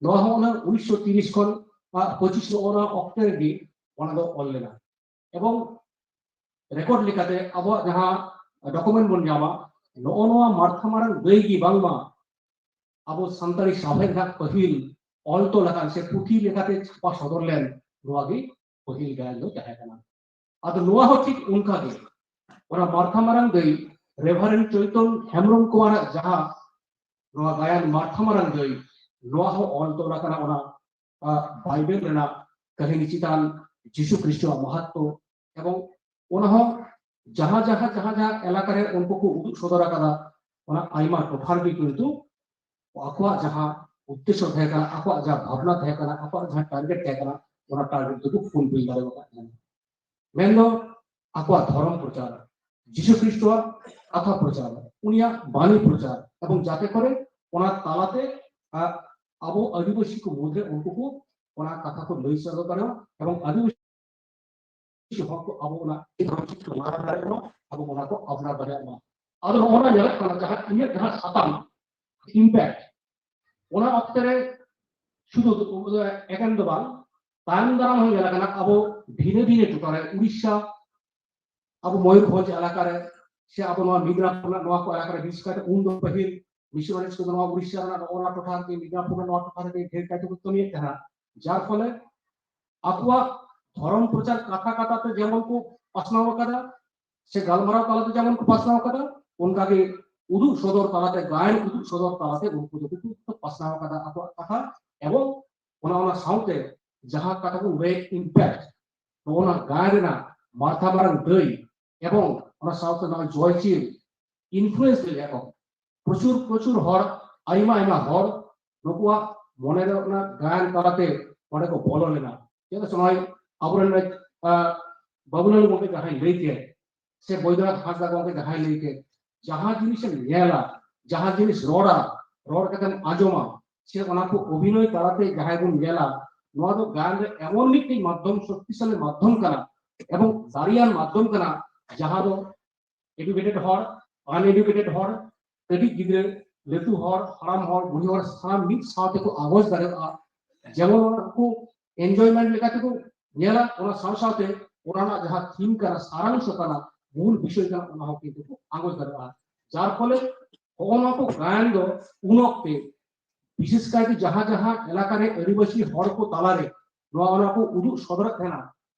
ᱱᱚᱣᱟ ᱦᱚᱸ ᱚᱱᱟ ᱩᱱᱤᱥᱥᱚ ᱛᱤᱨᱤᱥ ᱠᱷᱚᱱ ᱯᱚᱸᱪᱤᱥ ᱱᱚᱜᱼᱚ ᱱᱚᱣᱟ ᱚᱠᱛᱮ ᱨᱮᱜᱮ ᱚᱱᱟ ᱫᱚ ᱚᱞ ᱞᱮᱱᱟ᱾ ᱮᱵᱚᱝ ᱨᱮᱠᱚᱨᱰ ᱞᱮᱠᱟᱛᱮ ᱟᱵᱚᱣᱟᱜ ᱡᱟᱦᱟᱸ ᱰᱚᱠᱩᱢᱮᱱᱴ ᱵᱚᱱ ᱧᱟᱢᱟ, ᱱᱚᱜᱼᱚ ᱱᱚᱣᱟ ᱢᱟᱨᱛᱷᱟ ᱢᱟᱨᱟᱝ ᱫᱟᱹᱭ ᱜᱮ ᱵᱟᱝᱢᱟ ᱟᱵᱚ ᱥᱟᱱᱛᱟᱲᱤ ᱥᱟᱶᱦᱮᱫ ᱨᱮᱱᱟᱜ ᱯᱟᱹᱦᱤᱞ ᱚᱞ ᱛᱚᱞ ᱟᱠᱟᱱ ᱥᱮ ᱯᱩᱛᱷᱤ ᱞᱮᱠᱟᱛᱮ ᱪᱷᱟᱯᱟ ᱥᱚᱫᱚᱨ ᱞᱮᱱ ᱱᱚᱣᱟ ᱜᱮ ᱯᱟᱹᱦᱤᱞ ᱜᱟᱭᱟᱱ ᱫᱚ ᱛᱟᱦᱮᱸ ᱠᱟᱱᱟ᱾ ᱟᱫᱚ ᱱᱚᱣᱟ ᱦᱚᱸ ᱴᱷᱤᱠ ᱚᱱᱠᱟ ᱜᱮ, ᱚᱱᱟ ᱢᱟᱨᱛᱷᱟ ᱢᱟᱨᱟᱝ ᱫᱟᱹᱭ, ᱨᱮᱵᱷᱟᱨᱮᱱᱰ ᱪᱳᱭᱛᱚᱱ ᱦᱮᱢᱵᱨᱚᱢ ᱠᱩᱢᱟᱨᱟᱜ ᱡᱟᱦᱟᱸ ᱱᱚᱣᱟ ᱜᱟᱭᱟᱱ ᱢᱟᱨᱛᱷᱟ ᱢᱟᱨᱟᱝ ᱫᱟᱹᱭ, ᱱᱚᱣᱟ ᱦᱚᱸ ᱚᱞ ᱛᱚᱞ ᱟᱠᱟᱱᱟ ᱚᱱᱟ, ᱟ, ᱵᱟᱭᱵᱮᱞ ᱨᱮᱱᱟᱜ ᱠᱟᱹᱦᱱᱤ ᱪᱮᱛᱟᱱ, ᱡᱤᱥᱩ ᱠᱷᱨᱤᱥᱴᱚᱣᱟᱜ ᱢᱟᱦᱟᱛᱛᱚ, ᱮᱵᱚᱝ ᱚᱱᱟ ᱦᱚᱸ ᱡᱟᱦᱟᱸ ᱡᱟᱦᱟᱸ ᱡᱟᱦᱟᱸ ᱡᱟᱦᱟᱸ ᱮᱞᱟᱠᱟ ᱨᱮ ᱩᱱᱠᱩ ᱠᱚ ᱩᱫᱩᱜ ᱥᱚᱫᱚᱨ ᱟᱠᱟᱫᱟ, ᱚᱱᱟ ᱟᱭᱢᱟ ᱴᱚᱴᱷᱟ ᱨᱮᱜᱮ ᱠᱤᱱᱛᱩ ᱟᱠᱚᱣᱟᱜ ᱡᱟᱦᱟᱸ ᱩᱫᱽᱫᱮᱥᱥᱚ ᱛᱟᱦᱮᱸ ᱠᱟᱱᱟ, ᱟᱠᱚᱣᱟᱜ ᱡᱟᱦᱟᱸ ᱵᱷᱟᱵᱽᱱᱟ ᱛᱟᱦᱮᱸ ᱠᱟᱱᱟ, ᱟᱠᱚᱣᱟᱜ ᱡᱟᱦᱟᱸ ᱴᱟᱨᱜᱮᱴ ᱛᱟᱦᱮᱸ ᱠᱟᱱᱟ, ᱚᱱᱟ ᱴᱟᱨᱜᱮᱴ ᱫᱚᱠᱚ ᱯᱷᱩᱞᱯᱷᱤᱞ ᱫᱟᱲᱮ ᱟᱠᱟᱫ ᱛᱟᱦᱮᱸᱱᱟ᱾ ᱢᱮᱱᱫᱚ ᱟᱠᱚᱣᱟᱜ ᱫᱷᱚᱨᱚᱢ ᱯᱨᱚᱪᱟᱨ, ᱡᱤᱥᱩ ᱠᱷᱨᱤᱥᱴᱚᱣᱟᱜ ᱠᱟᱛᱷᱟ ᱯᱨᱚᱪᱟᱨ, ᱩᱱᱤᱭᱟᱜ ᱵᱟণᱤ ᱯᱨᱚᱪᱟᱨ, ᱮᱵᱚᱝ ᱡᱟᱛᱮ ᱠᱚᱨᱮ ᱚᱱᱟ ᱛᱟᱞᱟᱛᱮ ᱟ, ᱟᱵᱚ ᱟᱹᱫᱤᱵᱟᱹᱥᱤ ᱠᱚ ᱢᱩᱫᱽᱨᱮ ᱩᱱᱠᱩ ᱠᱚ ᱚᱱᱟ ᱠᱟᱛᱷᱟ ᱠᱚ ᱞᱟᱹᱭ ᱥᱚᱫᱚᱨ ᱫᱟᱲᱮᱭᱟᱜᱼᱟ ᱮᱵᱚᱝ ᱟᱹᱫᱤᱵᱟᱹᱥᱤ ᱦᱚᱲ ᱠᱚ ᱟᱵᱚ ᱚᱱᱟ ᱫᱷᱚᱨᱚᱢ ᱪᱤᱠᱤ ᱠᱚ ᱢᱟᱱᱟᱣ ᱫᱟᱲᱮᱭᱟᱜ ᱢᱟ, ᱟᱵᱚ ᱚᱱᱟ ᱠᱚ ᱟᱯᱱᱟᱨ ᱫᱟᱲᱮᱭᱟᱜ ᱢᱟ᱾ ᱟᱫᱚ ᱱᱚᱜᱼᱚ ᱱᱟ ᱧᱮᱞᱚᱜ ᱠᱟᱱᱟ ᱡᱟᱦᱟᱸ ᱤᱧᱟᱹᱜ ᱡᱟᱦᱟᱸ ᱥᱟᱛᱟᱢ ᱤᱢᱯᱮᱠᱴ, ᱚᱱᱟ ᱚᱠᱛᱮ ᱨᱮ ᱥᱩᱫᱷᱩ ᱮᱠᱮᱱ ᱫᱚ ᱵᱟᱝ, ᱛᱟᱭᱚᱢ ᱫᱟᱨᱟᱢ ᱦᱚᱸ ᱧᱮᱞ ᱟᱠᱟᱱᱟ ᱟᱵᱚ ᱵᱷᱤᱱᱟᱹ ᱵᱷᱤᱱᱟᱹ ᱴᱚᱴᱷᱟ ᱨᱮ ᱩᱲᱤᱥᱥᱟ, ᱟᱵᱚ ᱢᱚᱭᱩᱨᱵᱷᱚᱸᱡᱽ ᱮᱞᱟᱠᱟ ᱨᱮ ᱥᱮ ᱟᱵᱚ ᱱᱚᱣᱟ ᱢᱤᱫᱱᱟᱯᱩᱨ ᱨᱮᱱᱟᱜ ᱱᱚᱣᱟ ᱠᱚ ᱮᱞᱟᱠᱟ ᱨᱮ ᱵᱤᱥᱮᱥ ᱠᱟᱭᱛᱮ ᱩᱱ ᱫᱚ ᱯᱟᱹᱦᱤᱞ ᱢᱤᱥᱚᱱᱟᱨᱤᱡᱽ ᱠᱚᱫᱚ ᱱᱚᱣᱟ ᱩᱲᱤᱥᱥᱟ ᱨᱮᱱᱟᱜ ᱱᱚᱜᱼᱚ ᱱᱚᱣᱟ ᱴᱚᱴᱷᱟ ᱨᱮᱜᱮ, ᱢᱤᱫᱱᱟᱯᱩᱨ ᱨᱮᱱᱟᱜ ᱱᱚᱣᱟ ᱴᱚᱴᱷᱟ ᱨᱮᱜᱮ ᱰᱷᱮᱨ ᱠᱟᱭᱛᱮ ᱠᱚ ᱠᱟᱹᱢᱤᱭᱮᱫ ᱛᱟᱦᱮᱸᱱᱟ, ᱡᱟᱨ ᱯᱷᱚᱞᱮ ᱟᱠᱚᱣᱟᱜ ᱫᱷᱚᱨᱚᱢ ᱯᱨᱚᱪᱟᱨ ᱠᱟᱛᱷᱟ ᱠᱟᱛᱷᱟ ᱛᱮ ᱡᱮᱢᱚᱱ ᱠᱚ ᱯᱟᱥᱱᱟᱣ ᱟᱠᱟᱫᱟ ᱥᱮ ᱜᱟᱞᱢᱟᱨᱟᱣ ᱛᱟᱞᱟᱛᱮ ᱡᱮᱢᱚᱱ ᱠᱚ ᱯᱟᱥᱱᱟᱣ ᱟᱠᱟᱫᱟ, ᱚᱱᱠᱟᱜᱮ ᱩᱫᱩᱜ ᱥᱚᱫᱚᱨ ᱛᱟᱞᱟᱛᱮ, ᱜᱟᱭᱟᱱ ᱩᱫᱩᱜ ᱥᱚᱫᱚᱨ ᱛᱟᱞᱟᱛᱮ ᱩᱱᱠᱩ ᱫᱚᱠᱚ ᱯᱟᱥᱱᱟᱣ ᱟᱠᱟᱫᱟ ᱟᱠᱚᱣᱟᱜ ᱠᱟᱛᱷᱟ᱾ ᱮᱵᱚᱝ ᱚᱱᱟ, ᱚᱱᱟ ᱥᱟᱶᱛᱮ ᱡᱟᱦᱟᱸ ᱠᱟᱛᱷᱟ ᱵᱚᱱ ᱞᱟᱹᱭ ᱤᱢᱯᱮᱠᱴ, ᱱᱚᱜᱼᱚ ᱱᱟ ᱜᱟᱭᱟᱱ ᱨᱮᱱᱟᱜ ᱢᱟᱨᱛᱷᱟ ᱢᱟᱨᱟᱝ ᱫᱟᱹᱭ ᱮᱵᱚᱝ ᱚᱱᱟ ᱥᱟᱶᱛᱮ ᱱᱚᱜᱼᱚᱭ ᱡᱚᱭᱪᱤᱨ ᱤᱱᱯᱷᱞᱩᱭᱮᱱᱥ ᱞᱮᱫ ᱠᱚ ᱯᱨᱚᱪᱩᱨ ᱯᱨᱚᱪᱩᱨ ᱦᱚᱲ, ᱟᱭᱢᱟ ᱟᱭᱢᱟ ᱦᱚᱲ ᱱᱩᱠᱩᱣᱟᱜ ᱢᱚᱱᱮ ᱨᱮ ᱚᱱᱟ ᱜᱟᱭᱟᱱ ᱛᱟᱞᱟᱛᱮ ᱚᱸᱰᱮ ᱠᱚ ᱵᱚᱞᱚ ᱞᱮᱱᱟ᱾ ᱪᱮᱫᱟᱜ ᱥᱮ ᱱᱚᱜᱼᱚᱭ ᱟᱵᱚᱨᱮᱱ, ᱟᱸ, ᱵᱟᱵᱩᱞᱟᱞ ᱜᱚᱢᱠᱮ ᱡᱟᱦᱟᱸᱭ ᱞᱟᱹᱭ ᱠᱮᱫ ᱥᱮ ᱵᱳᱭᱫᱚᱱᱟᱛᱷ ᱦᱟᱸᱥᱫᱟ ᱜᱚᱢᱠᱮ ᱡᱟᱦᱟᱸᱭ ᱞᱟᱹᱭ ᱠᱮᱫ, ᱡᱟᱦᱟᱸ ᱡᱤᱱᱤᱥᱮᱢ ᱧᱮᱞᱟ, ᱡᱟᱦᱟᱸ ᱡᱤᱱᱤᱥ ᱨᱚᱲᱟ, ᱨᱚᱲ ᱠᱟᱛᱮᱢ ᱟᱸᱡᱚᱢᱟ, ᱥᱮ ᱚᱱᱟ ᱠᱚ ᱚᱵᱷᱤᱱᱚᱭ ᱛᱟᱞᱟᱛᱮ ᱡᱟᱦᱟᱸᱭ ᱵᱚᱱ ᱧᱮᱞᱟ, ᱱᱚᱣᱟ ᱫᱚ ᱜᱟᱭᱟᱱ ᱨᱮ ᱮᱢᱚᱱ ᱢᱤᱫᱴᱮᱱ ᱢᱟᱫᱽᱫᱷᱚᱢ, ᱥᱚᱠᱛᱤᱥᱟᱞᱤ ᱢᱟᱫᱽᱫᱷᱚᱢ ᱠᱟᱱᱟ ᱮᱵᱚᱝ ᱫᱟᱲᱮᱭᱟᱱ ᱢᱟᱫᱽᱫᱷᱚᱢ ᱠᱟᱱᱟ, ᱡᱟᱦᱟᱸ ᱫᱚ ᱮᱰᱩᱠᱮᱴᱮᱰ ᱦᱚᱲ, ᱟᱱᱮᱰᱩᱠᱮᱴᱮᱰ ᱦᱚᱲ, ᱠᱟᱹᱴᱤᱡ ᱜᱤᱫᱽᱨᱟᱹ, ᱞᱟᱹᱴᱩ ᱦᱚᱲ, ᱦᱟᱲᱟᱢ ᱦᱚᱲ, ᱵᱩᱲᱦᱤ ᱦᱚᱲ, ᱥᱟᱱᱟᱢ ᱢᱤᱫ ᱥᱟᱶ ᱛᱮᱠᱚ ᱟᱜᱚᱡ ᱫᱟᱲᱮᱭᱟᱜᱼᱟ᱾ ᱡᱮᱢᱚᱱ ᱚᱱᱟ ᱠᱚ ᱮᱱᱡᱚᱭᱢᱮᱱᱴ ᱞᱮᱠᱟ ᱛᱮᱠᱚ ᱧᱮᱞᱟ, ᱚᱱᱟ ᱥᱟᱶ ᱥᱟᱶᱛᱮ ᱚᱱᱟ ᱨᱮᱱᱟᱜ ᱡᱟᱦᱟᱸ ᱛᱷᱤᱢ ᱠᱟᱱᱟ, ᱥᱟᱨᱟᱝᱥᱚ ᱠᱟᱱᱟ, ᱢᱩᱞ ᱵᱤᱥᱚᱭ ᱠᱟᱱᱟ, ᱚᱱᱟ ᱦᱚᱸ ᱠᱤᱱᱛᱩ ᱠᱚ ᱟᱸᱜᱚᱪ ᱫᱟᱲᱮᱭᱟᱜᱼᱟ᱾ ᱡᱟᱨ ᱯᱷᱚᱞᱮ ᱦᱚᱸᱜᱼᱚ ᱱᱚᱣᱟ ᱠᱚ ᱜᱟᱭᱟᱱ ᱫᱚ ᱩᱱ ᱚᱠᱛᱮ ᱵᱤᱥᱮᱥ ᱠᱟᱭᱛᱮ ᱡᱟᱦᱟᱸ ᱡᱟᱦᱟᱸ ᱮᱞᱟᱠᱟ ᱨᱮ ᱟᱹᱫᱤᱵᱟᱹᱥᱤ ᱦᱚᱲ ᱠᱚ ᱛᱟᱞᱟᱨᱮ ᱱᱚᱣᱟ ᱚᱱᱟ ᱠᱚ ᱩᱫᱩᱜ ᱥᱚᱫᱚᱨᱮᱫ ᱛᱟᱦᱮᱱᱟ,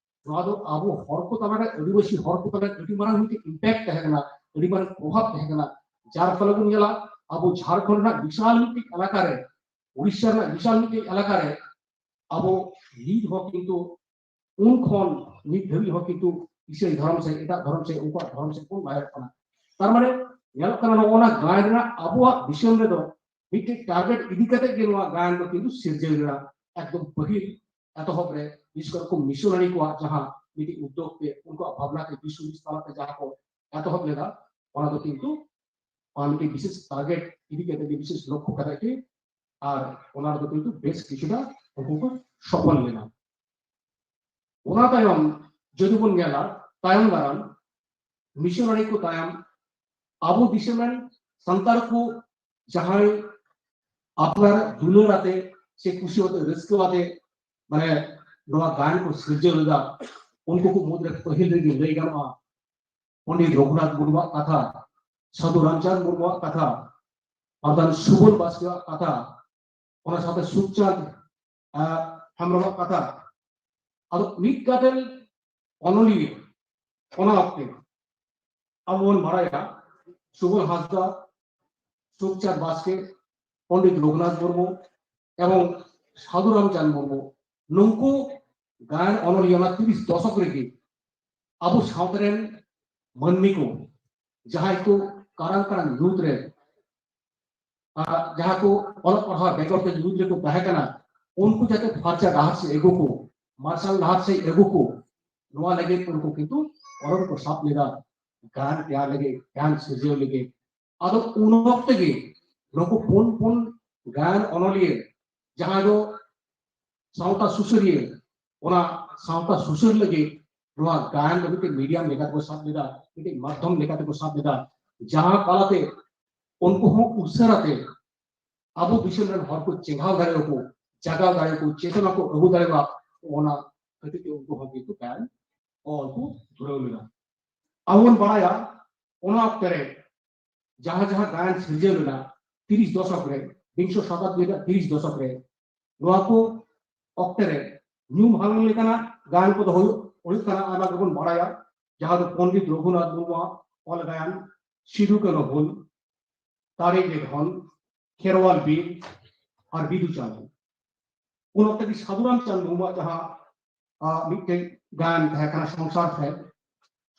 ᱱᱚᱣᱟ ᱫᱚ ᱟᱵᱚ ᱦᱚᱲ ᱠᱚ ᱛᱟᱞᱟᱨᱮ, ᱟᱹᱫᱤᱵᱟᱹᱥᱤ ᱦᱚᱲ ᱠᱚ ᱛᱟᱞᱟᱨᱮ ᱟᱹᱰᱤ ᱢᱟᱨᱟᱝ ᱢᱤᱫᱴᱤᱡ ᱤᱢᱯᱮᱠᱴ ᱛᱟᱦᱮᱸ ᱠᱟᱱᱟ, ᱟᱹᱰᱤ ᱢᱟᱨᱟᱝ ᱯᱨᱚᱵᱷᱟᱵᱽ ᱛᱟᱦᱮᱸ ᱠᱟᱱᱟ᱾ ᱡᱟᱨ ᱯᱷᱚᱞᱮ ᱵᱚᱱ ᱧᱮᱞᱟ ᱟᱵᱚ ᱡᱷᱟᱲᱠᱷᱚᱸᱰ ᱨᱮᱱᱟᱜ ᱵᱤᱥᱟᱞ ᱢᱤᱫᱴᱤᱡ ᱮᱞᱟᱠᱟ ᱨᱮ, ᱩᱲᱤᱥᱥᱟ ᱨᱮᱱᱟᱜ ᱵᱤᱥᱟᱞ ᱢᱤᱫᱴᱤᱡ ᱮᱞᱟᱠᱟ ᱨᱮ ᱟᱵᱚ ᱱᱤᱛ ᱦᱚᱸ ᱠᱤᱱᱛᱩ ᱩᱱ ᱠᱷᱚᱱ ᱱᱤᱛ ᱫᱷᱟᱹᱵᱤᱡ ᱦᱚᱸ ᱠᱤᱱᱛᱩ ᱤᱥᱟᱹᱭ ᱫᱷᱚᱨᱚᱢ ᱥᱮ ᱮᱴᱟᱜ ᱫᱷᱚᱨᱚᱢ ᱥᱮ ᱩᱱᱠᱩᱣᱟᱜ ᱫᱷᱚᱨᱚᱢ ᱥᱮᱫ ᱵᱚᱱ ᱞᱟᱦᱟᱭᱚᱜ ᱠᱟᱱᱟ᱾ ᱛᱟᱨ ᱢᱟᱱᱮ ᱧᱮᱞᱚᱜ ᱠᱟᱱᱟ ᱱᱚᱜᱼᱚ ᱱᱟ ᱜᱟᱭᱟᱱ ᱨᱮᱱᱟᱜ ᱟᱵᱚᱣᱟᱜ ᱫᱤᱥᱚᱢ ᱨᱮᱫᱚ ᱢᱤᱫᱴᱮᱡ ᱴᱟᱨᱜᱮᱴ ᱤᱫᱤ ᱠᱟᱛᱮ ᱜᱮ ᱱᱚᱣᱟ ᱜᱟᱭᱟᱱ ᱫᱚ ᱠᱤᱱᱛᱩ ᱥᱤᱨᱡᱟᱹᱣ ᱞᱮᱱᱟ᱾ ᱮᱠᱫᱚᱢ ᱯᱟᱹᱦᱤᱞ ᱮᱛᱚᱦᱚᱵ ᱨᱮ ᱵᱤᱥᱮᱥ ᱠᱚᱨᱮ ᱠᱚ ᱢᱤᱥᱚᱱᱟᱨᱤ ᱠᱚᱣᱟᱜ ᱡᱟᱦᱟᱸ ᱢᱤᱫᱴᱤᱡ ᱩᱫᱽᱫᱳᱜᱽ ᱛᱮ ᱩᱱᱠᱩᱣᱟᱜ ᱵᱷᱟᱵᱽᱱᱟ ᱛᱮ ᱫᱤᱥ ᱦᱩᱫᱤᱥ ᱛᱟᱞᱟᱛᱮ ᱡᱟᱦᱟᱸ ᱠᱚ ᱮᱛᱚᱦᱚᱵ ᱞᱮᱫᱟ, ᱚᱱᱟ ᱫᱚ ᱠᱤᱱᱛᱩ ᱚᱱᱟ ᱢᱤᱫᱴᱤᱡ ᱵᱤᱥᱮᱥ ᱴᱟᱨᱜᱮᱴ ᱤᱫᱤ ᱠᱟᱛᱮ ᱜᱮ, ᱵᱤᱥᱮᱥ ᱞᱚᱠᱠᱷᱚ ᱠᱟᱛᱮ ᱜᱮ, ᱟᱨ ᱚᱱᱟ ᱨᱮᱫᱚ ᱠᱤᱱᱛᱩ ᱵᱮᱥ ᱠᱤᱪᱷᱩᱴᱟ ᱩᱱᱠᱩ ᱠᱚ ᱥᱚᱯᱷᱚᱞ ᱞᱮᱱᱟ᱾ ᱚᱱᱟ ᱛᱟᱭᱚᱢ ᱡᱩᱫᱤ ᱵᱚᱱ ᱧᱮᱞᱟ, ᱛᱟᱭᱚᱢ ᱫᱟᱨᱟᱢ ᱢᱤᱥᱚᱱᱟᱨᱤ ᱠᱚ ᱛᱟᱭᱚᱢ ᱟᱵᱚ ᱫᱤᱥᱚᱢ ᱨᱮᱱ ᱥᱟᱱᱛᱟᱲ ᱠᱚ ᱡᱟᱦᱟᱸᱭ ᱟᱯᱱᱟᱨ ᱫᱩᱞᱟᱹᱲ ᱟᱛᱮ ᱥᱮ ᱠᱩᱥᱤ ᱟᱛᱮ ᱨᱟᱹᱥᱠᱟᱹ ᱟᱛᱮ ᱢᱟᱱᱮ ᱱᱚᱣᱟ ᱜᱟᱭᱟᱱ ᱠᱚ ᱥᱤᱨᱡᱟᱹᱣ ᱞᱮᱫᱟ, ᱩᱱᱠᱩ ᱠᱚ ᱢᱩᱫᱽᱨᱮ ᱯᱟᱹᱦᱤᱞ ᱨᱮᱜᱮ ᱞᱟᱹᱭ ᱜᱟᱱᱚᱜᱼᱟ ᱯᱚᱱᱰᱤᱛ ᱨᱚᱜᱷᱩᱱᱟᱛᱷ ᱢᱩᱨᱢᱩᱣᱟᱜ ᱠᱟᱛᱷᱟ, ᱥᱟᱹᱫᱷᱩ ᱨᱟᱢᱪᱟᱸᱫᱽ ᱢᱩᱨᱢᱩᱣᱟᱜ ᱠᱟᱛᱷᱟ, ᱯᱨᱚᱫᱷᱟᱱ ᱥᱩᱵᱚᱞ ᱵᱟᱥᱠᱮᱭᱟᱜ ᱠᱟᱛᱷᱟ, ᱚᱱᱟ ᱥᱟᱶᱛᱮ ᱥᱩᱠᱪᱟᱸᱫᱽ ᱦᱮᱢᱵᱨᱚᱢᱟᱜ ᱠᱟᱛᱷᱟ᱾ ᱟᱫᱚ ᱢᱤᱫ ᱜᱟᱫᱮᱞ ᱚᱱᱚᱞᱤᱭᱟᱹ ᱚᱱᱟ ᱚᱠᱛᱮ ᱟᱵᱚ ᱵᱚᱱ ᱵᱟᱲᱟᱭᱟ ᱥᱩᱵᱚᱞ ᱦᱟᱸᱥᱫᱟ, ᱥᱩᱠᱪᱟᱸᱫᱽ ᱵᱟᱥᱠᱮ, ᱯᱚᱱᱰᱤᱛ ᱨᱚᱜᱷᱩᱱᱟᱛᱷ ᱢᱩᱨᱢᱩ ᱮᱵᱚᱝ ᱥᱟᱫᱷᱩ ᱨᱟᱢᱪᱟᱸᱫᱽ ᱢᱩᱨᱢᱩ, ᱱᱩᱠᱩ ᱜᱟᱭᱟᱱ ᱚᱱᱚᱞᱤᱭᱟᱹ ᱚᱱᱟ ᱛᱤᱨᱤᱥ ᱫᱚᱥᱚᱠ ᱨᱮᱜᱮ ᱟᱵᱚ ᱥᱟᱶᱛᱟ ᱨᱮᱱ ᱢᱟᱹᱱᱢᱤ ᱠᱚ ᱡᱟᱦᱟᱸᱭ ᱠᱚ ᱠᱟᱨᱟᱝ ᱠᱟᱨᱟᱝ ᱧᱩᱛ ᱨᱮ ᱟᱨ ᱡᱟᱦᱟᱸ ᱠᱚ ᱚᱞᱚᱜ ᱯᱟᱲᱦᱟᱣ ᱵᱮᱜᱚᱨ ᱛᱮ ᱧᱩᱛ ᱨᱮᱠᱚ ᱛᱟᱦᱮᱸ ᱠᱟᱱᱟ, ᱩᱱᱠᱩ ᱡᱟᱛᱮ ᱯᱷᱟᱨᱪᱟ ᱰᱟᱦᱟᱨ ᱥᱮᱫ ᱟᱹᱜᱩ ᱠᱚ, ᱢᱟᱨᱥᱟᱞ ᱰᱟᱦᱟᱨ ᱥᱮᱫ ᱟᱹᱜᱩ ᱠᱚ, ᱱᱚᱣᱟ ᱞᱟᱹᱜᱤᱫ ᱩᱱᱠᱩ ᱠᱤᱱᱛᱩ ᱚᱱᱚᱞ ᱠᱚ ᱥᱟᱵ ᱞᱮᱫᱟ, ᱜᱟᱭᱟᱱ ᱛᱮᱭᱟᱨ ᱞᱟᱹᱜᱤᱫ, ᱜᱟᱭᱟᱱ ᱥᱤᱨᱡᱟᱹᱣ ᱞᱟᱹᱜᱤᱫ᱾ ᱟᱫᱚ ᱩᱱ ᱚᱠᱛᱮ ᱜᱮ ᱱᱩᱠᱩ ᱯᱩᱱ ᱯᱩᱱ ᱜᱟᱭᱟᱱ ᱚᱱᱚᱞᱤᱭᱟᱹ ᱡᱟᱦᱟᱸ ᱫᱚ ᱥᱟᱶᱛᱟ ᱥᱩᱥᱟᱹᱨᱤᱭᱟᱹ, ᱚᱱᱟ ᱥᱟᱶᱛᱟ ᱥᱩᱥᱟᱹᱨ ᱞᱟᱹᱜᱤᱫ ᱱᱚᱣᱟ ᱜᱟᱭᱟᱱ ᱫᱚ ᱢᱤᱫᱴᱮᱱ ᱢᱤᱰᱤᱭᱟᱢ ᱞᱮᱠᱟᱛᱮ ᱠᱚ ᱥᱟᱵ ᱞᱮᱫᱟ, ᱢᱤᱫᱴᱮᱱ ᱢᱟᱫᱽᱫᱷᱚᱢ ᱞᱮᱠᱟᱛᱮ ᱠᱚ ᱥᱟᱵ ᱞᱮᱫᱟ, ᱡᱟᱦᱟᱸ ᱛᱟᱞᱟᱛᱮ ᱩᱱᱠᱩ ᱦᱚᱸ ᱩᱥᱟᱹᱨᱟᱛᱮ ᱟᱵᱚ ᱫᱤᱥᱚᱢ ᱨᱮᱱ ᱦᱚᱲ ᱠᱚ ᱪᱮᱸᱜᱷᱟᱣ ᱫᱟᱲᱮᱭᱟᱠᱚ, ᱡᱟᱜᱟᱣ ᱫᱟᱲᱮᱭᱟᱠᱚ, ᱪᱮᱛᱚᱱᱟ ᱠᱚ ᱟᱹᱜᱩ ᱫᱟᱲᱮᱭᱟᱜᱼᱟ᱾ ᱚᱱᱟ ᱠᱷᱟᱹᱛᱤᱨ ᱛᱮ ᱩᱱᱠᱩ ᱦᱚᱸ ᱠᱤᱱᱛᱩ ᱜᱟᱭᱟᱱ ᱚᱞ ᱠᱚ ᱫᱷᱩᱨᱟᱹᱣ ᱞᱮᱱᱟ᱾ ᱟᱵᱚ ᱵᱚᱱ ᱵᱟᱲᱟᱭᱟ, ᱚᱱᱟ ᱚᱠᱛᱮ ᱨᱮ ᱡᱟᱦᱟᱸ ᱡᱟᱦᱟᱸ ᱜᱟᱭᱟᱱ ᱥᱤᱨᱡᱟᱹᱣ ᱞᱮᱱᱟ ᱛᱤᱨᱤᱥ ᱫᱚᱥᱚᱠ ᱨᱮ, ᱵᱤᱝᱥᱚ ᱥᱚᱛᱟᱵᱫᱤ ᱨᱮᱭᱟᱜ ᱛᱤᱨᱤᱥ ᱫᱚᱥᱚᱠ ᱨᱮ, ᱱᱚᱣᱟ ᱠᱚ ᱚᱠᱛᱮ ᱨᱮ ᱧᱩᱢ ᱦᱟᱞᱟᱝ ᱞᱮᱠᱟᱱᱟᱜ ᱜᱟᱭᱟᱱ ᱠᱚᱫᱚ ᱦᱩᱭᱩᱜ ᱦᱩᱭᱩᱜ ᱠᱟᱱᱟ, ᱟᱭᱢᱟ ᱜᱮᱵᱚᱱ ᱵᱟᱲᱟᱭᱟ, ᱡᱟᱦᱟᱸ ᱫᱚ ᱯᱚᱱᱰᱤᱛ ᱨᱚᱜᱷᱩᱱᱟᱛᱷ ᱢᱩᱨᱢᱩᱣᱟᱜ ᱚᱞ ᱜᱟᱭᱟᱱ ᱥᱤᱫᱩ ᱠᱟᱹᱱᱦᱩ ᱦᱩᱞ, ᱛᱟᱨᱮ ᱜᱮ ᱫᱷᱚᱱ, ᱠᱷᱮᱨᱣᱟᱞ ᱵᱤᱨ ᱟᱨ ᱵᱤᱫᱩ ᱪᱟᱸᱫᱟᱱ᱾ ᱩᱱ ᱚᱠᱛᱮ ᱜᱮ ᱥᱟᱹᱫᱷᱩ ᱨᱟᱢᱪᱟᱸᱫᱽ ᱢᱩᱨᱢᱩᱣᱟᱜ ᱡᱟᱦᱟᱸ ᱟᱜ ᱢᱤᱫᱴᱮᱱ ᱜᱟᱭᱟᱱ ᱛᱟᱦᱮᱸ ᱠᱟᱱᱟ ᱥᱚᱝᱥᱟᱨ ᱯᱷᱮᱰ,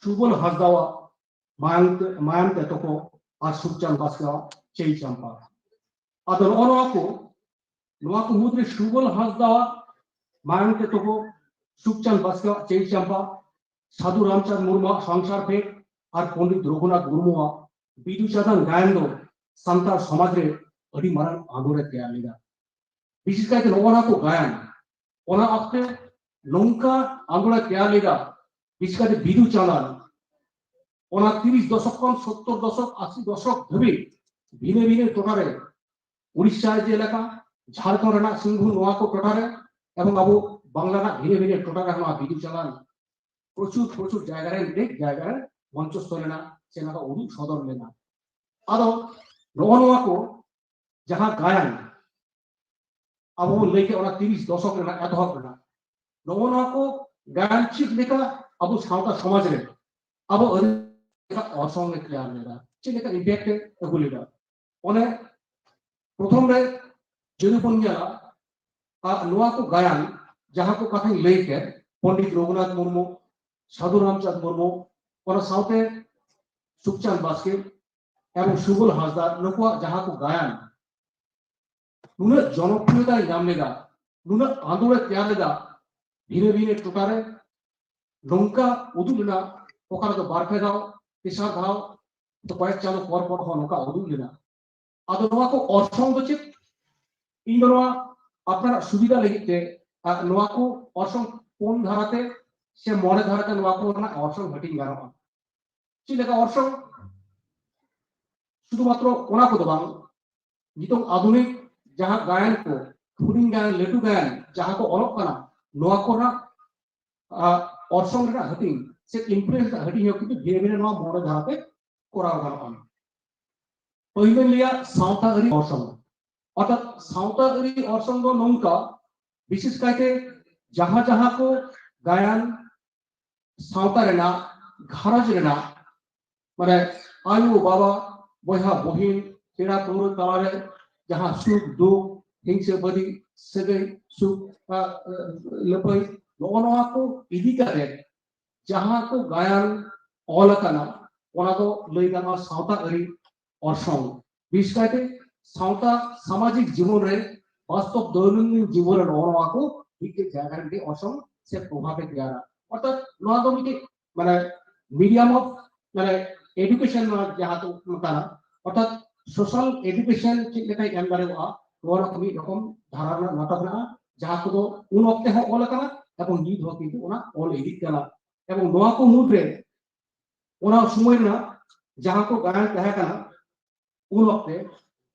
ᱥᱩᱵᱚᱞ ᱦᱟᱸᱥᱫᱟᱣᱟᱜ ᱢᱟᱭᱟᱢ ᱛᱮ, ᱢᱟᱭᱟᱢ ᱛᱮ ᱛᱚᱠᱚ ᱟᱨ ᱥᱩᱠᱪᱟᱸᱫᱽ ᱵᱟᱥᱠᱮᱭᱟᱜ ᱪᱟᱹᱭ ᱪᱟᱢᱯᱟ᱾ ᱟᱫᱚ ᱱᱚᱜᱼᱚ ᱱᱚᱣᱟ ᱠᱚ, ᱱᱚᱣᱟ ᱠᱚ ᱢᱩᱫᱽᱨᱮ ᱥᱩᱵᱚᱞ ᱦᱟᱸᱥᱫᱟᱣᱟᱜ ᱢᱟᱭᱟᱝ ᱛᱮ ᱛᱚᱵᱚ ᱥᱩᱠᱪᱟᱸᱫᱽ ᱵᱟᱥᱠᱮᱭᱟᱜ ᱪᱟᱹᱭ ᱪᱟᱢᱯᱟ, ᱥᱟᱹᱫᱷᱩ ᱨᱟᱢᱪᱟᱸᱫᱽ ᱢᱩᱨᱢᱩᱣᱟᱜ ᱥᱚᱝᱥᱟᱨ ᱯᱷᱮᱰ ᱟᱨ ᱯᱚᱱᱰᱤᱛ ᱨᱚᱜᱷᱩᱱᱟᱛᱷ ᱢᱩᱨᱢᱩᱣᱟᱜ ᱵᱤᱫᱩ ᱪᱟᱸᱫᱟᱱ ᱜᱟᱭᱟᱱ ᱫᱚ ᱥᱟᱱᱛᱟᱲ ᱥᱚᱢᱟᱡᱽ ᱨᱮ ᱟᱹᱰᱤ ᱢᱟᱨᱟᱝ ᱟᱸᱫᱳᱲ ᱮ ᱛᱮᱭᱟᱨ ᱞᱮᱫᱟ᱾ ᱵᱤᱥᱮᱥ ᱠᱟᱭᱛᱮ ᱱᱚᱜᱼᱚ ᱱᱚᱣᱟ ᱠᱚ ᱜᱟᱭᱟᱱ, ᱚᱱᱟ ᱚᱠᱛᱮ ᱱᱚᱝᱠᱟ ᱟᱸᱫᱳᱲ ᱮ ᱛᱮᱭᱟᱨ ᱞᱮᱫᱟ, ᱵᱤᱥᱮᱥ ᱠᱟᱭᱛᱮ ᱵᱤᱫᱩ ᱪᱟᱸᱫᱟᱱ, ᱚᱱᱟ ᱛᱤᱨᱤᱥ ᱫᱚᱥᱚᱠ ᱠᱷᱚᱱ ᱥᱚᱛᱛᱚᱨ ᱫᱚᱥᱚᱠ, ᱟᱥᱤ ᱫᱚᱥᱚᱠ ᱫᱷᱟᱹᱵᱤᱡ ᱵᱷᱤᱱᱟᱹ ᱵᱷᱤᱱᱟᱹ ᱴᱚᱴᱷᱟ ᱨᱮ, ᱩᱲᱤᱥᱥᱟ ᱡᱮᱞᱮᱠᱟ, ᱡᱷᱟᱲᱠᱷᱚᱸᱰ ᱨᱮᱱᱟᱜ ᱥᱤᱝᱵᱷᱩᱢ, ᱱᱚᱣᱟ ᱠᱚ ᱴᱚᱴᱷᱟ ᱨᱮ ᱮᱵᱚᱝ ᱟᱵᱚ ᱵᱟᱝᱞᱟ ᱨᱮᱱᱟᱜ ᱵᱷᱤᱱᱟᱹ ᱵᱷᱤᱱᱟᱹ ᱴᱚᱴᱷᱟ ᱨᱮ ᱱᱚᱣᱟ ᱵᱤᱫᱩ ᱪᱟᱸᱫᱟᱱ ᱯᱨᱚᱪᱩᱨ ᱯᱨᱚᱪᱩᱨ ᱡᱟᱭᱜᱟ ᱨᱮ, ᱢᱤᱫᱴᱮᱡ ᱡᱟᱭᱜᱟ ᱨᱮ ᱢᱚᱧᱪᱚᱥᱛᱷᱚ ᱞᱮᱱᱟ, ᱥᱮ ᱱᱚᱣᱟ ᱩᱫᱩᱜ ᱥᱚᱫᱚᱨ ᱞᱮᱱᱟ᱾ ᱟᱫᱚ ᱱᱚᱜᱼᱚ ᱱᱚᱣᱟ ᱠᱚ ᱡᱟᱦᱟᱸ ᱜᱟᱭᱟᱱ ᱟᱵᱚ ᱵᱚᱱ ᱞᱟᱹᱭ ᱠᱮᱫ, ᱚᱱᱟ ᱛᱤᱨᱤᱥ ᱫᱚᱥᱚᱠ ᱨᱮᱱᱟᱜ ᱮᱛᱚᱦᱚᱵ ᱨᱮᱱᱟᱜ, ᱱᱚᱜᱼᱚ ᱱᱚᱣᱟ ᱠᱚ ᱜᱟᱭᱟᱱ ᱪᱮᱫ ᱞᱮᱠᱟ ᱟᱵᱚ ᱥᱟᱶᱛᱟ ᱥᱚᱢᱟᱡᱽ ᱨᱮ ᱟᱵᱚ ᱟᱹᱨᱤ ᱞᱮᱠᱟ ᱚᱨᱥᱚᱝ ᱮ ᱛᱮᱭᱟᱨ ᱞᱮᱫᱟ, ᱪᱮᱫ ᱞᱮᱠᱟ ᱤᱢᱯᱮᱠᱴ ᱮ ᱟᱹᱜᱩ ᱞᱮᱫᱟ᱾ ᱚᱱᱮ ᱯᱨᱚᱛᱷᱚᱢ ᱨᱮ ᱡᱩᱫᱤ ᱵᱚᱱ ᱧᱮᱞᱟ, ᱟᱨ ᱱᱚᱣᱟ ᱠᱚ ᱜᱟᱭᱟᱱ, ᱡᱟᱦᱟᱸ ᱠᱚ ᱠᱟᱛᱷᱟᱧ ᱞᱟᱹᱭ ᱠᱮᱫ, ᱯᱚᱱᱰᱤᱛ ᱨᱚᱜᱷᱩᱱᱟᱛᱷ ᱢᱩᱨᱢᱩ, ᱥᱟᱹᱫᱷᱩ ᱨᱟᱢᱪᱟᱸᱫᱽ ᱢᱩᱨᱢᱩ, ᱚᱱᱟ ᱥᱟᱶᱛᱮ ᱥᱩᱠᱪᱟᱸᱫᱽ ᱵᱟᱥᱠᱮ ᱮᱵᱚᱝ ᱥᱩᱵᱚᱞ ᱦᱟᱸᱥᱫᱟ, ᱱᱩᱠᱩᱣᱟᱜ ᱡᱟᱦᱟᱸ ᱠᱚ ᱜᱟᱭᱟᱱ ᱱᱩᱱᱟᱹᱜ ᱡᱚᱱᱚᱯᱨᱤᱭᱚᱛᱟᱭ ᱧᱟᱢ ᱞᱮᱫᱟ, ᱱᱩᱱᱟᱹᱜ ᱟᱸᱫᱳᱲ ᱮ ᱛᱮᱭᱟᱨ ᱞᱮᱫᱟ, ᱵᱷᱤᱱᱟᱹ ᱵᱷᱤᱱᱟᱹ ᱴᱚᱴᱷᱟ ᱨᱮ ᱱᱚᱝᱠᱟ ᱩᱫᱩᱜ ᱞᱮᱱᱟ, ᱚᱠᱟ ᱨᱮᱫᱚ ᱵᱟᱨ ᱯᱮ ᱫᱷᱟᱣ, ᱛᱮᱥᱟᱨ ᱫᱷᱟᱣ, ᱛᱚ ᱠᱚᱭᱮᱠ ᱪᱟᱸᱫᱚ ᱯᱚᱨ ᱯᱚᱨ ᱦᱚᱸ ᱱᱚᱝᱠᱟ ᱩᱫᱩᱜ ᱞᱮᱱᱟ᱾ ᱟᱫᱚ ᱱᱚᱣᱟ ᱠᱚ ᱚᱨᱥᱚᱝ ᱫᱚ ᱪᱮᱫ? ᱤᱧ ᱫᱚ ᱱᱚᱣᱟ ᱟᱯᱱᱟᱨᱟᱜ ᱥᱩᱵᱤᱫᱷᱟ ᱞᱟᱹᱜᱤᱫ ᱛᱮ, ᱟᱨ ᱱᱚᱣᱟ ᱠᱚ ᱚᱨᱥᱚᱝ ᱯᱩᱱ ᱫᱷᱟᱨᱟᱛᱮ ᱥᱮ ᱢᱚᱬᱮ ᱫᱷᱟᱨᱟᱛᱮ ᱱᱚᱣᱟ ᱠᱚ ᱨᱮᱱᱟᱜ ᱚᱨᱥᱚᱝ ᱦᱟᱹᱴᱤᱧ ᱜᱟᱱᱚᱜᱼᱟ᱾ ᱪᱮᱫ ᱞᱮᱠᱟ ᱚᱨᱥᱚᱝ? ᱥᱩᱫᱷᱩ ᱢᱟᱛᱨᱚ ᱚᱱᱟ ᱠᱚᱫᱚ ᱵᱟᱝ, ᱱᱤᱛᱚᱝ ᱟᱫᱷᱩᱱᱤᱠ ᱡᱟᱦᱟᱸ ᱜᱟᱭᱟᱱ ᱠᱚ, ᱦᱩᱰᱤᱧ ᱜᱟᱭᱟᱱ, ᱞᱟᱹᱴᱩ ᱜᱟᱭᱟᱱ, ᱡᱟᱦᱟᱸ ᱠᱚ ᱚᱞᱚᱜ ᱠᱟᱱᱟ, ᱱᱚᱣᱟ ᱠᱚᱨᱮᱱᱟᱜ, ᱟ, ᱚᱨᱥᱚᱝ ᱨᱮᱱᱟᱜ ᱦᱟᱹᱴᱤᱧ ᱥᱮ ᱤᱱᱯᱷᱞᱩᱭᱮᱱᱥ ᱨᱮᱱᱟᱜ ᱦᱟᱹᱴᱤᱧ ᱦᱚᱸ ᱠᱤᱱᱛᱩ ᱵᱷᱤᱱᱟᱹ ᱵᱷᱤᱱᱟᱹ ᱱᱚᱣᱟ ᱢᱚᱬᱮ ᱫᱷᱟᱨᱟᱛᱮ ᱠᱚᱨᱟᱣ ᱜᱟᱱᱚᱜᱼᱟ᱾ ᱯᱟᱹᱦᱤᱞ ᱫᱚᱧ ᱞᱟᱹᱭᱟ ᱥᱟᱶᱛᱟ ᱟᱹᱨᱤ ᱚᱨᱥᱚᱝ᱾ ᱚᱨᱛᱷᱟᱛ ᱥᱟᱶᱛᱟ ᱟᱹᱨᱤ ᱚᱨᱥᱚᱝ ᱫᱚ ᱱᱚᱝᱠᱟ, ᱵᱤᱥᱮᱥ ᱠᱟᱭᱛᱮ ᱡᱟᱦᱟᱸ ᱡᱟᱦᱟᱸ ᱠᱚ ᱜᱟᱭᱟᱱ ᱥᱟᱶᱛᱟ ᱨᱮᱱᱟᱜ, ᱜᱷᱟᱨᱚᱸᱡᱽ ᱨᱮᱱᱟᱜ, ᱢᱟᱱᱮ ᱟᱭᱳ ᱵᱟᱵᱟ, ᱵᱚᱭᱦᱟ ᱵᱚᱦᱤᱱ, ᱯᱮᱲᱟ ᱯᱟᱹᱣᱨᱟᱹ ᱛᱟᱞᱟᱨᱮ ᱡᱟᱦᱟᱸ ᱥᱩᱠ ᱫᱩᱠ, ᱦᱤᱝᱥᱟᱹ ᱵᱟᱹᱫᱤ ᱥᱟᱹᱜᱟᱹᱭ, ᱥᱩᱠ, ᱟ, ᱞᱟᱹᱯᱟᱹᱭ, ᱱᱚᱜᱼᱚ ᱱᱚᱣᱟ ᱠᱚ ᱤᱫᱤ ᱠᱟᱛᱮ ᱡᱟᱦᱟᱸ ᱠᱚ ᱜᱟᱭᱟᱱ ᱚᱞ ᱟᱠᱟᱱᱟ, ᱚᱱᱟ ᱫᱚ ᱞᱟᱹᱭ ᱜᱟᱱᱚᱜᱼᱟ ᱥᱟᱶᱛᱟ ᱟᱹᱨᱤ ᱚᱨᱥᱚᱝ, ᱵᱤᱥᱮᱥ ᱠᱟᱭᱛᱮ ᱥᱟᱶᱛᱟ ᱥᱟᱢᱟᱡᱤᱠ ᱡᱤᱵᱚᱱ ᱨᱮ, ᱵᱟᱥᱛᱚᱵ ᱫᱳᱭᱱᱚᱱᱫᱤᱱ ᱡᱤᱵᱚᱱ ᱨᱮ ᱱᱚᱜᱼᱚ ᱱᱚᱣᱟ ᱠᱚ ᱢᱤᱫᱴᱮᱡ ᱡᱟᱭᱜᱟ ᱨᱮ ᱢᱤᱫᱴᱮᱡ ᱚᱨᱥᱚᱝ ᱥᱮ ᱯᱨᱚᱵᱷᱟᱵ ᱮ ᱛᱮᱭᱟᱨᱟ᱾ ᱚᱨᱛᱷᱟᱛ ᱱᱚᱣᱟ ᱫᱚ ᱢᱤᱫᱴᱮᱡ ᱢᱟᱱᱮ medium of ᱢᱟᱱᱮ education ᱡᱟᱦᱟᱸ ᱫᱚ ᱠᱟᱱᱟ, ᱚᱨᱛᱷᱟᱛ social education ᱪᱮᱫ ᱞᱮᱠᱟᱭ ᱮᱢ ᱫᱟᱲᱮᱭᱟᱜᱼᱟ, ᱱᱚᱣᱟ ᱨᱮ ᱢᱤᱫ ᱨᱚᱠᱚᱢ ᱫᱷᱟᱨᱟ ᱨᱮᱱᱟᱜ ᱱᱟᱴᱚᱠ ᱢᱮᱱᱟᱜᱼᱟ, ᱡᱟᱦᱟᱸ ᱠᱚᱫᱚ ᱩᱱ ᱚᱠᱛᱮ ᱦᱚᱸ ᱚᱞ ᱟᱠᱟᱱᱟ ᱮᱵᱚᱝ ᱱᱤᱛ ᱦᱚᱸ ᱠᱤᱱᱛᱩ ᱚᱱᱟ ᱚᱞ ᱤᱫᱤᱜ ᱠᱟᱱᱟ᱾ ᱮᱵᱚᱝ ᱱᱚᱣᱟ ᱠᱚ ᱢᱩᱫᱽᱨᱮ ᱚᱱᱟ ᱥᱚᱢᱚᱭ ᱨᱮᱱᱟᱜ ᱡᱟᱦᱟᱸ ᱠᱚ ᱜᱟᱭᱟᱱ ᱛᱟᱦᱮᱸ ᱠᱟᱱᱟ ᱩᱱ ᱚᱠᱛᱮ,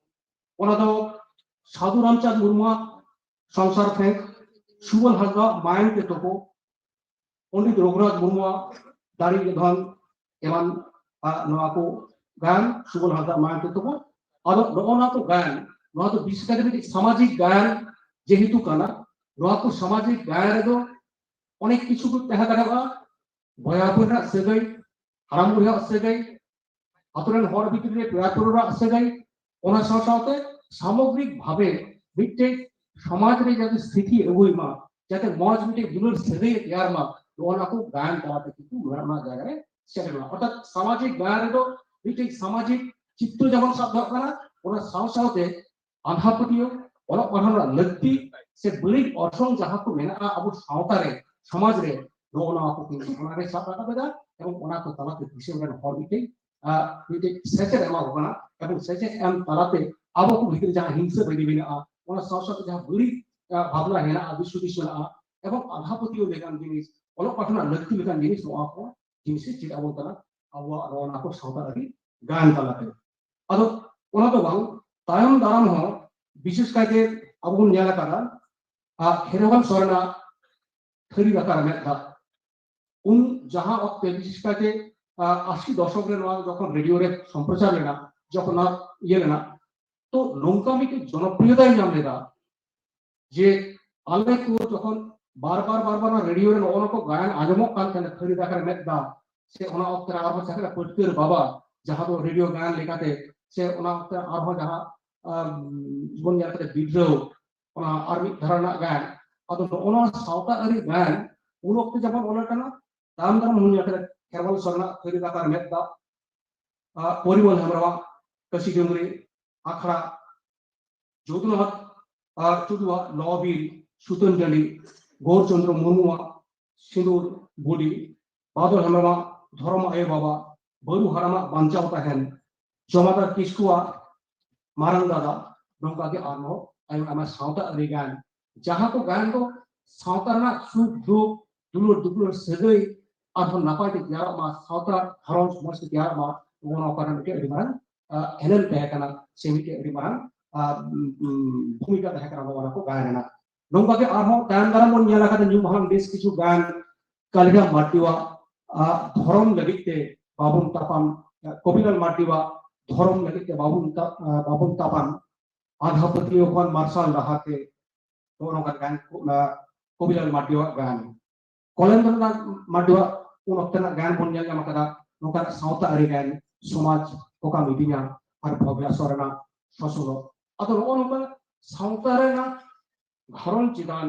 ᱚᱱᱟ ᱫᱚ ᱥᱟᱹᱫᱷᱩ ᱨᱟᱢᱪᱟᱸᱫᱽ ᱢᱩᱨᱢᱩᱣᱟᱜ ᱥᱚᱝᱥᱟᱨ ᱯᱷᱮᱸᱠ, ᱥᱩᱵᱚᱞ ᱦᱟᱸᱥᱫᱟᱣᱟᱜ ᱢᱟᱭᱟᱝ ᱛᱮ ᱛᱳᱯᱳ, ᱯᱚᱱᱰᱤᱛ ᱨᱚᱜᱷᱩᱱᱟᱛᱷ ᱢᱩᱨᱢᱩᱣᱟᱜ ᱫᱟᱲᱮ ᱜᱮ ᱫᱷᱚᱱ ᱮᱢᱟᱱ, ᱟᱜ, ᱱᱚᱣᱟ ᱠᱚ ᱜᱟᱭᱟᱱ, ᱥᱩᱵᱚᱞ ᱦᱟᱸᱥᱫᱟ ᱢᱟᱭᱟᱝ ᱛᱮ ᱛᱳᱯᱳ᱾ ᱟᱫᱚ ᱱᱚᱜᱼᱚ ᱱᱚᱣᱟ ᱠᱚ ᱜᱟᱭᱟᱱ, ᱱᱚᱣᱟ ᱫᱚ ᱵᱤᱥᱮᱥ ᱠᱟᱭᱛᱮ ᱢᱤᱫᱴᱤᱡ ᱥᱟᱢᱟᱡᱤᱠ ᱜᱟᱭᱟᱱ ᱡᱮᱦᱮᱛᱩ ᱠᱟᱱᱟ, ᱱᱚᱣᱟ ᱠᱚ ᱥᱟᱢᱟᱡᱤᱠ ᱜᱟᱭᱟᱱ ᱨᱮᱫᱚ ᱚᱱᱮᱠ ᱠᱤᱪᱷᱩ ᱠᱚ ᱛᱟᱦᱮᱸ ᱫᱟᱲᱮᱭᱟᱜᱼᱟ, ᱵᱚᱭᱦᱟ ᱵᱚᱭᱦᱟ ᱥᱟᱹᱜᱟᱹᱭ, ᱦᱟᱲᱟᱢ ᱵᱩᱲᱦᱤᱭᱟᱜ ᱥᱟᱹᱜᱟᱹᱭ, ᱟᱛᱳ ᱨᱮᱱ ᱦᱚᱲ ᱵᱷᱤᱛᱨᱤ ᱨᱮ ᱯᱮᱲᱟ ᱯᱟᱹᱲᱣᱟᱹ ᱥᱟᱹᱜᱟᱹᱭ, ᱚᱱᱟ ᱥᱟᱶ ᱥᱟᱶᱛᱮ ᱥᱟᱢᱚᱜᱽᱨᱤᱠ ᱵᱷᱟᱵᱮ ᱢᱤᱫᱴᱮᱡ ᱥᱚᱢᱟᱡᱽ ᱨᱮ ᱡᱟᱛᱮ ᱥᱛᱷᱤᱛᱤ ᱟᱹᱜᱩᱭ ᱢᱟ, ᱡᱟᱛᱮ ᱢᱚᱡᱽ ᱢᱤᱫᱴᱮᱡ ᱫᱩᱞᱟᱹᱲ ᱥᱟᱹᱜᱟᱹᱭ ᱮ ᱛᱮᱭᱟᱨ ᱢᱟ, ᱱᱚᱜᱼᱚ ᱱᱟ ᱠᱚ ᱜᱟᱭᱟᱱ ᱛᱟᱞᱟᱛᱮ ᱠᱤᱱᱛᱩ ᱱᱚᱣᱟ ᱨᱮᱱᱟᱜ ᱡᱟᱭᱜᱟ ᱨᱮ ᱥᱮᱴᱮᱨ ᱢᱟ᱾ ᱚᱨᱛᱷᱟᱛ ᱥᱟᱢᱟᱡᱤᱠ ᱜᱟᱭᱟᱱ ᱨᱮᱫᱚ ᱢᱤᱫᱴᱮᱡ ᱥᱟᱢᱟᱡᱤᱠ ᱪᱤᱛᱛᱚ ᱡᱮᱢᱚᱱ ᱥᱟᱵ ᱫᱚᱦᱚᱜ ᱠᱟᱱᱟ, ᱚᱱᱟ ᱥᱟᱶ ᱥᱟᱶᱛᱮ ᱟᱸᱫᱷᱟ ᱯᱟᱹᱛᱭᱟᱹᱣ, ᱚᱞᱚᱜ ᱯᱟᱲᱦᱟᱣ ᱨᱮᱱᱟᱜ ᱞᱟᱹᱠᱛᱤ ᱥᱮ ᱵᱟᱹᱲᱤᱡ ᱚᱨᱥᱚᱝ ᱡᱟᱦᱟᱸ ᱠᱚ ᱢᱮᱱᱟᱜᱼᱟ ᱟᱵᱚ ᱥᱟᱶᱛᱟ ᱨᱮ, ᱥᱚᱢᱟᱡᱽ ᱨᱮ, ᱱᱚᱜᱼᱚ ᱱᱚᱣᱟ ᱠᱚ ᱠᱤᱱᱛᱩ ᱚᱱᱟ ᱨᱮ ᱥᱟᱵ ᱨᱟᱠᱟᱵ ᱮᱫᱟ ᱮᱵᱚᱝ ᱚᱱᱟ ᱠᱚ ᱛᱟᱞᱟᱛᱮ ᱫᱤᱥᱚᱢ ᱨᱮᱱ ᱦᱚᱲ ᱢᱤᱫᱴᱮᱡ, ᱟᱸ, ᱢᱤᱫᱴᱮᱡ ᱥᱮᱪᱮᱫ ᱮᱢᱟ ᱠᱚ ᱠᱟᱱᱟ ᱮᱵᱚᱝ ᱥᱮᱪᱮᱫ ᱮᱢ ᱛᱟᱞᱟᱛᱮ ᱟᱵᱚ ᱠᱚ ᱵᱷᱤᱛᱨᱤ ᱡᱟᱦᱟᱸ ᱦᱤᱝᱥᱟᱹ ᱵᱟᱹᱭᱨᱤ ᱢᱮᱱᱟᱜᱼᱟ, ᱚᱱᱟ ᱥᱟᱶ ᱥᱟᱶᱛᱮ ᱡᱟᱦᱟᱸ ᱵᱟᱹᱲᱤᱡ, ᱟᱸ, ᱵᱷᱟᱵᱽᱱᱟ ᱦᱮᱱᱟᱜᱼᱟ, ᱫᱤᱥ ᱦᱩᱫᱤᱥ ᱢᱮᱱᱟᱜᱼᱟ ᱮᱵᱚᱝ ᱟᱸᱫᱷᱟ ᱯᱟᱹᱛᱭᱟᱹᱣ ᱞᱮᱠᱟᱱ ᱡᱤᱱᱤᱥ, ᱚᱞᱚᱜ ᱯᱟᱲᱦᱟᱣ ᱨᱮᱱᱟᱜ ᱞᱟᱹᱠᱛᱤ ᱞᱮᱠᱟᱱ ᱡᱤᱱᱤᱥ, ᱱᱚᱣᱟ ᱠᱚ ᱡᱤᱱᱤᱥ ᱮ ᱪᱮᱫ ᱟᱵᱚᱱ ᱠᱟᱱᱟ ᱟᱵᱚᱣᱟᱜ ᱱᱚᱣᱟ ᱱᱟᱴᱚᱠ ᱥᱟᱶᱛᱟ ᱟᱹᱨᱤ ᱜᱟᱭᱟᱱ ᱛᱟᱞᱟᱛᱮ᱾ ᱟᱫᱚ ᱚᱱᱟ ᱫᱚ ᱵᱟᱝ, ᱛᱟᱭᱚᱢ ᱫᱟᱨᱟᱢ ᱦᱚᱸ ᱵᱤᱥᱮᱥ ᱠᱟᱭᱛᱮ ᱟᱵᱚ ᱵᱚᱱ ᱧᱮᱞ ᱟᱠᱟᱫᱟ, ᱟᱨ ᱠᱷᱮᱨᱣᱟᱞ ᱥᱚᱨᱮᱱᱟᱜ ᱛᱷᱟᱹᱨᱤ ᱫᱟᱠᱟ ᱨᱮ ᱢᱮᱫ ᱫᱟᱜ, ᱩᱱ ᱡᱟᱦᱟᱸ ᱚᱠᱛᱮ ᱵᱤᱥᱮᱥ ᱠᱟᱭᱛᱮ, ᱟᱸ, ᱟᱥᱤ ᱫᱚᱥᱚᱠ ᱨᱮ ᱱᱚᱣᱟ ᱡᱚᱠᱷᱚᱱ ᱨᱮᱰᱤᱭᱳ ᱨᱮ ᱥᱚᱢᱯᱨᱚᱪᱟᱨ ᱞᱮᱱᱟ, ᱡᱚᱠᱷᱚᱱ ᱱᱚᱣᱟ ᱤᱭᱟᱹ ᱞᱮᱱᱟ, ᱛᱚ ᱱᱚᱝᱠᱟ ᱢᱤᱫᱴᱮᱱ ᱡᱚᱱᱚᱯᱨᱤᱭᱚᱛᱟᱭ ᱧᱟᱢ ᱞᱮᱫᱟ ᱡᱮ ᱟᱞᱮ ᱠᱚ ᱡᱚᱠᱷᱚᱱ ᱵᱟᱨ ᱵᱟᱨ ᱵᱟᱨ ᱵᱟᱨ ᱱᱚᱣᱟ ᱨᱮᱰᱤᱭᱳ ᱨᱮ ᱱᱚᱜᱼᱚ ᱱᱚᱣᱟ ᱠᱚ ᱜᱟᱭᱟᱱ ᱟᱸᱡᱚᱢᱚᱜ ᱠᱟᱱ ᱛᱟᱦᱮᱱᱟ, ᱛᱷᱟᱹᱨᱤ ᱫᱟᱠᱟ ᱨᱮ ᱢᱮᱫ ᱫᱟᱜ, ᱥᱮ ᱚᱱᱟ ᱚᱠᱛᱮ ᱨᱮ ᱟᱨᱦᱚᱸ ᱡᱟᱦᱟᱸ ᱞᱮᱠᱟ ᱯᱟᱹᱴᱠᱟᱹᱨ ᱵᱟᱵᱟ, ᱡᱟᱦᱟᱸ ᱫᱚ ᱨᱮᱰᱤᱭᱳ ᱜᱟᱭᱟᱱ ᱞᱮᱠᱟᱛᱮ, ᱥᱮ ᱚᱱᱟ ᱚᱠᱛᱮ ᱟᱨᱦᱚᱸ ᱡᱟᱦᱟᱸ, ᱟᱢ, ᱵᱚᱱ ᱧᱮᱞ ᱠᱟᱛᱮ ᱵᱤᱰᱨᱟᱹᱣ, ᱚᱱᱟ ᱟᱨ ᱢᱤᱫ ᱫᱷᱟᱨᱟ ᱨᱮᱱᱟᱜ ᱜᱟᱭᱟᱱ᱾ ᱟᱫᱚ ᱱᱚᱜᱼᱚ ᱱᱚᱣᱟ ᱥᱟᱶᱛᱟ ᱟᱹᱨᱤ ᱜᱟᱭᱟᱱ ᱩᱱ ᱚᱠᱛᱮ ᱡᱮᱢᱚᱱ ᱚᱞ ᱟᱠᱟᱱᱟ, ᱛᱟᱭᱚᱢ ᱫᱟᱨᱟᱢ ᱦᱚᱸ ᱧᱮᱞ ᱠᱟᱛᱮ ᱠᱷᱮᱨᱣᱟᱞ ᱥᱚᱨᱮᱱᱟᱜ ᱛᱷᱟᱹᱨᱤ ᱫᱟᱠᱟ ᱨᱮ ᱢᱮᱫ ᱫᱟᱜ, ᱟᱨ ᱯᱚᱨᱤᱢᱚᱞ ᱦᱮᱢᱵᱨᱚᱢᱟᱜ ᱛᱟᱹᱥᱤ ᱰᱩᱝᱨᱤ ᱟᱠᱷᱲᱟ, ᱡᱳᱫᱩᱱᱟᱛᱷ ᱟᱨ ᱴᱩᱰᱩᱣᱟᱜ ᱞᱚᱵᱤᱨ ᱥᱩᱛᱟᱹᱱ ᱴᱟᱺᱰᱤ, ᱜᱳᱨ ᱪᱚᱸᱫᱽᱨᱚ ᱢᱩᱨᱢᱩᱣᱟᱜ ᱥᱤᱸᱫᱩᱨ ᱵᱩᱰᱤ, ᱵᱟᱫᱚᱞ ᱦᱮᱢᱵᱨᱚᱢᱟᱜ ᱫᱷᱚᱨᱚᱢ ᱟᱭᱳ ᱵᱟᱵᱟ, ᱵᱟᱹᱨᱩ ᱦᱟᱲᱟᱢᱟᱜ ᱵᱟᱧᱪᱟᱣ ᱛᱟᱦᱮᱱ, ᱡᱚᱢᱟᱫᱟᱨ ᱠᱤᱥᱠᱩᱣᱟᱜ ᱢᱟᱨᱟᱝ ᱫᱟᱫᱟ, ᱱᱚᱝᱠᱟ ᱜᱮ ᱟᱨᱦᱚᱸ ᱟᱭᱢᱟ ᱟᱭᱢᱟ ᱥᱟᱶᱛᱟ ᱟᱹᱨᱤ ᱜᱟᱭᱟᱱ, ᱡᱟᱦᱟᱸ ᱠᱚ ᱜᱟᱭᱟᱱ ᱫᱚ ᱥᱟᱶᱛᱟ ᱨᱮᱱᱟᱜ ᱥᱩᱠ ᱫᱩᱠ, ᱫᱩᱞᱟᱹᱲ ᱫᱩᱯᱩᱞᱟᱹᱲ ᱥᱟᱹᱜᱟᱹᱭ ᱟᱨᱦᱚᱸ ᱱᱟᱯᱟᱭ ᱛᱮ ᱛᱮᱭᱟᱨᱚᱜ ᱢᱟ, ᱥᱟᱶᱛᱟ ᱜᱷᱟᱨᱚᱸᱡᱽ ᱢᱚᱸᱡᱽ ᱛᱮ ᱛᱮᱭᱟᱨᱚᱜ ᱢᱟ, ᱱᱚᱜᱼᱚ ᱱᱚᱣᱟ ᱠᱚᱨᱮ ᱢᱤᱫᱴᱮᱱ ᱟᱹᱰᱤ ᱢᱟᱨᱟᱝ, ᱟᱸ, ᱮᱱᱮᱢ ᱛᱟᱦᱮᱸ ᱠᱟᱱᱟ, ᱥᱮ ᱢᱤᱫᱴᱮᱱ ᱟᱹᱰᱤ ᱢᱟᱨᱟᱝ, ᱟᱸ, ᱩᱸ, ᱩᱸ, ᱵᱷᱩᱢᱤᱠᱟ ᱛᱟᱦᱮᱸ ᱠᱟᱱᱟ ᱱᱚᱣᱟ ᱠᱚ ᱜᱟᱭᱟᱱ ᱨᱮᱱᱟᱜ᱾ ᱱᱚᱝᱠᱟ ᱜᱮ ᱟᱨᱦᱚᱸ ᱛᱟᱭᱚᱢ ᱫᱟᱨᱟᱢ ᱵᱚᱱ ᱧᱮᱞ ᱟᱠᱟᱫᱟ ᱧᱩᱢ ᱦᱟᱞᱟᱝ ᱵᱮᱥ ᱠᱤᱪᱷᱩ ᱜᱟᱭᱟᱱ, ᱠᱟᱞᱤᱨᱟᱢ ᱢᱟᱨᱰᱤᱣᱟᱜ, ᱟᱸ, ᱫᱷᱚᱨᱚᱢ ᱞᱟᱹᱜᱤᱫ ᱛᱮ ᱵᱟᱵᱚᱱ ᱛᱟᱯᱟᱢ, ᱠᱚᱵᱤᱞᱟᱞ ᱢᱟᱨᱰᱤᱣᱟᱜ ᱫᱷᱚᱨᱚᱢ ᱞᱟᱹᱜᱤᱫ ᱛᱮ ᱵᱟᱵᱚᱱ ᱛᱟ-, ᱟᱸ, ᱵᱟᱵᱚᱱ ᱛᱟᱯᱟᱢ, ᱟᱸᱫᱷᱟ ᱯᱟᱹᱛᱭᱟᱹᱣ ᱠᱷᱚᱱ ᱢᱟᱨᱥᱟᱞ ᱰᱟᱦᱟᱨ ᱛᱮ, ᱱᱚᱜᱼᱚ ᱱᱚᱝᱠᱟ ᱜᱟᱭᱟᱱ ᱠᱚ, ᱚᱱᱟ ᱠᱚᱵᱤᱞᱟᱞ ᱢᱟᱨᱰᱤᱣᱟᱜ ᱜᱟᱭᱟᱱ᱾ ᱠᱚᱞᱮᱱᱫᱨᱚᱱᱟᱛᱷ ᱢᱟᱨᱰᱤᱣᱟᱜ ᱩᱱ ᱚᱠᱛᱮ ᱨᱮᱱᱟᱜ ᱜᱟᱭᱟᱱ ᱵᱚᱱ ᱧᱮᱞ ᱧᱟᱢ ᱟᱠᱟᱫᱟ, ᱱᱚᱝᱠᱟᱱᱟᱜ ᱥᱟᱶᱛᱟ ᱟᱹᱨᱤ ᱜᱟᱭᱟᱱ, ᱥᱚᱢᱟᱡᱽ ᱚᱠᱟᱢ ᱤᱫᱤᱧᱟ ᱟᱨ ᱵᱷᱚᱵᱽᱭᱟ ᱥᱚᱨᱮᱱᱟᱜ ᱥᱚᱥᱚᱱᱚᱜ᱾ ᱟᱫᱚ ᱱᱚᱜᱼᱚ ᱱᱚᱝᱠᱟ ᱥᱟᱶᱛᱟ ᱨᱮᱱᱟᱜ ᱜᱷᱟᱨᱚᱸᱡᱽ ᱪᱮᱛᱟᱱ,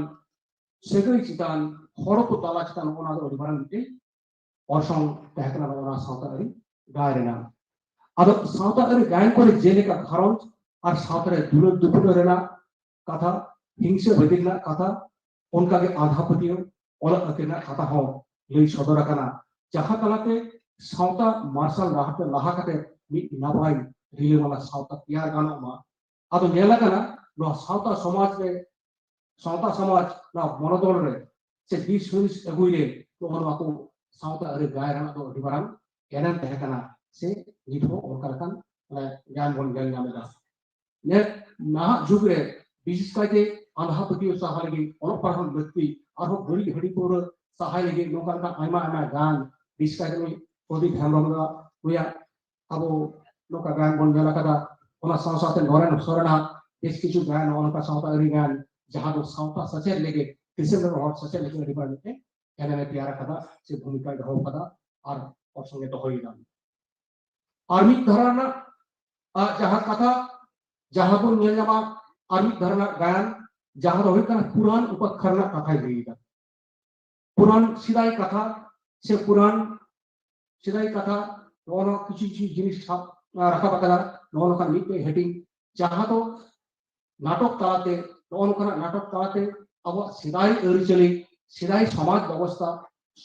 ᱥᱟᱹᱜᱟᱹᱭ ᱪᱮᱛᱟᱱ, ᱦᱚᱲ ᱠᱚ ᱛᱟᱞᱟ ᱪᱮᱛᱟᱱ ᱱᱚᱜᱼᱚ ᱱᱚᱣᱟ ᱫᱚ ᱟᱹᱰᱤ ᱢᱟᱨᱟᱝ ᱢᱤᱫᱴᱮᱱ ᱚᱨᱥᱚᱝ ᱛᱟᱦᱮᱸ ᱠᱟᱱᱟ ᱱᱚᱜᱼᱚ ᱱᱚᱣᱟ ᱥᱟᱶᱛᱟ ᱟᱹᱨᱤ ᱜᱟᱭᱟᱱ ᱨᱮᱱᱟᱜ᱾ ᱟᱫᱚ ᱥᱟᱶᱛᱟ ᱟᱹᱨᱤ ᱜᱟᱭᱟᱱ ᱠᱚᱨᱮ ᱡᱮᱞᱮᱠᱟ ᱜᱷᱟᱨᱚᱸᱡᱽ ᱟᱨ ᱥᱟᱶᱛᱟ ᱨᱮ ᱫᱩᱞᱟᱹᱲ ᱫᱩᱯᱩᱞᱟᱹᱲ ᱨᱮᱱᱟᱜ ᱠᱟᱛᱷᱟ, ᱦᱤᱝᱥᱟᱹ ᱵᱟᱹᱫᱤ ᱨᱮᱱᱟᱜ ᱠᱟᱛᱷᱟ, ᱚᱱᱠᱟᱜᱮ ᱟᱸᱫᱷᱟ ᱯᱟᱹᱛᱭᱟᱹᱣ, ᱚᱞᱚᱜ ᱟᱹᱠᱤᱞ ᱨᱮᱱᱟᱜ ᱠᱟᱛᱷᱟ ᱦᱚᱸ ᱞᱟᱹᱭ ᱥᱚᱫᱚᱨ ᱟᱠᱟᱱᱟ, ᱡᱟᱦᱟᱸ ᱛᱟᱞᱟᱛᱮ ᱥᱟᱶᱛᱟ ᱢᱟᱨᱥᱟᱞ ᱰᱟᱦᱟᱨ ᱛᱮ ᱞᱟᱦᱟ ᱠᱟᱛᱮ ᱢᱤᱫ ᱱᱟᱯᱟᱭ ᱨᱤᱞᱟᱹᱢᱟᱞᱟ ᱥᱟᱶᱛᱟ ᱛᱮᱭᱟᱨ ᱜᱟᱱᱚᱜ ᱢᱟ᱾ ᱟᱫᱚ ᱧᱮᱞ ᱟᱠᱟᱱᱟ ᱱᱚᱣᱟ ᱥᱟᱶᱛᱟ ᱥᱚᱢᱟᱡᱽ ᱨᱮ, ᱥᱟᱶᱛᱟ ᱥᱚᱢᱟᱡᱽ ᱱᱚᱣᱟ ᱵᱚᱱᱚᱫᱚᱞ ᱨᱮ ᱥᱮ ᱫᱤᱥ ᱦᱩᱫᱤᱥ ᱟᱹᱜᱩᱭ ᱨᱮ ᱱᱚᱜᱼᱚ ᱱᱚᱣᱟ ᱠᱚ ᱥᱟᱶᱛᱟ ᱟᱹᱨᱤ ᱜᱟᱭᱟᱱ ᱨᱮᱱᱟᱜ ᱫᱚ ᱟᱹᱰᱤ ᱢᱟᱨᱟᱝ ᱮᱱᱮᱢ ᱛᱟᱦᱮᱸ ᱠᱟᱱᱟ, ᱥᱮ ᱱᱤᱛ ᱦᱚᱸ ᱚᱱᱠᱟ ᱞᱮᱠᱟᱱ, ᱢᱟᱱᱮ, ᱜᱟᱭᱟᱱ ᱵᱚᱱ ᱧᱮᱞ ᱧᱟᱢ ᱮᱫᱟ᱾ ᱱᱮ-, ᱱᱟᱦᱟᱜ ᱡᱩᱜᱽ ᱨᱮ ᱵᱤᱥᱮᱥ ᱠᱟᱭᱛᱮ ᱟᱸᱫᱷᱟ ᱯᱟᱹᱛᱭᱟᱹᱣ ᱥᱟᱦᱟ ᱞᱟᱹᱜᱤᱫ, ᱚᱞᱚᱜ ᱯᱟᱲᱦᱟᱣ ᱞᱟᱹᱠᱛᱤ, ᱟᱨᱦᱚᱸ ᱵᱟᱹᱲᱤᱡ ᱦᱟᱺᱰᱤ ᱯᱟᱹᱣᱨᱟᱹ ᱥᱟᱦᱟᱭ ᱞᱟᱹᱜᱤᱫ ᱱᱚᱝᱠᱟ ᱞᱮᱠᱟᱱ ᱟᱭᱢᱟ ᱟᱭᱢᱟ ᱜᱟᱭᱟᱱ, ᱵᱤᱥᱮᱥ ᱠᱟᱭᱛᱮ ᱱᱩᱭ ᱯᱨᱚᱫᱤᱯ ᱦᱮᱢᱵᱨᱚᱢ ᱫᱚ ᱱᱩᱭᱟᱜ ᱟᱵᱚ ᱱᱚᱝᱠᱟ ᱜᱟᱭᱟᱱ ᱵᱚᱱ ᱧᱮᱞ ᱟᱠᱟᱫᱟ᱾ ᱚᱱᱟ ᱥᱟᱶ ᱥᱟᱶᱛᱮ ᱱᱚᱨᱮᱱ ᱥᱚᱨᱮᱱᱟᱜ ᱵᱮᱥ ᱠᱤᱪᱷᱩ ᱜᱟᱭᱟᱱ, ᱱᱚᱜᱼᱚ ᱱᱚᱝᱠᱟ ᱥᱟᱶᱛᱟ ᱟᱹᱨᱤ ᱜᱟᱭᱟᱱ, ᱡᱟᱦᱟᱸ ᱫᱚ ᱥᱟᱶᱛᱟ ᱥᱮᱪᱮᱫ ᱞᱟᱹᱜᱤᱫ, ᱫᱤᱥᱚᱢ ᱨᱮᱱ ᱦᱚᱲ ᱥᱮᱪᱮᱫ ᱞᱟᱹᱜᱤᱫ ᱟᱹᱰᱤ ᱢᱟᱨᱟᱝ ᱢᱤᱫᱴᱮᱱ ᱮᱱᱮᱢᱮ ᱛᱮᱭᱟᱨ ᱟᱠᱟᱫᱟ ᱥᱮ ᱵᱷᱩᱢᱤᱠᱟᱭ ᱫᱚᱦᱚ ᱟᱠᱟᱫᱟ ᱟᱨ ᱚᱨᱥᱚᱝ ᱮ ᱫᱚᱦᱚᱭᱮᱫᱟ᱾ ᱟᱨ ᱢᱤᱫ ᱫᱷᱟᱨᱟ ᱨᱮᱱᱟᱜ, ᱟᱜ, ᱡᱟᱦᱟᱸ ᱠᱟᱛᱷᱟ, ᱡᱟᱦᱟᱸ ᱵᱚᱱ ᱧᱮᱞ ᱧᱟᱢᱟ, ᱟᱨ ᱢᱤᱫ ᱫᱷᱟᱨᱟ ᱨᱮᱱᱟᱜ ᱜᱟᱭᱟᱱ, ᱡᱟᱦᱟᱸ ᱫᱚ ᱦᱩᱭᱩᱜ ᱠᱟᱱᱟ ᱯᱩᱨᱟᱱ ᱩᱯᱟᱠᱠᱷᱟᱱ ᱨᱮᱱᱟᱜ ᱠᱟᱛᱷᱟᱭ ᱞᱟᱹᱭ ᱮᱫᱟ᱾ ᱯᱩᱨᱟᱱ ᱥᱮᱫᱟᱭ ᱠᱟᱛᱷᱟ ᱥᱮ ᱯᱩᱨᱟᱱ ᱥᱮᱫᱟᱭ ᱠᱟᱛᱷᱟ, ᱱᱚᱜᱼᱚ ᱱᱚᱣᱟ ᱠᱤᱪᱷᱩ ᱠᱤᱪᱷᱩ ᱡᱤᱱᱤᱥ ᱥᱟᱵ, ᱟᱸ, ᱨᱟᱠᱟᱵ ᱟᱠᱟᱫᱟ᱾ ᱱᱚᱜᱼᱚ ᱱᱚᱝᱠᱟᱱ ᱢᱤᱫᱴᱮᱡ ᱦᱟᱹᱴᱤᱧ, ᱡᱟᱦᱟᱸ ᱫᱚ ᱱᱟᱴᱚᱠ ᱛᱟᱞᱟᱛᱮ, ᱱᱚᱜᱼᱚ ᱱᱚᱝᱠᱟᱱᱟᱜ ᱱᱟᱴᱚᱠ ᱛᱟᱞᱟᱛᱮ ᱟᱵᱚᱣᱟᱜ ᱥᱮᱫᱟᱭ ᱟᱹᱨᱤᱪᱟᱹᱞᱤ, ᱥᱮᱫᱟᱭ ᱥᱚᱢᱟᱡᱽ ᱵᱮᱵᱚᱥᱛᱷᱟ,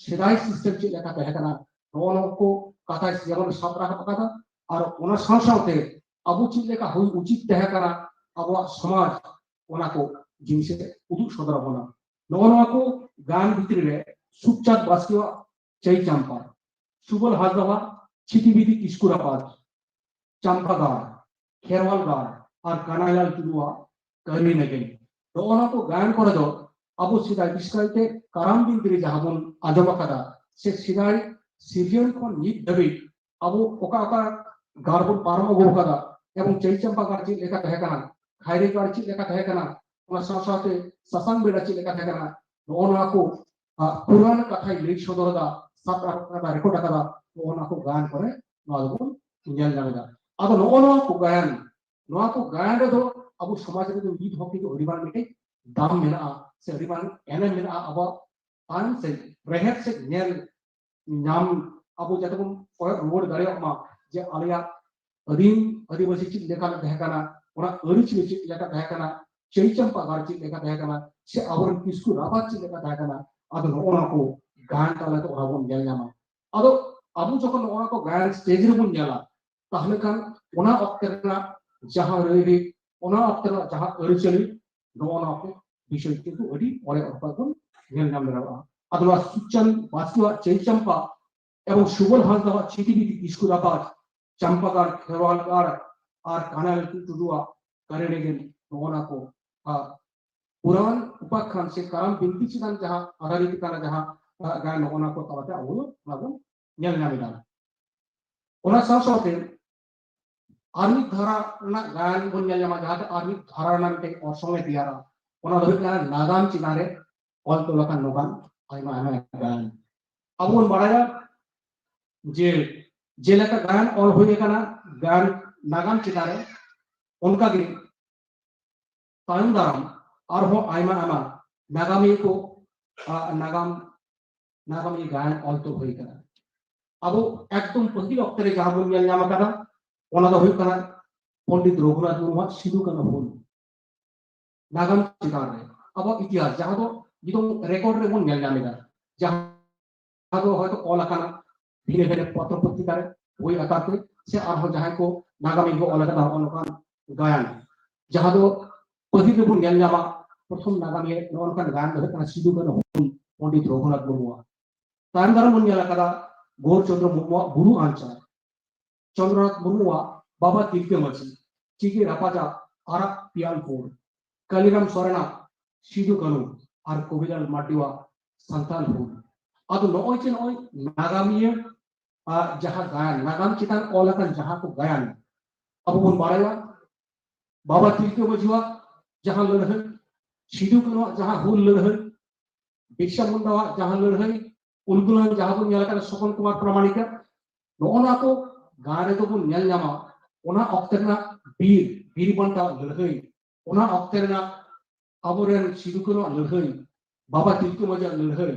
ᱥᱮᱫᱟᱭ ᱥᱤᱥᱴᱮᱢ ᱪᱮᱫ ᱞᱮᱠᱟ ᱛᱟᱦᱮᱸ ᱠᱟᱱᱟ, ᱱᱚᱜᱼᱚ ᱱᱚᱣᱟ ᱠᱚ ᱠᱟᱛᱷᱟᱭ ᱡᱮᱢᱚᱱ ᱥᱟᱵ ᱨᱟᱠᱟᱵ ᱟᱠᱟᱫᱟ᱾ ᱟᱨ ᱚᱱᱟ ᱥᱟᱶ ᱥᱟᱶᱛᱮ ᱟᱵᱚ ᱪᱮᱫ ᱞᱮᱠᱟ ᱦᱩᱭ ᱩᱪᱤᱛ ᱛᱟᱦᱮᱸ ᱠᱟᱱᱟ ᱟᱵᱚᱣᱟᱜ ᱥᱚᱢᱟᱡᱽ, ᱚᱱᱟ ᱠᱚ ᱡᱤᱱᱤᱥᱮ ᱩᱫᱩᱜ ᱥᱚᱫᱚᱨ ᱟᱵᱚᱱᱟ᱾ ᱱᱚᱜᱼᱚ ᱱᱚᱣᱟ ᱠᱚ ᱜᱟᱭᱟᱱ ᱵᱷᱤᱛᱨᱤ ᱨᱮ ᱥᱩᱠᱪᱟᱸᱫ ᱵᱟᱥᱠᱮᱭᱟᱜ ᱪᱟᱹᱭ ᱪᱟᱢᱯᱟ, ᱥᱩᱵᱚᱞ ᱦᱟᱸᱥᱫᱟᱣᱟᱜ ᱪᱷᱤᱛᱤ ᱵᱤᱛᱤ ᱠᱤᱥᱠᱩ ᱨᱟᱯᱟᱡᱽ, ᱪᱟᱢᱯᱟ ᱜᱟᱲ, ᱠᱷᱮᱨᱣᱟᱞ ᱜᱟᱲ ᱟᱨ ᱠᱟᱱᱟᱭᱞᱟᱞ ᱴᱩᱰᱩᱣᱟᱜ ᱠᱟᱹᱨᱤ ᱱᱟᱜᱤᱱ᱾ ᱱᱚᱜᱼᱚ ᱱᱚᱣᱟ ᱠᱚ ᱜᱟᱭᱟᱱ ᱠᱚᱨᱮ ᱫᱚ ᱟᱵᱚ ᱥᱮᱫᱟᱭ, ᱵᱤᱥᱮᱥ ᱠᱟᱭᱛᱮ ᱠᱟᱨᱟᱢ ᱵᱤᱱᱛᱤ ᱨᱮ ᱡᱟᱦᱟᱸ ᱵᱚᱱ ᱟᱸᱡᱚᱢ ᱟᱠᱟᱫᱟ, ᱥᱮ ᱥᱮᱫᱟᱭ ᱥᱤᱨᱡᱚᱱ ᱠᱷᱚᱱ ᱱᱤᱛ ᱫᱷᱟᱹᱵᱤᱡ ᱟᱵᱚ ᱚᱠᱟ ᱚᱠᱟ ᱜᱟᱲ ᱵᱚᱱ ᱯᱟᱨᱚᱢ ᱟᱹᱜᱩ ᱟᱠᱟᱫᱟ, ᱮᱵᱚᱝ ᱪᱟᱹᱭ ᱪᱟᱢᱯᱟ ᱜᱟᱲ ᱪᱮᱫ ᱞᱮᱠᱟ ᱛᱟᱦᱮᱸ ᱠᱟᱱᱟ, ᱠᱷᱟᱭᱨᱤ ᱜᱟᱲ ᱪᱮᱫ ᱞᱮᱠᱟ ᱛᱟᱦᱮᱸ ᱠᱟᱱᱟ, ᱚᱱᱟ ᱥᱟᱶ ᱥᱟᱶᱛᱮ ᱥᱟᱥᱟᱝ ᱵᱮᱲᱟ ᱪᱮᱫ ᱞᱮᱠᱟ ᱛᱟᱦᱮᱸ ᱠᱟᱱᱟ, ᱱᱚᱜᱼᱚ ᱱᱚᱣᱟ ᱠᱚ, ᱟ, ᱯᱩᱨᱟᱱ ᱠᱟᱛᱷᱟᱭ ᱞᱟᱹᱭ ᱥᱚᱫᱚᱨ ᱮᱫᱟ, ᱥᱟᱵ ᱨᱟᱠᱟᱵ ᱟᱠᱟᱫᱟ, ᱨᱮᱠᱚᱨᱰ ᱟᱠᱟᱫᱟ, ᱱᱚᱜᱼᱚ ᱱᱚᱣᱟ ᱠᱚ ᱜᱟᱭᱟᱱ ᱠᱚᱨᱮ ᱱᱚᱣᱟ ᱫᱚᱵᱚᱱ ᱧᱮᱞ ᱧᱟᱢ ᱮᱫᱟ᱾ ᱟᱫᱚ ᱱᱚᱜᱼᱚ ᱱᱚᱣᱟ ᱠᱚ ᱜᱟᱭᱟᱱ, ᱱᱚᱣᱟ ᱠᱚ ᱜᱟᱭᱟᱱ ᱨᱮᱫᱚ ᱟᱵᱚ ᱥᱚᱢᱟᱡᱽ ᱨᱮᱫᱚ ᱱᱤᱛ ᱦᱚᱸ ᱠᱤᱱᱛᱩ ᱟᱹᱰᱤ ᱢᱟᱨᱟᱝ ᱢᱤᱫᱴᱮᱡ ᱫᱟᱢ ᱢᱮᱱᱟᱜᱼᱟ, ᱥᱮ ᱟᱹᱰᱤ ᱢᱟᱨᱟᱝ ᱮᱱᱮᱢ ᱢᱮᱱᱟᱜᱼᱟ᱾ ᱟᱵᱚᱣᱟᱜ ᱛᱟᱭᱚᱢ ᱥᱮᱫ, ᱨᱮᱦᱮᱫ ᱥᱮᱫ ᱧᱮᱞ ᱧᱟᱢ, ᱟᱵᱚ ᱡᱟᱛᱮ ᱵᱚᱱ ᱠᱚᱭᱚᱜ ᱨᱩᱣᱟᱹᱲ ᱫᱟᱲᱮᱭᱟᱜ ᱢᱟ, ᱡᱮ ᱟᱞᱮᱭᱟᱜ ᱟᱹᱫᱤᱢ ᱟᱹᱫᱤᱵᱟᱹᱥᱤ ᱪᱮᱫ ᱞᱮᱠᱟ ᱛᱟᱦᱮᱸ ᱠᱟᱱᱟ, ᱚᱱᱟ ᱟᱹᱨᱤᱪᱟᱹᱞᱤ ᱪᱮᱫ ᱞᱮᱠᱟ ᱛᱟᱦᱮᱸ ᱠᱟᱱᱟ, ᱪᱟᱹᱭ ᱪᱟᱢᱯᱟ ᱜᱟᱲ ᱪᱮᱫ ᱞᱮᱠᱟ ᱛᱟᱦᱮᱸ ᱠᱟᱱᱟ, ᱥᱮ ᱟᱵᱚᱨᱮᱱ ᱠᱤᱥᱠᱩ ᱨᱟᱯᱟᱡᱽ ᱪᱮᱫ ᱞᱮᱠᱟ ᱛᱟᱦᱮᱸ ᱠᱟᱱᱟ, ᱟᱫᱚ ᱱᱚᱜᱼᱚ ᱱᱚᱣᱟ ᱠᱚ ᱜᱟᱭᱟᱱ ᱛᱟᱞᱟᱛᱮ ᱚᱱᱟ ᱵᱚᱱ ᱧᱮᱞ ᱧᱟᱢᱟ᱾ ᱟᱫᱚ ᱟᱵᱚ ᱡᱚᱠᱷᱚᱱ ᱱᱚᱜᱼᱚ ᱱᱚᱣᱟ ᱠᱚ ᱜᱟᱭᱟᱱ ᱥᱴᱮᱡᱽ ᱨᱮᱵᱚᱱ ᱧᱮᱞᱟ, ᱛᱟᱦᱞᱮ ᱠᱷᱟᱱ ᱚᱱᱟ ᱚᱠᱛᱮ ᱨᱮᱱᱟᱜ ᱡᱟᱦᱟᱸ ᱨᱟᱹᱭᱨᱤᱛ, ᱚᱱᱟ ᱚᱠᱛᱮ ᱨᱮᱱᱟᱜ ᱡᱟᱦᱟᱸ ᱟᱹᱨᱤᱪᱟᱹᱞᱤ, ᱱᱚᱜᱼᱚ ᱱᱚᱣᱟ ᱠᱚ ᱵᱤᱥᱚᱭ ᱠᱤᱱᱛᱩ ᱟᱹᱰᱤ ᱚᱲᱮ ᱚᱲᱯᱟ ᱵᱚᱱ ᱧᱮᱞ ᱧᱟᱢ ᱫᱟᱲᱮᱭᱟᱜᱼᱟ᱾ ᱟᱫᱚ ᱱᱚᱣᱟ ᱥᱩᱠᱪᱟᱸᱫ ᱵᱟᱥᱠᱮᱭᱟᱜ ᱪᱟᱹᱭ ᱪᱟᱢᱯᱟ ᱮᱵᱚᱝ ᱥᱩᱵᱚᱞ ᱦᱟᱸᱥᱫᱟᱣᱟᱜ ᱪᱷᱤᱛᱤ ᱵᱤᱛᱤ ᱠᱤᱥᱠᱩ ᱨᱟᱯᱟᱡᱽ, ᱪᱟᱢᱯᱟ ᱜᱟᱲ, ᱠᱷᱮᱨᱣᱟᱞ ᱜᱟᱲ ᱟᱨ ᱠᱟᱱᱟᱭᱞᱟᱞ ᱴᱩᱰᱩᱣᱟᱜ ᱠᱟᱹᱨᱤ ᱱᱟᱜᱤᱱ, ᱱᱚᱜᱼᱚ ᱱᱚᱣᱟ ᱠᱚ, ᱟ, ᱯᱩᱨᱟᱱ ᱩᱯᱟᱠᱷᱟᱱ ᱥᱮ ᱠᱟᱨᱟᱢ ᱵᱤᱱᱛᱤ ᱪᱮᱛᱟᱱ ᱡᱟᱦᱟᱸ ᱟᱫᱷᱟᱨᱤᱛ ᱠᱟᱱᱟ, ᱡᱟᱦᱟᱸ, ᱟ, ᱜᱟᱭᱟᱱ, ᱱᱚᱜᱼᱚ ᱱᱚᱣᱟ ᱠᱚ ᱛᱟᱞᱟᱛᱮ ᱟᱵᱚ ᱫᱚ ᱚᱱᱟ ᱵᱚᱱ ᱧᱮᱞ ᱧᱟᱢ ᱮᱫᱟ᱾ ᱚᱱᱟ ᱥᱟᱶ ᱥᱟᱶᱛᱮ ᱟᱨ ᱢᱤᱫ ᱫᱷᱟᱨᱟ ᱨᱮᱱᱟᱜ ᱜᱟᱭᱟᱱ ᱵᱚᱱ ᱧᱮᱞ ᱧᱟᱢᱟ, ᱡᱟᱦᱟᱸ ᱫᱚ ᱟᱨ ᱢᱤᱫ ᱫᱷᱟᱨᱟ ᱨᱮᱱᱟᱜ ᱢᱤᱫᱴᱮᱱ ᱚᱨᱥᱚᱝ ᱮ ᱛᱮᱭᱟᱨᱟ᱾ ᱚᱱᱟ ᱫᱚ ᱦᱩᱭᱩᱜ ᱠᱟᱱᱟ ᱱᱟᱜᱟᱢ ᱪᱮᱛᱟᱱ ᱨᱮ ᱚᱞ ᱛᱚᱞ ᱟᱠᱟᱱ ᱱᱚᱝᱠᱟᱱ ᱟᱭᱢᱟ ᱟᱭᱢᱟ ᱜᱟᱭᱟᱱ᱾ ᱟᱵᱚ ᱵᱚᱱ ᱵᱟᱲᱟᱭᱟ ᱡᱮ ᱡᱮᱞᱮᱠᱟ ᱜᱟᱭᱟᱱ ᱚᱞ ᱦᱩᱭ ᱟᱠᱟᱱᱟ ᱜᱟᱭᱟᱱ ᱱᱟᱜᱟᱢ ᱪᱮᱛᱟᱱ ᱨᱮ, ᱚᱱᱠᱟᱜᱮ ᱛᱟᱭᱚᱢ ᱫᱟᱨᱟᱢ ᱟᱨᱦᱚᱸ ᱟᱭᱢᱟ ᱟᱭᱢᱟ ᱱᱟᱜᱟᱢᱤᱭᱟᱹ ᱠᱚ, ᱟ, ᱱᱟᱜᱟᱢ, ᱱᱟᱜᱟᱢᱤᱭᱟᱹ ᱜᱟᱭᱟᱱ ᱚᱞ ᱛᱚᱞ ᱦᱩᱭ ᱟᱠᱟᱱᱟ᱾ ᱟᱵᱚ ᱮᱠᱫᱚᱢ ᱯᱟᱹᱦᱤᱞ ᱚᱠᱛᱮ ᱨᱮ ᱡᱟᱦᱟᱸ ᱵᱚᱱ ᱧᱮᱞ ᱧᱟᱢ ᱟᱠᱟᱫᱟ, ᱚᱱᱟ ᱫᱚ ᱦᱩᱭᱩᱜ ᱠᱟᱱᱟ ᱯᱚᱱᱰᱤᱛ ᱨᱚᱜᱷᱩᱱᱟᱛᱷ ᱢᱩᱨᱢᱩᱣᱟᱜ ᱥᱤᱫᱩ ᱠᱟᱹᱱᱦᱩ ᱦᱩᱞ ᱱᱟᱜᱟᱢ ᱪᱮᱛᱟᱱ ᱨᱮ ᱟᱵᱚ ᱤᱛᱤᱦᱟᱥ, ᱡᱟᱦᱟᱸ ᱫᱚ ᱱᱤᱛᱚᱝ ᱨᱮᱠᱚᱨᱰ ᱨᱮᱵᱚᱱ ᱧᱮᱞ ᱧᱟᱢ ᱮᱫᱟ, ᱡᱟᱦᱟᱸ ᱫᱚ ᱦᱚᱭᱛᱚ ᱚᱞ ᱟᱠᱟᱱᱟ ᱵᱷᱤᱱᱟᱹ ᱵᱷᱤᱱᱟᱹ ᱯᱚᱛᱨᱚ ᱯᱚᱛᱨᱤᱠᱟ ᱨᱮ, ᱵᱳᱭ ᱟᱠᱟᱨ ᱛᱮ, ᱥᱮ ᱟᱨᱦᱚᱸ ᱡᱟᱦᱟᱸᱭ ᱠᱚ ᱱᱟᱜᱟᱢᱤᱭᱟᱹ ᱠᱚ ᱚᱞ ᱟᱠᱟᱫᱟ ᱱᱚᱜᱼᱚ ᱱᱚᱝᱠᱟᱱ ᱜᱟᱭᱟᱱ, ᱡᱟᱦᱟᱸ ᱫᱚ ᱯᱟᱹᱦᱤᱞ ᱨᱮᱵᱚᱱ ᱧᱮᱞ ᱧᱟᱢᱟ ᱯᱨᱚᱛᱷᱚᱢ ᱱᱟᱜᱟᱢᱤᱭᱟᱹ ᱱᱚᱜᱼᱚ ᱱᱚᱝᱠᱟᱱ ᱜᱟᱭᱟᱱ ᱫᱚ ᱦᱩᱭᱩᱜ ᱠᱟᱱᱟ ᱥᱤᱫᱩ ᱠᱟᱹᱱᱦᱩ ᱦᱩᱞ ᱯᱚᱱᱰᱤᱛ ᱨᱚᱜᱷᱩᱱᱟᱛᱷ ᱢᱩᱨᱢᱩᱣᱟᱜ᱾ ᱛᱟᱭᱚᱢ ᱫᱟᱨᱟᱢ ᱵᱚᱱ ᱧᱮᱞ ᱟᱠᱟᱫᱟ ᱜᱳᱨ ᱪᱚᱸᱫᱽᱨᱚ ᱢᱩᱨᱢᱩᱣᱟᱜ ᱵᱩᱨᱩ ᱟᱧᱪᱟᱨ, ᱪᱚᱸᱫᱽᱨᱚᱱᱟᱛᱷ ᱢᱩᱨᱢᱩᱣᱟᱜ ᱵᱟᱵᱟ ᱛᱤᱞᱠᱟᱹ ᱢᱟᱹᱡᱷᱤ, ᱪᱤᱠᱤ ᱨᱟᱯᱟᱡᱟᱜ ᱟᱨᱟᱜ ᱯᱤᱭᱟᱞ ᱯᱳᱲ, ᱠᱟᱞᱤᱨᱟᱢ ᱥᱚᱨᱮᱱᱟᱜ ᱥᱤᱫᱩ ᱠᱟᱹᱱᱦᱩ ᱟᱨ ᱠᱚᱵᱤᱞᱟᱞ ᱢᱟᱨᱰᱤᱣᱟᱜ ᱥᱟᱱᱛᱟᱞ ᱦᱩᱞ᱾ ᱟᱫᱚ ᱱᱚᱜᱼᱚᱭ ᱡᱮ ᱱᱚᱜᱼᱚᱭ ᱱᱟᱜᱟᱢᱤᱭᱟᱹ ᱟᱜ ᱡᱟᱦᱟᱸ ᱜᱟᱭᱟᱱ, ᱱᱟᱜᱟᱢ ᱪᱮᱛᱟᱱ ᱚᱞ ᱟᱠᱟᱱ ᱡᱟᱦᱟᱸ ᱠᱚ ᱜᱟᱭᱟᱱ, ᱟᱵᱚ ᱵᱚᱱ ᱵᱟᱲᱟᱭᱟ ᱵᱟᱵᱟ ᱛᱤᱞᱠᱟᱹ ᱢᱟᱹᱡᱷᱤᱣᱟᱜ ᱡᱟᱦᱟᱸ ᱞᱟᱹᱲᱦᱟᱹᱭ, ᱥᱤᱫᱩ ᱠᱟᱹᱱᱦᱩᱣᱟᱜ ᱡᱟᱦᱟᱸ ᱦᱩᱞ ᱞᱟᱹᱲᱦᱟᱹᱭ, ᱵᱤᱨᱥᱟ ᱢᱩᱱᱰᱟᱣᱟᱜ ᱡᱟᱦᱟᱸ ᱞᱟᱹᱲᱦᱟᱹᱭ, ᱩᱞᱜᱩᱞᱟᱱ ᱡᱟᱦᱟᱸ ᱵᱚᱱ ᱧᱮᱞ ᱟᱠᱟᱫᱟ ᱥᱚᱯᱚᱱ ᱠᱩᱢᱟᱨ ᱯᱨᱟᱢᱟᱱᱤᱠᱟᱜ, ᱱᱚᱜᱼᱚ ᱱᱚᱣᱟ ᱠᱚ ᱜᱟᱭᱟᱱ ᱨᱮᱫᱚ ᱵᱚᱱ ᱧᱮᱞ ᱧᱟᱢᱟ ᱚᱱᱟ ᱚᱠᱛᱮ ᱨᱮᱱᱟᱜ ᱵᱤᱨ, ᱵᱤᱨ ᱵᱟᱱᱴᱟ ᱞᱟᱹᱲᱦᱟᱹᱭ, ᱚᱱᱟ ᱚᱠᱛᱮ ᱨᱮᱱᱟᱜ ᱟᱵᱚᱨᱮᱱ ᱥᱤᱫᱩ ᱠᱟᱹᱱᱦᱩᱣᱟᱜ ᱞᱟᱹᱲᱦᱟᱹᱭ, ᱵᱟᱵᱟ ᱛᱤᱞᱠᱟᱹ ᱢᱟᱹᱡᱷᱤᱭᱟᱜ ᱞᱟᱹᱲᱦᱟᱹᱭ᱾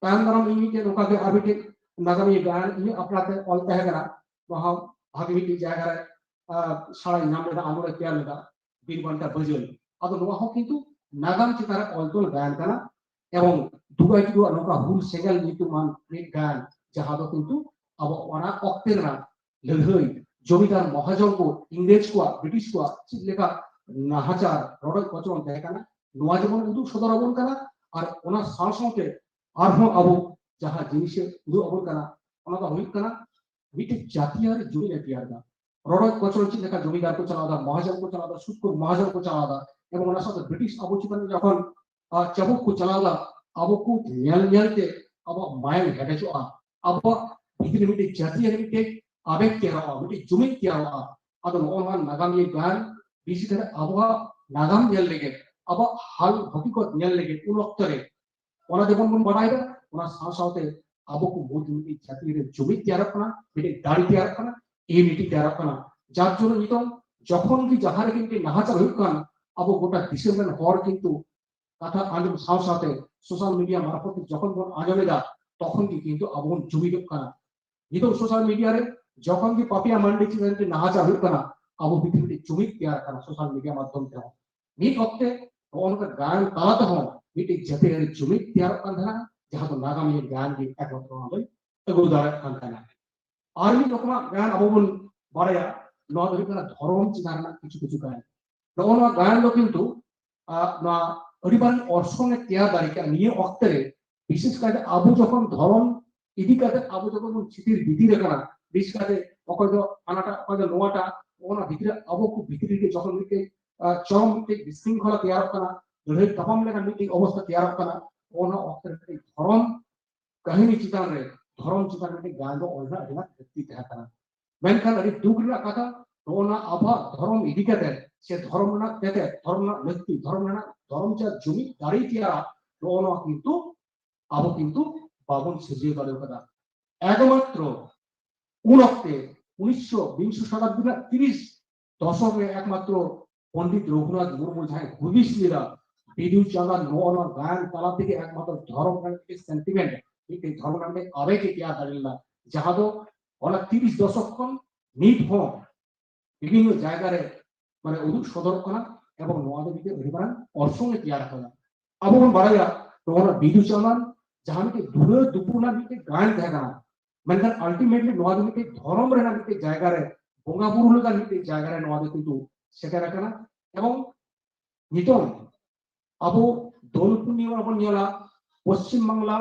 ᱛᱟᱭᱚᱢ ᱫᱟᱨᱟᱢ ᱤᱧ ᱢᱤᱫᱴᱮᱱ ᱱᱚᱝᱠᱟ ᱜᱮ ᱟᱨ ᱢᱤᱫᱴᱮᱱ ᱱᱟᱜᱟᱢᱤᱭᱟᱹ ᱜᱟᱭᱟᱱ ᱤᱧᱟᱹᱜ ᱟᱯᱱᱟᱨ ᱛᱮ ᱚᱞ ᱛᱟᱦᱮᱸ ᱠᱟᱱᱟ, ᱱᱚᱣᱟ ᱦᱚᱸ ᱵᱷᱟᱜᱮ ᱢᱤᱫᱴᱮᱱ ᱡᱟᱭᱜᱟ ᱨᱮ, ᱟᱸ, ᱥᱟᱲᱟᱭ ᱧᱟᱢ ᱞᱮᱫᱟ, ᱟᱢᱚᱞᱮ ᱛᱮᱭᱟᱨ ᱞᱮᱫᱟ, ᱵᱤᱨ ᱵᱟᱱᱴᱟ ᱵᱟᱹᱡᱟᱹᱞ᱾ ᱟᱫᱚ ᱱᱚᱣᱟ ᱦᱚᱸ ᱠᱤᱱᱛᱩ ᱱᱟᱜᱟᱢ ᱪᱮᱛᱟᱱ ᱨᱮ ᱚᱞ ᱛᱚᱞ ᱜᱟᱭᱟᱱ ᱠᱟᱱᱟ᱾ ᱮᱵᱚᱝ ᱫᱩᱜᱟᱭ ᱴᱩᱰᱩᱣᱟᱜ ᱱᱚᱝᱠᱟ ᱦᱩᱞ ᱥᱮᱸᱜᱮᱞ ᱧᱩᱛᱩᱢᱟᱱ ᱢᱤᱫ ᱜᱟᱭᱟᱱ, ᱡᱟᱦᱟᱸ ᱫᱚ ᱠᱤᱱᱛᱩ ᱟᱵᱚ ᱚᱱᱟ ᱚᱠᱛᱮ ᱨᱮᱱᱟᱜ ᱞᱟᱹᱲᱦᱟᱹᱭ, ᱡᱚᱢᱤᱫᱟᱨ ᱢᱚᱦᱟᱡᱚᱱ ᱠᱚ, ᱤᱝᱨᱮᱡᱽ ᱠᱚᱣᱟᱜ, ᱵᱨᱤᱴᱤᱥ ᱠᱚᱣᱟᱜ ᱪᱮᱫ ᱞᱮᱠᱟ ᱱᱟᱦᱟᱪᱟᱨ, ᱨᱚᱰᱚᱡ ᱠᱚᱪᱞᱚᱱ ᱛᱟᱦᱮᱸ ᱠᱟᱱᱟ, ᱱᱚᱣᱟ ᱡᱮᱢᱚᱱ ᱩᱫᱩᱜ ᱥᱚᱫᱚᱨ ᱟᱵᱚᱱ ᱠᱟᱱᱟ᱾ ᱟᱨ ᱚᱱᱟ ᱥᱟᱶ ᱥᱟᱶᱛᱮ ᱟᱨᱦᱚᱸ ᱟᱵᱚ ᱡᱟᱦᱟᱸ ᱡᱤᱱᱤᱥᱮ ᱩᱫᱩᱜ ᱟᱵᱚᱱ ᱠᱟᱱᱟ, ᱚᱱᱟ ᱫᱚ ᱦᱩᱭᱩᱜ ᱠᱟᱱᱟ ᱢᱤᱫᱴᱮᱱ ᱡᱟᱹᱛᱤᱭᱟᱹᱨᱤ ᱡᱩᱢᱤᱫ ᱮ ᱛᱮᱭᱟᱨ ᱮᱫᱟ᱾ ᱨᱚᱰᱚᱡ ᱠᱚᱪᱞᱚᱱ ᱪᱮᱫ ᱞᱮᱠᱟ ᱡᱚᱢᱤᱫᱟᱨ ᱠᱚ ᱪᱟᱞᱟᱣ ᱮᱫᱟ, ᱢᱚᱦᱟᱡᱚᱱ ᱠᱚ ᱪᱟᱞᱟᱣ ᱮᱫᱟ, ᱥᱩᱫ ᱠᱚ ᱢᱚᱦᱟᱡᱚᱱ ᱠᱚ ᱪᱟᱞᱟᱣ ᱮᱫᱟ, ᱮᱵᱚᱝ ᱚᱱᱟ ᱥᱟᱶᱛᱮ ᱵᱨᱤᱴᱤᱥ ᱟᱵᱚ ᱪᱮᱛᱟᱱ ᱨᱮ ᱡᱚᱠᱷᱚᱱ, ᱟᱨ, ᱪᱟᱵᱩᱠ ᱠᱚ ᱪᱟᱞᱟᱣ ᱮᱫᱟ, ᱟᱵᱚ ᱠᱚ ᱧᱮᱞ ᱧᱮᱞ ᱛᱮ ᱟᱵᱚᱣᱟᱜ ᱢᱟᱭᱟᱝ ᱦᱮᱰᱮᱡᱚᱜᱼᱟ, ᱟᱵᱚᱣᱟᱜ ᱵᱷᱤᱛᱨᱤ ᱨᱮ ᱢᱤᱫᱴᱮᱱ ᱡᱟᱹᱛᱤᱭᱟᱹᱨᱤ ᱢᱤᱫᱴᱮᱱ ᱟᱵᱮᱜᱽ ᱛᱮᱭᱟᱨᱚᱜᱼᱟ, ᱢᱤᱫᱴᱮᱱ ᱡᱩᱢᱤᱫ ᱛᱮᱭᱟᱨᱚᱜᱼᱟ᱾ ᱟᱫᱚ ᱱᱚᱜᱼᱚ ᱱᱚᱣᱟ ᱱᱟᱜᱟᱢᱤᱭᱟᱹ ᱜᱟᱭᱟᱱ ᱵᱤᱥᱮᱥ ᱠᱟᱛᱮ ᱟᱵᱚᱣᱟᱜ ᱱᱟᱜᱟᱢ ᱧᱮᱞ ᱞᱟᱹᱜᱤᱫ, ᱟᱵᱚᱣᱟᱜ ᱦᱟᱞ ᱦᱟᱹᱠᱤᱠᱚᱛ ᱧᱮᱞ ᱞᱟᱹᱜᱤᱫ ᱩᱱ ᱚᱠᱛᱚ ᱨᱮ ᱚᱱᱟ ᱡᱮᱢᱚᱱ ᱵᱚᱱ ᱵᱟᱰᱟᱭ ᱮᱫᱟ, ᱚᱱᱟ ᱥᱟᱶ ᱥᱟᱶᱛᱮ ᱟᱵᱚ ᱠᱚ ᱢᱩᱫᱽ ᱢᱤᱫᱴᱤᱡ ᱡᱟᱹᱛᱤ ᱨᱮ ᱡᱩᱢᱤᱫ ᱛᱮᱭᱟᱨᱚᱜ ᱠᱟᱱᱟ, ᱢᱤᱫᱴᱤᱡ ᱫᱟᱲᱮ ᱛᱮᱭᱟᱨᱚᱜ ᱠᱟᱱᱟ, ᱤᱭᱩᱱᱤᱴᱤ ᱛᱮᱭᱟᱨᱚᱜ ᱠᱟᱱᱟ᱾ ᱡᱟᱨ ᱡᱚᱱᱱᱚ ᱱᱤᱛᱚᱝ ᱡᱚᱠᱷᱚᱱ ᱜᱮ ᱡᱟᱦᱟᱸ ᱨᱮᱜᱮ ᱢᱤᱫᱴᱤᱡ ᱱᱟᱦᱟᱪᱟᱨ ᱦᱩᱭᱩᱜ ᱠᱟᱱ, ᱟᱵᱚ ᱜᱚᱴᱟ ᱫᱤᱥᱚᱢ ᱨᱮᱱ ᱦᱚᱲ ᱠᱤᱱᱛᱩ ᱠᱟᱛᱷᱟ ᱟᱸᱡᱚᱢ ᱥᱟᱶ ᱥᱟᱶᱛᱮ ᱥᱳᱥᱟᱞ ᱢᱤᱰᱤᱭᱟ ᱢᱟᱨᱯᱷᱚᱛ ᱛᱮ ᱡᱚᱠᱷᱚᱱ ᱵᱚᱱ ᱟᱸᱡᱚᱢ ᱮᱫᱟ, ᱛᱚᱠᱷᱚᱱ ᱜᱮ ᱠᱤᱱᱛᱩ ᱟᱵᱚ ᱵᱚᱱ ᱡᱩᱢᱤᱫᱚᱜ ᱠᱟᱱᱟ᱾ ᱱᱤᱛᱚᱜ ᱥᱳᱥᱟᱞ ᱢᱤᱰᱤᱭᱟ ᱨᱮ ᱡᱚᱠᱷᱚᱱ ᱜᱮ ᱯᱟᱯᱤᱭᱟ ᱢᱟᱱᱰᱤ ᱪᱮᱛᱟᱱ ᱨᱮ ᱱᱟᱦᱟᱪᱟᱨ ᱦᱩᱭᱩᱜ ᱠᱟᱱᱟ, ᱟᱵᱚ ᱵᱷᱤᱛᱨᱤ ᱨᱮ ᱡᱩᱢᱤᱫ ᱛᱮᱭᱟᱨ ᱟᱠᱟᱱᱟ ᱥᱳᱥᱟᱞ ᱢᱤᱰᱤᱭᱟ ᱢᱟᱫᱽᱫᱷᱚᱢ ᱛᱮᱦᱚᱸ᱾ ᱢᱤᱫ ᱚᱠᱛᱮ ᱱᱚᱜᱼᱚ ᱱᱚᱝᱠᱟ ᱜᱟᱭᱟᱱ ᱛᱟᱞᱟ ᱛᱮᱦᱚᱸ ᱢᱤᱫᱴᱤᱡ ᱡᱟᱹᱛᱤᱭᱟᱹᱨᱤ ᱡᱩᱢᱤᱫ ᱛᱮᱭᱟᱨᱚᱜ ᱠᱟᱱ ᱛᱟᱦᱮᱱᱟ, ᱡᱟᱦᱟᱸ ᱫᱚ ᱱᱟᱜᱟᱢᱤᱭᱟᱹ ᱜᱟᱭᱟᱱ ᱜᱮ ᱮᱠᱢᱟᱛᱨᱚ ᱚᱱᱟ ᱫᱚᱭ ᱟᱹᱜᱩ ᱫᱟᱲᱮᱭᱟᱜ ᱠᱟᱱ ᱛᱟᱦᱮᱱᱟ᱾ ᱟᱨ ᱢᱤᱫ ᱨᱚᱠᱚᱢᱟᱜ ᱜᱟᱭᱟᱱ ᱟᱵᱚ ᱵᱚᱱ ᱵᱟᱲᱟᱭᱟ, ᱱᱚᱣᱟ ᱫᱚ ᱦᱩᱭᱩᱜ ᱠᱟᱱᱟ ᱫᱷᱚᱨᱚᱢ ᱪᱮᱛᱟᱱ ᱨᱮᱱᱟᱜ ᱠᱤᱪᱷᱩ ᱠᱤᱪᱷᱩ ᱜᱟᱭᱟᱱ᱾ ᱱᱚᱜᱼᱚ ᱱᱚᱣᱟ ᱜᱟᱭᱟᱱ ᱫᱚ ᱠᱤᱱᱛᱩ, ᱟᱜ, ᱱᱚᱣᱟ ᱟᱹᱰᱤ ᱢᱟᱨᱟᱝ ᱚᱨᱥᱚᱝ ᱮ ᱛᱮᱭᱟᱨ ᱫᱟᱲᱮ ᱠᱮᱜᱼᱟ ᱱᱤᱭᱟᱹ ᱚᱠᱛᱮ ᱨᱮ᱾ ᱵᱤᱥᱮᱥ ᱠᱟᱭᱛᱮ ᱟᱵᱚ ᱡᱚᱠᱷᱚᱱ ᱫᱷᱚᱨᱚᱢ ᱤᱫᱤ ᱠᱟᱛᱮ ᱟᱵᱚ ᱡᱚᱠᱷᱚᱱ ᱵᱚᱱ ᱪᱷᱤᱛᱤᱨ ᱵᱤᱛᱤᱨ ᱟᱠᱟᱱᱟ, ᱵᱤᱥᱮᱥ ᱠᱟᱭᱛᱮ ᱚᱠᱚᱭ ᱫᱚ ᱦᱟᱱᱟᱴᱟᱜ, ᱚᱠᱚᱭ ᱫᱚ ᱱᱚᱣᱟᱴᱟᱜ, ᱚᱱᱟ ᱵᱷᱤᱛᱨᱤ ᱨᱮ ᱟᱵᱚ ᱠᱚ ᱵᱷᱤᱛᱨᱤ ᱨᱮ ᱡᱚᱠᱷᱚᱱ ᱢᱤᱫᱴᱮᱡ, ᱟᱜ, ᱪᱚᱨᱚᱢ ᱢᱤᱫᱴᱮᱡ ᱵᱤᱥᱨᱤᱝᱠᱷᱚᱞᱟ ᱛᱮᱭᱟᱨᱚᱜ ᱠᱟᱱᱟ, ᱞᱟᱹᱲᱦᱟᱹᱭ ᱛᱟᱯᱟᱢ ᱞᱮᱠᱟᱱ ᱢᱤᱫᱴᱮᱡ ᱚᱵᱚᱥᱛᱟ ᱛᱮᱭᱟᱨᱚᱜ ᱠᱟᱱᱟ, ᱚᱱᱟ ᱚᱠᱛᱮ ᱨᱮ ᱢᱤᱫᱴᱮᱡ ᱫᱷᱚᱨᱚᱢ ᱠᱟᱹᱦᱱᱤ ᱪᱮᱛᱟᱱ ᱨᱮ, ᱫᱷᱚᱨᱚᱢ ᱪᱮᱛᱟᱱ ᱨᱮ ᱢᱤᱫᱴᱮᱡ ᱜᱟᱭᱟᱱ ᱫᱚ ᱚᱞ ᱨᱮᱱᱟᱜ ᱟᱹᱰᱤ ᱟᱸᱴ ᱞᱟᱹᱠᱛᱤ ᱛᱟᱦᱮᱸ ᱠᱟᱱᱟ᱾ ᱢᱮᱱᱠᱷᱟᱱ ᱟᱹᱰᱤ ᱫᱩᱠ ᱨᱮᱱᱟᱜ ᱠᱟᱛᱷᱟ, ᱱᱚᱜᱼᱚ ᱱᱟ ᱟᱵᱚᱣᱟᱜ ᱫᱷᱚᱨᱚᱢ ᱤᱫᱤ ᱠᱟᱛᱮ ᱥᱮ ᱫᱷᱚᱨᱚᱢ ᱨᱮᱱᱟᱜ ᱛᱮᱛᱮᱫ, ᱫᱷᱚᱨᱚᱢ ᱨᱮᱱᱟᱜ ᱞᱟᱹᱠᱛᱤ, ᱫᱷᱚᱨᱚᱢ ᱨᱮᱱᱟᱜ, ᱫᱷᱚᱨᱚᱢ ᱪᱮᱛᱟᱱ ᱡᱩᱢᱤᱫ ᱫᱟᱲᱮ ᱛᱮᱭᱟᱨᱟ, ᱱᱚᱜᱼᱚ ᱱᱚᱣᱟ ᱠᱤᱱᱛᱩ ᱟᱵᱚ ᱠᱤᱱᱛᱩ ᱵᱟᱵᱚᱱ ᱥᱤᱨᱡᱟᱹᱣ ᱫᱟᱲᱮ ᱠᱟᱫᱟ᱾ ᱮᱠᱢᱟᱛᱨᱚ ᱩᱱ ᱚᱠᱛᱮ ᱩᱱᱤᱥᱥᱚ ᱵᱤᱝᱥᱚ ᱥᱚᱛᱟᱵᱫᱤ ᱨᱮᱱᱟᱜ ᱛᱤᱨᱤᱥ ᱫᱚᱥᱚᱠ ᱨᱮ ᱮᱠᱢᱟᱛᱨᱚ ᱯᱚᱱᱰᱤᱛ ᱨᱚᱜᱷᱩᱱᱟᱛᱷ ᱢᱩᱨᱢᱩ ᱡᱟᱦᱟᱸᱭ ᱦᱩᱫᱤᱥ ᱞᱮᱫᱟ, ᱵᱤᱫᱩ ᱪᱟᱸᱫᱟᱱ ᱱᱚᱜᱼᱚ ᱱᱚᱣᱟ ᱜᱟᱭᱟᱱ ᱛᱟᱞᱟ ᱛᱮᱜᱮ ᱮᱠᱢᱟᱛᱨᱚ ᱫᱷᱚᱨᱚᱢ ᱨᱮᱱᱟᱜ ᱢᱤᱫᱴᱮᱱ ᱥᱮᱱᱴᱤᱢᱮᱱᱴ, ᱢᱤᱫᱴᱮᱱ ᱫᱷᱚᱨᱚᱢ ᱨᱮᱱᱟᱜ ᱢᱤᱫᱴᱮᱱ ᱟᱵᱮᱜ ᱮ ᱛᱮᱭᱟᱨ ᱫᱟᱲᱮ ᱞᱮᱫᱟ, ᱡᱟᱦᱟᱸ ᱫᱚ ᱚᱱᱟ ᱛᱤᱨᱤᱥ ᱫᱚᱥᱚᱠ ᱠᱷᱚᱱ ᱱᱤᱛ ᱦᱚᱸ ᱵᱤᱵᱷᱤᱱᱱᱚ ᱡᱟᱭᱜᱟ ᱨᱮ ᱢᱟᱱᱮ ᱩᱫᱩᱜ ᱥᱚᱫᱚᱨᱚᱜ ᱠᱟᱱᱟ᱾ ᱮᱵᱚᱝ ᱱᱚᱣᱟ ᱫᱚ ᱢᱤᱫᱴᱮᱱ ᱟᱹᱰᱤ ᱢᱟᱨᱟᱝ ᱚᱨᱥᱚᱝ ᱮ ᱛᱮᱭᱟᱨ ᱟᱠᱟᱫᱟ᱾ ᱟᱵᱚ ᱵᱚᱱ ᱵᱟᱲᱟᱭᱟ ᱱᱚᱣᱟ ᱵᱤᱫᱩ ᱪᱟᱸᱫᱟᱱ ᱡᱟᱦᱟᱸ ᱢᱤᱫᱴᱮᱱ ᱫᱩᱞᱟᱹᱲ ᱫᱩᱯᱩᱞ ᱨᱮᱱᱟᱜ ᱢᱤᱫᱴᱮᱱ ᱜᱟᱭᱟᱱ ᱛᱟᱦᱮᱸ ᱠᱟᱱᱟ, ᱢᱮᱱᱠᱷᱟᱱ ᱟᱞᱴᱤᱢᱮᱴᱞᱤ ᱱᱚᱣᱟ ᱫᱚ ᱢᱤᱫᱴᱮᱱ ᱫᱷᱚᱨᱚᱢ ᱨᱮᱱᱟᱜ ᱢᱤᱫᱴᱮᱱ ᱡᱟᱭᱜᱟ ᱨᱮ, ᱵᱚᱸᱜᱟ ᱵᱩᱨᱩ ᱞᱮᱠᱟᱱ ᱢᱤᱫᱴᱮᱱ ᱡᱟᱭᱜᱟ ᱨᱮ ᱱᱚᱣᱟ ᱫᱚ ᱠᱤᱱᱛᱩ ᱥᱮᱴᱮᱨ ᱟᱠᱟᱱᱟ᱾ ᱮᱵᱚᱝ ᱱᱤᱛᱚᱝ ᱟᱵᱚ ᱫᱳᱞ ᱯᱩᱨᱱᱤᱢᱟ ᱵᱚᱱ ᱧᱮᱞᱟ, ᱯᱚᱥᱪᱤᱢ ᱵᱟᱝᱞᱟ,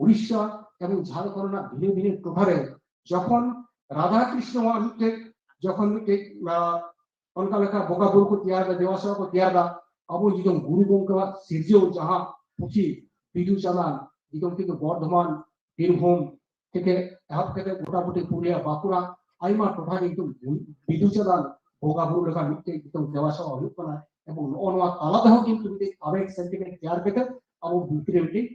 ᱩᱲᱤᱥᱥᱟ ᱮᱵᱚᱝ ᱡᱷᱟᱲᱠᱷᱚᱸᱰ ᱨᱮᱱᱟᱜ ᱵᱷᱤᱱᱟᱹ ᱵᱷᱤᱱᱟᱹ ᱴᱚᱴᱷᱟ ᱨᱮ ᱡᱚᱠᱷᱚᱱ ᱨᱟᱫᱷᱟ ᱠᱨᱤᱥᱱᱚᱣᱟᱜ ᱢᱤᱫᱴᱮᱡ, ᱡᱚᱠᱷᱚᱱ ᱢᱤᱫᱴᱮᱡ, ᱟᱸ, ᱚᱱᱠᱟ ᱞᱮᱠᱟ ᱵᱚᱸᱜᱟ ᱵᱩᱨᱩ ᱠᱚ ᱛᱮᱭᱟᱨ ᱮᱫᱟ, ᱫᱮᱵᱟ ᱥᱮᱵᱟ ᱠᱚ ᱛᱮᱭᱟᱨ ᱮᱫᱟ, ᱟᱵᱚ ᱡᱩᱫᱤ ᱜᱩᱨᱩ ᱜᱚᱢᱠᱮᱣᱟᱜ ᱥᱤᱨᱡᱟᱹᱣ ᱡᱟᱦᱟᱸ ᱯᱩᱛᱷᱤ ᱵᱤᱫᱩ ᱪᱟᱸᱫᱟᱱ, ᱱᱤᱛᱚᱝ ᱠᱤᱱᱛᱩ ᱵᱚᱨᱫᱷᱚᱢᱟᱱ, ᱵᱤᱨᱵᱷᱩᱢ ᱛᱷᱮᱠᱮ ᱮᱦᱚᱵ ᱠᱟᱛᱮ ᱜᱚᱴᱟᱢᱩᱴᱤ ᱯᱩᱨᱩᱞᱤᱭᱟ, ᱵᱟᱸᱠᱩᱲᱟ, ᱟᱭᱢᱟ ᱴᱚᱴᱷᱟ ᱜᱮ ᱱᱤᱛᱚᱝ ᱵᱤᱫᱩ ᱪᱟᱸᱫᱟᱱ ᱵᱚᱸᱜᱟ ᱵᱩᱨᱩ ᱞᱮᱠᱟ ᱢᱤᱫᱴᱮᱡ ᱱᱤᱛᱚᱝ ᱫᱮᱵᱟ ᱥᱮᱵᱟ ᱦᱩᱭᱩᱜ ᱠᱟᱱᱟ᱾ ᱮᱵᱚᱝ ᱱᱚᱜᱼᱚ ᱱᱚᱣᱟ ᱛᱟᱞᱟ ᱛᱮᱦᱚᱸ ᱠᱤᱱᱛᱩ ᱢᱤᱫᱴᱮᱡ ᱟᱵᱮᱜ ᱥᱮᱱᱴᱤᱢᱮᱱᱴ ᱛᱮᱭᱟᱨ ᱠᱟᱛᱮ ᱟᱵᱚ ᱵᱷᱤᱛᱨᱤ ᱨᱮ ᱢᱤᱫᱴᱮᱡ,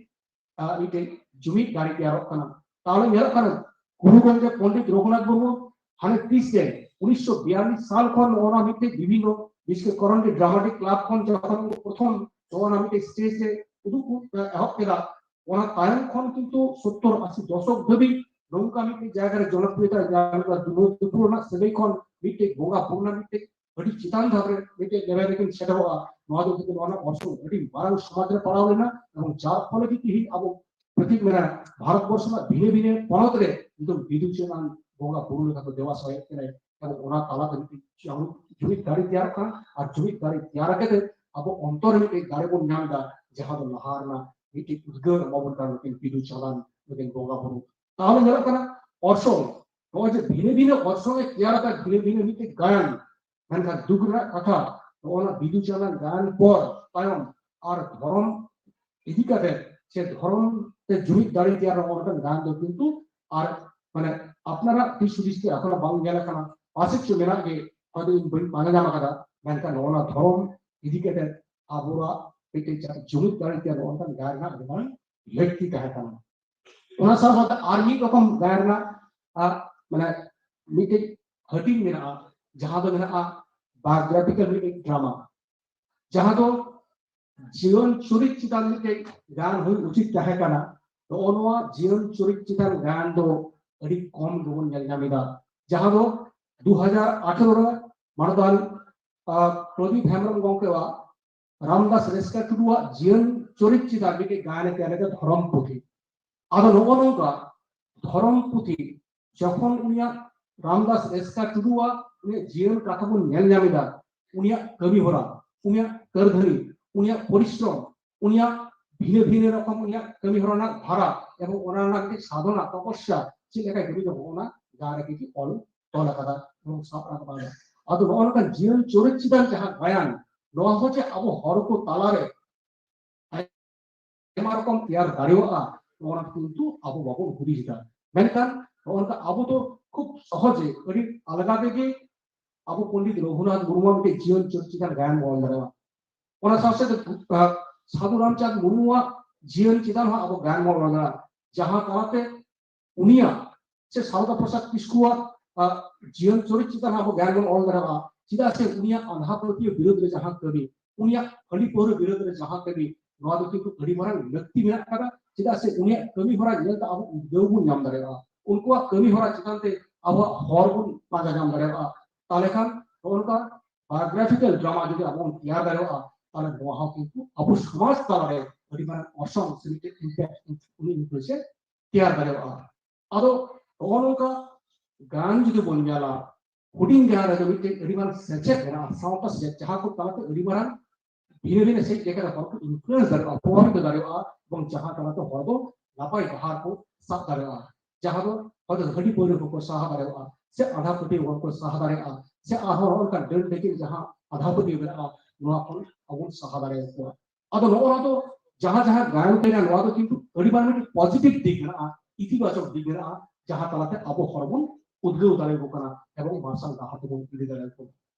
ᱟᱸ, ᱢᱤᱫᱴᱮᱡ ᱡᱩᱢᱤᱫ ᱫᱟᱲᱮ ᱛᱮᱭᱟᱨᱚᱜ ᱠᱟᱱᱟ᱾ ᱛᱟᱦᱞᱮ ᱧᱮᱞᱚᱜ ᱠᱟᱱᱟ ᱜᱩᱨᱩ ᱜᱚᱢᱠᱮ ᱯᱚᱱᱰᱤᱛ ᱨᱚᱜᱷᱩᱱᱟᱛᱷ ᱢᱩᱨᱢᱩ ᱦᱟᱱᱮ ᱛᱤᱥ ᱨᱮ ᱩᱱᱤᱥᱥᱚ ᱵᱤᱭᱟᱞᱞᱤᱥ ᱥᱟᱞ ᱠᱷᱚᱱ ᱱᱚᱜᱼᱚ ᱱᱚᱣᱟ ᱢᱤᱫᱴᱮᱡ ᱵᱤᱵᱷᱤᱱᱱᱚ ᱵᱤᱥᱮᱥ ᱠᱚᱨᱮ ᱠᱚᱨᱚᱱᱰᱤ ᱰᱨᱟᱢᱟᱴᱤᱠ ᱠᱞᱟᱵ ᱠᱷᱚᱱ ᱡᱚᱠᱷᱚᱱ ᱩᱱᱠᱩ ᱯᱨᱚᱛᱷᱚᱢ ᱱᱚᱜᱼᱚ ᱱᱚᱣᱟ ᱢᱤᱫᱴᱮᱡ ᱥᱴᱮᱡ ᱨᱮ ᱩᱫᱩᱜ ᱠᱚ, ᱮ, ᱮᱦᱚᱵ ᱠᱮᱫᱟ, ᱚᱱᱟ ᱛᱟᱭᱚᱢ ᱠᱷᱚᱱ ᱠᱤᱱᱛᱩ ᱥᱚᱛᱛᱚᱨ ᱟᱥᱤ ᱫᱚᱥᱚᱠ ᱫᱷᱟᱹᱵᱤᱡ ᱱᱚᱝᱠᱟ ᱢᱤᱫᱴᱮᱡ ᱡᱟᱭᱜᱟ ᱨᱮ ᱡᱚᱱᱚᱯᱨᱤᱭᱚᱛᱟ ᱧᱟᱢ ᱮᱫᱟ, ᱫᱩᱞᱟᱹᱲ ᱫᱩᱯᱩᱞ ᱨᱮᱱᱟᱜ ᱥᱟᱹᱜᱟᱹᱭ ᱠᱷᱚᱱ ᱢᱤᱫᱴᱮᱡ ᱵᱚᱸᱜᱟ ᱵᱩᱨᱩ ᱨᱮᱱᱟᱜ ᱢᱤᱫᱴᱮᱡ ᱟᱹᱰᱤ ᱪᱮᱛᱟᱱ ᱫᱷᱟᱯ ᱨᱮ ᱢᱤᱫᱴᱮᱡ ᱞᱮᱵᱮᱞ ᱨᱮᱠᱤᱱ ᱥᱮᱴᱮᱨᱚᱜᱼᱟ᱾ ᱱᱚᱣᱟ ᱫᱚ ᱠᱤᱱᱛᱩ ᱱᱚᱣᱟ ᱨᱮᱱᱟᱜ ᱚᱨᱥᱚᱝ ᱟᱹᱰᱤ ᱢᱟᱨᱟᱝ ᱥᱚᱢᱟᱡᱽ ᱨᱮ ᱯᱟᱲᱟᱣ ᱞᱮᱱᱟ, ᱮᱵᱚᱝ ᱡᱟᱨ ᱯᱷᱚᱞᱮ ᱜᱮ ᱛᱤᱦᱤᱧ ᱟᱵᱚ ᱯᱨᱚᱛᱤ ᱢᱮᱱᱟ ᱵᱷᱟᱨᱚᱛ ᱵᱚᱨᱥᱚ ᱨᱮᱱᱟᱜ ᱵᱷᱤᱱᱟᱹ ᱵᱷᱤᱱᱟᱹ ᱯᱚᱱᱚᱛ ᱨᱮ ᱱᱤᱛᱚᱜ ᱵᱤᱫᱩ ᱪᱟᱸᱫᱟᱱ ᱵᱚᱸᱜᱟ ᱵᱩᱨᱩ ᱞᱮᱠᱟᱛᱮ ᱫᱮᱵᱟ ᱥᱮᱵᱟᱭᱮᱫ ᱠᱟᱱᱟᱭ᱾ ᱮᱵᱚᱝ ᱚᱱᱟ ᱛᱟᱞᱟᱛᱮ ᱢᱤᱫᱴᱤᱡ ᱡᱩᱢᱤᱫ ᱫᱟᱲᱮ ᱛᱮᱭᱟᱨᱚᱜ ᱠᱟᱱᱟ, ᱟᱨ ᱡᱩᱢᱤᱫ ᱫᱟᱲᱮ ᱛᱮᱭᱟᱨ ᱠᱟᱛᱮ ᱟᱵᱚ ᱚᱱᱛᱚᱨ ᱨᱮ ᱢᱤᱫᱴᱤᱡ ᱫᱟᱲᱮ ᱵᱚᱱ ᱧᱟᱢ ᱮᱫᱟ, ᱡᱟᱦᱟᱸ ᱫᱚ ᱞᱟᱦᱟ ᱨᱮᱱᱟᱜ ᱢᱤᱫᱴᱤᱡ ᱩᱫᱽᱜᱟᱹᱣ ᱮᱢᱟ ᱵᱚᱱ ᱠᱟᱱᱟ ᱱᱩᱠᱤᱱ ᱵᱤᱫᱩ ᱪᱟᱸᱫᱟᱱ ᱱᱩᱠᱤᱱ ᱵᱚᱸᱜᱟ ᱵᱩᱨᱩ᱾ ᱛᱟᱦᱚᱞᱮ ᱧᱮᱞᱚᱜ ᱠᱟᱱᱟ ᱚᱨᱥᱚᱝ, ᱱᱚᱜᱼᱚᱭ ᱡᱮ ᱵᱷᱤᱱᱟᱹ ᱵᱷᱤᱱᱟᱹ ᱚᱨᱥᱚᱝ ᱮ ᱛᱮᱭᱟᱨ ᱟᱠᱟᱫ ᱵᱷᱤᱱᱟᱹ ᱵᱷᱤᱱᱟᱹ ᱢᱤᱫᱴᱤᱡ ᱜᱟᱭᱟᱱ, ᱢᱮᱱᱠᱷᱟᱱ ᱫᱩᱠ ᱨᱮᱱᱟᱜ ᱠᱟᱛᱷᱟ, ᱱᱚᱜᱼᱚ ᱱᱟ ᱵᱤᱫᱩ ᱪᱟᱸᱫᱟᱱ ᱜᱟᱭᱟᱱ ᱯᱚᱨ ᱛᱟᱭᱚᱢ ᱟᱨ ᱫᱷᱚᱨᱚᱢ ᱤᱫᱤ ᱠᱟᱛᱮ ᱥᱮ ᱫᱷᱚᱨᱚᱢ ᱛᱮ ᱡᱩᱢᱤᱫ ᱫᱟᱲᱮ ᱛᱮᱭᱟᱨ ᱱᱚᱜᱼᱚ ᱱᱚᱝᱠᱟᱱ ᱜᱟᱭᱟᱱ ᱫᱚ ᱠᱤᱱᱛᱩ ᱟᱨ ᱢᱟᱱᱮ ᱟᱯᱱᱟᱨᱟᱜ ᱫᱤᱥ ᱦᱩᱫᱤᱥ ᱛᱮ ᱮᱠᱷᱚᱱᱳ ᱵᱟᱝ ᱧᱮᱞ ᱟᱠᱟᱱᱟ᱾ ᱯᱟᱥᱮᱡ ᱪᱚ ᱢᱮᱱᱟᱜ ᱜᱮ, ᱦᱚᱭᱛᱳ ᱤᱧ ᱵᱟᱹᱧ ᱯᱟᱸᱡᱟ ᱧᱟᱢ ᱟᱠᱟᱫᱟ, ᱢᱮᱱᱠᱷᱟᱱ ᱱᱚᱜᱼᱚ ᱱᱟ ᱫᱷᱚᱨᱚᱢ ᱤᱫᱤ ᱠᱟᱛᱮ ᱟᱵᱚᱣᱟᱜ ᱢᱤᱫᱴᱮᱱ ᱡᱟᱦᱟᱸ ᱡᱩᱢᱤᱫ ᱫᱟᱲᱮ ᱛᱮᱭᱟᱨ ᱱᱚᱜᱼᱚ ᱱᱚᱝᱠᱟᱱ ᱜᱟᱭᱟᱱ ᱨᱮᱱᱟᱜ ᱟᱹᱰᱤ ᱢᱟᱨᱟᱝ ᱞᱟᱹᱠᱛᱤ ᱛᱟᱦᱮᱸ ᱠᱟᱱᱟ᱾ ᱚᱱᱟ ᱥᱟᱶ ᱥᱟᱶᱛᱮ ᱟᱨ ᱢᱤᱫ ᱨᱚᱠᱚᱢ ᱜᱟᱭᱟᱱ ᱨᱮᱱᱟᱜ ᱟᱜ, ᱢᱟᱱᱮ ᱢᱤᱫᱴᱮᱡ ᱦᱟᱹᱴᱤᱧ ᱢᱮᱱᱟᱜᱼᱟ, ᱡᱟᱦᱟᱸ ᱫᱚ ᱢᱮᱱᱟᱜᱼᱟ ᱵᱟᱭᱳᱜᱨᱟᱯᱷᱤᱠᱟᱞ ᱢᱤᱫᱴᱮᱡ ᱰᱨᱟᱢᱟ, ᱡᱟᱦᱟᱸ ᱫᱚ ᱡᱤᱭᱚᱱ ᱪᱚᱨᱤᱛ ᱪᱮᱛᱟᱱ ᱢᱤᱫᱴᱮᱡ ᱜᱟᱭᱟᱱ ᱦᱩᱭ ᱩᱪᱤᱛ ᱛᱟᱦᱮᱸ ᱠᱟᱱᱟ᱾ ᱱᱚᱜᱼᱚ ᱱᱚᱣᱟ ᱡᱤᱭᱚᱱ ᱪᱚᱨᱤᱛ ᱪᱮᱛᱟᱱ ᱜᱟᱭᱟᱱ ᱫᱚ ᱟᱹᱰᱤ ᱠᱚᱢ ᱜᱮᱵᱚᱱ ᱧᱮᱞ ᱧᱟᱢ ᱮᱫᱟ, ᱡᱟᱦᱟᱸ ᱫᱚ ᱫᱩ ᱦᱟᱡᱟᱨ ᱟᱴᱷᱟᱨᱚ ᱨᱮ ᱢᱟᱱᱚᱛᱟᱱ ᱟᱨ ᱯᱨᱚᱫᱤᱯ ᱦᱮᱢᱵᱨᱚᱢ ᱜᱚᱢᱠᱮᱣᱟᱜ ᱨᱟᱢᱫᱟᱥ ᱨᱮᱥᱠᱟ ᱴᱩᱰᱩᱣᱟᱜ ᱡᱤᱭᱚᱱ ᱪᱚᱨᱤᱛ ᱪᱮᱛᱟᱱ ᱢᱤᱫᱴᱮᱡ ᱜᱟᱭᱟᱱ ᱮ ᱛᱮᱭᱟᱨ ᱞᱮᱫᱟ, ᱫᱷᱚᱨᱚᱢ ᱯᱩᱛᱷᱤ᱾ ᱟᱫᱚ ᱱᱚᱜᱼᱚ ᱱᱚᱝᱠᱟ ᱫᱷᱚᱨᱚᱢ ᱯᱩᱛᱷᱤ ᱡᱚᱠᱷᱚᱱ ᱩᱱᱤᱭᱟᱜ ᱨᱟᱢᱫᱟᱥ ᱨᱮᱥᱠᱟ ᱴᱩᱰᱩᱣᱟᱜ ᱩᱱᱤᱭᱟᱜ ᱡᱤᱭᱚᱱ ᱠᱟᱛᱷᱟ ᱵᱚᱱ ᱧᱮᱞ ᱧᱟᱢ ᱮᱫᱟ, ᱩᱱᱤᱭᱟᱜ ᱠᱟᱹᱢᱤ ᱦᱚᱨᱟ, ᱩᱱᱤᱭᱟᱜ ᱠᱟᱹᱨᱫᱷᱟᱹᱱᱤ, ᱩᱱᱤᱭᱟᱜ ᱯᱚᱨᱤᱥᱨᱚᱢ, ᱩᱱᱤᱭᱟᱜ ᱵᱷᱤᱱᱟᱹ ᱵᱷᱤᱱᱟᱹ ᱨᱚᱠᱚᱢ ᱩᱱᱤᱭᱟᱜ ᱠᱟᱹᱢᱤ ᱦᱚᱨᱟ ᱨᱮᱱᱟᱜ ᱫᱷᱟᱨᱟ ᱮᱵᱚᱝ ᱚᱱᱟ ᱨᱮᱱᱟᱜ ᱢᱤᱫᱴᱮᱡ ᱥᱟᱫᱷᱚᱱᱟ ᱛᱚᱯᱚᱥᱭᱟ ᱪᱮᱫ ᱞᱮᱠᱟᱭ ᱠᱟᱹᱢᱤ ᱫᱚ ᱚᱱᱟ ᱜᱟᱭᱟᱱ ᱨᱮ ᱠᱤᱱᱛᱩ ᱚᱞ ᱛᱚᱞ ᱟᱠᱟᱫᱟ ᱮᱵᱚᱝ ᱥᱟᱵ ᱨᱟᱠᱟᱵ ᱟᱠᱟᱫᱟ᱾ ᱟᱫᱚ ᱱᱚᱜᱼᱚ ᱱᱚᱝᱠᱟᱱ ᱡᱤᱭᱚᱱ ᱪᱚᱨᱤᱛ ᱪᱮᱛᱟᱱ ᱡᱟᱦᱟᱸ ᱜᱟᱭᱟᱱ, ᱱᱚᱣᱟ ᱦᱚᱸ ᱡᱮ ᱟᱵᱚ ᱦᱚᱲ ᱠᱚ ᱛᱟᱞᱟᱨᱮ ᱟᱭᱢᱟ ᱨᱚᱠᱚᱢ ᱛᱮᱭᱟᱨ ᱫᱟᱲᱮᱭᱟᱜᱼᱟ, ᱱᱚᱣᱟ ᱠᱤᱱᱛᱩ ᱟᱵᱚ ᱵᱟᱵᱚᱱ ᱦᱩᱫᱤᱥ ᱮᱫᱟ᱾ ᱢᱮᱱᱠᱷᱟᱱ ᱱᱚᱜᱼᱚ ᱱᱚᱝᱠᱟ ᱟᱵᱚ ᱫᱚ ᱠᱷᱩᱵ ᱥᱚᱦᱚᱡᱮ ᱟᱹᱰᱤ ᱟᱞᱜᱟ ᱛᱮᱜᱮ ᱟᱵᱚ ᱯᱚᱱᱰᱤᱛ ᱨᱚᱜᱷᱩᱱᱟᱛᱷ ᱢᱩᱨᱢᱩᱣᱟᱜ ᱢᱤᱫᱴᱮᱡ ᱡᱤᱭᱚᱱ ᱪᱚᱨᱤᱛ ᱪᱮᱛᱟᱱ ᱜᱟᱭᱟᱱ ᱵᱚᱱ ᱚᱞ ᱫᱟᱲᱮᱭᱟᱜᱼᱟ᱾ ᱚᱱᱟ ᱥᱟᱶ ᱥᱟᱶᱛᱮ, ᱟᱸ, ᱥᱟᱫᱷᱩ ᱨᱟᱢᱪᱟᱸᱫᱽ ᱢᱩᱨᱢᱩᱣᱟᱜ ᱡᱤᱭᱚᱱ ᱪᱮᱛᱟᱱ ᱦᱚᱸ ᱟᱵᱚ ᱜᱟᱭᱟᱱ ᱵᱚᱱ ᱚᱞ ᱫᱟᱲᱮᱭᱟᱜᱼᱟ, ᱡᱟᱦᱟᱸ ᱛᱟᱞᱟᱛᱮ ᱩᱱᱤᱭᱟᱜ ᱥᱮ ᱥᱟᱨᱚᱫᱟ ᱯᱨᱚᱥᱟᱫᱽ ᱠᱤᱥᱠᱩᱣᱟᱜ, ᱟᱸ, ᱡᱤᱭᱚᱱ ᱪᱚᱨᱤᱛ ᱪᱮᱛᱟᱱ ᱦᱚᱸ ᱟᱵᱚ ᱜᱟᱭᱟᱱ ᱵᱚᱱ ᱚᱞ ᱫᱟᱲᱮᱭᱟᱜᱼᱟ᱾ ᱪᱮᱫᱟᱜ ᱥᱮ ᱩᱱᱤᱭᱟᱜ ᱟᱸᱫᱷᱟ ᱯᱟᱹᱛᱭᱟᱹᱣ ᱵᱤᱨᱩᱫᱽ ᱨᱮ ᱡᱟᱦᱟᱸ ᱠᱟᱹᱢᱤ, ᱩᱱᱤᱭᱟᱜ ᱦᱟᱺᱰᱤ ᱯᱟᱹᱣᱨᱟᱹ ᱵᱤᱨᱩᱫᱽ ᱨᱮ ᱡᱟᱦᱟᱸ ᱠᱟᱹᱢᱤ, ᱱᱚᱣᱟ ᱫᱚ ᱠᱤᱱᱛᱩ ᱟᱹᱰᱤ ᱢᱟᱨᱟᱝ ᱞᱟᱹᱠᱛᱤ ᱢᱮᱱᱟᱜ ᱟᱠᱟᱫᱟ᱾ ᱪᱮᱫᱟᱜ ᱥᱮ ᱩᱱᱤᱭᱟᱜ ᱠᱟᱹᱢᱤ ᱦᱚᱨᱟ ᱧᱮᱞᱛᱮ ᱟᱵᱚ ᱩᱫᱽᱜᱟᱹᱣ ᱵᱚᱱ ᱧᱟᱢ ᱫᱟᱲᱮᱭᱟᱜᱼᱟ᱾ ᱩᱱᱠᱩᱣᱟᱜ ᱠᱟᱹᱢᱤ ᱦᱚᱨᱟ ᱪᱮᱛᱟᱱ ᱛᱮ ᱟᱵᱚᱣᱟᱜ ᱦᱚᱨ ᱵᱚᱱ ᱯᱟᱸᱡᱟ ᱧᱟᱢ ᱫᱟᱲᱮᱭᱟᱜᱼᱟ᱾ ᱛᱟᱦᱚᱞᱮ ᱠᱷᱟᱱ ᱱᱚᱜᱼᱚ ᱱᱚᱝᱠᱟ biographical drama ᱡᱩᱫᱤ ᱟᱵᱚ ᱵᱚᱱ ᱛᱮᱭᱟᱨ ᱫᱟᱲᱮᱭᱟᱜᱼᱟ, ᱛᱟᱦᱚᱞᱮ ᱱᱚᱣᱟ ᱦᱚᱸ ᱠᱤᱱᱛᱩ ᱟᱵᱚ ᱥᱚᱢᱟᱡᱽ ᱛᱟᱞᱟᱨᱮ ᱟᱹᱰᱤ ᱢᱟᱨᱟᱝ ᱚᱨᱥᱚᱝ ᱥᱮ ᱢᱤᱫᱴᱮᱱ impact ᱩᱱᱤ influence ᱮ ᱛᱮᱭᱟᱨ ᱫᱟᱲᱮᱭᱟᱜᱼᱟ᱾ ᱟᱫᱚ ᱱᱚᱜᱼᱚ ᱱᱚᱝᱠᱟ ᱜᱟᱱ ᱡᱩᱫᱤ ᱵᱚᱱ ᱧᱮᱞᱟ, ᱦᱩᱰᱤᱧ ᱜᱟᱱ ᱨᱮᱫᱚ ᱢᱤᱫᱴᱮᱱ ᱟᱹᱰᱤ ᱢᱟᱨᱟᱝ ᱥᱮᱪᱮᱫ ᱢᱮᱱᱟᱜᱼᱟ, ᱥᱟᱶᱛᱟ ᱥᱮᱪᱮᱫ, ᱡᱟᱦᱟᱸ ᱠᱚ ᱛᱟᱞᱟᱛᱮ ᱟᱹᱰᱤ ᱢᱟᱨᱟᱝ ᱵᱷᱤᱱᱟᱹ ᱵᱷᱤᱱᱟᱹ ᱥᱮᱫ ᱡᱟᱭᱜᱟ ᱨᱮ ᱦᱚᱲ ᱠᱚ influence ᱫᱟᱲᱮᱭᱟᱜᱼᱟ, ᱯᱨᱚᱵᱷᱟᱵᱤᱛ ᱫᱟᱲᱮᱭᱟᱜᱼᱟ, ᱮᱵᱚᱝ ᱡᱟᱦᱟᱸ ᱛᱟᱞᱟᱛᱮ ᱦᱚᱲ ᱫᱚ ᱱᱟᱯᱟᱭ ᱰᱟᱦᱟᱨ ᱠᱚ ᱥᱟᱵ ᱫᱟᱲᱮᱭᱟᱜᱼᱟ᱾ ᱡᱟᱦᱟᱸ ᱫᱚ ᱦᱚᱭᱛᱳ ᱦᱟᱺᱰᱤ ᱯᱟᱹᱣᱨᱟᱹ ᱠᱚᱠᱚ ᱥᱟᱦᱟ ᱫᱟᱲᱮᱭᱟᱜᱼᱟ, ᱥᱮ ᱟᱸᱫᱷᱟ ᱯᱟᱹᱛᱭᱟᱹᱣ ᱠᱚ ᱥᱟᱦᱟ ᱫᱟᱲᱮᱭᱟᱜᱼᱟ, ᱥᱮ ᱟᱨᱦᱚᱸ ᱱᱚᱜᱼᱚ ᱱᱚᱝᱠᱟ ᱰᱟᱹᱱ ᱰᱟᱹᱠᱤᱡ ᱡᱟᱦᱟᱸ ᱟᱸᱫᱷᱟ ᱯᱟᱹᱛᱭᱟᱹᱣ ᱢᱮᱱᱟᱜᱼᱟ, ᱱᱚᱣᱟ ᱠᱷᱚᱱ ᱟᱵᱚ ᱵᱚᱱ ᱥᱟᱦᱟ ᱫᱟᱲᱮᱭᱟᱠᱚᱣᱟ᱾ ᱟᱫᱚ ᱱᱚᱜᱼᱚ ᱱᱚᱣᱟ ᱫᱚ ᱡᱟᱦᱟᱸ ᱡᱟᱦᱟᱸ ᱜᱟᱭᱟᱱ ᱠᱟᱱᱟ, ᱱᱚᱣᱟ ᱫᱚ ᱠᱤᱱᱛᱩ ᱟᱹᱰᱤ ᱢᱟᱨᱟᱝ ᱢᱤᱫᱴᱤᱡ positive ᱫᱤᱠ ᱢᱮᱱᱟᱜᱼᱟ, ᱤᱛᱤᱵᱟᱪᱚᱠ ᱫᱤᱠ ᱢᱮᱱᱟᱜᱼᱟ, ᱡᱟᱦᱟᱸ ᱛᱟᱞᱟᱛᱮ ᱟᱵᱚ ᱦᱚᱲ ᱵᱚᱱ ᱩᱫᱽᱜᱟᱹᱣ ᱫᱟᱲᱮᱭᱟᱠᱚ ᱠᱟᱱᱟ ᱮᱵᱚᱝ ᱢᱟᱨᱥᱟᱞ ᱰᱟᱦᱟᱨ ᱛᱮᱵᱚᱱ ᱤᱫᱤ ᱫᱟᱲᱮᱭᱟᱠᱚ ᱠᱟᱱᱟ᱾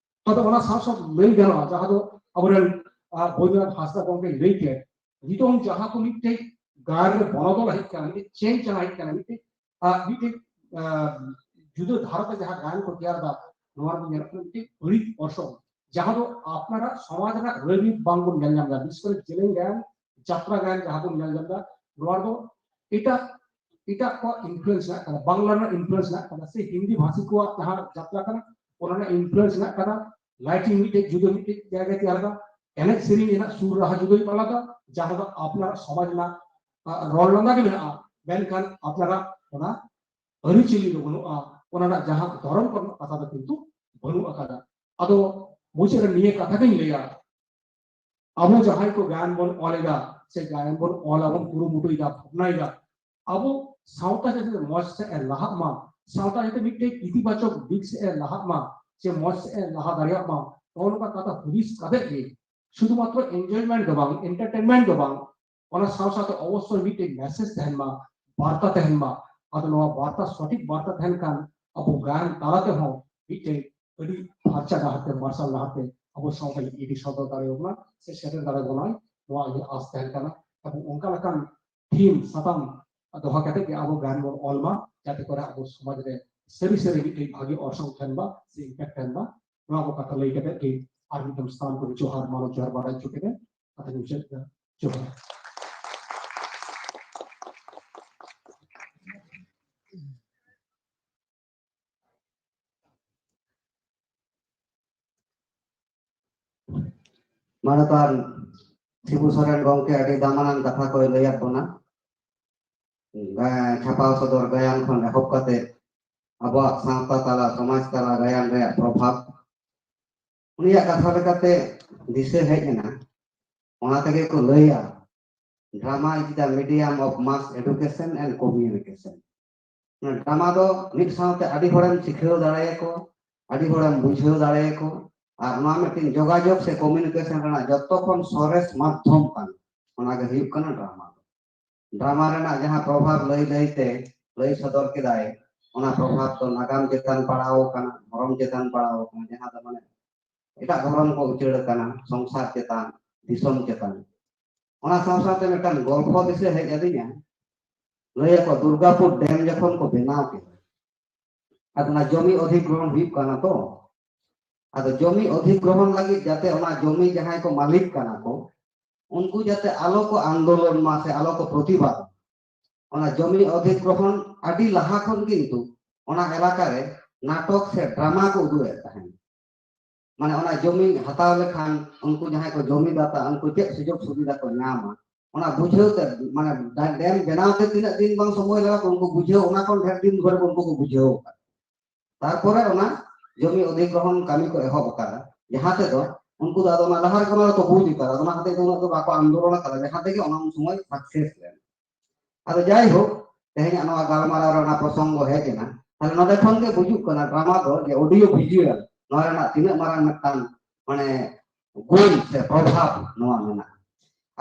ᱛᱚᱵᱮ ᱚᱱᱟ ᱥᱟᱶ ᱥᱟᱶ ᱞᱟᱹᱭ ᱜᱟᱱᱚᱜᱼᱟ, ᱡᱟᱦᱟᱸ ᱫᱚ ᱟᱵᱚᱨᱮᱱ, ᱟᱦ, ᱵᱳᱭᱫᱚᱱᱟᱛᱷ ᱦᱟᱸᱥᱫᱟ ᱜᱚᱢᱠᱮ ᱞᱟᱹᱭ ᱠᱮᱫ, ᱱᱤᱛᱚᱝ ᱡᱟᱦᱟᱸ ᱠᱚ ᱢᱤᱫᱴᱮᱡ ᱜᱟᱲ ᱨᱮ ᱵᱚᱱᱚᱫᱚᱞ ᱦᱮᱡ ᱠᱟᱱᱟ, ᱢᱤᱫᱴᱮᱡ change ᱦᱮᱡ ᱠᱟᱱᱟ, ᱢᱤᱫᱴᱮᱡ, ᱟᱦ, ᱢᱤᱫᱴᱮᱡ, ᱟᱦ, ᱡᱩᱫᱟᱹ ᱫᱷᱟᱨᱟᱛᱮ ᱡᱟᱦᱟᱸ ᱜᱟᱭᱟᱱ ᱠᱚ ᱛᱮᱭᱟᱨ ᱮᱫᱟ, ᱱᱚᱣᱟ ᱨᱮ ᱧᱮᱞᱚᱜ ᱠᱟᱱᱟ ᱢᱤᱫᱴᱮᱡ ᱵᱟᱹᱲᱤᱡ ᱚᱨᱥᱚᱝ, ᱡᱟᱦᱟᱸ ᱫᱚ ᱟᱯᱱᱟᱨᱟᱜ ᱥᱚᱢᱟᱡᱽ ᱨᱮᱱᱟᱜ ᱨᱟᱹᱭᱨᱤᱛ ᱵᱟᱝᱵᱚᱱ ᱧᱮᱞ ᱧᱟᱢ ᱮᱫᱟ᱾ ᱵᱤᱥᱮᱥ ᱠᱚᱨᱮ ᱡᱮᱞᱮᱧ ᱜᱟᱭᱟᱱ, ᱡᱟᱛᱨᱟ ᱜᱟᱭᱟᱱ ᱡᱟᱦᱟᱸ ᱵᱚᱱ ᱧᱮᱞ ᱧᱟᱢ ᱮᱫᱟ, ᱱᱚᱣᱟ ᱫᱚ ᱮᱴᱟᱜ ᱮᱴᱟᱜ ᱠᱚᱣᱟᱜ influence ᱢᱮᱱᱟᱜ ᱟᱠᱟᱫᱟ, ᱵᱟᱝᱞᱟ ᱨᱮᱱᱟᱜ influence ᱢᱮᱱᱟᱜ ᱟᱠᱟᱫᱟ, ᱥᱮ ᱦᱤᱱᱫᱤ ᱵᱷᱟᱥᱤ ᱠᱚᱣᱟᱜ ᱡᱟᱦᱟᱸ ᱡᱟᱛᱨᱟ ᱠᱟᱱᱟ, ᱚᱱᱟ ᱨᱮᱱᱟᱜ influence ᱢᱮᱱᱟᱜ ᱟᱠᱟᱫᱟ᱾ Lighting ᱢᱤᱫᱴᱮᱡ ᱡᱩᱫᱟᱹ ᱢᱤᱫᱴᱮᱡ ᱡᱟᱭᱜᱟ ᱛᱮᱭᱟᱨ ᱮᱫᱟ, ᱮᱱᱮᱡ ᱥᱮᱨᱮᱧ ᱨᱮᱱᱟᱜ ᱥᱩᱨ ᱨᱟᱦᱟ ᱡᱩᱫᱟᱹ ᱟᱞᱟᱫᱟ, ᱡᱟᱦᱟᱸ ᱫᱚ ᱟᱯᱱᱟᱨᱟᱜ ᱥᱚᱢᱟᱡᱽ ᱨᱮᱱᱟᱜ, ᱟ, ᱨᱚᱲ ᱞᱟᱸᱫᱟ ᱜᱮ ᱢᱮᱱᱟᱜᱼᱟ, ᱢᱮᱱᱠᱷᱟᱱ ᱟᱯᱱᱟᱨᱟᱜ ᱚᱱᱟ ᱟᱹᱨᱤᱪᱟᱹᱞᱤ ᱫᱚ ᱵᱟᱹᱱᱩᱜᱼᱟ, ᱚᱱᱟ ᱨᱮᱱᱟᱜ ᱡᱟᱦᱟᱸ ᱫᱷᱚᱨᱚᱢ ᱠᱚᱨᱮᱱᱟᱜ ᱠᱟᱛᱷᱟ ᱫᱚ ᱠᱤᱱᱛᱩ ᱵᱟᱹᱱᱩᱜ ᱟᱠᱟᱫᱟ᱾ ᱟᱫᱚ ᱢᱩᱪᱟᱹᱫ ᱨᱮ ᱱᱤᱭᱟᱹ ᱠᱟᱛᱷᱟ ᱜᱤᱧ ᱞᱟᱹᱭᱟ, ᱟᱵᱚ ᱡᱟᱦᱟᱸᱭ ᱠᱚ ᱜᱟᱭᱟᱱ ᱵᱚᱱ ᱚᱞ ᱮᱫᱟ, ᱥᱮ ᱜᱟᱭᱟᱱ ᱵᱚᱱ ᱚᱞ ᱟᱵᱚᱱ ᱠᱩᱨᱩᱢᱩᱴᱩᱭᱮᱫᱟ, ᱵᱷᱟᱵᱽᱱᱟᱭᱮᱫᱟ, ᱟᱵᱚ ᱥᱟᱶᱛᱟ ᱡᱟᱛᱮ ᱢᱚᱸᱡᱽ ᱥᱮᱫ ᱮ ᱞᱟᱦᱟᱜ ᱢᱟ, ᱥᱟᱶᱛᱟ ᱡᱟᱛᱮ ᱢᱤᱫᱴᱮᱡ ᱤᱛᱤᱵᱟᱪᱚᱠ ᱫᱤᱠ ᱥᱮᱫ ᱮ ᱞᱟᱦᱟᱜ ᱢᱟ, ᱥᱮ ᱢᱚᱸᱡᱽ ᱥᱮᱫ ᱮ ᱞᱟᱦᱟ ᱫᱟᱲᱮᱭᱟᱜ ᱢᱟ, ᱱᱚᱜᱼᱚ ᱱᱚᱝᱠᱟ ᱠᱟᱛᱷᱟ ᱦᱩᱫᱤᱥ ᱠᱟᱛᱮ ᱜᱮ ᱥᱩᱫᱷᱩ ᱢᱟᱛᱨᱚ enjoyment ᱫᱚ ᱵᱟᱝ, entertainment ᱫᱚ ᱵᱟᱝ, ᱚᱱᱟ ᱥᱟᱶ ᱥᱟᱶᱛᱮ ᱚᱵᱚᱥᱥᱳᱭ ᱢᱤᱫᱴᱮᱡ message ᱛᱟᱦᱮᱱ ᱢᱟ, ᱵᱟᱨᱛᱟ ᱛᱟᱦᱮᱱ ᱢᱟ᱾ ᱟᱫᱚ ᱱᱚᱣᱟ ᱵᱟᱨᱛᱟ, ᱥᱚᱴᱷᱤᱠ ᱵᱟᱨᱛᱟ ᱛᱟᱦᱮᱱ ᱠᱷᱟᱱ ᱟᱵᱚ ᱜᱟᱭᱟᱱ ᱛᱟᱞᱟ ᱛᱮᱦᱚᱸ ᱢᱤᱫᱴᱮᱡ ᱟᱹᱰᱤ ᱯᱷᱟᱨᱪᱟ ᱰᱟᱦᱟᱨ ᱛᱮ, ᱢᱟᱨᱥᱟᱞ ᱰᱟᱦᱟᱨ ᱛᱮ ᱟᱵᱚ ᱥᱟᱶᱛᱟ ᱤᱫᱤ ᱥᱚᱫᱚᱨ ᱫᱟᱲᱮᱭᱟᱵᱚᱱᱟ ᱥᱮ ᱥᱮᱴᱮᱨ ᱫᱟᱲᱮᱭᱟᱵᱚᱱᱟᱭ, ᱱᱚᱣᱟ ᱤᱧᱟᱹᱜ ᱟᱸᱥ ᱛᱟᱦᱮᱱ ᱠᱟᱱᱟ᱾ ᱟᱵᱚ ᱚᱱᱠᱟ ᱞᱮᱠᱟᱱ theme, ᱥᱟᱛᱟᱢ ᱫᱚᱦᱚ ᱠᱟᱛᱮ ᱜᱮ ᱟᱵᱚ ᱜᱟᱭᱟᱱ ᱵᱚᱱ ᱚᱞ ᱢᱟ, ᱡᱟᱛᱮ ᱠᱚᱨᱮ ᱟᱵᱚ ᱥᱚᱢᱟᱡᱽ ᱨᱮ ᱥᱟᱹᱨᱤ ᱥᱟᱹᱨᱤ ᱢᱤᱫᱴᱮᱡ ᱵᱷᱟᱜᱮ ᱚᱨᱥᱚᱝ ᱛᱟᱦᱮᱱ ᱢᱟ ᱥᱮ impact ᱛᱟᱦᱮᱱ ᱢᱟ᱾ ᱱᱚᱣᱟ ᱠᱚ ᱠᱟᱛᱷᱟ ᱞᱟᱹᱭ ᱠᱟᱛᱮ ᱜᱮ ᱟᱨ ᱢᱤᱫ ᱫᱚᱢ ᱥᱟᱱᱟᱢ ᱠᱚ ᱡᱚᱦᱟᱨ, ᱢᱟᱱᱚᱛ ᱡᱚᱦᱟᱨ ᱵᱟᱰᱟᱭ ᱦᱚᱪᱚ ᱠᱮᱫᱟ᱾ ᱠᱟᱛᱷᱟᱧ ᱢᱩᱪᱟᱹᱫ ᱮᱫᱟ᱾ ᱡᱚᱦᱟᱨ᱾ ᱢᱟᱱᱚᱛᱟᱱ ᱥᱤᱵᱩ ᱥᱚᱨᱮᱱ ᱜᱚᱢᱠᱮ ᱟᱹᱰᱤ ᱫᱟᱢᱟᱱᱟᱱ ᱠᱟᱛᱷᱟ ᱠᱚᱭ ᱞᱟᱹᱭᱟᱫ ᱵᱚᱱᱟ᱾ ᱜᱟ-, ᱪᱷᱟᱯᱟᱣ ᱥᱚᱫᱚᱨ ᱜᱟᱭᱟᱱ ᱠᱷᱚᱱ ᱮᱦᱚᱵ ᱠᱟᱛᱮ ᱟᱵᱚᱣᱟᱜ ᱥᱟᱶᱛᱟ ᱛᱟᱞᱟ, ᱥᱚᱢᱟᱡᱽ ᱛᱟᱞᱟ ᱜᱟᱭᱟᱱ ᱨᱮᱭᱟᱜ ᱯᱨᱚᱵᱷᱟᱵᱽ᱾ ᱩᱱᱤᱭᱟᱜ ᱠᱟᱛᱷᱟ ᱞᱮᱠᱟᱛᱮ ᱫᱤᱥᱟᱹ ᱦᱮᱡ ᱮᱱᱟ, ᱚᱱᱟ ᱛᱮᱜᱮ ᱠᱚ ᱞᱟᱹᱭᱟ, "Drama is the medium of mass education and communication." Drama ᱫᱚ ᱢᱤᱫ ᱥᱟᱶᱛᱮ ᱟᱹᱰᱤ ᱦᱚᱲᱮᱢ ᱥᱤᱠᱷᱟᱹᱣ ᱫᱟᱲᱮᱭᱟᱠᱚ, ᱟᱹᱰᱤ ᱦᱚᱲᱮᱢ ᱵᱩᱡᱷᱟᱹᱣ ᱫᱟᱲᱮᱭᱟᱠᱚ, ᱟᱨ ᱱᱚᱣᱟ ᱢᱤᱫᱴᱮᱱ ᱡᱳᱜᱟᱡᱳᱜᱽ ᱥᱮ ᱠᱚᱢᱤᱭᱩᱱᱤᱠᱮᱥᱚᱱ ᱨᱮᱱᱟᱜ ᱡᱚᱛᱚ ᱠᱷᱚᱱ ᱥᱚᱨᱮᱥ ᱢᱟᱫᱽᱫᱷᱚᱢ ᱠᱟᱱᱟ᱾ ᱚᱱᱟ ᱜᱮ ᱦᱩᱭᱩᱜ ᱠᱟᱱᱟ ᱰᱨᱟᱢᱟ ᱫᱚ᱾ ᱰᱨᱟᱢᱟ ᱨᱮᱱᱟᱜ ᱡᱟᱦᱟᱸ ᱯᱨᱚᱵᱷᱟᱵᱽ ᱞᱟᱹᱭ ᱞᱟᱹᱭᱛᱮ ᱞᱟᱹᱭ ᱥᱚᱫᱚᱨ ᱠᱮᱫᱟᱭ, ᱚᱱᱟ ᱯᱨᱚᱵᱷᱟᱵᱽ ᱫᱚ ᱱᱟᱜᱟᱢ ᱪᱮᱛᱟᱱ ᱯᱟᱲᱟᱣ ᱟᱠᱟᱱᱟ, ᱫᱷᱚᱨᱚᱢ ᱪᱮᱛᱟᱱ ᱯᱟᱲᱟᱣ ᱟᱠᱟᱱᱟ, ᱡᱟᱦᱟᱸ ᱫᱚ ᱢᱟᱱᱮ ᱮᱴᱟᱜ ᱫᱷᱚᱨᱚᱢ ᱠᱚ ᱩᱪᱟᱹᱲ ᱟᱠᱟᱱᱟ, ᱥᱚᱝᱥᱟᱨ ᱪᱮᱛᱟᱱ, ᱫᱤᱥᱚᱢ ᱪᱮᱛᱟᱱ᱾ ᱚᱱᱟ ᱥᱟᱶ ᱥᱟᱶᱛᱮ ᱢᱤᱫᱴᱟᱝ ᱜᱚᱞᱯᱷᱚ ᱫᱤᱥᱟᱹ ᱦᱮᱡ ᱟᱹᱫᱤᱧᱟ, ᱞᱟᱹᱭᱟᱠᱚ ᱫᱩᱨᱜᱟᱯᱩᱨ ᱰᱮᱢ ᱡᱚᱠᱷᱚᱱ ᱠᱚ ᱵᱮᱱᱟᱣ ᱠᱮᱫᱟ, ᱟᱫᱚ ᱚᱱᱟ ᱡᱚᱢᱤ ᱚᱫᱷᱤᱜᱨᱚᱦᱚᱱ ᱦᱩᱭᱩᱜ ᱠᱟᱱᱟ ᱛᱚ, ᱟᱫᱚ ᱡᱚᱢᱤ ᱚᱫᱷᱤᱜᱨᱚᱦᱚᱱ ᱞᱟᱹᱜᱤᱫ ᱡᱟᱛᱮ ᱚᱱᱟ ᱡᱚᱢᱤ ᱡᱟᱦᱟᱸᱭ ᱠᱚ ᱢᱟᱹᱞᱤᱠ ᱠᱟᱱᱟ ᱠᱚ, ᱩᱱᱠᱩ ᱡᱟᱛᱮ ᱟᱞᱚ ᱠᱚ ᱟᱱᱫᱳᱞᱚᱱ ᱢᱟ ᱥᱮ ᱟᱞᱚ ᱠᱚ ᱯᱨᱚᱛᱤᱵᱟᱫ, ᱚᱱᱟ ᱡᱚᱢᱤ ᱚᱫᱷᱤᱜᱨᱚᱦᱚᱱ ᱟᱹᱰᱤ ᱞᱟᱦᱟ ᱠᱷᱚᱱ ᱠᱤᱱᱛᱩ ᱚᱱᱟ ᱮᱞᱟᱠᱟ ᱨᱮ ᱱᱟᱴᱚᱠ ᱥᱮ ᱰᱨᱟᱢᱟ ᱠᱚ ᱩᱫᱩᱜ ᱮᱫ ᱛᱟᱦᱮᱸᱫ᱾ ᱢᱟᱱᱮ ᱚᱱᱟ ᱡᱚᱢᱤ ᱦᱟᱛᱟᱣ ᱞᱮᱠᱷᱟᱱ ᱩᱱᱠᱩ ᱡᱟᱦᱟᱸᱭ ᱠᱚ ᱡᱚᱢᱤᱫᱟᱛᱟ, ᱩᱱᱠᱩ ᱪᱮᱫ ᱥᱩᱡᱳᱜᱽ ᱥᱩᱵᱤᱫᱷᱟ ᱠᱚ ᱧᱟᱢᱟ, ᱚᱱᱟ ᱵᱩᱡᱷᱟᱹᱣ ᱛᱮ, ᱢᱟᱱᱮ ᱰᱟ-, ᱰᱮᱢ ᱵᱮᱱᱟᱣ ᱛᱮ ᱛᱤᱱᱟᱹᱜ ᱫᱤᱱ ᱵᱟᱝ ᱥᱚᱢᱚᱭ ᱞᱟᱜᱟᱜ ᱠᱚ, ᱩᱱᱠᱩ ᱵᱩᱡᱷᱟᱹᱣ, ᱚᱱᱟ ᱠᱷᱚᱱ ᱰᱷᱮᱨ ᱫᱤᱱ ᱫᱷᱚᱨᱮ ᱠᱚ ᱩᱱᱠᱩ ᱠᱚ ᱵᱩᱡᱷᱟᱹᱣ ᱟᱠᱟᱫ᱾ ᱛᱟᱨᱯᱚᱨᱮ ᱚᱱᱟ ᱡᱚᱢᱤ ᱚᱫᱷᱤᱜᱨᱚᱦᱚᱱ ᱠᱟᱹᱢᱤ ᱠᱚ ᱮᱦᱚᱵ ᱟᱠᱟᱫᱟ, ᱡᱟᱦᱟᱸ ᱛᱮᱫᱚ ᱩᱱᱠᱩ ᱫᱚ ᱟᱫᱚ ᱚᱱᱟ ᱞᱟᱦᱟ ᱨᱮᱜᱮ ᱚᱱᱟ ᱫᱚᱠᱚ ᱵᱩᱡᱽ ᱟᱠᱟᱫᱟ, ᱚᱱᱟ ᱦᱚᱛᱮᱡ ᱛᱮ ᱩᱱᱟᱹᱜ ᱫᱚ ᱵᱟᱠᱚ ᱟᱱᱫᱳᱞᱚᱱ ᱟᱠᱟᱫᱟ, ᱡᱟᱦᱟᱸ ᱛᱮᱜᱮ ᱚᱱᱟ ᱩᱱ ᱥᱚᱢᱚᱭ ᱥᱟᱠᱥᱮᱥ ᱞᱮᱱᱟ᱾ ᱟᱫᱚ ᱡᱟᱭᱦᱳᱠ, ᱛᱮᱦᱮᱧᱟᱜ ᱱᱚᱣᱟ ᱜᱟᱞᱢᱟᱨᱟᱣ ᱨᱮ ᱚᱱᱟ ᱯᱨᱚᱥᱚᱝᱜᱚ ᱦᱮᱡ ᱮᱱᱟ, ᱛᱟᱦᱞᱮ ᱱᱚᱰᱮ ᱠᱷᱚᱱ ᱜᱮ ᱵᱩᱡᱩᱜ ᱠᱟᱱᱟ ᱰᱨᱟᱢᱟ ᱫᱚ ᱡᱮ ᱚᱰᱤᱭᱳ ᱵᱷᱤᱡᱩᱣᱟᱞ ᱱᱚᱣᱟ ᱨᱮᱱᱟᱜ ᱛᱤᱱᱟᱹᱜ ᱢᱟᱨᱟᱝ ᱢᱤᱫᱴᱟᱝ ᱢᱟᱱᱮ ᱜᱩᱱ ᱥᱮ ᱯᱨᱚᱵᱷᱟᱵᱽ ᱱᱚᱣᱟ ᱢᱮᱱᱟᱜᱼᱟ᱾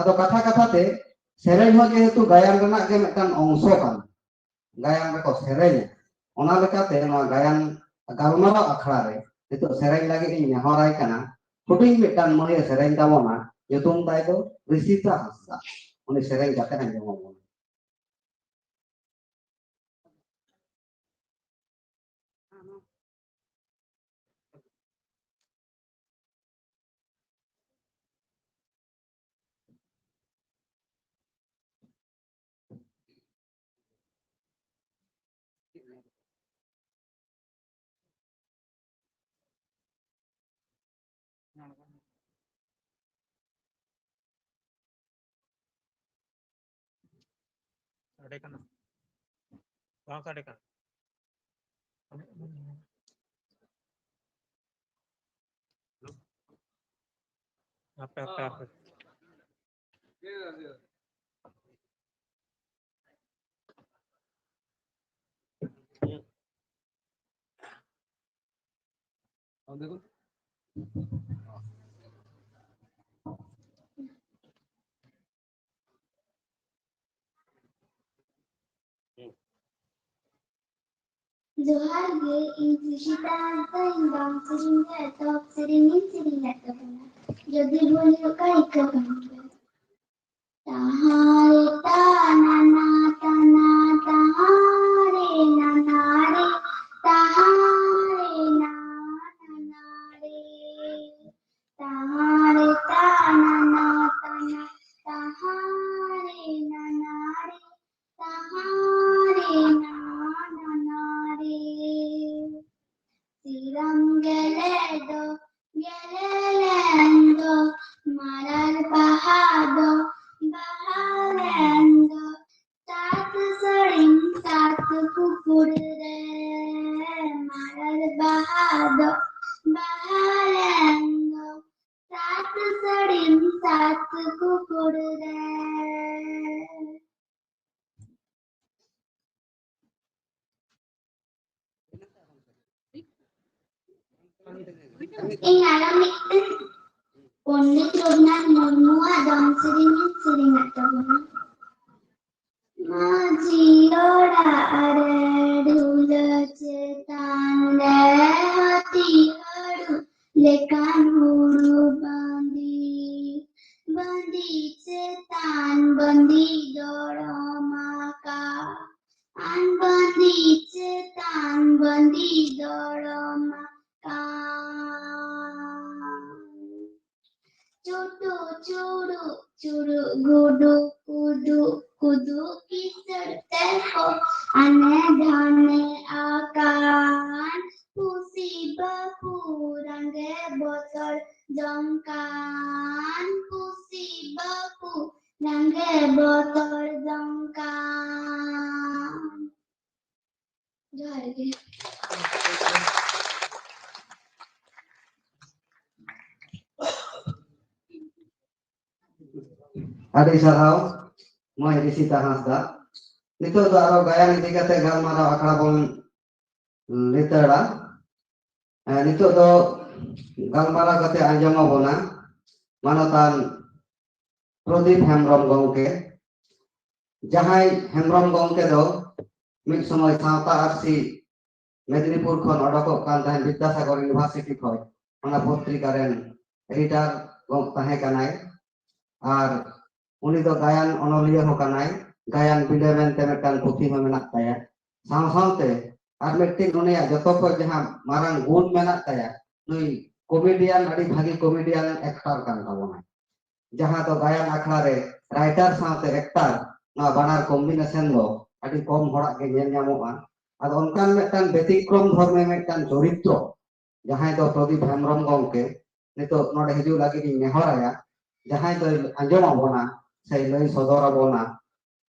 ᱟᱫᱚ ᱠᱟᱛᱷᱟ ᱠᱟᱛᱷᱟ ᱛᱮ ᱥᱮᱨᱮᱧ ᱦᱚᱸ ᱡᱮᱦᱮᱛᱩ ᱜᱟᱭᱟᱱ ᱨᱮᱱᱟᱜ ᱜᱮ ᱢᱤᱫᱴᱟᱝ ᱚᱝᱥᱚ ᱠᱟᱱᱟ, ᱜᱟᱭᱟᱱ ᱨᱮᱠᱚ ᱥᱮᱨᱮᱧᱟ᱾ ᱚᱱᱟ ᱞᱮᱠᱟᱛᱮ ᱱᱚᱣᱟ ᱜᱟᱭᱟᱱ ᱜᱟᱞᱢᱟᱨᱟᱣ ᱟᱠᱷᱲᱟ ᱨᱮ ᱱᱤᱛᱚᱜ ᱥᱮᱨᱮᱧ ᱞᱟᱹᱜᱤᱫ ᱤᱧ ᱱᱮᱦᱚᱨᱟᱭ ᱠᱟᱱᱟ, ᱦᱩᱰᱤᱧ ᱢᱤᱫᱴᱟᱝ ᱢᱟᱹᱭᱮ ᱥᱮᱨᱮᱧ ᱛᱟᱵᱚᱱᱟ, ᱧᱩᱛᱩᱢ ᱛᱟᱭ ᱫᱚ ᱨᱤᱥᱤᱛᱟ ᱦᱟᱸᱥᱫᱟ᱾ ᱩᱱᱤ ᱥᱮᱨᱮᱧ ᱠᱟᱛᱮ ᱟᱸᱡᱚᱢ ᱟᱵᱚᱱᱟ᱾ ᱥᱟᱰᱮ ᱠᱟᱱᱟ? ᱵᱟᱝ ᱥᱟᱰᱮ ᱠᱟᱱᱟ? ᱦᱟᱯᱮ, ᱦᱟᱯᱮ, ᱦᱟᱯᱮ᱾ ᱡᱚᱦᱟᱨ ᱜᱮ, ᱤᱧ ᱥᱩᱡᱤᱛᱟ ᱦᱟᱸᱥᱫᱟ, ᱤᱧ ᱫᱚᱝ ᱥᱮᱨᱮᱧ ᱨᱮ ᱮᱛᱚᱦᱚᱵ ᱥᱮᱨᱮᱧ ᱤᱧ ᱥᱮᱨᱮᱧᱮᱫ ᱛᱟᱵᱚᱱᱟ᱾ ᱡᱩᱫᱤ ᱵᱷᱩᱞ ᱦᱩᱭᱩᱜ ᱠᱷᱟᱱ ᱤᱠᱟᱹ ᱠᱟᱹᱧ ᱯᱮ᱾ ᱛᱟᱦᱟᱸ ᱨᱮ ᱛᱟ ᱱᱟ ᱱᱟ ᱛᱟ ᱱᱟ, ᱛᱟᱦᱟᱸ ᱨᱮ ᱱᱟ ᱱᱟ ᱨᱮ, ᱛᱟᱦᱟᱸ ᱨᱮ ᱱᱟ ᱱᱟ ᱱᱟ ᱨᱮ, ᱛᱟᱦᱟᱸ ᱨᱮ ᱛᱟ ᱱᱟ ᱱᱟ ᱛᱟ ᱱᱟ, ᱛᱟᱦᱟᱸ ᱨᱮ ᱱᱟ ᱱᱟ ᱨᱮ, ᱛᱟᱦᱟᱸ ᱨᱮ ᱱᱟ ᱱᱟ ᱱᱟ ᱨᱮ᱾ ᱥᱤᱨᱟᱢ ᱜᱮᱞᱮ ᱫᱚ ᱜᱮᱞᱮ ᱞᱮᱱ ᱫᱚ, ᱢᱟᱨᱟᱨ ᱵᱟᱦᱟ ᱫᱚ ᱵᱟᱦᱟ ᱞᱮᱱ ᱫᱚ, ᱥᱟᱛ ᱥᱟᱹᱲᱤᱢ ᱥᱟᱛ ᱠᱩᱠᱩᱲ ᱨᱮ᱾ ᱢᱟᱨᱟᱨ ᱵᱟᱦᱟ ᱫᱚ ᱵᱟᱦᱟ ᱞᱮᱱ ᱫᱚ, ᱥᱟᱛ ᱥᱟᱹᱲᱤᱢ ᱥᱟᱛ ᱠᱩᱠᱩᱲ ᱨᱮ᱾ ᱤᱧ ᱟᱨᱚ ᱢᱤᱫᱴᱮᱱ ᱯᱚᱱᱰᱤᱛ ᱨᱚᱜᱷᱩᱱᱟᱛᱷ ᱢᱩᱨᱢᱩᱣᱟᱜ ᱫᱚᱝ ᱥᱮᱨᱮᱧ ᱤᱧ ᱥᱮᱨᱮᱧᱮᱫ ᱛᱟᱵᱚᱱᱟ᱾ ᱢᱟᱹᱡᱷᱤ ᱚᱲᱟᱜ ᱨᱮ ᱰᱷᱩᱞᱟᱹ ᱪᱮᱛᱟᱱ ᱨᱮ ᱦᱟᱹᱛᱤ ᱦᱟᱹᱲᱩ ᱞᱮᱠᱟᱱ ᱦᱩᱲᱩ ᱵᱟᱸᱫᱤ᱾ ᱵᱟᱸᱫᱤ ᱪᱮᱛᱟᱱ ᱵᱟᱸᱫᱤ ᱫᱚᱲᱚᱢ ᱟᱠᱟᱫ᱾ ᱟᱱ ᱵᱟᱸᱫᱤ ᱪᱮᱛᱟᱱ ᱵᱟᱸᱫᱤ ᱫᱚᱲᱚᱢ ᱟᱠᱟᱫ᱾ ᱪᱩᱴᱩ ᱪᱩᱲᱩ ᱪᱩᱲᱩ ᱜᱩᱰᱩ ᱠᱩᱫᱩ ᱠᱩᱫᱩ ᱠᱤᱥᱟᱹᱲ ᱛᱮᱠᱚ ᱟᱱᱮ ᱫᱷᱟᱱᱮ ᱟᱠᱟᱱ᱾ ᱯᱩᱥᱤ ᱵᱟᱹᱯᱩ ᱨᱟᱸᱜᱮ ᱵᱚᱛᱚᱨ ᱡᱚᱝ ᱠᱟᱱ᱾ ᱯᱩᱥᱤ ᱵᱟᱹᱯᱩ ᱡᱟᱸᱜᱮ ᱵᱚᱛᱚᱨ ᱡᱚᱝ ᱠᱟᱱ᱾ ᱡᱚᱦᱟᱨ ᱜᱮ᱾ ᱟᱹᱰᱤ ᱥᱟᱨᱦᱟᱣ ᱢᱟᱹᱭ ᱨᱤᱥᱤᱛᱟ ᱦᱟᱸᱥᱫᱟ᱾ ᱱᱤᱛᱚᱜ ᱫᱚ ᱟᱨᱚ ᱜᱟᱭᱟᱱ ᱤᱫᱤ ᱠᱟᱛᱮ ᱜᱟᱞᱢᱟᱨᱟᱣ ᱟᱠᱷᱲᱟ ᱵᱚᱱ ᱞᱮᱛᱟᱲᱟ᱾ ᱮ, ᱱᱤᱛᱚᱜ ᱫᱚ ᱜᱟᱞᱢᱟᱨᱟᱣ ᱠᱟᱛᱮ ᱟᱸᱡᱚᱢ ᱟᱵᱚᱱᱟ ᱢᱟᱱᱚᱛᱟᱱ ᱯᱨᱚᱫᱤᱯ ᱦᱮᱢᱵᱨᱚᱢ ᱜᱚᱢᱠᱮ᱾ ᱡᱟᱦᱟᱸᱭ ᱦᱮᱢᱵᱨᱚᱢ ᱜᱚᱢᱠᱮ ᱫᱚ ᱢᱤᱫ ᱥᱚᱢᱚᱭ ᱥᱟᱶᱛᱟ ᱟᱹᱨᱥᱤ ᱢᱮᱫᱽᱱᱤᱯᱩᱨ ᱠᱷᱚᱱ ᱚᱰᱚᱠᱚᱜ ᱠᱟᱱ ᱛᱟᱦᱮᱸᱫ, ᱵᱤᱫᱽᱫᱟᱥᱟᱜᱚᱨ ᱤᱭᱩᱱᱤᱵᱷᱟᱨᱥᱤᱴᱤ ᱠᱷᱚᱱ, ᱚᱱᱟ ᱯᱚᱛᱨᱤᱠᱟ ᱨᱮᱱ ᱮᱰᱤᱴᱚᱨ ᱜᱚᱢᱠᱮ ᱛᱟᱦᱮᱸ ᱠᱟᱱᱟᱭ᱾ ᱟᱨ ᱩᱱᱤ ᱫᱚ ᱜᱟᱭᱟᱱ ᱚᱱᱚᱞᱤᱭᱟᱹ ᱦᱚᱸ ᱠᱟᱱᱟᱭ, ᱜᱟᱭᱟᱱ ᱵᱤᱞᱮ ᱢᱮᱱᱛᱮ ᱢᱤᱫᱴᱟᱝ ᱯᱩᱛᱷᱤ ᱦᱚᱸ ᱢᱮᱱᱟᱜ ᱛᱟᱭᱟ᱾ ᱥᱟᱶ ᱥᱟᱶᱛᱮ ᱟᱨ ᱢᱤᱫᱴᱮᱱ ᱩᱱᱤᱭᱟᱜ ᱡᱚᱛᱚ ᱠᱷᱚᱱ ᱡᱟᱦᱟᱸ ᱢᱟᱨᱟᱝ ᱜᱩᱱ ᱢᱮᱱᱟᱜ ᱛᱟᱭᱟ, ᱱᱩᱭ ᱠᱚᱢᱮᱰᱤᱭᱟᱱ, ᱟᱹᱰᱤ ᱵᱷᱟᱹᱜᱤ ᱠᱚᱢᱮᱰᱤᱭᱟᱱ ᱮᱠᱴᱟᱨ ᱠᱟᱱ ᱛᱟᱵᱚᱱᱟᱭ᱾ ᱡᱟᱦᱟᱸ ᱫᱚ ᱜᱟᱭᱟᱱ ᱟᱠᱷᱲᱟ ᱨᱮ ᱨᱟᱭᱴᱟᱨ ᱥᱟᱶᱛᱮ ᱮᱠᱴᱟᱨ, ᱱᱚᱣᱟ ᱵᱟᱱᱟᱨ ᱠᱚᱢᱵᱤᱱᱮᱥᱚᱱ ᱫᱚ ᱟᱹᱰᱤ ᱠᱚᱢ ᱦᱚᱲᱟᱜ ᱜᱮ ᱧᱮᱞ ᱧᱟᱢᱚᱜᱼᱟ᱾ ᱟᱫᱚ ᱚᱱᱠᱟᱱ ᱢᱤᱫᱴᱟᱝ ᱵᱮᱛᱤᱠᱨᱚᱢ ᱫᱷᱚᱨᱢᱤ ᱢᱤᱫᱴᱟᱝ ᱪᱚᱨᱤᱛᱨᱚ, ᱡᱟᱦᱟᱸᱭ ᱫᱚ ᱯᱨᱚᱫᱤᱯ ᱦᱮᱢᱵᱨᱚᱢ ᱜᱚᱢᱠᱮ ᱱᱤᱛᱚᱜ ᱱᱚᱰᱮ ᱦᱤᱡᱩᱜ ᱞᱟᱹᱜᱤᱫ ᱤᱧ ᱱᱮᱦᱚᱨᱟᱭᱟ, ᱡᱟᱦᱟᱸᱭ ᱫᱚᱭ ᱟᱸᱡᱚᱢ ᱟᱵᱚᱱᱟ ᱥᱮ ᱞᱟᱹᱭ ᱥᱚᱫᱚᱨ ᱟᱵᱚᱱᱟ,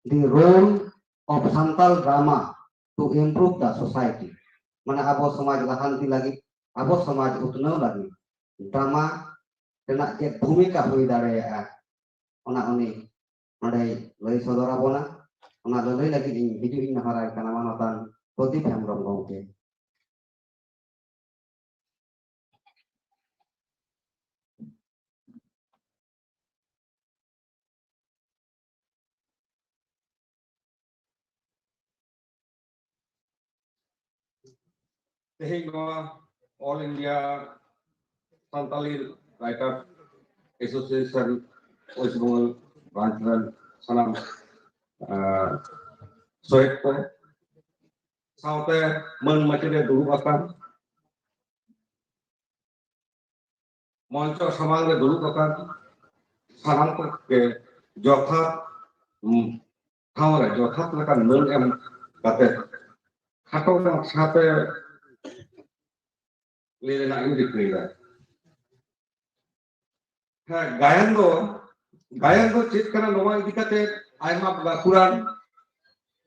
The Role of Santal Drama to Improve the Society, ᱢᱟᱱᱮ ᱟᱵᱚ ᱥᱚᱢᱟᱡᱽ ᱞᱟᱦᱟᱱᱛᱤ ᱞᱟᱹᱜᱤᱫ, ᱟᱵᱚ ᱥᱚᱢᱟᱡᱽ ᱩᱛᱱᱟᱹᱣ ᱞᱟᱹᱜᱤᱫ ᱰᱨᱟᱢᱟ ᱨᱮᱱᱟᱜ ᱪᱮᱫ ᱵᱷᱩᱢᱤᱠᱟ ᱦᱩᱭ ᱫᱟᱲᱮᱭᱟᱜᱼᱟ, ᱚᱱᱟ ᱩᱱᱤ ᱱᱚᱰᱮᱭ ᱞᱟᱹᱭ ᱥᱚᱫᱚᱨ ᱟᱵᱚᱱᱟ᱾ ᱚᱱᱟ ᱞᱟᱹᱞᱟᱹᱭ ᱞᱟᱹᱜᱤᱫ ᱤᱧ ᱦᱤᱡᱩᱜ ᱤᱧ ᱱᱮᱦᱚᱨᱟᱭ ᱠᱟᱱᱟ ᱢᱟᱱᱚᱛᱟᱱ ᱯᱨᱚᱫᱤᱯ ᱦᱮᱢᱵᱨᱚᱢ ᱜᱚᱢᱠᱮ᱾ ᱛᱮᱦᱮᱧ ᱱᱚᱣᱟ All India Santali Writer Association West Bengal branch ᱨᱮᱱ ᱥᱟᱱᱟᱢ, ᱟᱸ, ᱥᱚᱦᱮᱫ ᱠᱚ, ᱥᱟᱶᱛᱮ ᱢᱟᱹᱱ ᱢᱟᱪᱮᱛ ᱮ ᱫᱩᱲᱩᱵ ᱟᱠᱟᱱ, ᱢᱚᱧᱪᱚ ᱥᱟᱢᱟᱝ ᱨᱮ ᱫᱩᱲᱩᱵ ᱟᱠᱟᱱ ᱥᱟᱱᱟᱢ ᱠᱚᱜᱮ ᱡᱚᱛᱷᱟᱛ, ᱩᱢ, ᱴᱷᱟᱶ ᱨᱮ ᱡᱚᱛᱷᱟᱛ ᱞᱮᱠᱟᱱ ᱢᱟᱹᱱ ᱮᱢ ᱠᱟᱛᱮ ᱠᱷᱟᱴᱚ ᱢᱟᱪᱷᱟᱛᱮ ᱞᱟᱹᱭ ᱨᱮᱱᱟᱜ ᱤᱧ ᱨᱤᱠᱟᱹᱭᱮᱫᱟ᱾ ᱦᱮᱸ, ᱜᱟᱭᱟᱱ ᱫᱚ ᱜᱟᱭᱟᱱ ᱫᱚ ᱪᱮᱫ ᱠᱟᱱᱟ, ᱱᱚᱣᱟ ᱤᱫᱤ ᱠᱟᱛᱮ ᱟᱭᱢᱟ ᱜᱟᱹᱠᱷᱩᱲᱟᱱ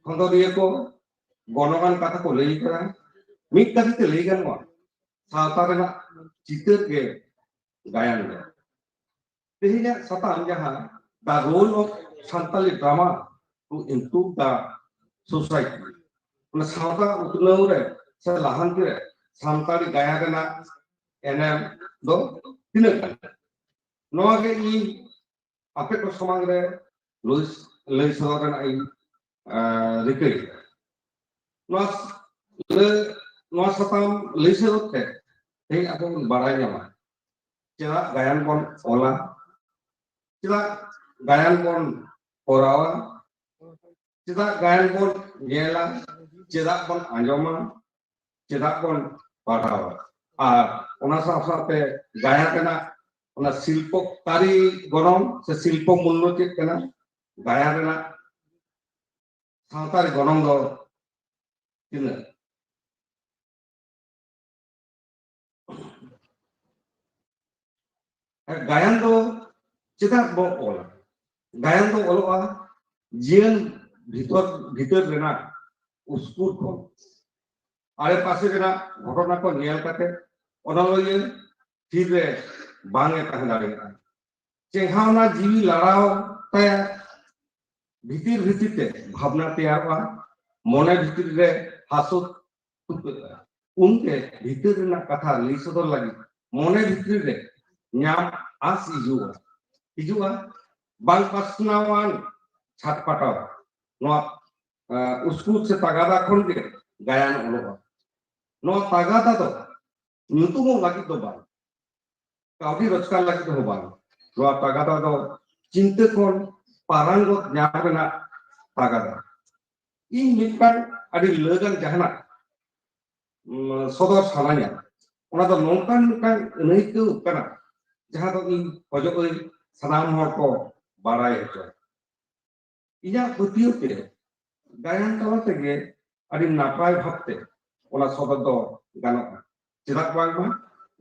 ᱠᱷᱚᱸᱫᱽᱨᱚᱸᱫᱽᱤᱭᱟᱹ ᱠᱚ ᱜᱚᱱᱚᱝᱟᱱ ᱠᱟᱛᱷᱟ ᱠᱚ ᱞᱟᱹᱭ ᱠᱟᱫᱟ᱾ ᱢᱤᱫ ᱠᱟᱛᱷᱟ ᱛᱮ ᱞᱟᱹᱭ ᱜᱟᱱᱚᱜᱼᱟ, ᱥᱟᱶᱛᱟ ᱨᱮᱱᱟᱜ ᱪᱤᱛᱟᱹᱨ ᱜᱮ ᱜᱟᱭᱟᱱ ᱫᱚ᱾ ᱛᱮᱦᱮᱧᱟᱜ ᱥᱟᱛᱟᱢ ᱡᱟᱦᱟᱸ, The Role of Santali Drama to Improve the Society, ᱚᱱᱟ ᱥᱟᱶᱛᱟ ᱩᱛᱱᱟᱹᱣ ᱨᱮ ᱥᱮ ᱞᱟᱦᱟᱱᱛᱤ ᱨᱮ ᱥᱟᱱᱛᱟᱲᱤ ᱜᱟᱭᱟᱱ ᱨᱮᱱᱟᱜ ᱮᱱᱮᱢ ᱫᱚ ᱛᱤᱱᱟᱹᱜ ᱜᱟᱱ, ᱱᱚᱣᱟ ᱜᱮ ᱤᱧ ᱟᱯᱮ ᱠᱚ ᱥᱟᱢᱟᱝ ᱨᱮ ᱞᱟᱹᱭ, ᱞᱟᱹᱭ ᱥᱚᱫᱚᱨ ᱨᱮᱱᱟᱜ ᱤᱧ, ᱟᱸ, ᱨᱤᱠᱟᱹᱭᱮᱫᱟ᱾ ᱱᱚᱣᱟ ᱞᱟᱹᱭ, ᱱᱚᱣᱟ ᱥᱟᱛᱟᱢ ᱞᱟᱹᱭ ᱥᱚᱫᱚᱨ ᱛᱮ ᱛᱮᱦᱮᱧ ᱟᱵᱚ ᱵᱚᱱ ᱵᱟᱲᱟᱭ ᱧᱟᱢᱟ, ᱪᱮᱫᱟᱜ ᱜᱟᱭᱟᱱ ᱵᱚᱱ ᱚᱞᱟ, ᱪᱮᱫᱟᱜ ᱜᱟᱭᱟᱱ ᱵᱚᱱ ᱠᱚᱨᱟᱣᱟ, ᱪᱮᱫᱟᱜ ᱜᱟᱭᱟᱱ ᱵᱚᱱ ᱧᱮᱞᱟ, ᱪᱮᱫᱟᱜ ᱵᱚᱱ ᱟᱸᱡᱚᱢᱟ, ᱪᱮᱫᱟᱜ ᱵᱚᱱ ᱯᱟᱲᱦᱟᱣᱟ, ᱟᱨ ᱚᱱᱟ ᱥᱟᱶ ᱥᱟᱶᱛᱮ ᱜᱟᱭᱟᱱ ᱨᱮᱱᱟᱜ ᱚᱱᱟ ᱥᱤᱞᱯᱚ ᱠᱟᱹᱨᱤ ᱜᱚᱱᱚᱝ ᱥᱮ ᱥᱤᱞᱯᱚ ᱢᱩᱞᱞᱚ ᱪᱮᱫ ᱠᱟᱱᱟ, ᱜᱟᱭᱟᱱ ᱨᱮᱱᱟᱜ ᱥᱟᱶᱛᱟ ᱨᱮ ᱜᱚᱱᱚᱝ ᱫᱚ ᱛᱤᱱᱟᱹᱜ? ᱜᱟᱭᱟᱱ ᱫᱚ ᱪᱮᱫᱟᱜ ᱵᱚ ᱚᱞᱟ? ᱜᱟᱭᱟᱱ ᱫᱚ ᱚᱞᱚᱜᱼᱟ ᱡᱤᱭᱚᱱ ᱵᱷᱤᱛᱚᱨ, ᱵᱷᱤᱛᱟᱹᱨ ᱨᱮᱱᱟᱜ ᱩᱥᱠᱩᱨ ᱠᱷᱚᱱ, ᱟᱲᱮ ᱯᱟᱥᱮ ᱨᱮᱱᱟᱜ ᱜᱷᱚᱴᱚᱱᱟ ᱠᱚ ᱧᱮᱞ ᱠᱟᱛᱮ ᱚᱱᱚᱞᱤᱭᱟᱹ ᱛᱷᱤᱨ ᱨᱮ ᱵᱟᱝ ᱮ ᱛᱟᱦᱮᱸ ᱫᱟᱲᱮᱭᱟᱜᱼᱟ᱾ ᱪᱮᱸᱜᱷᱟᱣᱱᱟ ᱡᱤᱣᱤ ᱞᱟᱲᱟᱣ ᱛᱟᱭᱟ, ᱵᱷᱤᱛᱤᱨ ᱵᱷᱤᱛᱤᱨ ᱛᱮ ᱵᱷᱟᱵᱽᱱᱟ ᱛᱮᱭᱟᱨᱚᱜᱼᱟ, ᱢᱚᱱᱮ ᱵᱷᱤᱛᱤᱨ ᱨᱮ ᱦᱟᱹᱥᱩᱫ ᱛᱩᱠᱟᱹᱜᱼᱟ᱾ ᱩᱱᱛᱮ ᱵᱷᱤᱛᱤᱨ ᱨᱮᱱᱟᱜ ᱠᱟᱛᱷᱟ ᱞᱟᱹᱭ ᱥᱚᱫᱚᱨ ᱞᱟᱹᱜᱤᱫ ᱢᱚᱱᱮ ᱵᱷᱤᱛᱤᱨ ᱨᱮ ᱧᱟᱢ ᱟᱸᱥ ᱦᱤᱡᱩᱜᱼᱟ, ᱦᱤᱡᱩᱜᱼᱟ, ᱵᱟᱝ ᱯᱟᱥᱱᱟᱣᱟᱱ ᱪᱷᱟᱴᱯᱟᱴᱟᱣ᱾ ᱱᱚᱣᱟ, ᱟᱸ, ᱩᱥᱠᱩᱨ ᱥᱮ ᱛᱟᱜᱟᱫᱟ ᱠᱷᱚᱱ ᱜᱮ ᱜᱟᱭᱟᱱ ᱚᱞᱚᱜᱼᱟ᱾ ᱱᱚᱣᱟ ᱛᱟᱜᱟᱫᱟ ᱫᱚ ᱧᱩᱛᱩᱢᱚᱜ ᱞᱟᱹᱜᱤᱫ ᱫᱚ ᱵᱟᱝ, ᱠᱟᱹᱣᱰᱤ ᱨᱳᱡᱽᱜᱟᱨ ᱞᱟᱹᱜᱤᱫ ᱦᱚᱸ ᱵᱟᱝ᱾ ᱱᱚᱣᱟ ᱛᱟᱜᱟᱫᱟ ᱫᱚ ᱪᱤᱱᱛᱟᱹ ᱠᱷᱚᱱ ᱯᱟᱨᱟᱝᱜᱚᱛ ᱧᱟᱢ ᱨᱮᱱᱟᱜ ᱛᱟᱜᱟᱫᱟ᱾ ᱤᱧ ᱢᱤᱫᱴᱟᱝ ᱟᱹᱰᱤ ᱞᱟᱹᱠᱟᱱ ᱡᱟᱦᱟᱱᱟᱜ, ᱩᱢ, ᱥᱚᱫᱚᱨ ᱥᱟᱱᱟᱧᱟ, ᱚᱱᱟ ᱫᱚ ᱱᱚᱝᱠᱟᱱ ᱢᱤᱫᱴᱟᱝ ᱟᱹᱱᱟᱹᱭᱠᱟᱹᱣ ᱠᱟᱱᱟ, ᱡᱟᱦᱟᱸ ᱫᱚ ᱤᱧ ᱠᱷᱚᱡᱚᱜ ᱟᱹᱧ ᱥᱟᱱᱟᱢ ᱦᱚᱲ ᱠᱚ ᱵᱟᱲᱟᱭ ᱦᱚᱪᱚ᱾ ᱤᱧᱟᱹᱜ ᱯᱟᱹᱛᱭᱟᱹᱣ ᱛᱮ ᱜᱟᱭᱟᱱ ᱛᱟᱞᱟ ᱛᱮᱜᱮ ᱟᱹᱰᱤ ᱱᱟᱯᱟᱭ ᱵᱷᱟᱵᱽᱛᱮ ᱚᱱᱟ ᱥᱚᱫᱚᱨ ᱫᱚ ᱜᱟᱱᱚᱜᱼᱟ᱾ ᱪᱮᱫᱟᱜ ᱵᱟᱝᱢᱟ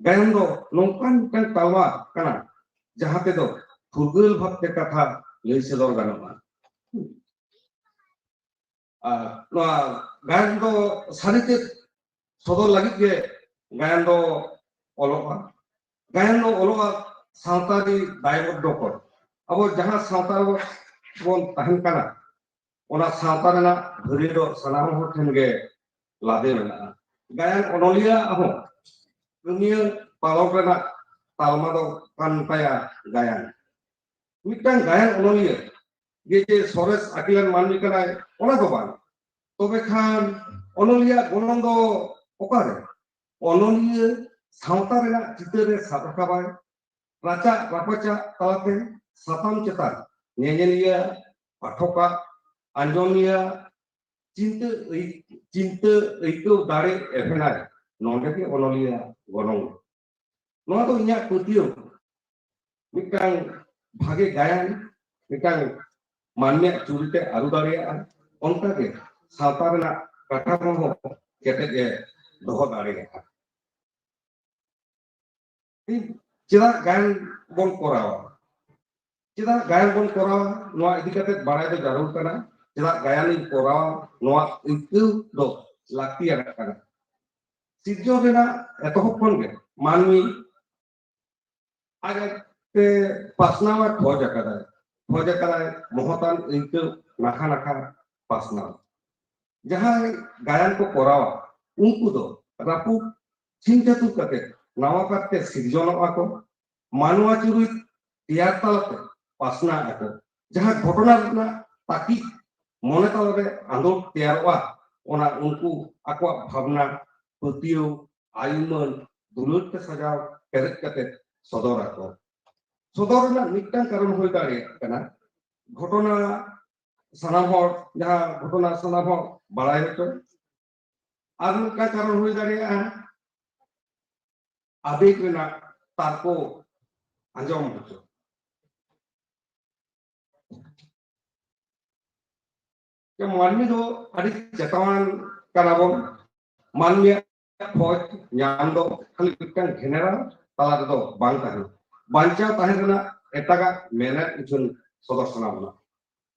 ᱜᱟᱭᱟᱱ ᱫᱚ ᱱᱚᱝᱠᱟᱱ ᱢᱤᱫᱴᱟᱝ ᱛᱟᱞᱢᱟ ᱠᱟᱱᱟ, ᱡᱟᱦᱟᱸ ᱛᱮᱫᱚ ᱯᱷᱩᱨᱜᱟᱹᱞ ᱵᱷᱟᱵᱽᱛᱮ ᱠᱟᱛᱷᱟ ᱞᱟᱹᱭ ᱥᱚᱫᱚᱨ ᱜᱟᱱᱚᱜᱼᱟ᱾ ᱟᱨ ᱱᱚᱣᱟ ᱜᱟᱭᱟᱱ ᱫᱚ ᱥᱟᱹᱨᱤᱛᱮ ᱥᱚᱫᱚᱨ ᱞᱟᱹᱜᱤᱫ ᱜᱮ ᱜᱟᱭᱟᱱ ᱫᱚ ᱚᱞᱚᱜᱼᱟ᱾ ᱜᱟᱭᱟᱱ ᱫᱚ ᱚᱞᱚᱜᱼᱟ ᱥᱟᱶᱛᱟ ᱨᱮ ᱫᱟᱭᱵᱚᱫᱽᱫᱷᱚ ᱠᱚ᱾ ᱟᱵᱚ ᱡᱟᱦᱟᱸ ᱥᱟᱶᱛᱟ ᱨᱮᱵᱚᱱ ᱛᱟᱦᱮᱱ ᱠᱟᱱᱟ, ᱚᱱᱟ ᱥᱟᱶᱛᱟ ᱨᱮᱱᱟᱜ ᱵᱷᱟᱹᱨᱭᱟᱹ ᱫᱚ ᱥᱟᱱᱟᱢ ᱦᱚᱲ ᱴᱷᱮᱱ ᱜᱮ ᱞᱟᱫᱮ ᱢᱮᱱᱟᱜᱼᱟ᱾ ᱜᱟᱭᱟᱱ ᱚᱱᱚᱞᱤᱭᱟᱹ ᱟᱜ ᱦᱚᱸ ᱠᱟᱹᱢᱤᱭᱟᱹ ᱯᱟᱞᱚᱱ ᱨᱮᱱᱟᱜ ᱛᱟᱞᱢᱟ ᱫᱚ ᱠᱟᱱ ᱛᱟᱭᱟ ᱜᱟᱭᱟᱱ᱾ ᱢᱤᱫᱴᱟᱝ ᱜᱟᱭᱟᱱ ᱚᱱᱚᱞᱤᱭᱟᱹ ᱜᱮ ᱡᱮ ᱥᱚᱨᱮᱥ ᱟᱹᱠᱤᱞᱟᱱ ᱢᱟᱹᱱᱢᱤ ᱠᱟᱱᱟᱭ, ᱚᱱᱟ ᱫᱚ ᱵᱟᱝ᱾ ᱛᱚᱵᱮ ᱠᱷᱟᱱ ᱚᱱᱚᱞᱤᱭᱟᱹ ᱜᱚᱱᱚᱝ ᱫᱚ ᱚᱠᱟᱨᱮ? ᱚᱱᱚᱞᱤᱭᱟᱹ ᱥᱟᱶᱛᱟ ᱨᱮᱱᱟᱜ ᱪᱤᱛᱟᱹᱨ ᱮ ᱥᱟᱵ ᱨᱟᱠᱟᱵᱟᱭ, ᱨᱟᱪᱟᱜ ᱨᱟᱯᱟᱪᱟᱜ ᱛᱟᱞᱟᱛᱮ ᱥᱟᱛᱟᱢ ᱪᱮᱛᱟᱱ ᱧᱮᱧᱮᱞᱤᱭᱟᱹ, ᱯᱟᱴᱷᱚᱠᱟᱜ, ᱟᱸᱡᱚᱢᱤᱭᱟᱹ ᱪᱤᱱᱛᱟᱹ ᱟᱹᱭ-, ᱪᱤᱱᱛᱟᱹ ᱟᱹᱭᱠᱟᱹᱣ ᱫᱟᱲᱮ ᱮᱵᱷᱮᱱᱟᱭ᱾ ᱱᱚᱰᱮ ᱜᱮ ᱚᱱᱚᱞᱤᱭᱟᱹ ᱜᱚᱱᱚᱝ᱾ ᱱᱚᱣᱟ ᱫᱚ ᱤᱧᱟᱹᱜ ᱯᱟᱹᱛᱭᱟᱹᱣ᱾ ᱢᱤᱫᱴᱟᱝ ᱵᱷᱟᱜᱮ ᱜᱟᱭᱟᱱ ᱢᱤᱫᱴᱟᱝ ᱢᱟᱹᱱᱢᱤᱭᱟᱜ ᱪᱩᱨᱤᱛᱮ ᱟᱹᱨᱩ ᱫᱟᱲᱮᱭᱟᱜᱼᱟ, ᱚᱱᱠᱟᱜᱮ ᱥᱟᱶᱛᱟ ᱨᱮᱱᱟᱜ ᱠᱟᱴᱷᱟᱢᱳ ᱦᱚᱸ ᱠᱮᱴᱮᱡ ᱮ ᱫᱚᱦᱚ ᱫᱟᱲᱮᱭᱟᱜᱼᱟ᱾ ᱪᱮᱫᱟᱜ ᱜᱟᱭᱟᱱ ᱵᱚᱱ ᱠᱚᱨᱟᱣᱟ? ᱪᱮᱫᱟᱜ ᱜᱟᱭᱟᱱ ᱵᱚᱱ ᱠᱚᱨᱟᱣᱟ? ᱱᱚᱣᱟ ᱤᱫᱤ ᱠᱟᱛᱮ ᱵᱟᱲᱟᱭ ᱫᱚ ᱡᱟᱹᱨᱩᱲ ᱠᱟᱱᱟ᱾ ᱪᱮᱫᱟᱜ ᱜᱟᱭᱟᱱ ᱤᱧ ᱠᱚᱨᱟᱣᱟ, ᱱᱚᱣᱟ ᱟᱹᱭᱠᱟᱹᱣ ᱫᱚ ᱞᱟᱹᱠᱛᱤᱭᱟᱱᱟᱜ ᱠᱟᱱᱟ᱾ ᱥᱤᱨᱡᱚᱱ ᱨᱮᱱᱟᱜ ᱮᱛᱚᱦᱚᱵ ᱠᱷᱚᱱ ᱜᱮ ᱢᱟᱹᱱᱢᱤ ᱟᱡ ᱟᱡᱛᱮ ᱯᱟᱥᱱᱟᱣ ᱮ ᱠᱷᱚᱡ ᱟᱠᱟᱫᱟᱭ, ᱠᱷᱚᱡ ᱟᱠᱟᱫᱟᱭ ᱢᱚᱦᱚᱛᱟᱱ ᱟᱹᱭᱠᱟᱹᱣ ᱱᱟᱠᱷᱟ ᱱᱟᱠᱷᱟ ᱯᱟᱥᱱᱟᱣ᱾ ᱡᱟᱦᱟᱸᱭ ᱜᱟᱭᱟᱱ ᱠᱚ ᱠᱚᱨᱟᱣᱟ, ᱩᱱᱠᱩ ᱫᱚ ᱨᱟᱹᱯᱩᱫ ᱪᱷᱤᱝ ᱪᱷᱟᱹᱛᱩᱨ ᱠᱟᱛᱮ ᱱᱟᱣᱟ ᱠᱟᱨᱛᱮ ᱥᱤᱨᱡᱚᱱᱚᱜᱼᱟ ᱠᱚ, ᱢᱟᱱᱣᱟ ᱪᱩᱨᱤᱛ ᱛᱮᱭᱟᱨ ᱛᱟᱞᱟᱛᱮ ᱯᱟᱥᱱᱟᱜ ᱟᱠᱚ᱾ ᱡᱟᱦᱟᱸ ᱜᱷᱚᱴᱚᱱᱟ ᱨᱮᱱᱟᱜ ᱛᱟᱹᱠᱤᱡ ᱢᱚᱱᱮ ᱛᱟᱞᱟᱨᱮ ᱟᱸᱫᱳᱲ ᱛᱮᱭᱟᱨᱚᱜᱼᱟ, ᱚᱱᱟ ᱩᱱᱠᱩ ᱟᱠᱚᱣᱟᱜ ᱵᱷᱟᱵᱽᱱᱟ, ᱯᱟᱹᱛᱭᱟᱹᱣ, ᱟᱭᱩᱢᱟᱹᱱ, ᱫᱩᱞᱟᱹᱲ ᱛᱮ ᱥᱟᱡᱟᱣ ᱯᱮᱨᱮᱡ ᱠᱟᱛᱮ ᱥᱚᱫᱚᱨ ᱟᱠᱚ᱾ ᱥᱚᱫᱚᱨ ᱨᱮᱱᱟᱜ ᱢᱤᱫᱴᱟᱝ ᱠᱟᱨᱚᱱ ᱦᱩᱭ ᱫᱟᱲᱮᱭᱟᱜ ᱠᱟᱱᱟ ᱜᱷᱚᱴᱚᱱᱟ ᱥᱟᱱᱟᱢ ᱦᱚᱲ, ᱡᱟᱦᱟᱸ ᱜᱷᱚᱴᱚᱱᱟ ᱥᱟᱱᱟᱢ ᱦᱚᱲ ᱵᱟᱲᱟᱭ ᱦᱚᱪᱚ᱾ ᱟᱨ ᱢᱤᱫᱴᱟᱝ ᱠᱟᱨᱚᱱ ᱦᱩᱭ ᱫᱟᱲᱮᱭᱟᱜᱼᱟ ᱟᱵᱮᱜ ᱨᱮᱱᱟᱜ ᱛᱟᱨᱠᱚ ᱟᱸᱡᱚᱢ ᱦᱚᱪᱚ᱾ ᱡᱮ ᱢᱟᱹᱱᱢᱤ ᱫᱚ ᱟᱹᱰᱤ ᱪᱮᱛᱟᱱ ᱠᱟᱱᱟ ᱵᱚᱱ᱾ ᱢᱟᱹᱱᱢᱤᱭᱟᱜ ᱠᱷᱚᱡᱽ ᱧᱟᱢ ᱫᱚ ᱠᱷᱟᱹᱞᱤ ᱢᱤᱫᱴᱟᱝ ᱜᱷᱮᱱᱮᱨᱟ ᱛᱟᱞᱟ ᱨᱮᱫᱚ ᱵᱟᱝ ᱛᱟᱦᱮᱱᱟ᱾ ᱵᱟᱧᱪᱟᱣ ᱛᱟᱦᱮᱸ ᱨᱮᱱᱟᱜ ᱮᱴᱟᱜᱟᱜ ᱢᱮᱱᱮᱫ ᱩᱪᱷᱟᱹᱱ ᱥᱚᱫᱚᱨ ᱥᱟᱱᱟ ᱵᱚᱱᱟ᱾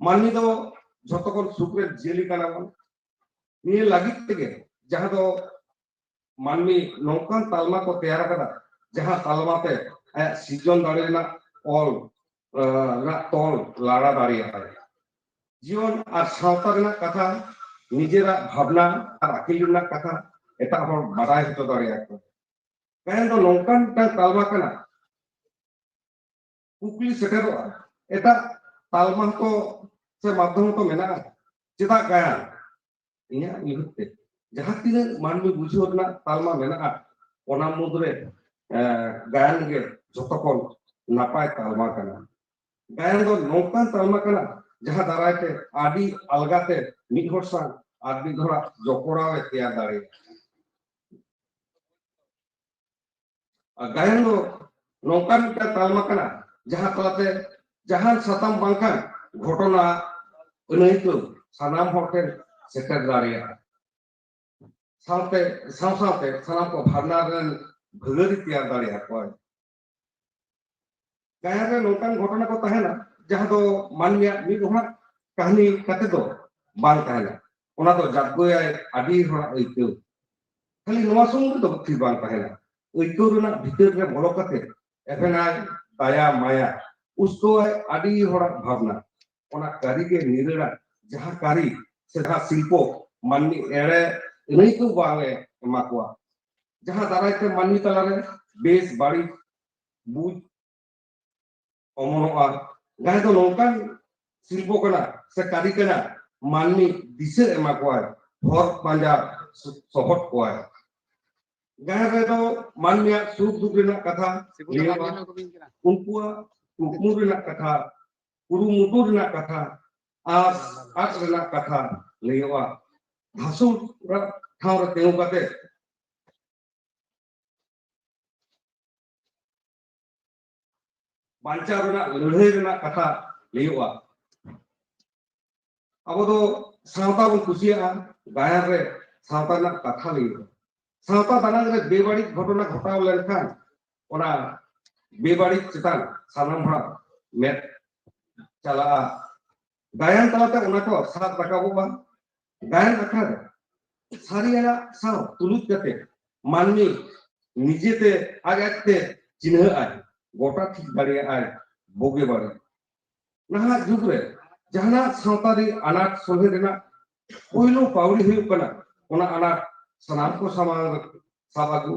ᱢᱟᱹᱱᱢᱤ ᱫᱚ ᱡᱷᱚᱛᱚ ᱠᱷᱚᱱ ᱥᱩᱠ ᱨᱮᱱ ᱡᱤᱭᱟᱹᱞᱤ ᱠᱟᱱᱟ ᱵᱚᱱ᱾ ᱱᱤᱭᱟᱹ ᱞᱟᱹᱜᱤᱫ ᱛᱮᱜᱮ ᱡᱟᱦᱟᱸ ᱫᱚ ᱢᱟᱹᱱᱢᱤ ᱱᱚᱝᱠᱟᱱ ᱛᱟᱞᱢᱟ ᱠᱚ ᱛᱮᱭᱟᱨ ᱟᱠᱟᱫᱟ, ᱡᱟᱦᱟᱸ ᱛᱟᱞᱢᱟ ᱛᱮ ᱟᱭᱟᱜ ᱥᱤᱨᱡᱚᱱ ᱫᱟᱲᱮ ᱨᱮᱱᱟᱜ ᱚᱞ, ᱟᱸ, ᱨᱮᱱᱟᱜ ᱛᱚᱞ ᱞᱟᱲᱟ ᱫᱟᱲᱮᱭᱟᱜᱼᱟᱭ᱾ ᱡᱤᱭᱚᱱ ᱟᱨ ᱥᱟᱶᱛᱟ ᱨᱮᱱᱟᱜ ᱠᱟᱛᱷᱟ, ᱱᱤᱡᱮᱨᱟᱜ ᱵᱷᱟᱵᱽᱱᱟ ᱟᱨ ᱟᱹᱠᱤᱞ ᱨᱮᱱᱟᱜ ᱠᱟᱛᱷᱟ ᱮᱴᱟᱜ ᱦᱚᱲ ᱵᱟᱰᱟᱭ ᱦᱚᱪᱚ ᱫᱟᱲᱮᱭᱟᱠᱚᱣᱟ᱾ ᱜᱟᱭᱟᱱ ᱫᱚ ᱱᱚᱝᱠᱟᱱ ᱢᱤᱫᱴᱟᱝ ᱛᱟᱞᱢᱟ ᱠᱟᱱᱟ, ᱠᱩᱠᱞᱤ ᱥᱮᱴᱮᱨᱚᱜᱼᱟ, ᱮᱴᱟᱜ ᱛᱟᱞᱢᱟ ᱦᱚᱸᱛᱚ ᱥᱮ ᱢᱟᱫᱽᱫᱷᱚᱢ ᱦᱚᱸᱛᱚ ᱢᱮᱱᱟᱜᱼᱟ, ᱪᱮᱫᱟᱜ ᱜᱟᱭᱟᱱ? ᱤᱧᱟᱹᱜ ᱩᱭᱦᱟᱹᱨ ᱛᱮ ᱡᱟᱦᱟᱸ ᱛᱤᱱᱟᱹᱜ ᱢᱟᱹᱱᱢᱤ ᱵᱩᱡᱷᱟᱹᱣ ᱨᱮᱱᱟᱜ ᱛᱟᱞᱢᱟ ᱢᱮᱱᱟᱜᱼᱟ, ᱚᱱᱟ ᱢᱩᱫᱽᱨᱮ, ᱮ, ᱜᱟᱭᱟᱱ ᱜᱮ ᱡᱷᱚᱛᱚ ᱠᱷᱚᱱ ᱱᱟᱯᱟᱭ ᱛᱟᱞᱢᱟ ᱠᱟᱱᱟ᱾ ᱜᱟᱭᱟᱱ ᱫᱚ ᱱᱚᱝᱠᱟᱱ ᱛᱟᱞᱢᱟ ᱠᱟᱱᱟ, ᱡᱟᱦᱟᱸ ᱫᱟᱨᱟᱭ ᱛᱮ ᱟᱹᱰᱤ ᱟᱞᱜᱟᱛᱮ ᱢᱤᱫ ᱦᱚᱲ ᱥᱟᱶ ᱟᱨ ᱢᱤᱫ ᱦᱚᱲᱟᱜ ᱡᱚᱯᱲᱟᱣ ᱮ ᱛᱮᱭᱟᱨ ᱫᱟᱲᱮᱭᱟᱜᱼᱟ᱾ ᱟᱨ ᱜᱟᱭᱟᱱ ᱫᱚ ᱱᱚᱝᱠᱟᱱ ᱢᱤᱫᱴᱟᱝ ᱛᱟᱞᱢᱟ ᱠᱟᱱᱟ, ᱡᱟᱦᱟᱸ ᱛᱟᱞᱟᱛᱮ ᱡᱟᱦᱟᱱ ᱥᱟᱛᱟᱢ ᱵᱟᱝᱠᱷᱟᱱ ᱜᱷᱚᱴᱚᱱᱟ ᱟᱹᱱᱟᱹᱭᱠᱟᱹᱣ ᱥᱟᱱᱟᱢ ᱦᱚᱲ ᱴᱷᱮᱱ ᱥᱮᱴᱮᱨ ᱫᱟᱲᱮᱭᱟᱜᱼᱟ᱾ ᱥᱟᱶᱛᱮ, ᱥᱟᱶ ᱥᱟᱶᱛᱮ ᱥᱟᱱᱟᱢ ᱠᱚ ᱵᱷᱟᱵᱽᱱᱟ ᱨᱮᱱ ᱵᱷᱟᱹᱜᱟᱹᱨᱤ ᱛᱮᱭᱟᱨ ᱫᱟᱲᱮᱭᱟᱠᱚᱣᱟᱭ᱾ ᱜᱟᱭᱟᱱ ᱨᱮ ᱱᱚᱝᱠᱟᱱ ᱜᱷᱚᱴᱚᱱᱟ ᱠᱚ ᱛᱟᱦᱮᱱᱟ, ᱡᱟᱦᱟᱸ ᱫᱚ ᱢᱟᱹᱱᱢᱤᱭᱟᱜ ᱢᱤᱫ ᱦᱚᱲᱟᱜ ᱠᱟᱹᱦᱱᱤ ᱠᱟᱛᱮ ᱫᱚ ᱵᱟᱝ ᱛᱟᱦᱮᱱᱟ, ᱚᱱᱟ ᱫᱚ ᱡᱟᱵᱽᱜᱚᱭᱟᱭ ᱟᱹᱰᱤ ᱦᱚᱲᱟᱜ ᱟᱹᱭᱠᱟᱹᱣ᱾ ᱠᱷᱟᱹᱞᱤ ᱱᱚᱣᱟ ᱥᱩᱢᱩᱝ ᱨᱮᱫᱚ ᱛᱷᱤᱨ ᱵᱟᱝ ᱛᱟᱦᱮᱱᱟ, ᱟᱹᱭᱠᱟᱹᱣ ᱨᱮᱱᱟᱜ ᱵᱷᱤᱛᱟᱹᱨ ᱨᱮ ᱵᱚᱞᱚ ᱠᱟᱛᱮ ᱮᱵᱷᱮᱱᱟᱭ ᱫᱟᱭᱟ ᱢᱟᱭᱟ, ᱩᱥᱠᱟᱹᱣᱟᱭ ᱟᱹᱰᱤ ᱦᱚᱲᱟᱜ ᱵᱷᱟᱵᱽᱱᱟ᱾ ᱚᱱᱟ ᱠᱟᱹᱨᱤ ᱜᱮ ᱱᱤᱨᱟᱹᱲᱟ, ᱡᱟᱦᱟᱸ ᱠᱟᱹᱨᱤ ᱥᱮ ᱡᱟᱦᱟᱸ ᱥᱤᱞᱯᱚ ᱢᱟᱹᱱᱢᱤ ᱮᱲᱮ ᱟᱹᱱᱟᱹᱭᱠᱟᱹᱣ ᱵᱟᱝ ᱮ ᱮᱢᱟ ᱠᱚᱣᱟ᱾ ᱡᱟᱦᱟᱸ ᱫᱟᱨᱟᱭ ᱛᱮ ᱢᱟᱹᱱᱢᱤ ᱛᱟᱞᱟᱨᱮ ᱵᱮᱥ ᱵᱟᱹᱲᱤᱡ ᱵᱩᱡᱽ ᱚᱢᱚᱱᱚᱜᱼᱟ᱾ ᱡᱟᱦᱟᱸ ᱫᱚ ᱱᱚᱝᱠᱟᱱ ᱥᱤᱞᱯᱚ ᱠᱟᱱᱟ ᱥᱮ ᱠᱟᱹᱨᱤ ᱠᱟᱱᱟ, ᱢᱟᱹᱱᱢᱤ ᱫᱤᱥᱟᱹ ᱮᱢᱟ ᱠᱚᱣᱟᱭ, ᱦᱚᱨ ᱯᱟᱸᱡᱟ ᱥᱚᱦᱚᱫ ᱠᱚᱣᱟᱭ᱾ ᱡᱟᱦᱟᱸ ᱨᱮᱫᱚ ᱢᱟᱹᱱᱢᱤᱭᱟᱜ ᱥᱩᱠ ᱫᱩᱠ ᱨᱮᱱᱟᱜ ᱠᱟᱛᱷᱟ ᱞᱟᱹᱭᱚᱜᱼᱟ, ᱩᱱᱠᱩᱣᱟᱜ ᱠᱩᱠᱢᱩ ᱨᱮᱱᱟᱜ ᱠᱟᱛᱷᱟ, ᱠᱩᱨᱩᱢᱩᱴᱩ ᱨᱮᱱᱟᱜ ᱠᱟᱛᱷᱟ, ᱟᱸᱥ ᱟᱸᱥ ᱨᱮᱱᱟᱜ ᱠᱟᱛᱷᱟ ᱞᱟᱹᱭᱚᱜᱼᱟ᱾ ᱫᱷᱟᱥᱩᱲ ᱴᱷᱟᱶ ᱨᱮ ᱛᱤᱸᱜᱩ ᱠᱟᱛᱮ ᱵᱟᱧᱪᱟᱣ ᱨᱮᱱᱟᱜ ᱞᱟᱹᱲᱦᱟᱹᱭ ᱨᱮᱱᱟᱜ ᱠᱟᱛᱷᱟ ᱞᱟᱹᱭᱚᱜᱼᱟ᱾ ᱟᱵᱚ ᱫᱚ ᱥᱟᱶᱛᱟ ᱵᱚᱱ ᱠᱩᱥᱤᱭᱟᱜᱼᱟ, ᱜᱟᱭᱟᱱ ᱨᱮ ᱥᱟᱶᱛᱟ ᱨᱮᱱᱟᱜ ᱠᱟᱛᱷᱟ ᱞᱟᱹᱭᱚᱜᱼᱟ᱾ ᱥᱟᱶᱛᱟ ᱫᱟᱱᱟᱝ ᱨᱮ ᱵᱮᱵᱟᱹᱲᱤᱡ ᱜᱷᱚᱴᱚᱱᱟ ᱜᱷᱚᱴᱟᱣ ᱞᱮᱱᱠᱷᱟᱱ ᱚᱱᱟ ᱵᱮᱵᱟᱹᱲᱤᱡ ᱪᱮᱛᱟᱱ ᱥᱟᱱᱟᱢ ᱦᱚᱲᱟᱜ ᱢᱮᱫ ᱪᱟᱞᱟᱜᱼᱟ᱾ ᱜᱟᱭᱟᱱ ᱛᱟᱞᱟᱛᱮ ᱚᱱᱟ ᱠᱚ ᱥᱟᱵ ᱨᱟᱠᱟᱵᱚᱜᱼᱟ᱾ ᱜᱟᱭᱟᱱ ᱟᱠᱷᱲᱟ ᱨᱮ ᱥᱟᱹᱨᱤᱭᱟᱱᱟᱜ ᱥᱟᱶ ᱛᱩᱞᱩᱡ ᱠᱟᱛᱮ ᱢᱟᱹᱱᱢᱤ ᱱᱤᱡᱮᱛᱮ ᱟᱡ ᱟᱡᱛᱮ ᱪᱤᱱᱦᱟᱹᱜ ᱟᱭ, ᱜᱚᱴᱟ ᱴᱷᱤᱠ ᱫᱟᱲᱮᱭᱟᱜ ᱟᱭ ᱵᱩᱜᱤ ᱵᱟᱹᱲᱤᱡ᱾ ᱱᱟᱦᱟᱜ ᱡᱩᱜᱽ ᱨᱮ ᱡᱟᱦᱟᱱᱟᱜ ᱥᱟᱶᱛᱟᱨᱤ ᱟᱱᱟᱴ ᱥᱚᱞᱦᱮ ᱨᱮᱱᱟᱜ ᱯᱳᱭᱞᱳ ᱯᱟᱹᱣᱲᱤ ᱦᱩᱭᱩᱜ ᱠᱟᱱᱟ ᱚᱱᱟ ᱟᱱᱟᱴ ᱥᱟᱱᱟᱢ ᱠᱚ ᱥᱟᱢᱟᱝ ᱨᱮ ᱥᱟᱵ ᱟᱹᱜᱩ,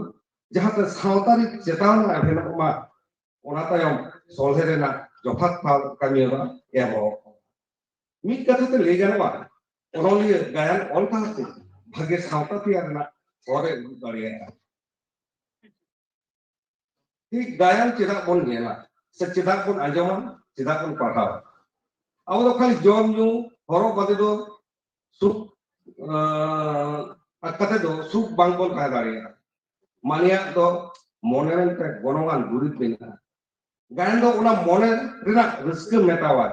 ᱡᱟᱦᱟᱸᱛᱮ ᱥᱟᱶᱛᱟᱨᱤ ᱪᱮᱛᱟᱣᱱᱟ ᱮᱵᱷᱮᱱᱚᱜ ᱢᱟ᱾ ᱚᱱᱟ ᱛᱟᱭᱚᱢ ᱥᱚᱞᱦᱮ ᱨᱮᱱᱟᱜ ᱡᱚᱛᱷᱟᱛ ᱴᱷᱟᱶ ᱠᱟᱹᱢᱤ ᱦᱚᱨᱟ ᱮᱦᱚᱵ᱾ ᱢᱤᱫ ᱠᱟᱛᱷᱟ ᱛᱮ ᱞᱟᱹᱭ ᱜᱟᱱᱚᱜᱼᱟ, ᱚᱱᱚᱞᱤᱭᱟᱹ ᱜᱟᱭᱟᱱ ᱚᱞ ᱛᱟᱞᱟᱛᱮ ᱵᱷᱟᱜᱮ ᱥᱟᱶᱛᱟ ᱛᱮᱭᱟᱨ ᱨᱮᱱᱟᱜ ᱦᱚᱨ ᱮ ᱩᱫᱩᱜ ᱫᱟᱲᱮᱭᱟᱜᱼᱟ᱾ ᱴᱷᱤᱠ ᱜᱟᱭᱟᱱ ᱪᱮᱫᱟᱜ ᱵᱚᱱ ᱧᱮᱞᱟ ᱥᱮ ᱪᱮᱫᱟᱜ ᱵᱚᱱ ᱟᱸᱡᱚᱢᱟ, ᱪᱮᱫᱟᱜ ᱵᱚᱱ ᱯᱟᱲᱦᱟᱣᱟ? ᱟᱵᱚ ᱫᱚ ᱠᱷᱟᱹᱞᱤ ᱡᱚᱢ ᱧᱩ, ᱦᱚᱨᱚᱜ ᱵᱟᱸᱫᱮ ᱫᱚ ᱥᱩᱠ, ᱟᱸ, ᱠᱟᱛᱮ ᱫᱚ ᱥᱩᱠ ᱵᱟᱝ ᱵᱚᱱ ᱛᱟᱦᱮᱸ ᱫᱟᱲᱮᱭᱟᱜᱼᱟ᱾ ᱢᱟᱱᱮᱭᱟᱜ ᱫᱚ ᱢᱚᱱᱮ ᱢᱮᱱᱛᱮ ᱜᱚᱱᱚᱝᱟᱱ ᱫᱩᱨᱤᱵᱽ ᱢᱮᱱᱟᱜᱼᱟ᱾ ᱜᱟᱭᱟᱱ ᱫᱚ ᱚᱱᱟ ᱢᱚᱱᱮ ᱨᱮᱱᱟᱜ ᱨᱟᱹᱥᱠᱟᱹ ᱢᱮᱴᱟᱣᱟᱭ᱾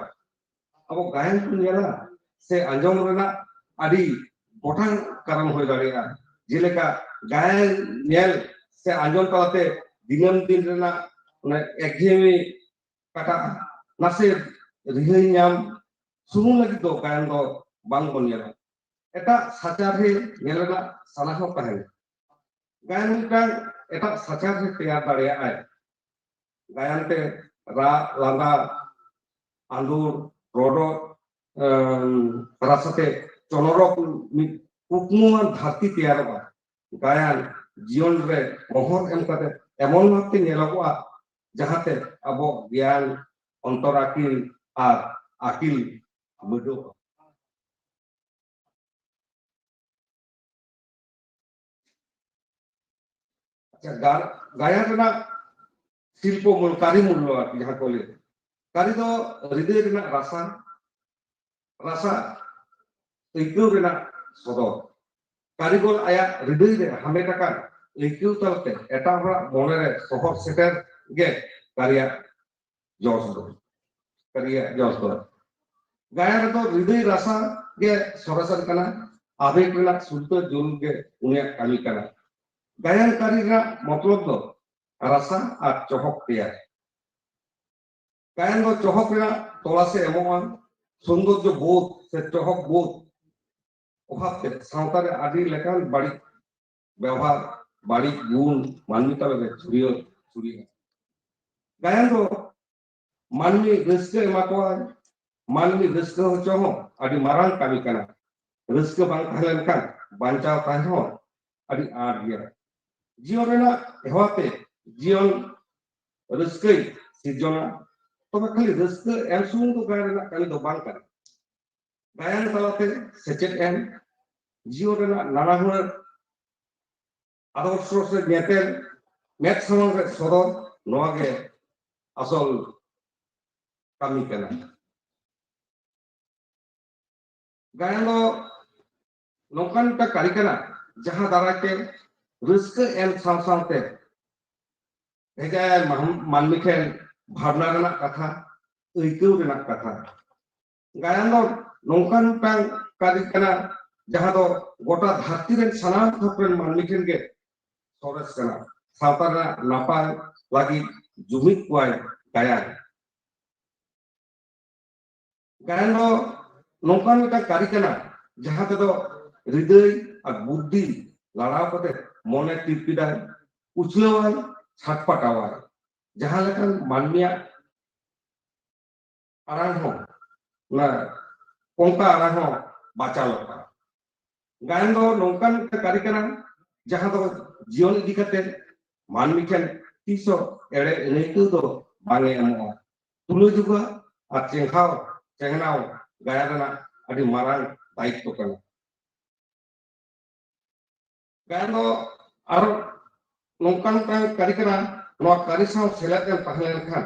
ᱟᱵᱚ ᱜᱟᱭᱟᱱ ᱵᱚᱱ ᱧᱮᱞᱟ ᱥᱮ ᱟᱸᱡᱚᱢ ᱨᱮᱱᱟᱜ ᱟᱹᱰᱤ ᱜᱚᱴᱟᱝ ᱠᱟᱨᱚᱱ ᱦᱩᱭ ᱫᱟᱲᱮᱭᱟᱜᱼᱟ᱾ ᱡᱮᱞᱮᱠᱟ ᱜᱟᱭᱟᱱ ᱧᱮᱞ ᱥᱮ ᱟᱸᱡᱚᱢ ᱛᱟᱞᱟᱛᱮ ᱫᱤᱱᱟᱹᱢ ᱫᱤᱱ ᱨᱮᱱᱟᱜ ᱚᱱᱟ ᱮᱠᱜᱷᱮᱭᱮᱢᱤ ᱠᱟᱴᱟᱜᱼᱟ, ᱱᱟᱥᱮ ᱨᱤᱦᱟᱹᱭ ᱧᱟᱢ ᱥᱩᱢᱩᱝ ᱞᱟᱹᱜᱤᱫ ᱫᱚ ᱜᱟᱭᱟᱱ ᱫᱚ ᱵᱟᱝ ᱵᱚᱱ ᱧᱮᱞᱟ᱾ ᱮᱴᱟᱜ ᱥᱟᱪᱟᱨᱦᱮ ᱧᱮᱞ ᱨᱮᱱᱟᱜ ᱥᱟᱱᱟ ᱦᱚᱸ ᱛᱟᱦᱮᱱᱟ᱾ ᱜᱟᱭᱟᱱ ᱢᱤᱫᱴᱟᱝ ᱮᱴᱟᱜ ᱥᱟᱪᱟᱨᱦᱮ ᱛᱮᱭᱟᱨ ᱫᱟᱲᱮᱭᱟᱜᱼᱟᱭ᱾ ᱜᱟᱭᱟᱱ ᱛᱮ ᱨᱟᱜ, ᱞᱟᱸᱫᱟ, ᱟᱸᱫᱳᱲ, ᱨᱚᱰᱚᱡ, ᱮᱢ, ᱨᱟᱥᱟᱛᱮ ᱪᱚᱱᱚᱨᱚᱠ ᱢᱤᱫ ᱠᱩᱠᱢᱩᱣᱟᱱ ᱫᱷᱟᱹᱨᱛᱤ ᱛᱮᱭᱟᱨᱚᱜᱼᱟ᱾ ᱜᱟᱭᱟᱱ ᱡᱤᱭᱚᱱ ᱨᱮ ᱢᱚᱦᱚᱨ ᱮᱢ ᱠᱟᱛᱮ ᱮᱢᱚᱱ ᱵᱷᱟᱵᱛᱮ ᱧᱮᱞᱚᱜᱚᱜᱼᱟ, ᱡᱟᱦᱟᱸᱛᱮ ᱟᱵᱚ ᱜᱮᱭᱟᱱ, ᱚᱱᱛᱚᱨ ᱟᱹᱠᱤᱞ ᱟᱨ ᱟᱹᱠᱤᱞ ᱵᱤᱰᱟᱹᱣᱚᱜᱼᱟ᱾ ᱟᱪᱪᱷᱟ, ᱜᱟ-, ᱜᱟᱭᱟᱱ ᱨᱮᱱᱟᱜ ᱥᱤᱞᱯᱚ ᱢᱩᱞ, ᱠᱟᱹᱨᱤ ᱢᱩᱞᱞᱚ ᱟᱨᱠᱤ ᱡᱟᱦᱟᱸ ᱠᱚ ᱞᱟᱹᱭ, ᱠᱟᱹᱨᱤ ᱫᱚ ᱦᱨᱤᱫᱟᱹᱭ ᱨᱮᱱᱟᱜ ᱨᱟᱥᱟ, ᱨᱟᱥᱟ ᱟᱹᱭᱠᱟᱹᱣ ᱨᱮᱱᱟᱜ ᱥᱚᱫᱚᱨ᱾ ᱠᱟᱹᱨᱤᱜᱚᱞ ᱟᱭᱟᱜ ᱦᱨᱤᱫᱟᱹᱭ ᱨᱮ ᱦᱟᱢᱮᱴ ᱟᱠᱟᱱ ᱟᱹᱭᱠᱟᱹᱣ ᱛᱟᱞᱟᱛᱮ ᱮᱴᱟᱜ ᱦᱚᱲᱟᱜ ᱢᱚᱱᱮ ᱨᱮ ᱥᱚᱦᱚᱨ ᱥᱮᱴᱮᱨ ᱜᱮ ᱠᱟᱹᱨᱤᱭᱟᱜ ᱡᱚᱥ ᱫᱚ, ᱠᱟᱹᱨᱤᱭᱟᱜ ᱡᱚᱥ ᱫᱚ᱾ ᱜᱟᱭᱟᱱ ᱨᱮᱫᱚ ᱦᱨᱤᱫᱟᱹᱭ ᱨᱟᱥᱟ ᱜᱮ ᱥᱚᱨᱮᱥᱟᱱ ᱠᱟᱱᱟ, ᱟᱵᱮᱜ ᱨᱮᱱᱟᱜ ᱥᱩᱞᱛᱟᱹ ᱡᱩᱞ ᱜᱮ ᱩᱱᱤᱭᱟᱜ ᱠᱟᱹᱢᱤ ᱠᱟᱱᱟ᱾ ᱜᱟᱭᱟᱱ ᱠᱟᱹᱨᱤ ᱨᱮᱱᱟᱜ ᱢᱚᱛᱞᱚᱵ ᱫᱚ ᱨᱟᱥᱟ ᱟᱨ ᱪᱚᱦᱚᱠ ᱛᱮᱭᱟᱨ᱾ ᱜᱟᱭᱟᱱ ᱫᱚ ᱪᱚᱦᱚᱠ ᱨᱮᱱᱟᱜ ᱛᱚᱞᱟᱥ ᱮ ᱮᱢᱚᱜᱼᱟ᱾ ᱥᱚᱱᱫᱚᱨᱡᱚ ᱵᱳᱫᱷ ᱥᱮ ᱪᱚᱦᱚᱠ ᱵᱳᱫᱷ ᱚᱵᱷᱟᱵ ᱛᱮ ᱥᱟᱶᱛᱟ ᱨᱮ ᱟᱹᱰᱤ ᱞᱮᱠᱟᱱ ᱵᱟᱹᱲᱤᱡ ᱵᱮᱣᱦᱟᱨ, ᱵᱟᱹᱲᱤᱡ ᱜᱩᱱ ᱢᱟᱹᱱᱢᱤ ᱛᱟᱞᱟ ᱨᱮ ᱪᱷᱩᱲᱭᱟᱹᱣ ᱪᱷᱩᱲᱭᱟᱹᱜᱼᱟ᱾ ᱜᱟᱭᱟᱱ ᱫᱚ ᱢᱟᱹᱱᱢᱤ ᱨᱟᱹᱥᱠᱟᱹ ᱮᱢᱟ ᱠᱚᱣᱟᱭ᱾ ᱢᱟᱹᱱᱢᱤ ᱨᱟᱹᱥᱠᱟᱹ ᱦᱚᱪᱚ ᱦᱚᱸ ᱟᱹᱰᱤ ᱢᱟᱨᱟᱝ ᱠᱟᱹᱢᱤ ᱠᱟᱱᱟ᱾ ᱨᱟᱹᱥᱠᱟᱹ ᱵᱟᱝ ᱛᱟᱦᱮᱸ ᱞᱮᱱᱠᱷᱟᱱ ᱵᱟᱧᱪᱟᱣ ᱛᱟᱦᱮᱸ ᱦᱚᱸ ᱟᱹᱰᱤ ᱟᱸᱴ ᱜᱮᱭᱟ᱾ ᱡᱤᱭᱚᱱ ᱨᱮᱱᱟᱜ ᱦᱮᱣᱟ ᱛᱮ ᱡᱤᱭᱚᱱ ᱨᱟᱹᱥᱠᱟᱹᱭ ᱥᱤᱨᱡᱚᱱᱟ᱾ ᱛᱚᱵᱮ ᱠᱷᱟᱹᱞᱤ ᱨᱟᱹᱥᱠᱟᱹ ᱮᱢ ᱥᱩᱢᱩᱝ ᱫᱚ ᱜᱟᱭᱟᱱ ᱨᱮᱱᱟᱜ ᱠᱟᱹᱢᱤ ᱫᱚ ᱵᱟᱝ ᱠᱟᱱᱟ᱾ ᱜᱟᱭᱟᱱ ᱛᱟᱞᱟᱛᱮ ᱥᱮᱪᱮᱫ ᱮᱢ, ᱡᱤᱭᱚᱱ ᱨᱮᱱᱟᱜ ᱱᱟᱱᱟ ᱦᱩᱱᱟᱹᱨ ᱟᱫᱚᱨᱥᱚ ᱥᱮ ᱧᱮᱯᱮᱞ, ᱢᱮᱫ ᱥᱟᱢᱟᱝ ᱨᱮ ᱥᱚᱫᱚᱨ, ᱱᱚᱣᱟ ᱜᱮ ᱟᱥᱚᱞ ᱠᱟᱹᱢᱤ ᱠᱟᱱᱟ᱾ ᱜᱟᱭᱟᱱ ᱫᱚ ᱱᱚᱝᱠᱟᱱ ᱢᱤᱫᱴᱟᱝ ᱠᱟᱹᱨᱤ ᱠᱟᱱᱟ, ᱡᱟᱦᱟᱸ ᱫᱟᱨᱟᱭ ᱛᱮ ᱨᱟᱹᱥᱠᱟᱹ ᱮᱢ ᱥᱟᱶ ᱥᱟᱶᱛᱮ ᱵᱷᱮᱡᱟᱭᱟᱭ ᱢᱟᱦ-, ᱢᱟᱹᱱᱢᱤ ᱴᱷᱮᱱ ᱵᱷᱟᱵᱽᱱᱟ ᱨᱮᱱᱟᱜ ᱠᱟᱛᱷᱟ, ᱟᱹᱭᱠᱟᱹᱣ ᱨᱮᱱᱟᱜ ᱠᱟᱛᱷᱟ᱾ ᱜᱟᱭᱟᱱ ᱫᱚ ᱱᱚᱝᱠᱟᱱ ᱢᱤᱫᱴᱟᱝ ᱠᱟᱹᱨᱤ ᱠᱟᱱᱟ, ᱡᱟᱦᱟᱸ ᱫᱚ ᱜᱚᱴᱟ ᱫᱷᱟᱹᱨᱛᱤ ᱨᱮᱱ ᱥᱟᱱᱟᱢ ᱛᱷᱚᱠ ᱨᱮᱱ ᱢᱟᱹᱱᱢᱤ ᱴᱷᱮᱱ ᱜᱮ ᱥᱚᱨᱮᱥ ᱠᱟᱱᱟ᱾ ᱥᱟᱶᱛᱟ ᱨᱮᱱᱟᱜ ᱱᱟᱯᱟᱭ ᱞᱟᱹᱜᱤᱫ ᱡᱩᱢᱤᱫ ᱠᱚᱣᱟᱭ ᱜᱟᱭᱟᱱ᱾ ᱜᱟᱭᱟᱱ ᱫᱚ ᱱᱚᱝᱠᱟᱱ ᱢᱤᱫᱴᱟᱝ ᱠᱟᱹᱨᱤ ᱠᱟᱱᱟ, ᱡᱟᱦᱟᱸ ᱛᱮᱫᱚ ᱦᱨᱤᱫᱟᱹᱭ ᱟᱨ ᱵᱩᱫᱽᱫᱷᱤ ᱞᱟᱲᱟᱣ ᱠᱟᱛᱮ ᱢᱚᱱᱮ ᱛᱤᱨᱯᱤᱫᱟᱭ, ᱩᱪᱷᱞᱟᱹᱣᱟᱭ, ᱪᱷᱟᱴᱯᱟᱴᱟᱣᱟᱭ᱾ ᱡᱟᱦᱟᱸ ᱞᱮᱠᱟᱱ ᱢᱟᱹᱱᱢᱤᱭᱟᱜ ᱟᱲᱟᱝ ᱦᱚᱸ, ᱚᱱᱟ ᱠᱚᱝᱠᱟ ᱟᱲᱟᱝ ᱦᱚᱸ ᱵᱟᱪᱟᱞᱚᱜᱼᱟ᱾ ᱜᱟᱭᱟᱱ ᱫᱚ ᱱᱚᱝᱠᱟᱱ ᱢᱤᱫᱴᱟᱝ ᱠᱟᱹᱨᱤ ᱠᱟᱱᱟ, ᱡᱟᱦᱟᱸ ᱫᱚ ᱡᱤᱭᱚᱱ ᱤᱫᱤ ᱠᱟᱛᱮ ᱢᱟᱹᱱᱢᱤ ᱴᱷᱮᱱ ᱛᱤᱥ ᱦᱚᱸ ᱮᱲᱮ ᱟᱹᱱᱟᱹᱭᱠᱟᱹᱣ ᱫᱚ ᱵᱟᱝ ᱮ ᱮᱢᱚᱜᱼᱟ᱾ ᱛᱩᱞᱟᱹᱡᱚᱠᱷᱟ ᱟᱨ ᱪᱮᱸᱜᱷᱟᱣ, ᱪᱮᱸᱜᱷᱟᱣ ᱜᱟᱭᱟᱱ ᱨᱮᱱᱟᱜ ᱟᱹᱰᱤ ᱢᱟᱨᱟᱝ ᱫᱟᱭᱤᱛᱛᱚ ᱠᱟᱱᱟ᱾ ᱜᱟᱭᱟᱱ ᱫᱚ ᱟᱨ ᱱᱚᱝᱠᱟᱱ ᱢᱤᱫᱴᱟᱝ ᱠᱟᱹᱨᱤ ᱠᱟᱱᱟ, ᱱᱚᱣᱟ ᱠᱟᱹᱨᱤ ᱥᱟᱶ ᱥᱮᱞᱮᱫ ᱮᱢ ᱛᱟᱦᱮᱸ ᱞᱮᱱᱠᱷᱟᱱ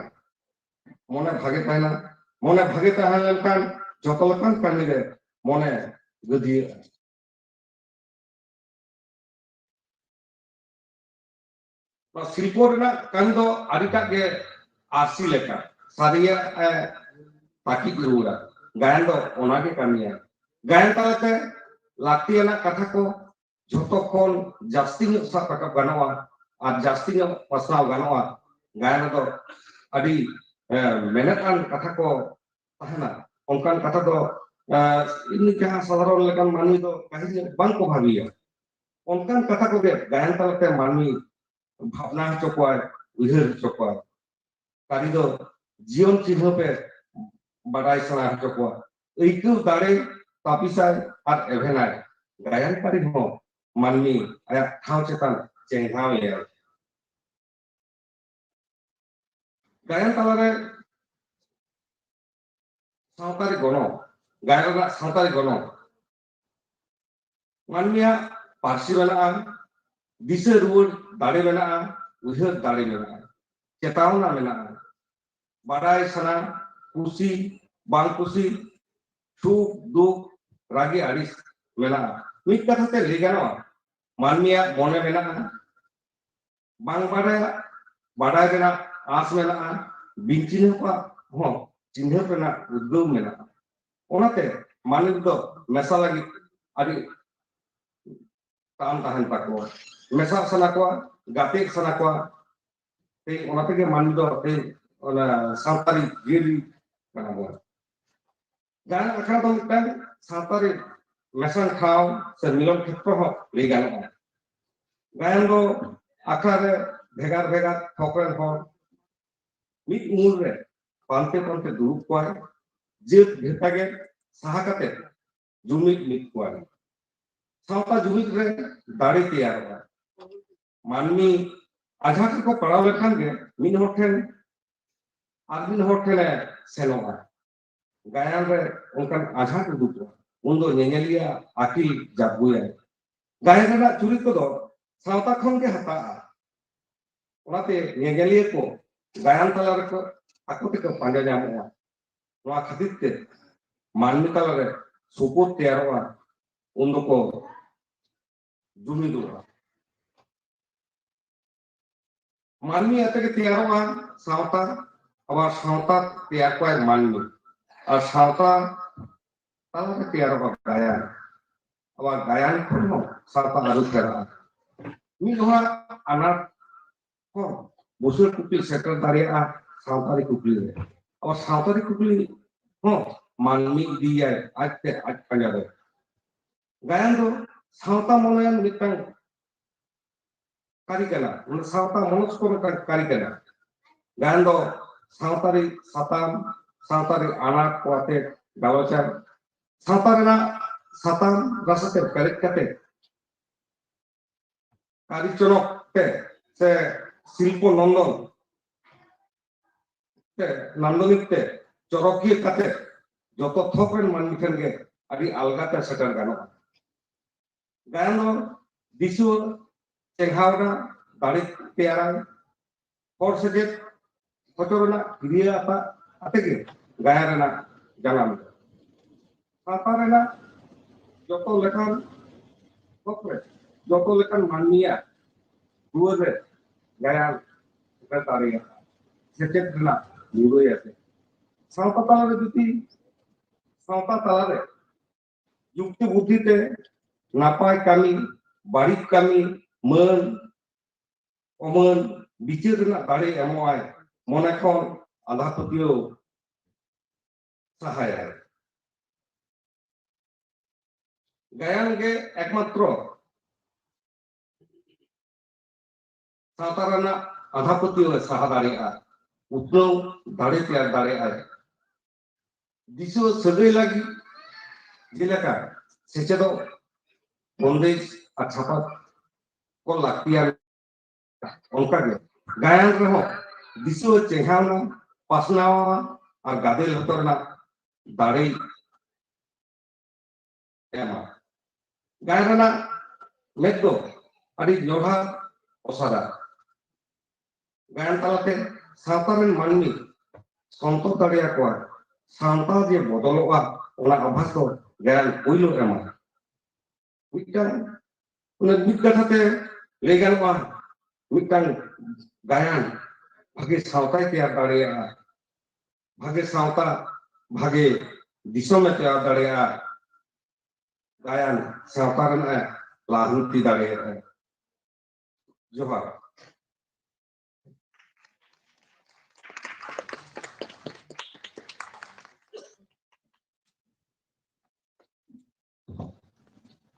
ᱢᱚᱱᱮ ᱵᱷᱟᱜᱮ ᱛᱟᱦᱮᱱᱟ᱾ ᱢᱚᱱᱮ ᱵᱷᱟᱜᱮ ᱛᱟᱦᱮᱸ ᱞᱮᱱᱠᱷᱟᱱ ᱡᱚᱛᱚ ᱞᱮᱠᱟᱱ ᱠᱟᱹᱢᱤ ᱨᱮ ᱢᱚᱱᱮ ᱜᱟᱹᱫᱭᱟᱹᱜᱼᱟ᱾ ᱱᱚᱣᱟ ᱥᱤᱞᱯᱚ ᱨᱮᱱᱟᱜ ᱠᱟᱹᱢᱤ ᱫᱚ ᱟᱹᱰᱤᱴᱟᱜ ᱜᱮ ᱟᱹᱨᱥᱤ ᱞᱮᱠᱟ, ᱥᱟᱹᱨᱤᱭᱟᱜ ᱮ ᱛᱟᱹᱠᱤᱡ ᱨᱩᱣᱟᱹᱲᱟ᱾ ᱜᱟᱭᱟᱱ ᱫᱚ ᱚᱱᱟᱜᱮ ᱠᱟᱹᱢᱤᱭᱟ᱾ ᱜᱟᱭᱟᱱ ᱛᱟᱞᱟᱛᱮ ᱞᱟᱹᱠᱛᱤᱭᱟᱱᱟᱜ ᱠᱟᱛᱷᱟ ᱠᱚ ᱡᱷᱚᱛᱚ ᱠᱷᱚᱱ ᱡᱟᱹᱥᱛᱤ ᱧᱚᱜ ᱥᱟᱵ ᱨᱟᱠᱟᱵ ᱜᱟᱱᱚᱜᱼᱟ ᱟᱨ ᱡᱟᱹᱥᱛᱤ ᱧᱚᱜ ᱯᱟᱥᱱᱟᱣ ᱜᱟᱱᱚᱜᱼᱟ᱾ ᱜᱟᱭᱟᱱ ᱨᱮᱫᱚ ᱟᱹᱰᱤ, ᱮ, ᱢᱮᱱᱮᱫ ᱟᱱ ᱠᱟᱛᱷᱟ ᱠᱚ ᱛᱟᱦᱮᱱᱟ᱾ ᱚᱱᱠᱟᱱ ᱠᱟᱛᱷᱟ ᱫᱚ, ᱮ, ᱮᱢᱱᱤ ᱡᱟᱦᱟᱸ ᱥᱟᱫᱷᱟᱨᱚᱱ ᱞᱮᱠᱟᱱ ᱢᱟᱹᱱᱢᱤ ᱫᱚ ᱯᱟᱹᱦᱤᱞ ᱧᱚᱜ ᱵᱟᱝ ᱠᱚ ᱵᱷᱟᱹᱵᱤᱭᱟ᱾ ᱚᱱᱠᱟᱱ ᱠᱟᱛᱷᱟ ᱠᱚᱜᱮ ᱜᱟᱭᱟᱱ ᱛᱟᱞᱟᱛᱮ ᱢᱟᱹᱱᱢᱤ ᱵᱷᱟᱵᱽᱱᱟ ᱦᱚᱪᱚ ᱠᱚᱣᱟᱭ, ᱩᱭᱦᱟᱹᱨ ᱦᱚᱪᱚ ᱠᱚᱣᱟᱭ᱾ ᱠᱟᱹᱨᱤ ᱫᱚ ᱡᱤᱭᱚᱱ ᱪᱤᱱᱦᱟᱹ ᱯᱮ ᱵᱟᱰᱟᱭ ᱥᱮᱬᱟ ᱦᱚᱪᱚ ᱠᱚᱣᱟ᱾ ᱟᱹᱭᱠᱟᱹᱣ ᱫᱟᱲᱮ ᱛᱟᱹᱯᱤᱥᱟᱭ ᱟᱨ ᱮᱵᱷᱮᱱᱟᱭ᱾ ᱜᱟᱭᱟᱱ ᱠᱟᱹᱨᱤ ᱦᱚᱸ ᱢᱟᱹᱱᱢᱤ ᱟᱭᱟᱜ ᱴᱷᱟᱶ ᱪᱮᱛᱟᱱ ᱪᱮᱸᱜᱷᱟᱣ ᱮᱭᱟᱭ᱾ ᱜᱟᱭᱟᱱ ᱛᱟᱞᱟᱨᱮ ᱥᱟᱶᱛᱟᱨᱤ ᱜᱚᱱᱚᱝ, ᱜᱟᱭᱟᱱ ᱨᱮᱱᱟᱜ ᱥᱟᱶᱛᱟᱨᱤ ᱜᱚᱱᱚᱝ᱾ ᱢᱟᱹᱱᱢᱤᱭᱟᱜ ᱯᱟᱹᱨᱥᱤ ᱢᱮᱱᱟᱜᱼᱟ, ᱫᱤᱥᱟᱹ ᱨᱩᱣᱟᱹᱲ ᱫᱟᱲᱮ ᱢᱮᱱᱟᱜᱼᱟ, ᱩᱭᱦᱟᱹᱨ ᱫᱟᱲᱮ ᱢᱮᱱᱟᱜᱼᱟ, ᱪᱮᱛᱟᱣᱱᱟ ᱢᱮᱱᱟᱜᱼᱟ, ᱵᱟᱰᱟᱭ ᱥᱟᱱᱟ, ᱠᱩᱥᱤ, ᱵᱟᱝ ᱠᱩᱥᱤ, ᱥᱩᱠ, ᱫᱩᱠ, ᱨᱟᱹᱜᱤ, ᱟᱹᱲᱤᱥ ᱢᱮᱱᱟᱜᱼᱟ᱾ ᱢᱤᱫ ᱠᱟᱛᱷᱟ ᱛᱮ ᱞᱟᱹᱭ ᱜᱟᱱᱚᱜᱼᱟ, ᱢᱟᱹᱱᱢᱤᱭᱟᱜ ᱢᱚᱱᱮ ᱢᱮᱱᱟᱜᱼᱟ, ᱵᱟᱝ ᱵᱟᱰᱟᱭᱟᱜ ᱵᱟᱰᱟᱭ ᱨᱮᱱᱟᱜ ᱟᱸᱥ ᱢᱮᱱᱟᱜᱼᱟ, ᱵᱤᱱ ᱪᱤᱱᱦᱟᱹᱯᱟᱜ ᱦᱚᱸ ᱪᱤᱱᱦᱟᱹᱯ ᱨᱮᱱᱟᱜ ᱩᱫᱽᱜᱟᱹᱣ ᱢᱮᱱᱟᱜᱼᱟ᱾ ᱚᱱᱟᱛᱮ ᱢᱟᱹᱱᱢᱤ ᱫᱚ ᱢᱮᱥᱟ ᱞᱟᱹᱜᱤᱫ ᱟᱹᱰᱤ ᱴᱟᱱ ᱛᱟᱦᱮᱱ ᱛᱟᱠᱚᱣᱟ, ᱢᱮᱥᱟᱜ ᱥᱟᱱᱟ ᱠᱚᱣᱟ, ᱜᱟᱛᱮᱜ ᱥᱟᱱᱟ ᱠᱚᱣᱟ᱾ ᱛᱮ ᱚᱱᱟ ᱛᱮᱜᱮ ᱢᱟᱹᱱᱢᱤ ᱫᱚ ᱛᱮ ᱚᱱᱟ ᱥᱟᱶᱛᱟᱨᱤ ᱡᱤᱭᱟᱹᱞᱤ ᱠᱟᱱᱟ ᱵᱚᱱ᱾ ᱜᱟᱭᱟᱱ ᱟᱠᱷᱲᱟ ᱫᱚ ᱢᱤᱫᱴᱟᱝ ᱥᱟᱶᱛᱟᱨᱤ ᱢᱮᱥᱟᱱ ᱴᱷᱟᱶ ᱥᱮ ᱢᱤᱞᱚᱱ ᱠᱷᱮᱛᱨᱚ ᱦᱚᱸ ᱞᱟᱹᱭ ᱜᱟᱱᱚᱜᱼᱟ᱾ ᱜᱟᱭᱟᱱ ᱫᱚ ᱟᱠᱷᱲᱟ ᱨᱮ ᱵᱷᱮᱜᱟᱨ ᱵᱷᱮᱜᱟᱨ ᱛᱷᱚᱠ ᱨᱮᱱ ᱦᱚᱲ ᱢᱤᱫ ᱩᱢᱩᱞ ᱨᱮ ᱯᱟᱱᱛᱮ ᱯᱟᱱᱛᱮ ᱫᱩᱲᱩᱵ ᱠᱚᱣᱟᱭ, ᱡᱟᱹᱛ ᱵᱷᱮᱛᱟ ᱜᱮ ᱥᱟᱦᱟ ᱠᱟᱛᱮ ᱡᱩᱢᱤᱫ ᱢᱤᱫ ᱠᱚᱣᱟᱭ᱾ ᱥᱟᱶᱛᱟ ᱡᱩᱢᱤᱫ ᱨᱮ ᱫᱟᱲᱮ ᱛᱮᱭᱟᱨᱚᱜᱼᱟ᱾ ᱢᱟᱹᱱᱢᱤ ᱟᱡᱷᱟᱴ ᱨᱮᱠᱚ ᱯᱟᱲᱟᱣ ᱞᱮᱠᱷᱟᱱ ᱜᱮ ᱢᱤᱫ ᱦᱚᱲ ᱴᱷᱮᱱ ᱟᱨ ᱢᱤᱫ ᱦᱚᱲ ᱴᱷᱮᱱᱮ ᱥᱮᱱᱚᱜᱼᱟ᱾ ᱜᱟᱭᱟᱱ ᱨᱮ ᱚᱱᱠᱟᱱ ᱟᱡᱷᱟᱴ ᱩᱰᱩᱠᱚᱜᱼᱟ, ᱩᱱᱫᱚ ᱧᱮᱧᱮᱞᱤᱭᱟᱹ ᱟᱹᱠᱤᱞ ᱡᱟᱵᱽᱜᱩᱭᱟᱭ᱾ ᱜᱟᱭᱟᱱ ᱨᱮᱱᱟᱜ ᱪᱩᱨᱤᱛ ᱠᱚᱫᱚ ᱥᱟᱶᱛᱟ ᱠᱷᱚᱱ ᱜᱮ ᱦᱟᱛᱟᱜᱼᱟ᱾ ᱚᱱᱟᱛᱮ ᱧᱮᱧᱮᱞᱤᱭᱟᱹ ᱠᱚ ᱜᱟᱭᱟᱱ ᱛᱟᱞᱟ ᱨᱮᱠᱚ ᱟᱠᱚ ᱛᱮᱠᱚ ᱯᱟᱸᱡᱟ ᱧᱟᱢᱚᱜᱼᱟ᱾ ᱱᱚᱣᱟ ᱠᱷᱟᱹᱛᱤᱨ ᱛᱮ ᱢᱟᱹᱱᱢᱤ ᱛᱟᱞᱟᱨᱮ ᱥᱚᱯᱚᱫ ᱛᱮᱭᱟᱨᱚᱜᱼᱟ, ᱩᱱ ᱫᱚᱠᱚ ᱡᱩᱢᱤᱫᱚᱜᱼᱟ᱾ ᱢᱟᱹᱱᱢᱤ ᱟᱛᱮ ᱜᱮ ᱛᱮᱭᱟᱨᱚᱜᱼᱟ ᱥᱟᱶᱛᱟ, ᱟᱵᱟᱨ ᱥᱟᱶᱛᱟ ᱛᱮᱭᱟᱨ ᱠᱚᱣᱟᱭ ᱢᱟᱹᱱᱢᱤ, ᱟᱨ ᱥᱟᱶᱛᱟ ᱛᱟᱞᱟᱛᱮ ᱛᱮᱭᱟᱨᱚᱜᱼᱟ ᱜᱟᱭᱟᱱ, ᱟᱵᱟᱨ ᱜᱟᱭᱟᱱ ᱠᱷᱚᱱ ᱦᱚᱸ ᱥᱟᱶᱛᱟ ᱟᱹᱨᱩ ᱯᱷᱮᱨᱟᱜᱼᱟ᱾ ᱢᱤᱫ ᱦᱚᱲᱟᱜ ᱟᱱᱟᱴ ᱦᱚᱸ ᱵᱩᱥᱟᱹᱲ ᱠᱩᱠᱞᱤ ᱥᱮᱴᱮᱨ ᱫᱟᱲᱮᱭᱟᱜᱼᱟ ᱥᱟᱶᱛᱟᱨᱤ ᱠᱩᱠᱞᱤ ᱨᱮ᱾ ᱟᱵᱚ ᱥᱟᱶᱛᱟᱨᱤ ᱠᱩᱠᱞᱤ ᱦᱚᱸ ᱢᱟᱹᱱᱢᱤ ᱤᱫᱤᱭᱟᱭ ᱟᱡᱛᱮ ᱟᱡ ᱯᱟᱸᱡᱟ ᱫᱚ᱾ ᱜᱟᱭᱟᱱ ᱫᱚ ᱥᱟᱶᱛᱟ ᱢᱚᱱᱮᱭᱟᱱ ᱢᱤᱫᱴᱟᱝ ᱠᱟᱹᱨᱤ ᱠᱟᱱᱟ, ᱢᱟᱱᱮ ᱥᱟᱶᱛᱟ ᱢᱚᱱᱚᱥᱠᱚ ᱢᱤᱫᱴᱟᱝ ᱠᱟᱹᱨᱤ ᱠᱟᱱᱟ᱾ ᱜᱟᱭᱟᱱ ᱫᱚ ᱥᱟᱶᱛᱟᱨᱤ ᱥᱟᱛᱟᱢ, ᱥᱟᱶᱛᱟᱨᱤ ᱟᱱᱟᱴ ᱠᱚ ᱟᱛᱮ ᱜᱟᱞᱚᱪᱟ, ᱥᱟᱶᱛᱟ ᱨᱮᱱᱟᱜ ᱥᱟᱛᱟᱢ ᱨᱟᱥᱟᱛᱮ ᱯᱮᱨᱮᱡ ᱠᱟᱛᱮ ᱠᱟᱹᱨᱤ ᱪᱚᱨᱚᱠ ᱛᱮ ᱥᱮ ᱥᱤᱞᱯᱚ ᱱᱚᱱᱫᱚᱱ ᱛᱮ ᱱᱟᱱᱫᱚᱱᱤᱠ ᱛᱮ ᱪᱚᱨᱚᱠᱤᱭᱟᱹ ᱠᱟᱛᱮ ᱡᱚᱛᱚ ᱛᱷᱚᱠ ᱨᱮᱱ ᱢᱟᱹᱱᱢᱤ ᱴᱷᱮᱱ ᱜᱮ ᱟᱹᱰᱤ ᱟᱞᱜᱟ ᱛᱮ ᱥᱮᱴᱮᱨ ᱜᱟᱱᱚᱜᱼᱟ᱾ ᱜᱟᱭᱟᱱ ᱫᱚ ᱫᱤᱥᱩᱣᱟᱹ ᱪᱮᱸᱜᱷᱟᱣ ᱨᱮᱱᱟᱜ ᱫᱟᱲᱮ ᱛᱮᱭᱟᱨᱟᱭ᱾ ᱦᱚᱲ ᱥᱮᱪᱮᱫ ᱦᱚᱪᱚ ᱨᱮᱱᱟᱜ ᱠᱤᱨᱭᱟᱹ ᱟᱛᱟ ᱟᱛᱮ ᱜᱮ ᱜᱟᱭᱟᱱ ᱨᱮᱱᱟᱜ ᱡᱟᱱᱟᱢ ᱫᱚ᱾ ᱥᱟᱶᱛᱟ ᱨᱮᱱᱟᱜ ᱡᱚᱛᱚ ᱞᱮᱠᱟᱱ ᱛᱷᱚᱠ ᱨᱮ ᱡᱚᱛᱚ ᱞᱮᱠᱟᱱ ᱢᱟᱹᱱᱢᱤᱭᱟᱜ ᱫᱩᱣᱟᱹᱨ ᱨᱮ ᱜᱟᱭᱟᱱ ᱥᱮᱴᱮᱨ ᱫᱟᱲᱮᱭᱟᱜᱼᱟ᱾ ᱥᱮᱪᱮᱫ ᱨᱮᱱᱟᱜ ᱢᱩᱨᱟᱹᱭ ᱟᱛᱮ ᱥᱟᱶᱛᱟ ᱛᱟᱞᱟᱨᱮ ᱡᱩᱫᱤ ᱥᱟᱶᱛᱟ ᱛᱟᱞᱟᱨᱮ ᱡᱩᱠᱛᱤ ᱵᱩᱫᱽᱫᱷᱤ ᱛᱮ ᱱᱟᱯᱟᱭ ᱠᱟᱹᱢᱤ, ᱵᱟᱹᱲᱤᱡ ᱠᱟᱹᱢᱤ, ᱢᱟᱹᱱ, ᱚᱢᱟᱹᱱ ᱵᱤᱪᱟᱹᱨ ᱨᱮᱱᱟᱜ ᱫᱟᱲᱮ ᱮᱢᱚᱜᱼᱟᱭ, ᱢᱚᱱᱮ ᱠᱷᱚᱱ ᱟᱸᱫᱷᱟ ᱯᱟᱹᱛᱭᱟᱹᱣ ᱥᱟᱦᱟᱭᱟᱭ᱾ ᱜᱟᱭᱟᱱ ᱜᱮ ᱮᱠᱢᱟᱛᱨᱚ ᱥᱟᱶᱛᱟ ᱨᱮᱱᱟᱜ ᱟᱸᱫᱷᱟ ᱯᱟᱹᱛᱭᱟᱹᱣ ᱮ ᱥᱟᱦᱟ ᱫᱟᱲᱮᱭᱟᱜᱼᱟ, ᱩᱛᱱᱟᱹᱣ ᱫᱟᱲᱮ ᱛᱮᱭᱟᱨ ᱫᱟᱲᱮᱭᱟᱜᱼᱟᱭ᱾ ᱫᱤᱥᱩᱣᱟᱹ ᱥᱟᱹᱜᱟᱹᱭ ᱞᱟᱹᱜᱤᱫ ᱡᱮᱞᱮᱠᱟ ᱥᱮᱪᱮᱫᱚᱜ ᱵᱚᱱᱫᱮᱡ ᱟᱨ ᱪᱷᱟᱯᱟ ᱠᱚ ᱞᱟᱹᱠᱛᱤᱭᱟᱱ, ᱚᱱᱠᱟᱜᱮ ᱜᱟᱭᱟᱱ ᱨᱮᱦᱚᱸ ᱫᱤᱥᱩᱣᱟᱹ ᱪᱮᱸᱜᱷᱟᱣᱱᱟ, ᱯᱟᱥᱱᱟᱣ ᱟᱨ ᱜᱟᱫᱮᱞ ᱦᱚᱪᱚ ᱨᱮᱱᱟᱜ ᱫᱟᱲᱮᱭ ᱮᱢᱟ᱾ ᱜᱟᱭᱟᱱ ᱨᱮᱱᱟᱜ ᱢᱮᱫ ᱫᱚ ᱟᱹᱰᱤ ᱧᱚᱲᱦᱟ ᱚᱥᱟᱨᱟ᱾ ᱜᱟᱭᱟᱱ ᱛᱟᱞᱟᱛᱮ ᱥᱟᱶᱛᱟ ᱨᱮᱱ ᱢᱟᱹᱱᱢᱤ ᱥᱚᱱᱛᱚᱨ ᱫᱟᱲᱮᱭᱟᱠᱚᱣᱟ᱾ ᱥᱟᱶᱛᱟ ᱡᱮ ᱵᱚᱫᱚᱞᱚᱜᱼᱟ, ᱚᱱᱟ ᱟᱵᱷᱟᱥ ᱫᱚ ᱜᱟᱭᱟᱱ ᱯᱳᱭᱞᱳ ᱮᱢᱟ᱾ ᱢᱤᱫᱴᱟᱝ ᱚᱱᱟ ᱢᱤᱫ ᱠᱟᱛᱷᱟ ᱛᱮ ᱞᱟᱹᱭ ᱜᱟᱱᱚᱜᱼᱟ, ᱢᱤᱫᱴᱟᱝ ᱜᱟᱭᱟᱱ ᱵᱷᱟᱜᱮ ᱥᱟᱶᱛᱟᱭ ᱛᱮᱭᱟᱨ ᱫᱟᱲᱮᱭᱟᱜᱼᱟ, ᱵᱷᱟᱜᱮ ᱥᱟᱶᱛᱟ, ᱵᱷᱟᱜᱮ ᱫᱤᱥᱚᱢᱮ ᱛᱮᱭᱟᱨ ᱫᱟᱲᱮᱭᱟᱜᱼᱟ᱾ ᱜᱟᱭᱟᱱ ᱥᱟᱶᱛᱟ ᱨᱮᱱᱟᱜ ᱮ ᱞᱟᱦᱟᱱᱛᱤ ᱫᱟᱲᱮᱭᱟᱜᱼᱟ᱾ ᱡᱚᱦᱟᱨ᱾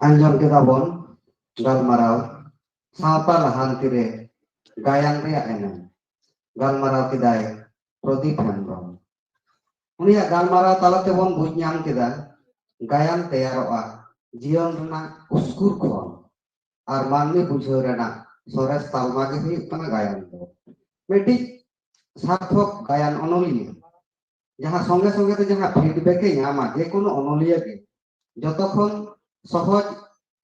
ᱟᱸᱡᱚᱢ ᱠᱮᱫᱟ ᱵᱚᱱ ᱜᱟᱞᱢᱟᱨᱟᱣ ᱥᱟᱶᱛᱟ ᱞᱟᱦᱟᱱᱛᱤ ᱨᱮ ᱜᱟᱭᱟᱱ ᱨᱮᱭᱟᱜ ᱮᱱᱮᱢ᱾ ᱜᱟᱞᱢᱟᱨᱟᱣ ᱠᱮᱫᱟᱭ ᱯᱨᱚᱫᱤᱯ ᱦᱮᱢᱵᱨᱚᱢ᱾ ᱩᱱᱤᱭᱟᱜ ᱜᱟᱞᱢᱟᱨᱟᱣ ᱛᱟᱞᱟ ᱛᱮᱵᱚᱱ ᱵᱩᱡᱽ ᱧᱟᱢ ᱠᱮᱫᱟ ᱜᱟᱭᱟᱱ ᱛᱮᱭᱟᱨᱚᱜᱼᱟ ᱡᱤᱭᱚᱱ ᱨᱮᱱᱟᱜ ᱩᱥᱠᱩᱨ ᱠᱷᱚᱱ, ᱟᱨ ᱢᱟᱹᱱᱢᱤ ᱵᱩᱡᱷᱟᱹᱣ ᱨᱮᱱᱟᱜ ᱥᱚᱨᱮᱥ ᱛᱟᱞᱢᱟ ᱜᱮ ᱦᱩᱭᱩᱜ ᱠᱟᱱᱟ ᱜᱟᱭᱟᱱ ᱫᱚ᱾ ᱢᱤᱫᱴᱤᱡ ᱥᱟᱨᱛᱷᱚᱠ ᱜᱟᱭᱟᱱ ᱚᱱᱚᱞᱤᱭᱟᱹ ᱡᱟᱦᱟᱸ ᱥᱚᱸᱜᱮ ᱥᱚᱸᱜᱮ ᱛᱮ ᱡᱟᱦᱟᱸ ᱯᱷᱤᱰᱵᱮᱠ ᱮ ᱧᱟᱢᱟ ᱡᱮ ᱠᱳᱱᱳ ᱚᱱᱚᱞᱤᱭᱟᱹ ᱜᱮ, ᱡᱚᱛᱚ ᱠᱷᱚᱱ ᱥᱚᱦᱚᱡ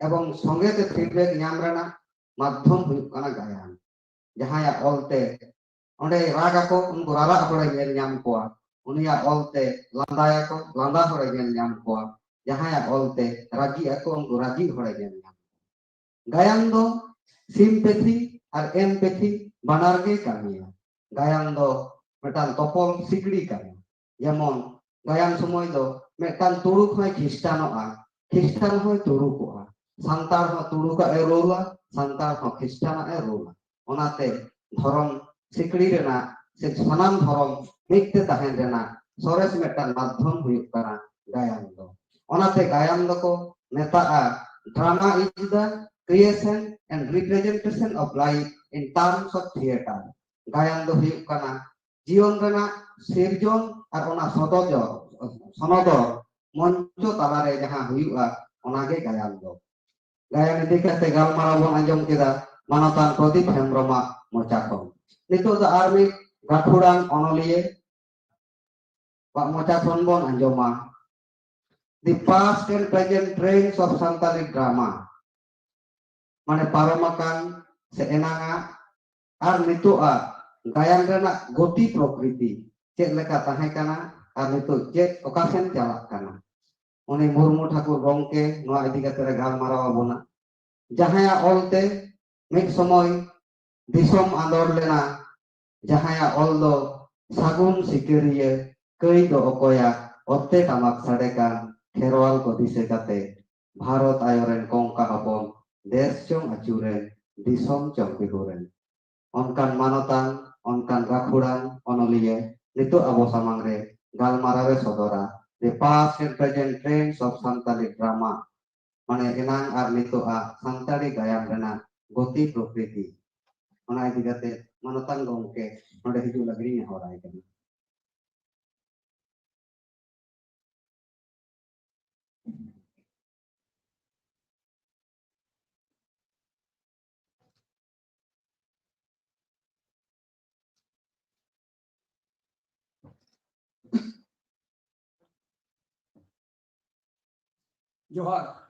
ᱮᱵᱚᱝ ᱥᱚᱸᱜᱮ ᱛᱮ ᱯᱷᱤᱰᱵᱮᱠ ᱧᱟᱢ ᱨᱮᱱᱟᱜ ᱢᱟᱫᱽᱫᱷᱚᱢ ᱦᱩᱭᱩᱜ ᱠᱟᱱᱟ ᱜᱟᱭᱟᱱ᱾ ᱡᱟᱦᱟᱸᱭᱟᱜ ᱚᱞᱛᱮ ᱚᱸᱰᱮ ᱨᱟᱜᱽ ᱟᱠᱚ, ᱩᱱᱠᱩ ᱨᱟᱨᱟᱜ ᱦᱚᱲᱮ ᱧᱮᱞ ᱧᱟᱢ ᱠᱚᱣᱟ᱾ ᱩᱱᱤᱭᱟᱜ ᱚᱞᱛᱮ ᱞᱟᱸᱫᱟᱭᱟᱠᱚ, ᱞᱟᱸᱫᱟ ᱦᱚᱲᱮ ᱧᱮᱞ ᱧᱟᱢ ᱠᱚᱣᱟ᱾ ᱡᱟᱦᱟᱸᱭᱟᱜ ᱚᱞᱛᱮ ᱨᱟᱹᱜᱤᱜ ᱟᱠᱚ, ᱩᱱᱠᱩ ᱨᱟᱹᱜᱤ ᱦᱚᱲᱮ ᱧᱮᱞ ᱧᱟᱢ ᱠᱚᱣᱟ᱾ ᱜᱟᱭᱟᱱ ᱫᱚ ᱥᱤᱢᱯᱮᱛᱷᱤ ᱟᱨ ᱮᱢᱯᱮᱛᱷᱤ ᱵᱟᱱᱟᱨ ᱜᱮ ᱠᱟᱹᱢᱤᱭᱟ᱾ ᱜᱟᱭᱟᱱ ᱫᱚ ᱢᱤᱫᱴᱟᱝ ᱛᱚᱯᱚᱞ ᱥᱤᱠᱲᱤ ᱠᱟᱱᱟ᱾ ᱡᱮᱢᱚᱱ ᱜᱟᱭᱟᱱ ᱥᱚᱢᱚᱭ ᱫᱚ ᱢᱤᱫᱴᱟᱝ ᱛᱩᱲᱩᱠ ᱦᱚᱸᱭ ᱠᱷᱤᱥᱴᱟᱱᱚᱜᱼᱟ, ᱠᱷᱤᱥᱴᱟᱱ ᱦᱚᱸᱭ ᱛᱩᱲᱩᱠᱚᱜᱼᱟ, ᱥᱟᱱᱛᱟᱲ ᱦᱚᱸ ᱛᱩᱲᱩᱠᱟᱜ ᱮ ᱨᱳᱞᱟ, ᱥᱟᱱᱛᱟᱲ ᱦᱚᱸ ᱠᱷᱤᱥᱴᱟᱱᱟᱜ ᱮ ᱨᱳᱞᱟ᱾ ᱚᱱᱟᱛᱮ ᱫᱷᱚᱨᱚᱢ ᱥᱤᱠᱲᱤ ᱨᱮᱱᱟᱜ ᱥᱮ ᱥᱟᱱᱟᱢ ᱫᱷᱚᱨᱚᱢ ᱢᱤᱫ ᱛᱮ ᱛᱟᱦᱮᱱ ᱨᱮᱱᱟᱜ ᱥᱚᱨᱮᱥ ᱢᱤᱫᱴᱟᱝ ᱢᱟᱫᱽᱫᱷᱚᱢ ᱦᱩᱭᱩᱜ ᱠᱟᱱᱟ ᱜᱟᱭᱟᱱ ᱫᱚ᱾ ᱚᱱᱟᱛᱮ ᱜᱟᱭᱟᱱ ᱫᱚᱠᱚ ᱢᱮᱛᱟᱜᱼᱟ drama is the creation and representation of life in terms of theatre. ᱜᱟᱭᱟᱱ ᱫᱚ ᱦᱩᱭᱩᱜ ᱠᱟᱱᱟ ᱡᱤᱭᱚᱱ ᱨᱮᱱᱟᱜ ᱥᱤᱨᱡᱚᱱ ᱟᱨ ᱚᱱᱟ ᱥᱚᱫᱚᱡᱚ ᱥᱚᱱᱚᱫᱚᱨ ᱢᱚᱧᱪᱚ ᱛᱟᱞᱟᱨᱮ ᱡᱟᱦᱟᱸ ᱦᱩᱭᱩᱜᱼᱟ, ᱚᱱᱟᱜᱮ ᱜᱟᱭᱟᱱ ᱫᱚ᱾ ᱜᱟᱭᱟᱱ ᱤᱫᱤ ᱠᱟᱛᱮ ᱜᱟᱞᱢᱟᱨᱟᱣ ᱵᱚᱱ ᱟᱸᱡᱚᱢ ᱠᱮᱫᱟ ᱢᱟᱱᱚᱛᱟᱱ ᱯᱨᱚᱫᱤᱯ ᱦᱮᱢᱵᱨᱚᱢᱟᱜ ᱢᱚᱪᱟ ᱠᱷᱚᱱ᱾ ᱱᱤᱛᱚᱜ ᱫᱚ ᱟᱨ ᱢᱤᱫ ᱜᱟᱹᱠᱷᱩᱲᱟᱱ ᱚᱱᱚᱞᱤᱭᱟᱹ ᱣᱟᱜ ᱢᱚᱪᱟ ᱠᱷᱚᱱ ᱵᱚᱱ ᱟᱸᱡᱚᱢᱟ, The Past and Present Trends of Santali Drama, ᱢᱟᱱᱮ ᱯᱟᱨᱚᱢ ᱟᱠᱟᱱ ᱥᱮ ᱮᱱᱟᱝᱟᱜ ᱟᱨ ᱱᱤᱛᱚᱜ ᱟᱜ ᱜᱟᱭᱟᱱ ᱨᱮᱱᱟᱜ ᱜᱚᱛᱤ ᱯᱨᱚᱠᱨᱤᱛᱤ ᱪᱮᱫ ᱞᱮᱠᱟ ᱛᱟᱦᱮᱸ ᱠᱟᱱᱟ ᱟᱨ ᱱᱤᱛᱚᱜ ᱪᱮᱫ ᱚᱠᱟ ᱥᱮᱱ ᱪᱟᱞᱟᱜ ᱠᱟᱱᱟ᱾ ᱩᱱᱤ ᱢᱩᱨᱢᱩ ᱴᱷᱟᱠᱩᱨ ᱜᱚᱢᱠᱮ ᱱᱚᱣᱟ ᱤᱫᱤ ᱠᱟᱛᱮ ᱨᱮ ᱜᱟᱞᱢᱟᱨᱟᱣ ᱟᱵᱚᱱᱟ, ᱡᱟᱦᱟᱸᱭᱟᱜ ᱚᱞᱛᱮ ᱢᱤᱫ ᱥᱚᱢᱚᱭ ᱫᱤᱥᱚᱢ ᱟᱸᱫᱳᱲ ᱞᱮᱱᱟ, ᱡᱟᱦᱟᱸᱭᱟᱜ ᱚᱞ ᱫᱚ ᱥᱟᱹᱜᱩᱱ ᱥᱤᱠᱟᱹᱨᱤᱭᱟᱹ, ᱠᱟᱹᱭ ᱫᱚ ᱚᱠᱚᱭᱟᱜ, ᱚᱛᱮ ᱴᱟᱢᱟᱠ ᱥᱟᱰᱮ ᱠᱟᱱ ᱠᱷᱮᱨᱣᱟᱞ ᱠᱚ ᱫᱤᱥᱟᱹ ᱠᱟᱛᱮ, ᱵᱷᱟᱨᱚᱛ ᱟᱭᱳ ᱨᱮᱱ ᱠᱚᱝᱠᱟ ᱦᱚᱯᱚᱱ, ᱫᱮᱥ ᱪᱚᱝ ᱟᱹᱪᱩᱨᱮᱱ, ᱫᱤᱥᱚᱢ ᱪᱚᱝ ᱵᱤᱦᱩᱨᱮᱱ᱾ ᱚᱱᱠᱟᱱ ᱢᱟᱱᱚᱛᱟᱱ, ᱚᱱᱠᱟᱱ ᱜᱟᱹᱠᱷᱩᱲᱟᱱ ᱚᱱᱚᱞᱤᱭᱟᱹ ᱱᱤᱛᱚᱜ ᱟᱵᱚ ᱥᱟᱢᱟᱝ ᱨᱮ ᱜᱟᱞᱢᱟᱨᱟᱣ ᱮ ᱥᱚᱫᱚᱨᱟ, The Past and Present Trends of Santali Drama᱾ ᱢᱟᱱᱮ ᱮᱱᱟᱝ ᱟᱨ ᱱᱤᱛᱚᱜ ᱟᱜ ᱥᱟᱱᱛᱟᱲᱤ ᱜᱟᱭᱟᱱ ᱨᱮᱱᱟᱜ ᱜᱚᱛᱤ ᱯᱨᱚᱠᱨᱤᱛᱤ, ᱚᱱᱟ ᱤᱫᱤ ᱠᱟᱛᱮ ᱢᱟᱱᱚᱛᱟᱱ ᱜᱚᱢᱠᱮ ᱱᱚᱰᱮ ᱦᱤᱡᱩᱜ ᱞᱟᱹᱜᱤᱫ ᱤᱧ ᱱᱮᱦᱚᱨᱟᱭ ᱠᱟᱱᱟ᱾ ᱡᱚᱦᱟᱨ᱾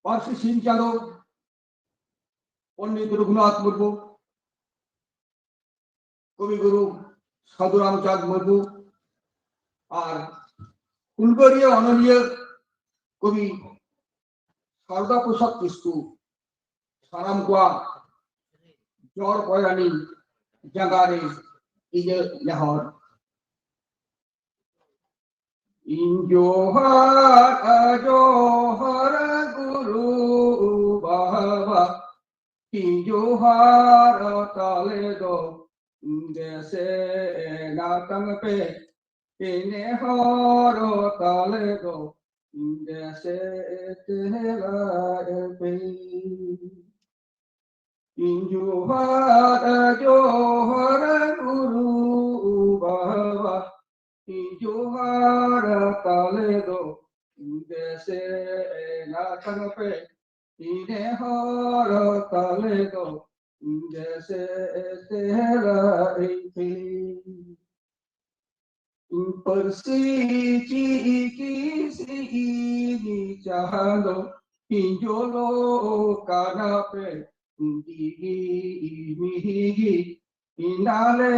ᱯᱟᱹᱨᱥᱤ ᱥᱤᱧ ᱪᱟᱸᱫᱚ ᱯᱚᱱᱰᱤᱛ ᱨᱚᱜᱷᱩᱱᱟᱛᱷ ᱢᱩᱨᱢᱩ, ᱠᱚᱵᱤ ᱜᱩᱨᱩ ᱥᱟᱹᱫᱷᱩ ᱨᱟᱢᱪᱟᱸᱫᱽ ᱢᱩᱨᱢᱩ ᱟᱨ ᱦᱩᱞᱜᱟᱹᱨᱤᱭᱟᱹ ᱚᱱᱚᱞᱤᱭᱟᱹ ᱠᱚᱵᱤ ᱥᱟᱨᱚᱫᱟ ᱯᱨᱚᱥᱟᱫᱽ ᱠᱤᱥᱠᱩ, ᱥᱟᱱᱟᱢ ᱠᱚᱣᱟᱜ ᱡᱚᱲ ᱠᱚᱭᱟᱱᱤ ᱡᱟᱸᱜᱟ ᱨᱮ ᱤᱧᱟᱹᱜ ᱱᱮᱦᱚᱨ᱾ ᱤᱧ ᱡᱚᱦᱟᱨ, ᱡᱚᱦᱟᱨ ᱜᱩᱨᱩ ᱵᱟᱵᱟ, ᱤᱧ ᱡᱚᱦᱟᱨ ᱛᱟᱞᱮ ᱫᱚ ᱫᱮᱥᱮ ᱱᱟᱛᱟᱝ ᱯᱮ, ᱤᱧ ᱱᱮᱦᱚᱨ ᱛᱟᱞᱮ ᱫᱚ ᱫᱮᱥᱮ ᱛᱮᱞᱟᱭ ᱯᱮ᱾ ᱤᱧ ᱡᱚᱦᱟᱨ, ᱡᱚᱦᱟᱨ ᱜᱩᱨᱩ ᱵᱟᱵᱟ, ᱤᱧ ᱡᱚᱦᱟᱨ ᱛᱟᱞᱮ ᱫᱚ ᱫᱮᱥᱮ ᱱᱟᱛᱟᱝ ᱯᱮ, ᱤᱧ ᱱᱮᱦᱚᱨ ᱛᱟᱞᱮ ᱫᱚ ᱫᱮᱥᱮ ᱛᱮᱞᱟᱭ ᱯᱮ᱾ ᱯᱟᱹᱨᱥᱤ ᱪᱤᱠᱤ ᱥᱤᱧ ᱪᱟᱸᱫᱚ ᱯᱤᱸᱡᱚᱞᱚ ᱠᱟᱱᱟ ᱯᱮ ᱰᱤᱜᱤ ᱢᱤᱦᱤᱜᱤ, ᱤᱱᱟᱞᱮ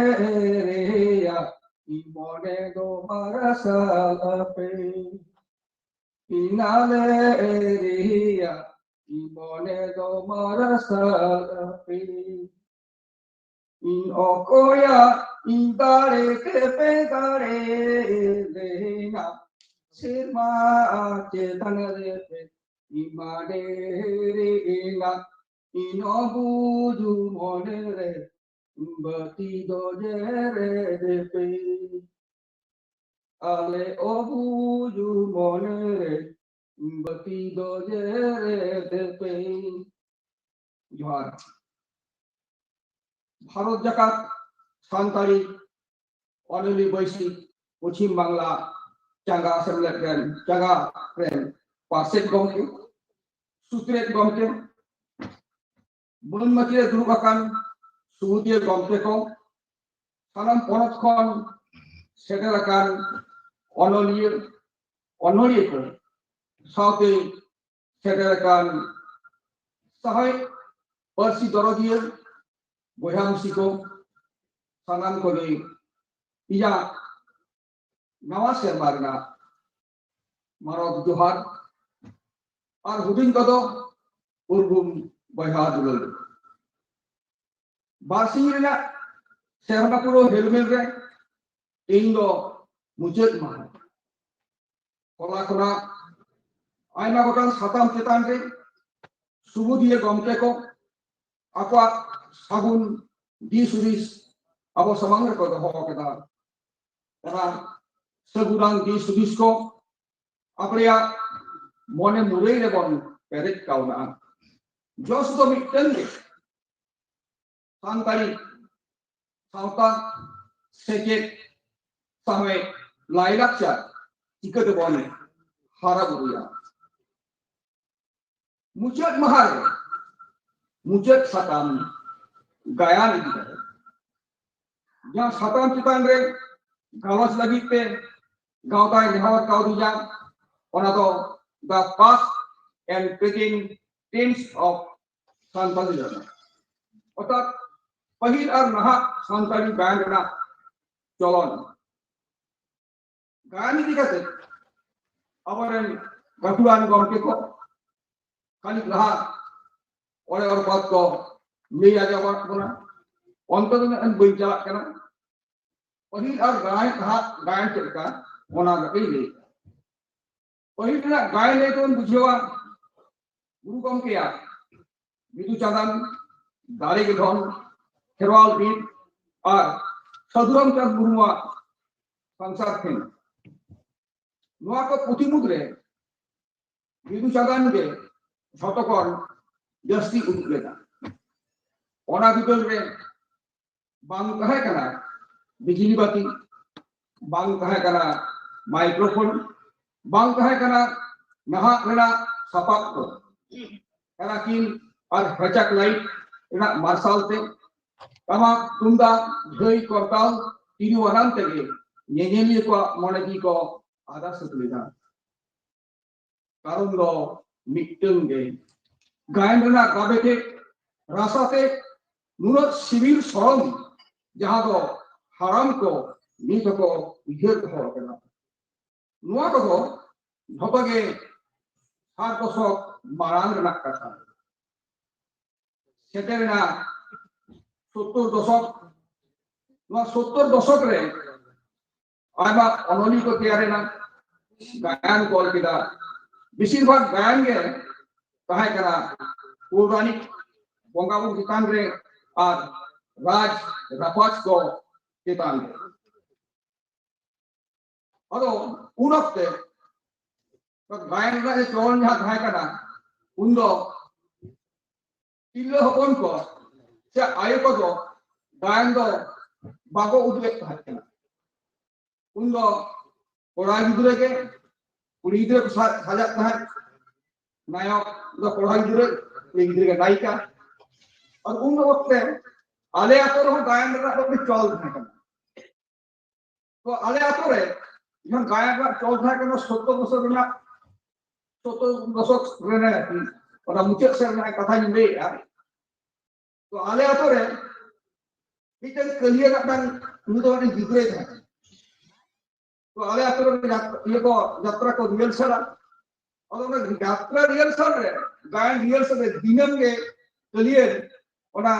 ᱨᱮᱭᱟᱜ ᱢᱚᱱᱮ ᱫᱚ ᱢᱟᱨᱥᱟᱞ ᱯᱮ᱾ ᱤᱱᱟᱞᱮ ᱨᱮᱭᱟᱜ ᱢᱚᱱᱮ ᱫᱚ ᱢᱟᱨᱥᱟᱞ ᱯᱮ᱾ ᱤᱧ ᱚᱠᱚᱭᱟᱜ ᱤᱧ ᱫᱟᱲᱮ ᱛᱮᱯᱮ ᱫᱟᱲᱮ ᱞᱮᱱᱟ, ᱥᱮᱨᱢᱟ ᱪᱮᱛᱟᱱ ᱨᱮᱯᱮ ᱤᱢᱟᱰᱮ ᱨᱮᱱᱟ, ᱤᱧ ᱚᱵᱩᱡᱩ ᱢᱚᱱᱮ ᱨᱮ ᱵᱟᱹᱛᱤ ᱫᱚ ᱡᱮᱨᱮᱫ ᱯᱮ᱾ ᱟᱞᱮ ᱚᱵᱩᱡᱩ ᱢᱚᱱᱮ ᱨᱮ ᱵᱟᱹᱴᱤ ᱫᱚ ᱡᱮᱨᱮᱫ ᱯᱮ᱾ ᱡᱚᱦᱟᱨ᱾ ᱵᱷᱟᱨᱚᱛ ᱡᱟᱠᱟᱛ ᱥᱟᱱᱛᱟᱲᱤ ᱚᱱᱚᱞᱤᱭᱟᱹ ᱵᱟᱹᱭᱥᱤ ᱯᱚᱪᱷᱤᱢ ᱵᱟᱝᱞᱟ ᱪᱟᱸᱜᱟ ᱥᱮᱢᱞᱮᱫ ᱨᱮᱱ ᱪᱟᱸᱜᱟ ᱨᱮᱱ ᱯᱟᱨᱥᱮᱛ ᱜᱚᱢᱠᱮ, ᱥᱩᱛᱨᱮᱛ ᱜᱚᱢᱠᱮ, ᱢᱟᱹᱱ ᱢᱟᱹᱪᱤ ᱨᱮ ᱫᱩᱲᱩᱵ ᱟᱠᱟᱱ ᱥᱩᱵᱩᱫᱤᱭᱟᱹ ᱜᱚᱢᱠᱮ ᱠᱚ, ᱥᱟᱱᱟᱢ ᱯᱚᱱᱚᱛ ᱠᱷᱚᱱ ᱥᱮᱴᱮᱨ ᱟᱠᱟᱱ ᱚᱱᱚᱞᱤᱭᱟᱹ, ᱚᱱᱚᱞᱤᱭᱟᱹ ᱠᱚ ᱥᱟᱶᱛᱮ ᱥᱮᱴᱮᱨ ᱟᱠᱟᱱ ᱥᱟᱶᱦᱮᱫ ᱯᱟᱹᱨᱥᱤ ᱫᱚᱨᱚᱫᱤᱭᱟᱹ ᱵᱚᱭᱦᱟ ᱢᱤᱥᱤ ᱠᱚ, ᱥᱟᱱᱟᱢ ᱠᱚᱜᱮ ᱤᱧᱟᱹᱜ ᱱᱟᱣᱟ ᱥᱮᱨᱢᱟ ᱨᱮᱱᱟᱜ ᱢᱟᱱᱚᱛ ᱡᱚᱦᱟᱨ ᱟᱨ ᱦᱩᱰᱤᱧ ᱠᱚᱫᱚ ᱩᱨᱜᱩᱢ ᱵᱚᱭᱦᱟ ᱫᱩᱞᱟᱹᱲ᱾ ᱵᱟᱨᱥᱤᱧ ᱨᱮᱱᱟᱜ ᱥᱮᱨᱢᱟ ᱯᱩᱨᱟᱹᱣ ᱦᱮᱞᱢᱮᱞ ᱨᱮ ᱛᱮᱦᱮᱧ ᱫᱚ ᱢᱩᱪᱟᱹᱫ ᱢᱟᱦᱟ᱾ ᱦᱚᱞᱟ ᱠᱷᱚᱱᱟᱜ ᱟᱭᱢᱟ ᱜᱚᱴᱟᱝ ᱥᱟᱛᱟᱢ ᱪᱮᱛᱟᱱ ᱨᱮ ᱥᱩᱵᱩᱫᱤᱭᱟᱹ ᱜᱚᱢᱠᱮ ᱠᱚ ᱟᱠᱚᱣᱟᱜ ᱥᱟᱹᱜᱩᱱ ᱫᱤᱥ ᱦᱩᱫᱤᱥ ᱟᱵᱚ ᱥᱟᱢᱟᱝ ᱨᱮᱠᱚ ᱫᱚᱦᱚ ᱟᱠᱟᱫᱟ᱾ ᱚᱱᱟ ᱥᱟᱹᱜᱩᱱᱟᱱ ᱫᱤᱥ ᱦᱩᱫᱤᱥ ᱠᱚ ᱟᱯᱮᱭᱟᱜ ᱢᱚᱱᱮ ᱢᱩᱨᱟᱹᱭ ᱨᱮᱵᱚᱱ ᱯᱮᱨᱮᱡ ᱠᱟᱣᱱᱟ᱾ ᱡᱚᱥ ᱫᱚ ᱢᱤᱫᱴᱟᱝ ᱜᱮ, ᱥᱟᱱᱛᱟᱲᱤ ᱥᱟᱶᱛᱟ, ᱥᱮᱪᱮᱫ, ᱥᱟᱶᱦᱮᱫ, ᱞᱟᱭᱞᱟᱠᱪᱟᱨ ᱪᱤᱠᱟᱹ ᱛᱮᱵᱚᱱ ᱦᱟᱨᱟ ᱵᱩᱨᱩᱭᱟ? ᱢᱩᱪᱟᱹᱫ ᱢᱟᱦᱟ ᱨᱮ ᱢᱩᱪᱟᱹᱫ ᱥᱟᱛᱟᱢ ᱜᱟᱭᱟᱱ ᱤᱫᱤ ᱠᱟᱛᱮ, ᱡᱟᱦᱟᱸ ᱥᱟᱛᱟᱢ ᱪᱮᱛᱟᱱ ᱨᱮ ᱜᱟᱞᱚᱪ ᱞᱟᱹᱜᱤᱫ ᱛᱮ ᱜᱟᱶᱛᱟᱭ ᱱᱮᱦᱚᱨ ᱠᱟᱣᱫᱤᱧᱟ, ᱚᱱᱟ ᱫᱚ The Past and Present Tense of Santali Learner, ᱚᱨᱛᱷᱟᱛ ᱯᱟᱹᱦᱤᱞ ᱟᱨ ᱱᱟᱦᱟᱜ ᱥᱟᱱᱛᱟᱲᱤ ᱜᱟᱭᱟᱱ ᱨᱮᱱᱟᱜ ᱪᱚᱞᱚᱱ᱾ ᱜᱟᱭᱟᱱ ᱤᱫᱤ ᱠᱟᱛᱮ ᱟᱵᱚᱨᱮᱱ ᱜᱟᱹᱠᱷᱩᱲᱟᱱ ᱜᱚᱢᱠᱮ ᱠᱚ ᱠᱷᱟᱹᱱᱤᱠ ᱞᱟᱦᱟ ᱚᱲᱮ ᱚᱨᱯᱟᱛ ᱠᱚ ᱞᱟᱹᱭ ᱟᱸᱡᱚᱢᱟᱫ ᱵᱚᱱᱟ᱾ ᱚᱱᱛᱮ ᱫᱚ ᱱᱟᱜ ᱵᱟᱹᱧ ᱪᱟᱞᱟᱜ ᱠᱟᱱᱟ᱾ ᱯᱟᱹᱦᱤᱞ ᱟᱨ ᱜᱟᱭᱟᱱ ᱞᱟᱦᱟ ᱜᱟᱭᱟᱱ ᱪᱮᱫ ᱞᱮᱠᱟ, ᱚᱱᱟ ᱠᱟᱹᱴᱤᱡ ᱞᱟᱹᱭ᱾ ᱯᱟᱹᱦᱤᱞ ᱨᱮᱱᱟᱜ ᱜᱟᱭᱟᱱ ᱞᱟᱹᱭ ᱛᱮᱵᱚᱱ ᱵᱩᱡᱷᱟᱹᱣᱟ ᱜᱩᱨᱩ ᱜᱚᱢᱠᱮᱭᱟᱜ ᱵᱤᱫᱩ ᱪᱟᱸᱫᱟᱱ, ᱫᱟᱲᱮ ᱜᱮ ᱫᱷᱚᱱ, ᱠᱷᱮᱨᱣᱟᱞ ᱵᱤᱨ ᱟᱨ ᱥᱟᱹᱫᱷᱩ ᱨᱟᱢᱪᱟᱸᱫᱽ ᱢᱩᱨᱢᱩᱣᱟᱜ ᱥᱚᱝᱥᱟᱨ ᱴᱷᱮᱱ᱾ ᱱᱚᱣᱟ ᱠᱚ ᱯᱩᱛᱷᱤ ᱢᱩᱫᱽᱨᱮ ᱵᱤᱫᱩ ᱪᱟᱸᱫᱟᱱ ᱜᱮ ᱡᱷᱚᱛᱚ ᱠᱷᱚᱱ ᱡᱟᱹᱥᱛᱤ ᱩᱫᱩᱜ ᱞᱮᱫᱟ᱾ ᱚᱱᱟ ᱵᱤᱫᱟᱹᱞ ᱨᱮ ᱵᱟᱝ ᱛᱟᱦᱮᱸ ᱠᱟᱱᱟ ᱵᱤᱡᱽᱞᱤ ᱵᱟᱹᱛᱤ, ᱵᱟᱝ ᱛᱟᱦᱮᱸ ᱠᱟᱱᱟ ᱢᱟᱭᱠᱨᱳᱯᱷᱳᱱ, ᱵᱟᱝ ᱛᱟᱦᱮᱸ ᱠᱟᱱᱟ ᱱᱟᱦᱟᱜ ᱨᱮᱱᱟᱜ ᱥᱟᱯᱟᱵ ᱠᱚ, ᱠᱟᱨᱟᱠᱤᱱ ᱟᱨ ᱦᱮᱪᱟᱠ ᱞᱟᱭᱤᱴ ᱨᱮᱱᱟᱜ ᱢᱟᱨᱥᱟᱞ ᱛᱮ, ᱴᱟᱢᱟᱠ ᱛᱩᱢᱫᱟᱜ ᱡᱷᱟᱹᱭ ᱠᱚᱨᱛᱟᱞ ᱛᱤᱨᱭᱳ ᱟᱱᱟᱢ ᱛᱮᱜᱮ ᱧᱮᱧᱮᱞᱤᱭᱟᱹ ᱠᱚᱣᱟᱜ ᱢᱚᱱᱮ ᱡᱤᱣᱤ ᱠᱚ ᱟᱫᱟ ᱥᱟᱹᱛ ᱞᱮᱫᱟ᱾ ᱠᱟᱨᱚᱱ ᱫᱚ ᱢᱤᱫᱴᱟᱝ ᱜᱮ, ᱜᱟᱭᱟᱱ ᱨᱮᱱᱟᱜ ᱜᱟᱵᱮ ᱛᱮ, ᱨᱟᱥᱟ ᱛᱮ, ᱱᱩᱱᱟᱹᱜ ᱥᱤᱵᱤᱞ ᱥᱚᱲᱚᱢ, ᱡᱟᱦᱟᱸ ᱫᱚ ᱦᱟᱲᱟᱢ ᱠᱚ ᱱᱤᱛ ᱦᱚᱸᱠᱚ ᱩᱭᱦᱟᱹᱨ ᱫᱚᱦᱚ ᱟᱠᱟᱫᱟ᱾ ᱱᱚᱣᱟ ᱠᱚᱫᱚ ᱡᱷᱚᱛᱚ ᱜᱮ ᱥᱟᱴ ᱫᱚᱥᱚᱠ ᱢᱟᱲᱟᱝ ᱨᱮᱱᱟᱜ ᱠᱟᱛᱷᱟ᱾ ᱥᱮᱴᱮᱨᱮᱱᱟ ᱥᱳᱛᱛᱳᱨ ᱫᱚᱥᱚᱠ᱾ ᱱᱚᱣᱟ ᱥᱳᱛᱛᱳᱨ ᱫᱚᱥᱚᱠ ᱨᱮ ᱟᱭᱢᱟ ᱚᱱᱚᱞᱤᱭᱟᱹ ᱠᱚ ᱛᱮᱭᱟᱨᱮᱱᱟ, ᱜᱟᱭᱟᱱ ᱠᱚ ᱚᱞ ᱠᱮᱫᱟ᱾ ᱵᱮᱥᱤᱨ ᱵᱷᱟᱜᱽ ᱜᱟᱭᱟᱱ ᱜᱮ ᱛᱟᱦᱮᱸ ᱠᱟᱱᱟ ᱯᱳᱣᱨᱟᱱᱤᱠ, ᱵᱚᱸᱜᱟ ᱵᱩᱨᱩ ᱪᱮᱛᱟᱱ ᱨᱮ ᱟᱨ ᱨᱟᱡᱽ ᱨᱟᱯᱟᱡᱽ ᱠᱚ ᱪᱮᱛᱟᱱ ᱨᱮ᱾ ᱟᱫᱚ ᱩᱱ ᱚᱠᱛᱮ ᱜᱟᱭᱟᱱ ᱨᱮᱱᱟᱜ ᱡᱮ ᱪᱚᱞᱚᱱ ᱡᱟᱦᱟᱸ ᱛᱟᱦᱮᱸ ᱠᱟᱱᱟ, ᱩᱱᱫᱚ ᱛᱤᱨᱞᱟᱹ ᱦᱚᱯᱚᱱ ᱠᱚ ᱥᱮ ᱟᱭᱳ ᱠᱚᱫᱚ ᱜᱟᱭᱟᱱ ᱫᱚ ᱵᱟᱠᱚ ᱩᱫᱩᱜ ᱮᱫ ᱛᱟᱦᱮᱸ ᱠᱟᱱᱟ᱾ ᱩᱱᱫᱚ ᱠᱚᱲᱟ ᱜᱤᱫᱽᱨᱟᱹ ᱜᱮ ᱠᱩᱲᱤ ᱜᱤᱫᱽᱨᱟᱹ ᱠᱚ ᱥᱟ-, ᱥᱟᱡᱟᱜ ᱛᱟᱦᱮᱸᱫ, ᱱᱟᱭᱚᱠ ᱫᱚ ᱠᱚᱲᱟ ᱜᱤᱫᱽᱨᱟᱹ, ᱠᱩᱲᱤ ᱜᱤᱫᱽᱨᱟᱹ ᱜᱮ ᱱᱟᱭᱤᱠᱟ᱾ ᱟᱨ ᱩᱱ ᱚᱠᱛᱮ ᱟᱞᱮ ᱟᱛᱳ ᱨᱮᱦᱚᱸ ᱜᱟᱭᱟᱱ ᱨᱮᱱᱟᱜ ᱫᱚ ᱢᱤᱫᱴᱮᱱ ᱪᱚᱞ ᱛᱟᱦᱮᱸ ᱠᱟᱱᱟ᱾ ᱛᱚ ᱟᱞᱮ ᱟᱛᱳ ᱨᱮ ᱡᱚᱠᱷᱚᱱ ᱜᱟᱭᱟᱱ ᱨᱮᱱᱟᱜ ᱪᱚᱞ ᱛᱟᱦᱮᱸ ᱠᱟᱱᱟ, ᱥᱳᱛᱛᱳᱨ ᱵᱚᱪᱷᱚᱨ ᱨᱮᱱᱟᱜ, ᱥᱳᱛᱛᱳᱨ ᱫᱚᱥᱚᱠ ᱨᱮ ᱟᱨᱠᱤ, ᱚᱱᱟ ᱢᱩᱪᱟᱹᱫ ᱥᱮᱫ ᱨᱮᱱᱟᱜ ᱠᱟᱛᱷᱟᱧ ᱞᱟᱹᱭᱮᱫᱼᱟ᱾ ᱛᱚ ᱟᱞᱮ ᱟᱛᱳ ᱨᱮ ᱢᱤᱫᱴᱮᱱ ᱠᱟᱹᱞᱤᱭᱟᱹ ᱨᱮᱱᱟᱜ ᱢᱤᱫᱴᱟᱝ, ᱩᱱᱤ ᱫᱚ ᱢᱤᱫᱴᱮᱱ ᱜᱤᱫᱽᱨᱟᱹᱭ ᱛᱟᱦᱮᱸ ᱠᱟᱱᱟ᱾ ᱛᱚ ᱟᱞᱮ ᱟᱛᱳ ᱨᱮ ᱡᱟᱛ-, ᱤᱭᱟᱹ ᱠᱚ, ᱡᱟᱛᱨᱟ ᱠᱚ ᱨᱤᱦᱟᱨᱥᱟᱞᱟ᱾ ᱟᱫᱚ ᱚᱱᱟ ᱡᱟᱛᱨᱟ ᱨᱤᱦᱟᱨᱥᱟᱞ ᱨᱮ, ᱜᱟᱭᱟᱱ ᱨᱤᱦᱟᱨᱥᱟᱞ ᱨᱮ ᱫᱤᱱᱟᱹᱢ ᱜᱮ ᱠᱟᱹᱞᱤᱭᱟᱹ ᱚᱱᱟ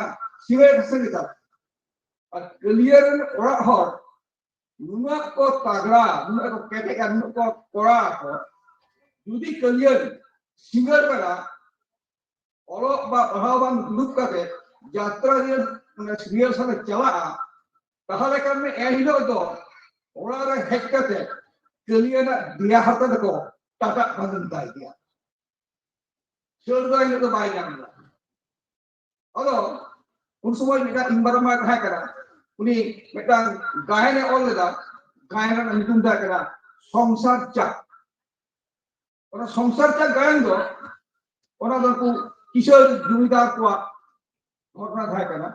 ᱥᱤᱣᱟᱹᱭ ᱨᱟᱥᱮ ᱜᱮ ᱪᱟᱞᱟᱜᱼᱟ᱾ ᱟᱨ ᱠᱟᱹᱞᱤᱭᱟᱹ ᱨᱮᱱ ᱚᱲᱟᱜ ᱦᱚᱲ ᱱᱩᱱᱟᱹᱜ ᱠᱚ ᱛᱟᱜᱲᱟ, ᱱᱩᱱᱟᱹᱜ ᱠᱚ ᱠᱮᱴᱮᱡᱼᱟ, ᱱᱩᱱᱟᱹᱜ ᱠᱚ ᱠᱚᱲᱟ ᱠᱚ, ᱡᱩᱫᱤ ᱠᱟᱹᱞᱤᱭᱟᱹ ᱥᱤᱸᱜᱟᱹᱲ ᱵᱮᱲᱟ ᱚᱞᱚᱜ ᱵᱟ ᱯᱟᱲᱦᱟᱣ ᱵᱟᱝ ᱫᱩᱲᱩᱵ ᱠᱟᱛᱮ ᱡᱟᱛᱨᱟ ᱨᱤᱦᱟᱨᱥᱟᱞ ᱮ ᱪᱟᱞᱟᱜᱼᱟ, ᱛᱟᱦᱚᱞᱮ ᱠᱷᱟᱱ ᱮᱱ ᱦᱤᱞᱳᱜ ᱫᱚ ᱚᱲᱟᱜ ᱨᱮ ᱦᱮᱡ ᱠᱟᱛᱮ ᱠᱟᱹᱞᱤᱭᱟᱹ ᱨᱮᱱᱟᱜ ᱫᱮᱭᱟ ᱦᱟᱨᱛᱟ ᱫᱚᱠᱚ ᱴᱟᱴᱟᱜ ᱵᱟᱸᱫᱮᱱ ᱛᱟᱭ ᱜᱮᱭᱟ᱾ ᱪᱷᱟᱹᱲ ᱫᱚ ᱮᱱᱦᱤᱞᱳᱜ ᱫᱚ ᱵᱟᱭ ᱧᱟᱢ ᱮᱫᱟ᱾ ᱟᱫᱚ ᱩᱱ ᱥᱚᱢᱚᱭ ᱢᱤᱫᱴᱟᱝ ᱤᱧ ᱵᱟᱵᱟ ᱢᱟ ᱛᱟᱦᱮᱸ ᱠᱟᱱᱟ, ᱩᱱᱤ ᱢᱤᱫᱴᱟᱝ ᱜᱟᱭᱟᱱᱮ ᱚᱞ ᱞᱮᱫᱟ᱾ ᱜᱟᱭᱟᱱ ᱨᱮᱱᱟᱜ ᱧᱩᱛᱩᱢ ᱛᱟᱦᱮᱸ ᱠᱟᱱᱟ ᱥᱚᱝᱥᱟᱨ ᱪᱟᱠ᱾ ᱚᱱᱟ ᱥᱚᱝᱥᱟᱨ ᱪᱟᱠ ᱜᱟᱭᱟᱱ ᱫᱚ, ᱚᱱᱟ ᱫᱚ ᱩᱱᱠᱩ ᱠᱤᱥᱟᱹᱬ ᱡᱚᱢᱤᱫᱟᱨ ᱠᱚᱣᱟᱜ ᱜᱷᱚᱴᱚᱱᱟ ᱛᱟᱦᱮᱸ ᱠᱟᱱᱟ᱾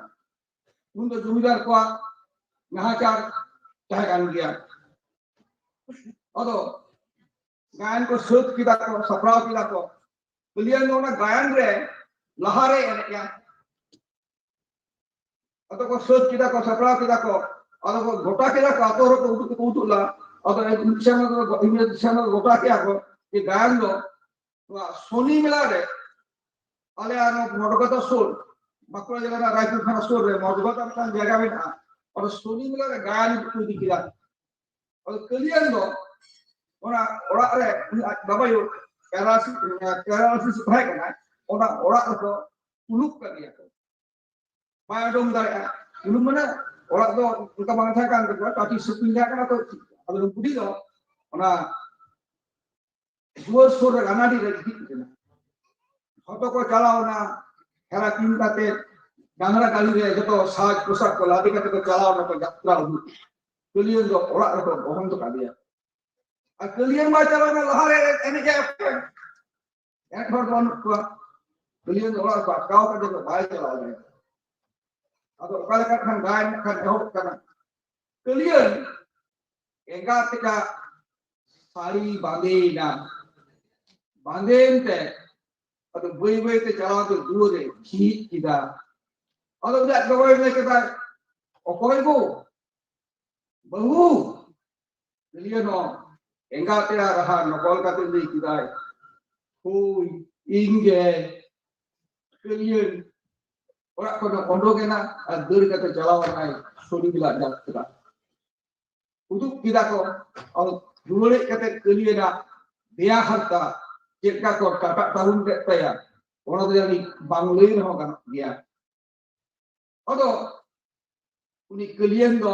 ᱩᱱ ᱫᱚ ᱡᱚᱢᱤᱫᱟᱨ ᱠᱚᱣᱟᱜ ᱱᱟᱦᱟᱪᱟᱨ ᱛᱟᱦᱮᱸ ᱠᱟᱱ ᱜᱮᱭᱟ᱾ ᱟᱫᱚ ᱜᱟᱭᱟᱱ ᱠᱚ ᱥᱟᱹᱛ ᱠᱮᱫᱟ ᱠᱚ, ᱥᱟᱯᱲᱟᱣ ᱠᱮᱫᱟ ᱠᱚ᱾ ᱠᱟᱹᱞᱤᱭᱟᱱ ᱫᱚ ᱚᱱᱟ ᱜᱟᱭᱟᱱ ᱨᱮ ᱞᱟᱦᱟᱨᱮ ᱮᱱᱮᱡᱼᱟ᱾ ᱟᱫᱚ ᱠᱚ ᱥᱟᱹᱛ ᱠᱮᱫᱟ ᱠᱚ, ᱥᱟᱯᱲᱟᱣ ᱠᱮᱫᱟ ᱠᱚ, ᱟᱫᱚ ᱠᱚ ᱜᱚᱴᱟ ᱠᱮᱫᱟ ᱠᱚ, ᱟᱛᱳ ᱦᱚᱲ ᱠᱚ ᱩᱫᱩᱜ ᱠᱚ ᱩᱫᱩᱜ ᱞᱟ᱾ ᱟᱫᱚ ᱤᱝᱨᱮᱡᱤ ᱫᱤᱥᱚᱢ ᱨᱮ ᱜᱚᱴᱟ ᱠᱮᱫᱟ ᱠᱚ ᱡᱮ ᱜᱟᱭᱟᱱ ᱫᱚ ᱱᱚᱣᱟ ᱥᱚᱱᱤ ᱢᱮᱞᱟ ᱨᱮ ᱟᱞᱮ ᱟᱨ ᱱᱚᱣᱟ ᱢᱚᱰᱜᱚᱫᱟ ᱥᱩᱨ, ᱵᱟᱸᱠᱩᱲᱟ ᱡᱮᱞᱟ ᱨᱮᱱᱟᱜ ᱨᱟᱭᱯᱩᱨ ᱛᱷᱟᱱᱟ ᱥᱩᱨ ᱨᱮ ᱢᱚᱰᱜᱚᱫᱟ ᱢᱤᱫᱴᱟᱝ ᱡᱟᱭᱜᱟ ᱢᱮᱱᱟᱜᱼᱟ᱾ ᱚᱸᱰᱮ ᱥᱚᱱᱤ ᱢᱮᱞᱟ ᱨᱮ ᱜᱟᱭᱟᱱ ᱠᱚ ᱤᱫᱤ ᱠᱮᱫᱟ᱾ ᱟᱫᱚ ᱠᱟᱹᱞᱤᱭᱟᱱ ᱫᱚ ᱚᱱᱟ ᱚᱲᱟᱜ ᱨᱮ ᱩᱱᱤ ᱟᱡ ᱵᱟᱵᱟᱭᱳ paralysis, paralysis ᱛᱟᱦᱮᱸ ᱠᱟᱱᱟ, ᱚᱱᱟ ᱚᱲᱟᱜ ᱨᱮᱠᱚ ᱩᱞᱩᱠ ᱠᱟᱫᱮᱭᱟ ᱠᱚ᱾ ᱵᱟᱭ ᱩᱰᱩᱝ ᱫᱟᱲᱮᱭᱟᱜᱼᱟ᱾ ᱩᱱᱤ ᱢᱟᱱᱮ ᱚᱲᱟᱜ ᱫᱚ ᱚᱱᱠᱟ ᱵᱟᱝ ᱛᱟᱦᱮᱸ ᱠᱟᱱ ᱛᱟᱠᱚᱣᱟ, ᱴᱟᱴᱤ ᱥᱩᱠᱨᱤ ᱛᱟᱦᱮᱸ ᱠᱟᱱᱟ ᱛᱚ᱾ ᱟᱫᱚ ᱱᱩᱠᱩ ᱵᱩᱰᱷᱤ ᱫᱚ ᱚᱱᱟ ᱫᱩᱣᱟᱹᱨ ᱥᱩᱨ ᱨᱮ ᱜᱟᱱᱟᱰᱤ ᱨᱮ ᱜᱤᱛᱤᱡ ᱠᱟᱱᱟ᱾ ᱡᱷᱚᱛᱚ ᱠᱚ ᱪᱟᱞᱟᱣ ᱮᱱᱟ, ᱦᱮᱨᱟ ᱠᱤᱱ ᱠᱟᱛᱮ ᱰᱟᱝᱨᱟ ᱜᱟᱹᱰᱤ ᱨᱮ ᱡᱷᱚᱛᱚ ᱥᱟᱡᱽ ᱯᱳᱥᱟᱠ ᱠᱚ ᱞᱟᱫᱮ ᱠᱟᱛᱮ ᱠᱚ ᱪᱟᱞᱟᱣ ᱮᱱᱟ ᱠᱚ ᱡᱟᱛᱨᱟ ᱩᱫᱩᱜ᱾ ᱠᱟᱹᱞᱤᱭᱟᱹᱱ ᱫᱚ ᱚᱲᱟᱜ ᱨᱮᱠᱚ ᱜᱚᱦᱚᱱ ᱦᱚᱴᱚ ᱠᱟᱫᱮᱭᱟ᱾ ᱟᱨ ᱠᱟᱹᱞᱤᱭᱟᱹᱱ ᱢᱟ ᱪᱟᱞᱟᱣ ᱮᱱᱟ ᱞᱟᱦᱟᱨᱮ ᱮᱱᱮᱡ ᱟᱭ᱾ ᱮᱱᱮᱡ ᱦᱚᱲ ᱫᱚ ᱵᱟᱹᱱᱩᱜ ᱠᱚᱣᱟ᱾ ᱠᱟᱹᱞᱤᱭᱟᱹᱱ ᱫᱚ ᱚᱲᱟᱜ ᱨᱮᱠᱚ ᱟᱴᱠᱟᱣ ᱠᱟᱫᱮ ᱫᱚ ᱵᱟᱭ ᱪᱟᱞᱟᱣ ᱫᱟᱲᱮᱭᱟᱜᱼᱟ᱾ ᱟᱫᱚ ᱚᱠᱟ ᱞᱮᱠᱟ ᱠᱷᱟᱱ ᱵᱟᱭ ᱮᱱᱮᱡ ᱠᱷᱟᱱ ᱮᱦᱚᱵ ᱠᱟᱱᱟ᱾ ᱠᱟᱹᱞᱤᱭᱟᱹᱱ ᱮᱸᱜᱟᱛ ᱛᱮᱠᱟᱜ ᱥᱟᱹᱲᱤ ᱵᱟᱸᱫᱮᱭᱮᱱᱟ᱾ ᱵᱟᱸᱫᱮᱭᱮᱱ ᱛᱮ ᱟᱫᱚ ᱵᱟᱹᱭ ᱵᱟᱹᱭ ᱛᱮ ᱪᱟᱞᱟᱣ ᱛᱮ ᱫᱩᱣᱟᱹᱨ ᱮ ᱡᱷᱤᱡ ᱠᱮᱫᱟ᱾ ᱟᱫᱚ ᱩᱱᱤ ᱟᱡ ᱵᱟᱵᱟᱭ ᱢᱮᱱ ᱠᱮᱫᱟ, "ᱚᱠᱚᱭ ᱜᱳ? ᱵᱟᱹᱦᱩ?" ᱠᱟᱹᱞᱤᱭᱟᱹᱱ ᱦᱚᱸ ᱮᱸᱜᱟᱛ ᱮᱨᱟ ᱨᱟᱦᱟ ᱱᱚᱠᱚᱞ ᱠᱟᱛᱮ ᱞᱟᱹᱭ ᱠᱮᱫᱟᱭ, "ᱦᱳᱭ, ᱤᱧ ᱜᱮ᱾" ᱠᱟᱹᱞᱤᱭᱟᱹᱱ ᱚᱲᱟᱜ ᱠᱷᱚᱱ ᱮ ᱚᱰᱚᱠ ᱮᱱᱟ ᱟᱨ ᱫᱟᱹᱲ ᱠᱟᱛᱮ ᱪᱟᱞᱟᱣ ᱮᱱᱟᱭ ᱥᱚᱱᱤ ᱢᱮᱞᱟ ᱡᱟᱛᱨᱟ᱾ ᱩᱫᱩᱜ ᱠᱮᱫᱟ ᱠᱚ, ᱟᱫᱚ ᱨᱩᱣᱟᱹᱲ ᱦᱮᱡ ᱠᱟᱛᱮ ᱠᱟᱹᱞᱤᱭᱟᱹᱱᱟᱜ ᱫᱮᱭᱟ ᱦᱟᱨᱛᱟ ᱪᱮᱫ ᱞᱮᱠᱟ ᱠᱚ ᱠᱟᱴᱟᱜ ᱛᱟᱹᱨᱩᱢ ᱠᱮᱫ ᱛᱟᱭᱟ, ᱚᱱᱟ ᱫᱚ ᱡᱟᱹᱱᱤᱡ ᱵᱟᱝ ᱞᱟᱹᱭ ᱨᱮᱦᱚᱸ ᱜᱟᱱᱚᱜ ᱜᱮᱭᱟ᱾ ᱟᱫᱚ ᱩᱱᱤ ᱠᱟᱹᱞᱤᱭᱟᱹᱱ ᱫᱚ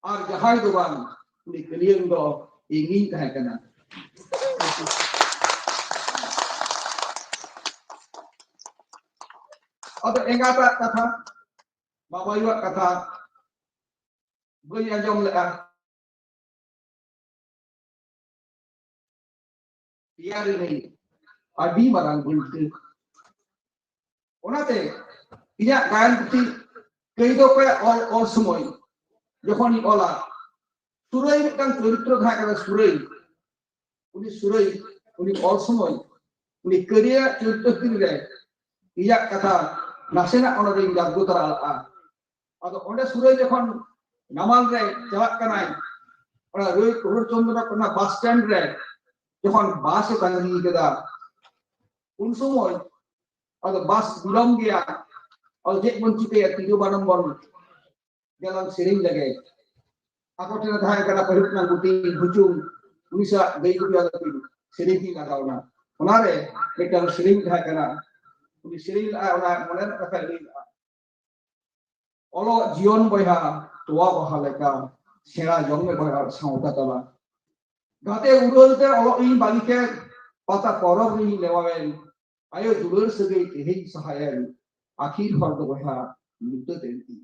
ᱟᱨ ᱡᱟᱦᱟᱸᱭ ᱫᱚ ᱵᱟᱝ, ᱩᱱᱤ ᱠᱟᱹᱞᱤᱭᱟᱹᱱ ᱫᱚ ᱤᱧᱤᱧ ᱛᱟᱦᱮᱸ ᱠᱟᱱᱟ᱾ ᱟᱫᱚ ᱮᱸᱜᱟᱛᱟᱜ ᱠᱟᱛᱷᱟ, ᱵᱟᱵᱟᱭᱩᱣᱟᱜ ᱠᱟᱛᱷᱟ ᱵᱟᱹᱧ ᱟᱸᱡᱚᱢ ᱞᱮᱫᱼᱟ᱾ ᱛᱮᱭᱟᱨᱤᱱᱟᱹᱧ ᱟᱹᱰᱤ ᱢᱟᱨᱟᱝ ᱵᱟᱹᱲᱛᱤ᱾ ᱚᱱᱟᱛᱮ ᱤᱧᱟᱹᱜ ᱜᱟᱭᱟᱱ ᱯᱩᱛᱷᱤ ᱠᱟᱹᱭ ᱫᱚ ᱚᱠᱚᱭᱟᱜ ᱚᱞ, ᱚᱞ ᱥᱚᱢᱚᱭ ᱡᱚᱠᱷᱚᱱᱤᱧ ᱚᱞᱟ, ᱥᱩᱨᱟᱹᱭ ᱢᱤᱫᱴᱟᱝ ᱪᱚᱨᱤᱛᱨᱚ ᱛᱟᱦᱮᱸ ᱠᱟᱱᱟ, ᱥᱩᱨᱟᱹᱭ᱾ ᱩᱱᱤ ᱥᱩᱨᱟᱹᱭ, ᱩᱱᱤ ᱚᱞ ᱥᱚᱢᱚᱭ ᱩᱱᱤ ᱠᱟᱹᱨᱤᱭᱟᱹ ᱪᱚᱨᱤᱛᱨᱚ ᱵᱷᱤᱛᱨᱤ ᱨᱮ ᱤᱧᱟᱹᱜ ᱠᱟᱛᱷᱟ ᱱᱟᱥᱮᱱᱟᱜ ᱚᱱᱟ ᱨᱤᱧ ᱡᱟᱜᱽᱜᱚ ᱛᱟᱨᱟ ᱞᱟᱜᱼᱟ᱾ ᱟᱫᱚ ᱚᱸᱰᱮ ᱥᱩᱨᱟᱹᱭ ᱡᱚᱠᱷᱚᱱ ᱱᱟᱢᱟᱞ ᱨᱮ ᱪᱟᱞᱟᱜ ᱠᱟᱱᱟᱭ, ᱚᱱᱟ ᱨᱟᱹᱭ ᱠᱚᱦᱚᱲ ᱪᱚᱱᱫᱨᱚ ᱚᱱᱟ ᱵᱟᱥ ᱥᱴᱮᱱᱰ ᱨᱮ ᱡᱚᱠᱷᱚᱱ ᱵᱟᱥ ᱮ ᱛᱟᱺᱜᱤ ᱠᱮᱫᱟ, ᱩᱱ ᱥᱚᱢᱚᱭ ᱟᱫᱚ ᱵᱟᱥ ᱵᱤᱞᱚᱢ ᱜᱮᱭᱟ᱾ ᱟᱫᱚ ᱪᱮᱫ ᱵᱚᱱ ᱪᱤᱠᱟᱹᱭᱟ, ᱛᱤᱡᱩ ᱵᱟᱱᱟᱢ ᱵᱚᱱ ᱜᱮᱞᱟᱝ ᱥᱮᱨᱮᱧ ᱞᱮᱜᱮ᱾ ᱟᱠᱚ ᱴᱷᱮᱱ ᱛᱟᱦᱮᱸ ᱠᱟᱱᱟ ᱯᱟᱹᱦᱤᱞ ᱨᱮᱱᱟᱜ ᱜᱩᱴᱤ ᱵᱷᱩᱪᱩᱝ, ᱩᱱᱤ ᱥᱟᱞᱟᱜ ᱜᱟᱹᱭ ᱜᱩᱯᱤ ᱟᱞᱮ ᱥᱮᱨᱮᱧ ᱠᱤᱱ ᱞᱟᱜᱟᱣ ᱮᱱᱟ᱾ ᱚᱱᱟᱨᱮ ᱢᱤᱫᱴᱟᱝ ᱥᱮᱨᱮᱧ ᱛᱟᱦᱮᱸ ᱠᱟᱱᱟ, ᱩᱱᱤ ᱥᱮᱨᱮᱧ ᱞᱮᱫᱼᱟᱭ, ᱚᱱᱟ ᱢᱚᱱᱮ ᱨᱮᱱᱟᱜ ᱠᱟᱛᱷᱟᱭ ᱞᱟᱹᱭ ᱞᱮᱫᱼᱟ᱾ ᱚᱞᱚᱜ ᱡᱤᱭᱚᱱ ᱵᱚᱭᱦᱟ ᱛᱚᱣᱟ ᱵᱟᱦᱟ ᱞᱮᱠᱟ, ᱥᱮᱬᱟ ᱡᱚᱝ ᱢᱮ ᱵᱚᱭᱦᱟ ᱥᱟᱶᱛᱟ ᱛᱟᱞᱟ᱾ ᱜᱟᱛᱮ ᱩᱨᱟᱹᱞ ᱛᱮ ᱚᱞᱚᱜ ᱤᱧ ᱵᱟᱹᱜᱤ ᱠᱮᱫ, ᱯᱟᱛᱟ ᱯᱚᱨᱚᱵᱽ ᱨᱤᱧ ᱞᱮᱣᱟᱣᱮᱱ, ᱟᱭᱳ ᱫᱩᱞᱟᱹᱲ ᱥᱟᱹᱜᱟᱹᱭ ᱛᱮᱦᱮᱧ ᱥᱟᱦᱟᱭᱮᱱ, ᱟᱹᱠᱷᱤᱨ ᱦᱚᱨ ᱫᱚ ᱵᱚᱭᱦᱟ ᱧᱩᱛᱟᱹᱛ ᱮᱱ ᱛᱤᱧ᱾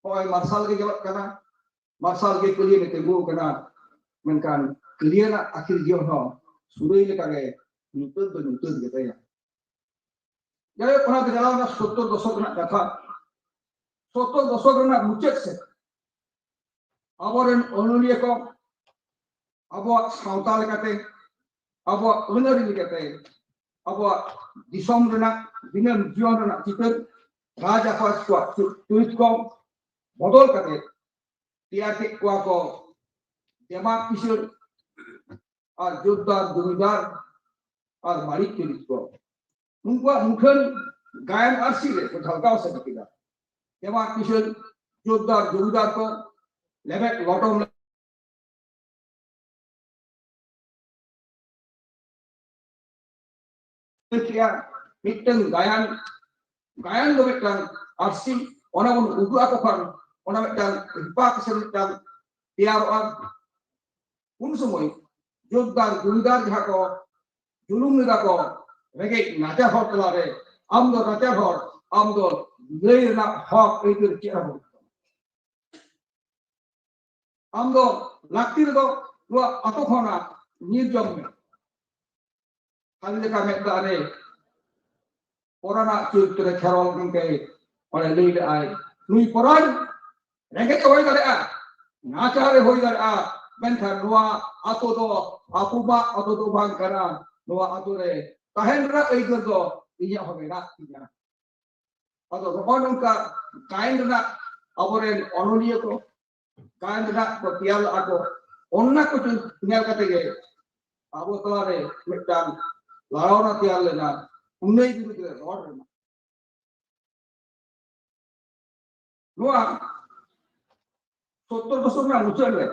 ᱦᱚᱸᱜᱼᱚᱭ ᱢᱟᱨᱥᱟᱞ ᱜᱮ ᱧᱮᱞᱚᱜ ᱠᱟᱱᱟ, ᱢᱟᱨᱥᱟᱞ ᱜᱮ ᱠᱟᱹᱞᱤᱭᱟᱹ ᱨᱮ ᱛᱤᱸᱜᱩ ᱟᱠᱟᱱᱟ, ᱢᱮᱱᱠᱷᱟᱱ ᱠᱟᱹᱞᱤᱭᱟᱹ ᱨᱮᱱᱟᱜ ᱟᱹᱠᱷᱤᱨ ᱡᱤᱭᱚᱱ ᱦᱚᱸ ᱥᱩᱨᱟᱹᱭ ᱞᱮᱠᱟᱜᱮ ᱧᱩᱛᱟᱹᱛ ᱫᱚ ᱧᱩᱛᱟᱹᱛ ᱜᱮᱛᱟᱭᱟ᱾ ᱡᱟᱭᱦᱳᱠ, ᱚᱱᱟ ᱫᱚ ᱪᱟᱞᱟᱣ ᱮᱱᱟ ᱥᱚᱛᱛᱚᱨ ᱫᱚᱥᱚᱠ ᱨᱮᱱᱟᱜ ᱠᱟᱛᱷᱟ᱾ ᱥᱚᱛᱛᱚᱨ ᱫᱚᱥᱚᱠ ᱨᱮᱱᱟᱜ ᱢᱩᱪᱟᱹᱫ ᱥᱮᱫ ᱟᱵᱚᱨᱮᱱ ᱚᱱᱚᱞᱤᱭᱟᱹ ᱠᱚ ᱟᱵᱚᱣᱟᱜ ᱥᱟᱶᱛᱟ ᱞᱮᱠᱟᱛᱮ, ᱟᱵᱚᱣᱟᱜ ᱟᱹᱱ ᱟᱹᱨᱤ ᱞᱮᱠᱟᱛᱮ, ᱟᱵᱚᱣᱟᱜ ᱫᱤᱥᱚᱢ ᱨᱮᱱᱟᱜ ᱫᱤᱱᱟᱹᱢ ᱡᱤᱭᱚᱱ ᱨᱮᱱᱟᱜ ᱪᱤᱛᱟᱹᱨ, ᱨᱟᱡᱽ ᱟᱯᱟᱛ ᱠᱚᱣᱟᱜ ᱪᱩ-, ᱪᱩᱨᱤᱛ ᱠᱚ ᱵᱚᱫᱚᱞ ᱠᱟᱛᱮ ᱛᱮᱭᱟᱨ ᱠᱮᱫ ᱠᱚᱣᱟ ᱠᱚ ᱫᱮᱢᱟᱜ ᱠᱤᱥᱟᱹᱬ ᱟᱨ ᱡᱳᱨᱫᱟᱨ ᱡᱚᱢᱤᱫᱟᱨ ᱟᱨ ᱢᱟᱹᱨᱤᱪ ᱪᱩᱨᱤᱛ ᱠᱚ᱾ ᱩᱱᱠᱩᱣᱟᱜ ᱢᱩᱴᱷᱟᱹᱱ ᱜᱟᱭᱟᱱ ᱟᱹᱨᱥᱤ ᱨᱮ ᱠᱚ ᱡᱷᱟᱞᱠᱟᱣ ᱥᱮᱴᱮᱨ ᱠᱮᱫᱟ᱾ ᱫᱮᱢᱟᱜ ᱠᱤᱥᱟᱹᱬ, ᱡᱳᱨᱫᱟᱨ ᱡᱚᱢᱤᱫᱟᱨ ᱠᱚ ᱞᱮᱵᱮᱫ ᱞᱚᱴᱚᱢ ᱠᱮᱜᱼᱟ᱾ ᱢᱤᱫᱴᱟᱝ ᱜᱟᱭᱟᱱ, ᱜᱟᱭᱟᱱ ᱫᱚ ᱢᱤᱫᱴᱟᱝ ᱟᱹᱨᱥᱤ, ᱚᱱᱟ ᱵᱚᱱ ᱩᱫᱩᱜ ᱟᱠᱚ ᱠᱷᱟᱱ ᱚᱱᱟ ᱢᱤᱫᱴᱟᱝ ᱨᱤᱯᱟᱠ ᱥᱮ ᱢᱤᱫᱴᱟᱝ ᱛᱮᱭᱟᱨᱚᱜᱼᱟ᱾ ᱩᱱ ᱥᱚᱢᱚᱭ ᱡᱳᱨᱫᱟᱨ ᱡᱚᱢᱤᱫᱟᱨ ᱡᱟᱦᱟᱸ ᱠᱚ ᱡᱩᱞᱩᱢ ᱞᱮᱫᱟ ᱠᱚ ᱨᱮᱸᱜᱮᱡ ᱱᱟᱪᱟᱨ ᱦᱚᱲ ᱛᱟᱞᱟᱨᱮ, ᱟᱢ ᱫᱚ ᱱᱟᱪᱟᱨ ᱦᱚᱲ, ᱟᱢ ᱫᱚ ᱞᱟᱹᱭ ᱨᱮᱱᱟᱜ ᱦᱚᱠ ᱟᱹᱭᱫᱟᱹᱨ ᱪᱮᱫ ᱦᱚᱸ ᱵᱟᱹᱱᱩᱜ ᱛᱟᱢᱟ᱾ ᱟᱢ ᱫᱚ ᱞᱟᱹᱠᱛᱤ ᱨᱮᱫᱚ ᱱᱚᱣᱟ ᱟᱛᱳ ᱠᱷᱚᱱᱟᱜ ᱧᱤᱨ ᱡᱚᱝ ᱢᱮ᱾ ᱠᱷᱟᱹᱞᱤ ᱞᱮᱠᱟ ᱢᱮᱫ ᱫᱟᱜ ᱨᱮ ᱯᱚᱨᱟᱱᱟᱜ ᱪᱩᱨᱤᱛ ᱨᱮ ᱠᱷᱮᱨᱣᱟᱞ ᱜᱚᱢᱠᱮ ᱚᱸᱰᱮ ᱞᱟᱹᱭ ᱞᱮᱫᱟᱭ, ᱱᱩᱭ ᱯᱚᱨᱟᱱ ᱨᱮᱸᱜᱮᱡ ᱮ ᱦᱩᱭ ᱫᱟᱲᱮᱭᱟᱜᱼᱟ, ᱱᱟᱪᱟᱨ ᱮ ᱦᱩᱭ ᱫᱟᱲᱮᱭᱟᱜᱼᱟ, ᱢᱮᱱᱠᱷᱟᱱ ᱱᱚᱣᱟ ᱟᱛᱳ ᱫᱚ ᱟᱵᱚᱣᱟᱜ ᱟᱛᱳ ᱫᱚ ᱵᱟᱝ ᱠᱟᱱᱟ᱾ ᱱᱚᱣᱟ ᱟᱛᱳ ᱨᱮ ᱛᱟᱦᱮᱱ ᱨᱮᱱᱟᱜ ᱟᱹᱭᱫᱟᱹᱨ ᱫᱚ ᱤᱧᱟᱹᱜ ᱦᱚᱸ ᱢᱮᱱᱟᱜ ᱛᱤᱧᱟ᱾ ᱟᱫᱚ ᱱᱚᱜᱼᱚᱭ ᱱᱚᱝᱠᱟ ᱜᱟᱭᱟᱱ ᱨᱮᱱᱟᱜ ᱟᱵᱚᱨᱮᱱ ᱚᱱᱚᱞᱤᱭᱟᱹ ᱠᱚ ᱜᱟᱭᱟᱱ ᱨᱮᱱᱟᱜ ᱠᱚ ᱛᱮᱭᱟᱨ ᱞᱟᱜᱼᱟ ᱠᱚ, ᱚᱱᱟ ᱠᱚ ᱧᱮᱞ ᱠᱟᱛᱮ ᱜᱮ ᱟᱵᱚ ᱛᱟᱞᱟᱨᱮ ᱢᱤᱫᱴᱟᱝ ᱞᱟᱲᱟᱣᱱᱟ ᱛᱮᱭᱟᱨ ᱞᱮᱱᱟ ᱩᱱᱱᱟᱹᱭ ᱵᱤᱨᱩᱫᱷ ᱨᱮ ᱨᱚᱲ ᱨᱮᱱᱟᱜ᱾ ᱱᱚᱣᱟ ᱥᱚᱛᱛᱚᱨ ᱫᱚᱥᱚᱠ ᱨᱮᱱᱟᱜ ᱢᱩᱪᱟᱹᱫ ᱨᱮ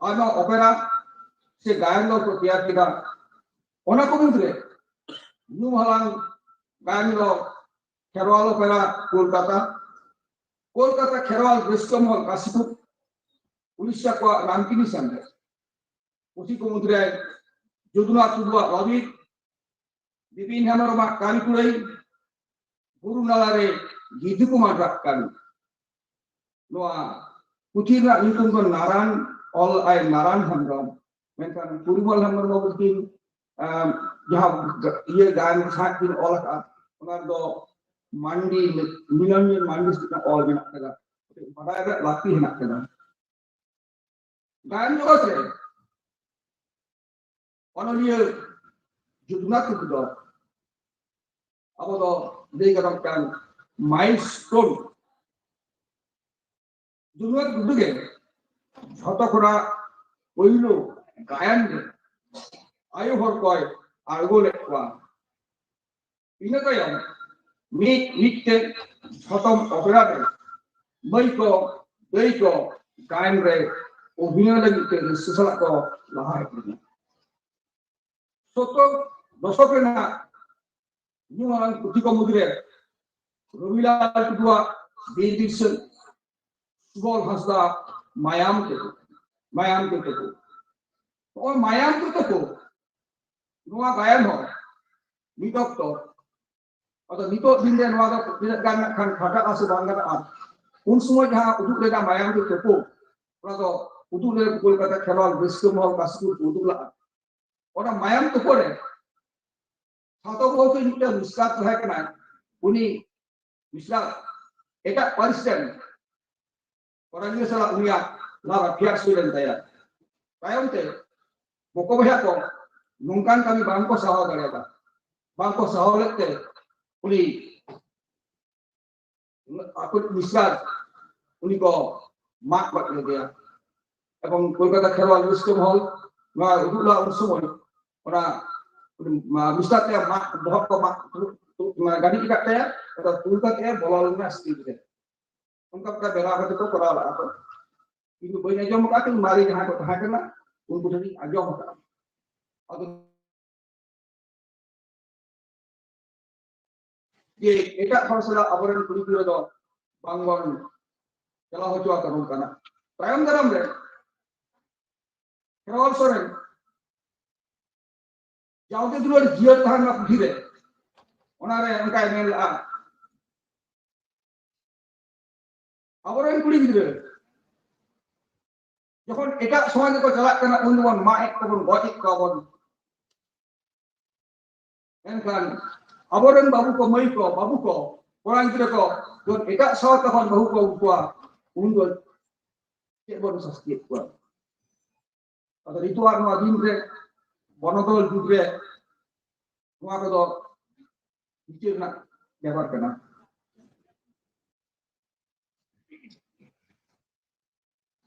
ᱟᱭᱢᱟ ᱚᱯᱮᱨᱟ ᱥᱮ ᱜᱟᱭᱟᱱ ᱫᱚᱞ ᱠᱚ ᱛᱮᱭᱟᱨ ᱠᱮᱫᱟ᱾ ᱚᱱᱟ ᱠᱚ ᱢᱩᱫᱽᱨᱮ ᱧᱩᱢ ᱦᱟᱞᱟᱝ ᱜᱟᱭᱟᱱ ᱫᱚᱞ ᱠᱷᱮᱨᱣᱟᱞ ᱚᱯᱮᱨᱟ ᱠᱳᱞᱠᱟᱛᱟ, ᱠᱳᱞᱠᱟᱛᱟ ᱠᱷᱮᱨᱣᱟᱞ ᱨᱟᱹᱥᱠᱟᱹ ᱢᱚᱦᱚᱞ ᱠᱟᱥᱤᱯᱩᱨ, ᱩᱲᱤᱥᱥᱟ ᱠᱚᱣᱟᱜ ᱨᱟᱢᱠᱤᱱᱤ ᱥᱟᱱᱫᱮᱥ᱾ ᱯᱩᱛᱷᱤ ᱠᱚ ᱢᱩᱫᱽᱨᱮ ᱡᱚᱫᱩᱱᱟᱛᱷ ᱴᱩᱰᱩᱣᱟᱜ ᱞᱟᱹᱵᱤᱫ, ᱵᱤᱯᱤᱱ ᱦᱮᱢᱵᱨᱚᱢᱟᱜ ᱠᱟᱹᱨᱤ ᱠᱩᱲᱟᱹᱭ, ᱵᱩᱨᱩ ᱱᱟᱞᱟ ᱨᱮ ᱜᱤᱫᱩ ᱠᱩᱢᱟᱨᱟᱜ ᱠᱟᱹᱢᱤ᱾ ᱱᱚᱣᱟ ᱯᱩᱛᱷᱤ ᱨᱮᱱᱟᱜ ᱧᱩᱛᱩᱢ ᱫᱚ ᱱᱟᱨᱟᱱ, ᱚᱞ ᱟᱭ ᱱᱟᱨᱟᱱ ᱦᱮᱢᱵᱨᱚᱢ, ᱢᱮᱱᱠᱷᱟᱱ ᱯᱚᱨᱤᱢᱚᱞ ᱦᱮᱢᱵᱨᱚᱢ ᱵᱟᱵᱩ ᱛᱤᱠᱤᱱ, ᱟᱢ, ᱡᱟᱦᱟᱸ ᱜ-, ᱤᱭᱟᱹ ᱜᱟᱭᱟᱱ ᱥᱟᱶᱦᱮᱫ ᱠᱤᱱ ᱚᱞ ᱟᱠᱟᱫ, ᱚᱱᱟ ᱫᱚ ᱢᱟᱱᱰᱤ, ᱱᱤᱨᱚᱧᱡᱚᱱ ᱢᱟᱱᱰᱤ ᱥᱮᱫ ᱚᱞ ᱢᱮᱱᱟᱜ ᱟᱠᱟᱫᱟ᱾ ᱵᱟᱰᱟᱭ ᱨᱮᱭᱟᱜ ᱞᱟᱹᱠᱛᱤ ᱦᱮᱱᱟᱜ ᱟᱠᱟᱫᱟ᱾ ᱜᱟᱭᱟᱱ ᱡᱚᱜᱚᱛ ᱨᱮ ᱚᱱᱚᱞᱤᱭᱟᱹ ᱡᱚᱫᱩᱱᱟᱛᱷ ᱴᱩᱰᱩ ᱫᱚ ᱟᱵᱚ ᱫᱚ ᱞᱟᱹᱭ ᱜᱟᱱᱚᱜ ᱠᱟᱱ ᱢᱟᱭᱤᱞ ᱥᱴᱳᱱ᱾ ᱡᱚᱫᱩᱱᱟᱛᱷ ᱴᱩᱰᱩ ᱜᱮ ᱡᱷᱚᱛᱚ ᱠᱷᱚᱱᱟᱜ ᱯᱳᱭᱞᱳ ᱜᱟᱭᱟᱱ ᱨᱮ ᱟᱭᱳ ᱦᱚᱲ ᱠᱚᱭ ᱟᱬᱜᱚ ᱞᱮᱫ ᱠᱚᱣᱟ᱾ ᱤᱱᱟᱹ ᱛᱟᱭᱚᱢ ᱢᱤᱫ ᱢᱤᱫ ᱛᱮ ᱡᱷᱚᱛᱚᱢ ᱚᱯᱮᱨᱟ ᱨᱮ ᱢᱟᱹᱭ ᱠᱚ ᱫᱟᱹᱭ ᱠᱚ ᱜᱟᱭᱟᱱ ᱨᱮ ᱚᱵᱷᱤᱱᱚᱭ ᱞᱟᱹᱜᱤᱫ ᱛᱮ ᱨᱟᱹᱥᱠᱟᱹ ᱥᱟᱞᱟᱜ ᱠᱚ ᱞᱟᱦᱟ ᱦᱮᱡ ᱞᱮᱱᱟ᱾ ᱥᱚᱛᱛᱚᱨ ᱫᱚᱥᱚᱠ ᱨᱮᱱᱟᱜ ᱧᱩᱢ ᱦᱟᱞᱟᱝ ᱯᱩᱛᱷᱤ ᱠᱚ ᱢᱩᱫᱽᱨᱮ ᱨᱚᱵᱤᱞᱟᱞ ᱴᱩᱰᱩᱣᱟᱜ ᱵᱤᱨ ᱫᱤᱥᱚᱢ, ᱥᱩᱵᱚᱞ ᱦᱟᱸᱥᱫᱟ ᱢᱟᱭᱟᱢ ᱛᱮᱠᱚ, ᱢᱟᱭᱟᱢ ᱛᱮᱠᱚ᱾ ᱱᱚᱜᱼᱚᱭ ᱢᱟᱭᱟᱢ ᱛᱮᱠᱚ ᱱᱚᱣᱟ ᱜᱟᱭᱟᱱ ᱦᱚᱸ ᱢᱤᱫ ᱚᱠᱛᱚ ᱟᱫᱚ ᱱᱤᱛᱚᱜ ᱫᱤᱱ ᱨᱮ ᱱᱚᱣᱟ ᱫᱚ ᱛᱤᱱᱟᱹᱜ ᱜᱟᱱ ᱱᱟᱜ ᱠᱷᱟᱱ ᱠᱷᱟᱴᱟᱜᱼᱟ ᱥᱮ ᱵᱟᱝ ᱜᱟᱱᱚᱜᱼᱟ, ᱩᱱ ᱥᱚᱢᱚᱭ ᱡᱟᱦᱟᱸ ᱩᱫᱩᱜ ᱞᱮᱫᱟ ᱢᱟᱭᱟᱢ ᱨᱮ ᱛᱩᱯᱩ, ᱚᱱᱟ ᱫᱚ ᱩᱫᱩᱜ ᱞᱮᱫᱟ ᱠᱚᱞᱠᱟᱛᱟ ᱠᱷᱮᱨᱣᱟᱞ ᱨᱟᱹᱥᱠᱟᱹ ᱢᱚᱦᱚᱞ ᱠᱟᱥᱯᱩᱨ ᱠᱚ ᱩᱫᱩᱜ ᱞᱟᱜᱼᱟ᱾ ᱚᱱᱟ ᱢᱟᱭᱟᱢ ᱛᱩᱯᱩ ᱨᱮ ᱥᱟᱶᱛᱟ ᱵᱚᱞᱛᱮ ᱢᱤᱫᱴᱟᱝ ᱢᱤᱥᱨᱟ ᱛᱟᱦᱮᱸ ᱠᱟᱱᱟᱭ, ᱩᱱᱤ ᱢᱤᱥᱨᱟ ᱮᱴᱟᱜ ᱯᱟᱹᱨᱤᱥ ᱨᱮᱱ ᱠᱚᱲᱟ ᱜᱤᱫᱽᱨᱟᱹ ᱥᱟᱞᱟᱜ ᱩᱱᱤᱭᱟᱜ ᱞᱟᱵᱷ ᱟᱯᱷᱮᱭᱟᱨ ᱦᱩᱭ ᱞᱮᱱ ᱛᱟᱭᱟ᱾ ᱛᱟᱭᱚᱢ ᱛᱮ ᱵᱚᱠᱚ ᱵᱚᱭᱦᱟ ᱠᱚ ᱱᱚᱝᱠᱟᱱ ᱠᱟᱹᱢᱤ ᱵᱟᱝ ᱠᱚ ᱥᱟᱦᱟᱣ ᱫᱟᱲᱮᱭᱟᱫᱟ᱾ ᱵᱟᱝ ᱠᱚ ᱥᱟᱦᱟᱣ ᱞᱮᱫ ᱛᱮ ᱩᱱᱤ ᱟᱠᱚ ᱢᱤᱥᱨᱟ ᱩᱱᱤ ᱠᱚ ᱢᱟᱜ ᱜᱚᱡ ᱞᱮᱫᱮᱭᱟ᱾ ᱮᱵᱚᱝ ᱠᱳᱞᱠᱟᱛᱟ ᱠᱷᱮᱨᱣᱟᱞ ᱨᱟᱹᱥᱠᱟᱹ ᱢᱚᱦᱚᱞ ᱱᱚᱣᱟ ᱩᱫᱩᱜ ᱞᱟᱜ ᱩᱱ ᱥᱚᱢᱚᱭ ᱚᱱᱟ ᱢᱤᱥᱨᱟ ᱛᱮ ᱢᱟᱜ ᱵᱚᱦᱚᱜ ᱠᱚ ᱢᱟᱜ ᱜᱟᱹᱰᱤ ᱟᱠᱟᱫ ᱛᱟᱭᱟ, ᱚᱱᱟ ᱛᱩᱞ ᱠᱟᱛᱮ ᱵᱚᱞᱚ ᱞᱮᱱᱟ ᱥᱴᱮᱡ ᱨᱮ᱾ ᱚᱱᱠᱟ ᱚᱱᱠᱟ ᱵᱮᱱᱟᱣ ᱠᱟᱛᱮ ᱠᱚ ᱠᱚᱨᱟᱣ ᱞᱟᱜᱼᱟ ᱠᱚ᱾ ᱤᱧ ᱫᱚ ᱵᱟᱹᱧ ᱟᱸᱡᱚᱢ ᱟᱠᱟᱫ, ᱤᱧ ᱢᱟᱨᱮ ᱡᱟᱦᱟᱸᱭ ᱠᱚ ᱛᱟᱦᱮᱸ ᱠᱟᱱᱟ ᱩᱱᱠᱩ ᱴᱷᱮᱱ ᱤᱧ ᱟᱸᱡᱚᱢ ᱟᱠᱟᱫᱼᱟ᱾ ᱟᱫᱚ ᱡᱮ ᱮᱴᱟᱜ ᱦᱚᱲ ᱥᱟᱞᱟᱜ ᱟᱵᱚᱨᱮᱱ ᱠᱩᱲᱤ ᱜᱤᱫᱽᱨᱟᱹ ᱫᱚ ᱵᱟᱝᱵᱚᱱ ᱪᱟᱞᱟᱣ ᱦᱚᱪᱚ ᱟᱠᱚ ᱱᱚᱝᱠᱟᱱᱟᱜ᱾ ᱛᱟᱭᱚᱢ ᱫᱟᱨᱟᱢ ᱨᱮ ᱠᱷᱮᱨᱣᱟᱞ ᱥᱚᱨᱮᱱ ᱡᱟᱣᱜᱮ ᱫᱩᱞᱟᱹᱲ ᱡᱤᱭᱟᱹᱲ ᱛᱟᱦᱮᱱ ᱢᱟ ᱯᱩᱛᱷᱤ ᱨᱮ, ᱚᱱᱟᱨᱮ ᱚᱱᱠᱟᱭ ᱢᱮᱱ ᱞᱮᱫᱼᱟ, ᱟᱵᱚᱨᱮᱱ ᱠᱩᱲᱤ ᱜᱤᱫᱽᱨᱟᱹ ᱡᱚᱠᱷᱚᱱ ᱮᱴᱟᱜ ᱥᱚᱢᱟᱡᱽ ᱨᱮᱠᱚ ᱪᱟᱞᱟᱜ ᱠᱟᱱᱟ, ᱩᱱ ᱫᱚᱵᱚᱱ ᱢᱟᱜ ᱮᱫ ᱠᱚᱣᱟ ᱵᱚᱱ, ᱜᱚᱡ ᱮᱫ ᱠᱚᱣᱟ ᱵᱚᱱ᱾ ᱢᱮᱱᱠᱷᱟᱱ ᱟᱵᱚᱨᱮᱱ ᱵᱟᱹᱵᱩ ᱠᱚ, ᱢᱟᱹᱭ ᱠᱚ, ᱵᱟᱹᱵᱩ ᱠᱚ, ᱠᱚᱲᱟ ᱜᱤᱫᱽᱨᱟᱹ ᱠᱚ ᱡᱚᱠᱷᱚᱱ ᱮᱴᱟᱜ ᱥᱟᱶᱛᱟ ᱠᱷᱚᱱ ᱵᱟᱹᱦᱩ ᱠᱚ ᱟᱹᱜᱩ ᱠᱚᱣᱟ, ᱩᱱ ᱫᱚ ᱪᱮᱫ ᱵᱚᱱ ᱥᱟᱥᱛᱤᱭᱮᱫ ᱠᱚᱣᱟ? ᱟᱫᱚ ᱱᱤᱛᱚᱜ ᱟᱨ ᱱᱚᱣᱟ ᱫᱤᱱ ᱨᱮ, ᱵᱚᱱᱚᱫᱚᱞ ᱡᱩᱜᱽ ᱨᱮ ᱱᱚᱣᱟ ᱠᱚᱫᱚ ᱵᱤᱪᱟᱹᱨ ᱨᱮᱱᱟᱜ ᱵᱮᱯᱟᱨ ᱠᱟᱱᱟ᱾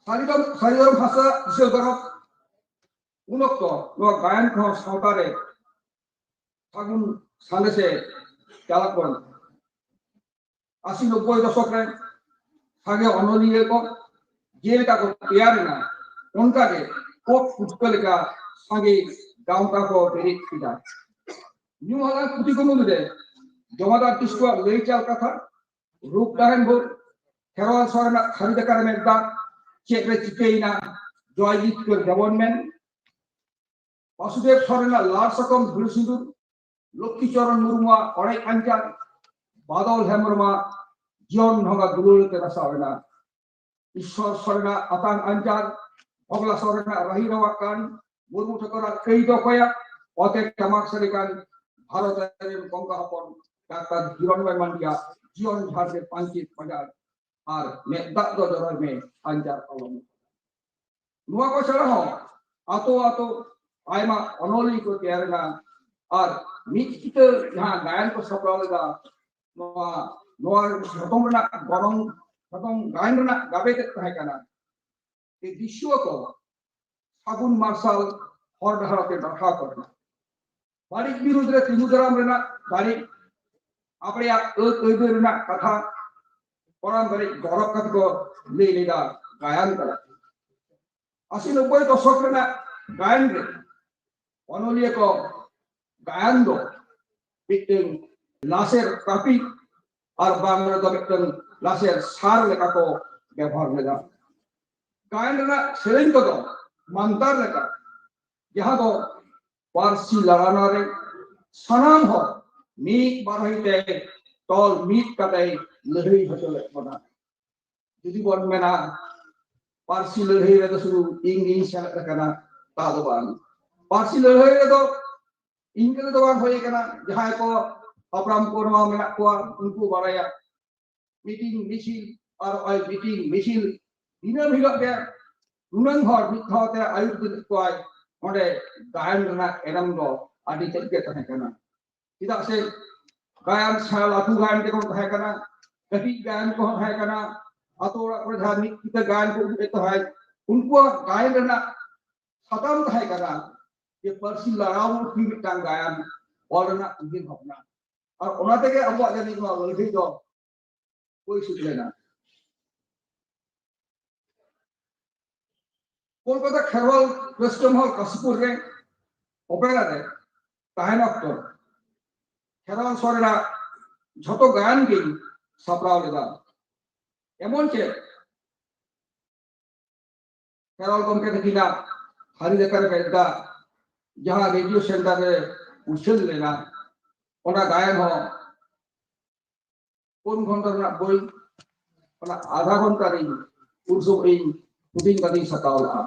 ᱥᱟᱹᱨᱤ ᱫᱷᱚᱨᱚᱢ, ᱥᱟᱹᱨᱤ ᱫᱷᱚᱨᱚᱢ ᱵᱷᱟᱥᱟ ᱠᱤᱥᱟᱹᱬ ᱜᱚᱨᱚᱵᱽ᱾ ᱩᱱ ᱚᱠᱛᱚ ᱱᱚᱣᱟ ᱜᱟᱭᱟᱱ ᱠᱚᱦᱚᱸ ᱥᱟᱶᱛᱟ ᱨᱮ ᱥᱟᱹᱜᱩᱱ ᱥᱟᱸᱫᱮᱥᱮ ᱪᱟᱞᱟᱜ ᱠᱟᱱᱟ᱾ ᱟᱥᱤ ᱱᱚᱵᱵᱳᱭ ᱫᱚᱥᱚᱠ ᱨᱮ ᱥᱟᱸᱜᱮ ᱚᱱᱚᱞᱤᱭᱟᱹ ᱠᱚ ᱡᱮᱞᱮᱠᱟ ᱠᱚ ᱛᱮᱭᱟᱨ ᱮᱱᱟ, ᱚᱱᱠᱟᱜᱮ ᱯᱚᱛ ᱯᱩᱴᱠᱟᱹ ᱞᱮᱠᱟ ᱥᱟᱸᱜᱮ ᱜᱟᱶᱛᱟ ᱠᱚ ᱵᱮᱨᱮᱫ ᱠᱮᱫᱟ᱾ ᱧᱩᱢ ᱦᱟᱞᱟᱝ ᱯᱩᱛᱷᱤ ᱠᱚ ᱢᱩᱫᱽᱨᱮ ᱡᱚᱢᱟᱫᱟᱨ ᱠᱤᱥᱠᱩᱣᱟᱜ ᱞᱟᱹᱭ ᱪᱟᱞ ᱠᱟᱛᱷᱟ, ᱨᱩᱯ ᱰᱟᱦᱮᱱ ᱵᱷᱳᱨ, ᱠᱷᱮᱨᱣᱟᱞ ᱥᱚᱨᱮᱱᱟᱜ ᱛᱷᱟᱹᱨᱤ ᱫᱟᱠᱟ ᱨᱮ ᱢᱮᱫ ᱫᱟᱜ, ᱪᱮᱫ ᱨᱮ ᱪᱤᱠᱟᱹᱭᱮᱱᱟ, ᱡᱚᱭ ᱡᱤᱛᱠᱟᱹᱨ ᱜᱮᱵᱚᱱ ᱢᱮᱱ, ᱵᱟᱥᱩᱫᱮᱵ ᱥᱚᱨᱮᱱᱟᱜ ᱞᱟᱲ ᱥᱟᱠᱚᱢ ᱫᱷᱩᱲᱤ ᱥᱤᱸᱫᱩᱨ, ᱞᱚᱠᱠᱷᱤ ᱪᱚᱨᱚᱱ ᱢᱩᱨᱢᱩᱣᱟᱜ ᱚᱲᱮᱡ ᱟᱧᱪᱟᱨ, ᱵᱟᱫᱚᱞ ᱦᱮᱢᱵᱨᱚᱢᱟᱜ ᱡᱤᱭᱚᱱ ᱰᱷᱚᱸᱜᱟ ᱫᱩᱞᱟᱹᱲ ᱛᱮ ᱨᱟᱥᱟᱣ ᱮᱱᱟ᱾ ᱤᱥᱥᱚᱨ ᱥᱚᱨᱮᱱᱟᱜ ᱟᱛᱟᱝ ᱟᱧᱪᱟᱨ, ᱵᱷᱚᱜᱽᱞᱟ ᱥᱚᱨᱮᱱᱟᱜ ᱨᱟᱹᱦᱤ ᱨᱟᱣᱟᱜ ᱠᱟᱱ, ᱢᱩᱨᱢᱩ ᱴᱷᱟᱹᱠᱩᱨᱟᱜ ᱠᱟᱹᱭ ᱫᱚ ᱚᱠᱚᱭᱟᱜ? ᱚᱛᱮ ᱴᱟᱢᱟᱠ ᱥᱟᱰᱮ ᱠᱟᱱ, ᱵᱷᱟᱨᱚᱛ ᱨᱮᱱ ᱠᱚᱝᱜᱟ ᱦᱚᱯᱚᱱ ᱰᱟᱠᱛᱟᱨ ᱦᱤᱨᱚᱱᱢᱚᱭ ᱢᱟᱱᱰᱤᱭᱟᱜ ᱡᱤᱭᱚᱱ ᱡᱷᱟᱲ ᱨᱮ ᱯᱟᱹᱧᱪᱤᱛ ᱯᱟᱸᱡᱟᱨ, ᱟᱨ ᱢᱮᱫ ᱫᱟᱜ ᱫᱚ ᱡᱚᱨᱚᱭ ᱢᱮ ᱟᱧᱪᱟᱨ ᱟᱞᱚᱢ᱾ ᱱᱚᱣᱟ ᱠᱚ ᱪᱷᱟᱲᱟ ᱦᱚᱸ ᱟᱛᱳ ᱟᱛᱳ ᱟᱭᱢᱟ ᱚᱱᱚᱞᱤᱭᱟᱹ ᱠᱚ ᱛᱮᱭᱟᱨ ᱮᱱᱟ, ᱟᱨ ᱢᱤᱫ ᱠᱤᱛᱟᱹ ᱡᱟᱦᱟᱸ ᱜᱟᱭᱟᱱ ᱠᱚ ᱥᱟᱯᱲᱟᱣ ᱞᱮᱫᱟ, ᱱᱚᱣᱟ ᱱᱚᱣᱟ ᱡᱷᱚᱛᱚᱢ ᱨᱮᱱᱟᱜ ᱜᱚᱱᱚᱝ, ᱡᱷᱚᱛᱚᱢ ᱜᱟᱭᱟᱱ ᱨᱮᱱᱟᱜ ᱜᱟᱵᱮ ᱛᱮᱫ ᱛᱟᱦᱮᱸ ᱠᱟᱱᱟ ᱡᱮ ᱫᱤᱥᱩᱣᱟᱹ ᱠᱚ ᱥᱟᱹᱜᱩᱱ ᱢᱟᱨᱥᱟᱞ ᱦᱚᱨ ᱰᱟᱦᱟᱨ ᱛᱮ ᱰᱟᱨᱦᱟᱣ ᱠᱚ ᱨᱮᱱᱟᱜ, ᱵᱟᱹᱲᱤᱡ ᱵᱤᱨᱩᱫᱽ ᱨᱮ ᱛᱤᱸᱜᱩ ᱫᱟᱨᱟᱢ ᱨᱮᱱᱟᱜ ᱫᱟᱲᱮ, ᱟᱯᱲᱮᱭᱟᱜ ᱟᱹᱛ ᱟᱹᱭᱫᱟᱹᱨ ᱨᱮᱱᱟᱜ ᱠᱟᱛᱷᱟ ᱠᱚᱲᱟᱢ ᱵᱟᱹᱲᱤᱡ ᱜᱚᱨᱚᱵ ᱠᱟᱛᱮ ᱠᱚ ᱞᱟᱹᱭ ᱞᱮᱫᱟ ᱜᱟᱭᱟᱱ ᱠᱟᱱᱟ᱾ ᱟᱥᱤ ᱱᱚᱵᱵᱳᱭ ᱫᱚᱥᱚᱠ ᱨᱮᱱᱟᱜ ᱜᱟᱭᱟᱱ ᱨᱮ ᱚᱱᱚᱞᱤᱭᱟᱹ ᱠᱚ ᱜᱟᱭᱟᱱ ᱫᱚ ᱢᱤᱫᱴᱟᱝ ᱞᱟᱥᱮᱨ ᱠᱟᱹᱯᱤ ᱟᱨ ᱵᱟᱝ ᱨᱮᱫᱚ ᱢᱤᱫᱴᱟᱝ ᱞᱟᱥᱮᱨ ᱥᱟᱨ ᱞᱮᱠᱟ ᱠᱚ ᱵᱮᱵᱚᱦᱟᱨ ᱞᱮᱫᱟ᱾ ᱜᱟᱭᱟᱱ ᱨᱮᱱᱟᱜ ᱥᱮᱨᱮᱧ ᱠᱚᱫᱚ ᱢᱟᱱᱛᱟᱨ ᱞᱮᱠᱟ, ᱡᱟᱦᱟᱸ ᱫᱚ ᱯᱟᱹᱨᱥᱤ ᱞᱟᱲᱟᱣᱱᱟ ᱨᱮ ᱥᱟᱱᱟᱢ ᱦᱚᱲ ᱢᱤᱫ ᱵᱟᱨᱦᱤ ᱛᱮ ᱛᱚᱞ ᱢᱤᱫ ᱠᱟᱛᱮᱭ ᱞᱟᱹᱲᱦᱟᱹᱭ ᱦᱚᱪᱚ ᱞᱮᱫ ᱵᱚᱱᱟ᱾ ᱡᱩᱫᱤ ᱵᱚᱱ ᱢᱮᱱᱟ ᱯᱟᱹᱨᱥᱤ ᱞᱟᱹᱲᱦᱟᱹᱭ ᱨᱮᱫᱚ ᱥᱩᱫᱷᱩ ᱤᱧ ᱜᱤᱧ ᱥᱮᱞᱮᱫ ᱟᱠᱟᱱᱟ, ᱛᱟ ᱫᱚ ᱵᱟᱝ᱾ ᱯᱟᱹᱨᱥᱤ ᱞᱟᱹᱲᱦᱟᱹᱭ ᱨᱮᱫᱚ ᱤᱧ ᱠᱟᱛᱮ ᱫᱚ ᱵᱟᱝ ᱦᱩᱭ ᱟᱠᱟᱱᱟ, ᱡᱟᱦᱟᱸᱭ ᱠᱚ ᱦᱟᱯᱲᱟᱢ ᱠᱚ ᱱᱚᱣᱟ ᱢᱮᱱᱟᱜ ᱠᱚᱣᱟ ᱩᱱᱠᱩ ᱵᱟᱲᱟᱭᱟ᱾ ᱢᱤᱴᱤᱝ ᱢᱤᱪᱷᱤᱞ ᱟᱨ ᱱᱚᱜᱼᱚᱭ ᱢᱤᱴᱤᱝ ᱢᱤᱪᱷᱤᱞ ᱫᱤᱱᱟᱹᱢ ᱦᱤᱞᱳᱜ ᱜᱮ ᱱᱩᱱᱟᱹᱝ ᱦᱚᱲ ᱢᱤᱫ ᱫᱷᱟᱣ ᱛᱮ ᱟᱹᱭᱩᱨ ᱤᱫᱤ ᱠᱚᱣᱟᱭ᱾ ᱚᱸᱰᱮ ᱜᱟᱭᱟᱱ ᱨᱮᱱᱟᱜ ᱮᱱᱮᱢ ᱫᱚ ᱟᱹᱰᱤ ᱛᱮᱫ ᱜᱮ ᱛᱟᱦᱮᱸ ᱠᱟᱱᱟ᱾ ᱪᱮᱫᱟᱜ ᱥᱮ ᱜᱟᱭᱟᱱ ᱥᱮᱬᱟ ᱞᱟᱹᱴᱩ ᱜᱟᱭᱟᱱ ᱡᱮᱢᱚᱱ ᱛᱟᱦᱮᱸ ᱠᱟᱱᱟ, ᱠᱟᱹᱴᱤᱡ ᱜᱟᱭᱟᱱ ᱠᱚᱦᱚᱸ ᱛᱟᱦᱮᱸ ᱠᱟᱱᱟ, ᱟᱛᱳ ᱚᱲᱟᱜ ᱠᱚᱨᱮ ᱡᱟᱦᱟᱸ ᱢᱤᱫ ᱠᱤᱛᱟᱹ ᱜᱟᱭᱟᱱ ᱠᱚ ᱩᱫᱩᱜ ᱮᱫ ᱛᱟᱦᱮᱸᱫ, ᱩᱱᱠᱩᱣᱟᱜ ᱜᱟᱭᱟᱱ ᱨᱮᱱᱟᱜ ᱥᱟᱛᱟᱢ ᱛᱟᱦᱮᱸ ᱠᱟᱱᱟ ᱡᱮ ᱯᱟᱹᱨᱥᱤ ᱞᱟᱲᱟᱣ ᱨᱩᱠᱷᱤᱭᱟᱹ ᱢᱤᱫᱴᱟᱝ ᱜᱟᱭᱟᱱ ᱚᱞ ᱨᱮᱱᱟᱜ ᱩᱭᱦᱟᱹᱨ ᱵᱷᱟᱵᱽᱱᱟ᱾ ᱟᱨ ᱚᱱᱟ ᱛᱮᱜᱮ ᱟᱵᱚᱣᱟᱜ ᱡᱟᱹᱱᱤᱡ ᱱᱚᱣᱟ ᱞᱟᱹᱲᱦᱟᱹᱭ ᱫᱚ ᱦᱩᱭ ᱥᱟᱹᱛ ᱞᱮᱱᱟ᱾ ᱠᱳᱞᱠᱟᱛᱟ ᱠᱷᱮᱨᱣᱟᱞ ᱨᱟᱹᱥᱠᱟᱹ ᱢᱚᱦᱚᱞ ᱠᱟᱥᱤᱯᱩᱨ ᱨᱮ ᱚᱯᱮᱨᱟ ᱨᱮ ᱛᱟᱦᱮᱱ ᱚᱠᱛᱚ ᱠᱷᱮᱨᱣᱟᱞ ᱥᱚᱨᱮᱱᱟᱜ ᱡᱷᱚᱛᱚ ᱜᱟᱭᱟᱱ ᱜᱤᱧ ᱥᱟᱯᱲᱟᱣ ᱞᱮᱫᱟ᱾ ᱮᱢᱚᱱ ᱪᱮᱫ ᱠᱷᱮᱨᱣᱟᱞ ᱜᱚᱢᱠᱮ ᱛᱟᱹᱠᱤᱱᱟᱜ ᱦᱟᱹᱨᱤ ᱞᱮᱠᱟᱨᱮ ᱵᱮᱞᱫᱟ ᱡᱟᱦᱟᱸ ᱨᱮᱰᱤᱭᱳ ᱥᱮᱱᱴᱟᱨ ᱨᱮ ᱩᱪᱷᱟᱹᱱ ᱞᱮᱱᱟ, ᱚᱱᱟ ᱜᱟᱭᱟᱱ ᱦᱚᱸ ᱯᱩᱱ ᱜᱷᱚᱱᱴᱟ ᱨᱮᱱᱟᱜ ᱵᱳᱭ, ᱚᱱᱟ ᱟᱫᱷᱟ ᱜᱷᱚᱱᱴᱟ ᱨᱤᱧ ᱩᱱ ᱥᱚᱢᱚᱭ ᱤᱧ ᱦᱩᱰᱤᱧ ᱠᱟᱛᱮᱧ ᱥᱟᱛᱟᱣ ᱞᱮᱫᱼᱟ᱾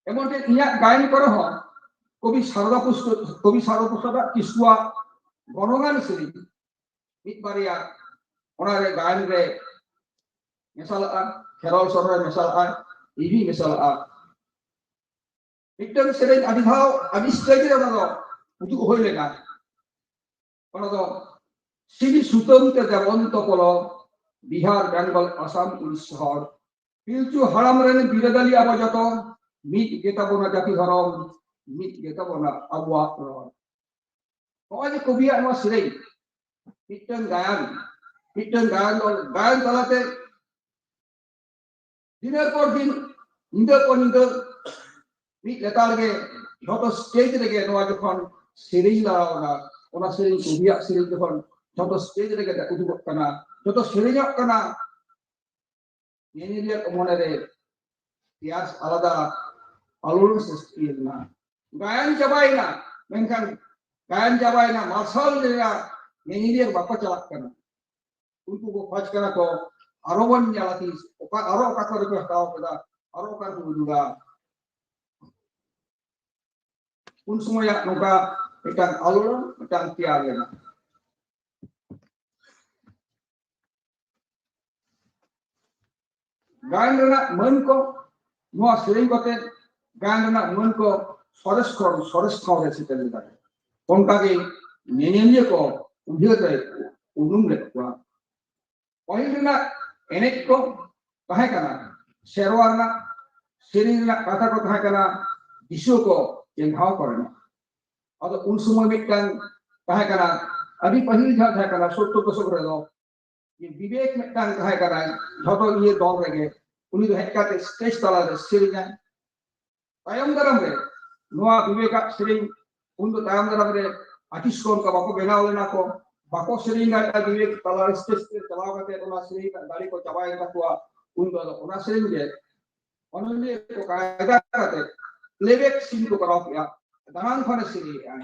ᱮᱢᱚᱱ ᱪᱮᱫ ᱤᱧᱟᱹᱜ ᱜᱟᱭᱟᱱ ᱠᱚᱨᱮ ᱦᱚᱸ ᱠᱚᱵᱤ ᱥᱟᱨᱚᱫᱟ ᱯᱩᱥᱠᱩ, ᱠᱚᱵᱤ ᱥᱟᱨᱚᱫᱟ ᱯᱨᱚᱥᱟᱫ ᱠᱤᱥᱠᱩᱣᱟᱜ ᱜᱚᱱᱚᱝᱟᱱ ᱥᱮᱨᱮᱧ ᱢᱤᱫ ᱵᱟᱨᱭᱟ ᱚᱱᱟᱨᱮ ᱜᱟᱭᱟᱱ ᱨᱮ ᱢᱮᱥᱟᱞᱟᱜᱼᱟ, ᱠᱷᱮᱨᱣᱟᱞ ᱥᱚᱨᱮᱱ ᱢᱮᱥᱟᱞᱟᱜᱼᱟ, ᱤᱧ ᱢᱮᱥᱟᱞᱟᱜᱼᱟ᱾ ᱢᱤᱫᱴᱟᱝ ᱥᱮᱨᱮᱧ ᱟᱹᱰᱤ ᱫᱷᱟᱣ ᱟᱹᱰᱤ ᱥᱴᱮᱡ ᱨᱮ ᱚᱱᱟ ᱫᱚ ᱩᱫᱩᱜ ᱦᱩᱭ ᱞᱮᱱᱟ᱾ ᱚᱱᱟ ᱫᱚ ᱥᱤᱨᱤ ᱥᱩᱛᱟᱹᱢ ᱛᱮ ᱫᱮᱵᱚᱱᱛᱚ ᱯᱚᱞᱚ, ᱵᱤᱦᱟᱨ, ᱵᱮᱝᱜᱚᱞ, ᱟᱥᱟᱢ, ᱩᱲᱤᱥᱥᱟ ᱦᱚᱲ, ᱯᱤᱞᱪᱩ ᱦᱟᱲᱟᱢ ᱨᱮᱱ ᱵᱤᱨᱟᱹᱫᱟᱹᱞᱤ ᱟᱵᱚ ᱡᱚᱛᱚ, ᱢᱤᱫ ᱜᱮᱛᱟᱵᱚᱱᱟ ᱡᱟᱹᱛᱤ ᱫᱷᱚᱨᱚᱢ, ᱢᱤᱫ ᱜᱮᱛᱟᱵᱚᱱᱟ ᱟᱵᱚᱣᱟᱜ ᱨᱚᱲ᱾ ᱱᱚᱜᱼᱚᱭ ᱡᱮ ᱠᱚᱵᱤᱭᱟᱜ ᱱᱚᱣᱟ ᱥᱮᱨᱮᱧ, ᱢᱤᱫᱴᱟᱝ ᱜᱟᱭᱟᱱ, ᱢᱤᱫᱴᱟᱝ ᱜᱟᱭᱟᱱ ᱫᱚ ᱜᱟᱭᱟᱱ ᱛᱟᱞᱟᱛᱮ ᱫᱤᱱᱮᱨ ᱯᱚᱨ ᱫᱤᱱ, ᱧᱤᱫᱟᱹ ᱯᱚᱨ ᱧᱤᱫᱟᱹ, ᱢᱤᱫ ᱞᱮᱛᱟᱲ ᱜᱮ ᱡᱷᱚᱛᱚ ᱥᱴᱮᱡ ᱨᱮᱜᱮ ᱱᱚᱣᱟ ᱡᱚᱠᱷᱚᱱ ᱥᱮᱨᱮᱧ ᱞᱟᱲᱟᱣ ᱮᱱᱟ, ᱚᱱᱟ ᱥᱮᱨᱮᱧ ᱠᱚᱵᱤᱭᱟᱜ ᱥᱮᱨᱮᱧ ᱡᱚᱠᱷᱚᱱ ᱡᱷᱚᱛᱚ ᱥᱴᱮᱡ ᱨᱮᱜᱮ ᱩᱫᱩᱜᱚᱜ ᱠᱟᱱᱟ, ᱡᱷᱚᱛᱚ ᱥᱮᱨᱮᱧᱚᱜ ᱠᱟᱱᱟ, ᱧᱮᱧᱮᱞᱤᱭᱟᱹ ᱠᱚ ᱢᱚᱱᱮᱨᱮ ᱯᱮᱭᱟᱥ ᱟᱞᱟᱫᱟ ᱟᱞᱳᱲᱚᱱ ᱥᱨᱤᱥᱴᱤ ᱞᱮᱱᱟ᱾ ᱜᱟᱭᱟᱱ ᱪᱟᱵᱟᱭᱮᱱᱟ, ᱢᱮᱱᱠᱷᱟᱱ ᱜᱟᱭᱟᱱ ᱪᱟᱵᱟᱭᱮᱱᱟ, ᱢᱟᱨᱥᱟᱞ ᱞᱮᱱᱟ, ᱧᱮᱧᱮᱞᱤᱭᱟᱹ ᱵᱟᱠᱚ ᱪᱟᱞᱟᱜ ᱠᱟᱱᱟ᱾ ᱩᱱᱠᱩ ᱠᱚ ᱠᱷᱚᱡᱽ ᱠᱟᱱᱟ ᱠᱚ, ᱟᱨᱚ ᱵᱚᱱ ᱧᱮᱞᱟ ᱛᱤᱥ, ᱚᱠᱟ, ᱟᱨᱚ ᱚᱠᱟ ᱠᱚᱨᱮ ᱠᱚ ᱦᱟᱛᱟᱣ ᱠᱮᱫᱟ, ᱟᱨᱚ ᱚᱠᱟ ᱨᱮᱠᱚ ᱩᱫᱩᱜᱟ᱾ ᱩᱱ ᱥᱚᱢᱚᱭᱟᱜ ᱱᱚᱝᱠᱟ ᱢᱤᱫᱴᱟᱝ ᱟᱞᱳᱲᱚᱱ ᱢᱤᱫᱴᱟᱝ ᱛᱮᱭᱟᱨ ᱞᱮᱱᱟ᱾ ᱜᱟᱭᱟᱱ ᱨᱮᱱᱟᱜ ᱢᱟᱹᱱ ᱠᱚ, ᱱᱚᱣᱟ ᱥᱮᱨᱮᱧ ᱠᱚᱛᱮ ᱜᱟᱭᱟᱱ ᱨᱮᱱᱟᱜ ᱢᱟᱹᱱ ᱠᱚ ᱥᱚᱨᱮᱥ ᱠᱷᱚᱱ ᱥᱚᱨᱮᱥ ᱴᱷᱟᱶ ᱨᱮ ᱥᱮᱴᱮᱨ ᱞᱮᱫᱟ᱾ ᱚᱱᱠᱟᱜᱮ ᱧᱮᱧᱮᱞᱤᱭᱟᱹ ᱠᱚ ᱩᱭᱦᱟᱹᱨ ᱨᱮ ᱩᱱᱩᱢ ᱞᱮᱫ ᱠᱚᱣᱟ᱾ ᱯᱟᱹᱦᱤᱞ ᱨᱮᱱᱟᱜ ᱮᱱᱮᱡ ᱠᱚ ᱛᱟᱦᱮᱸ ᱠᱟᱱᱟ, ᱥᱮᱨᱣᱟ ᱨᱮᱱᱟᱜ ᱥᱮᱨᱮᱧ ᱨᱮᱱᱟᱜ ᱠᱟᱛᱷᱟ ᱠᱚ ᱛᱟᱦᱮᱸ ᱠᱟᱱᱟ, ᱫᱤᱥᱩᱣᱟᱹ ᱠᱚ ᱪᱮᱸᱜᱷᱟᱣ ᱠᱚ ᱨᱮᱱᱟᱜ᱾ ᱟᱫᱚ ᱩᱱ ᱥᱚᱢᱚᱭ ᱢᱤᱫᱴᱟᱝ ᱛᱟᱦᱮᱸ ᱠᱟᱱᱟ, ᱟᱹᱰᱤ ᱯᱟᱹᱦᱤᱞ ᱡᱟᱦᱟᱸ ᱛᱟᱦᱮᱸ ᱠᱟᱱᱟ ᱥᱳᱛᱛᱚᱨ ᱫᱚᱥᱚᱠ ᱨᱮᱫᱚ, ᱡᱮ ᱵᱤᱵᱮᱠ ᱢᱤᱫᱴᱟᱝ ᱛᱟᱦᱮᱸ ᱠᱟᱱᱟᱭ ᱡᱷᱚᱛᱚ ᱤᱭᱟᱹ ᱫᱚᱞ ᱨᱮᱜᱮ, ᱩᱱᱤ ᱫᱚ ᱦᱮᱡ ᱠᱟᱛᱮ ᱥᱴᱮᱡ ᱛᱟᱞᱟᱨᱮ ᱥᱮᱨᱮᱧᱟᱭ᱾ ᱛᱟᱭᱚᱢ ᱫᱟᱨᱟᱢ ᱨᱮ ᱱᱚᱣᱟ ᱵᱤᱵᱮᱠᱟᱜ ᱥᱮᱨᱮᱧ ᱩᱱ ᱫᱚ ᱛᱟᱭᱚᱢ ᱫᱟᱨᱟᱢ ᱨᱮ ᱟᱨᱴᱤᱥᱴ ᱠᱚ ᱚᱱᱠᱟ ᱵᱟᱠᱚ ᱵᱮᱱᱟᱣ ᱞᱮᱱᱟ ᱠᱚ, ᱵᱟᱠᱚ ᱥᱮᱨᱮᱧ ᱫᱟᱲᱮᱭᱟᱜᱼᱟ ᱵᱤᱵᱮᱠ ᱛᱟᱞᱟ ᱥᱴᱮᱡ ᱛᱮ ᱪᱟᱞᱟᱣ ᱠᱟᱛᱮ ᱚᱱᱟ ᱥᱮᱨᱮᱧ ᱨᱮᱱᱟᱜ ᱫᱟᱲᱮ ᱠᱚ ᱪᱟᱵᱟᱭᱮᱱ ᱛᱟᱠᱚᱣᱟ᱾ ᱩᱱ ᱫᱚ ᱟᱫᱚ ᱚᱱᱟ ᱥᱮᱨᱮᱧ ᱜᱮ ᱚᱱᱚᱞᱤᱭᱟᱹ ᱠᱚ ᱠᱟᱭᱫᱟ ᱠᱟᱛᱮ ᱯᱞᱮᱵᱮᱠ ᱥᱤᱱ ᱠᱚ ᱠᱚᱨᱟᱣ ᱠᱮᱜᱼᱟ, ᱫᱟᱬᱟᱱ ᱠᱷᱚᱱᱮ ᱥᱮᱨᱮᱧᱮᱜᱼᱟ᱾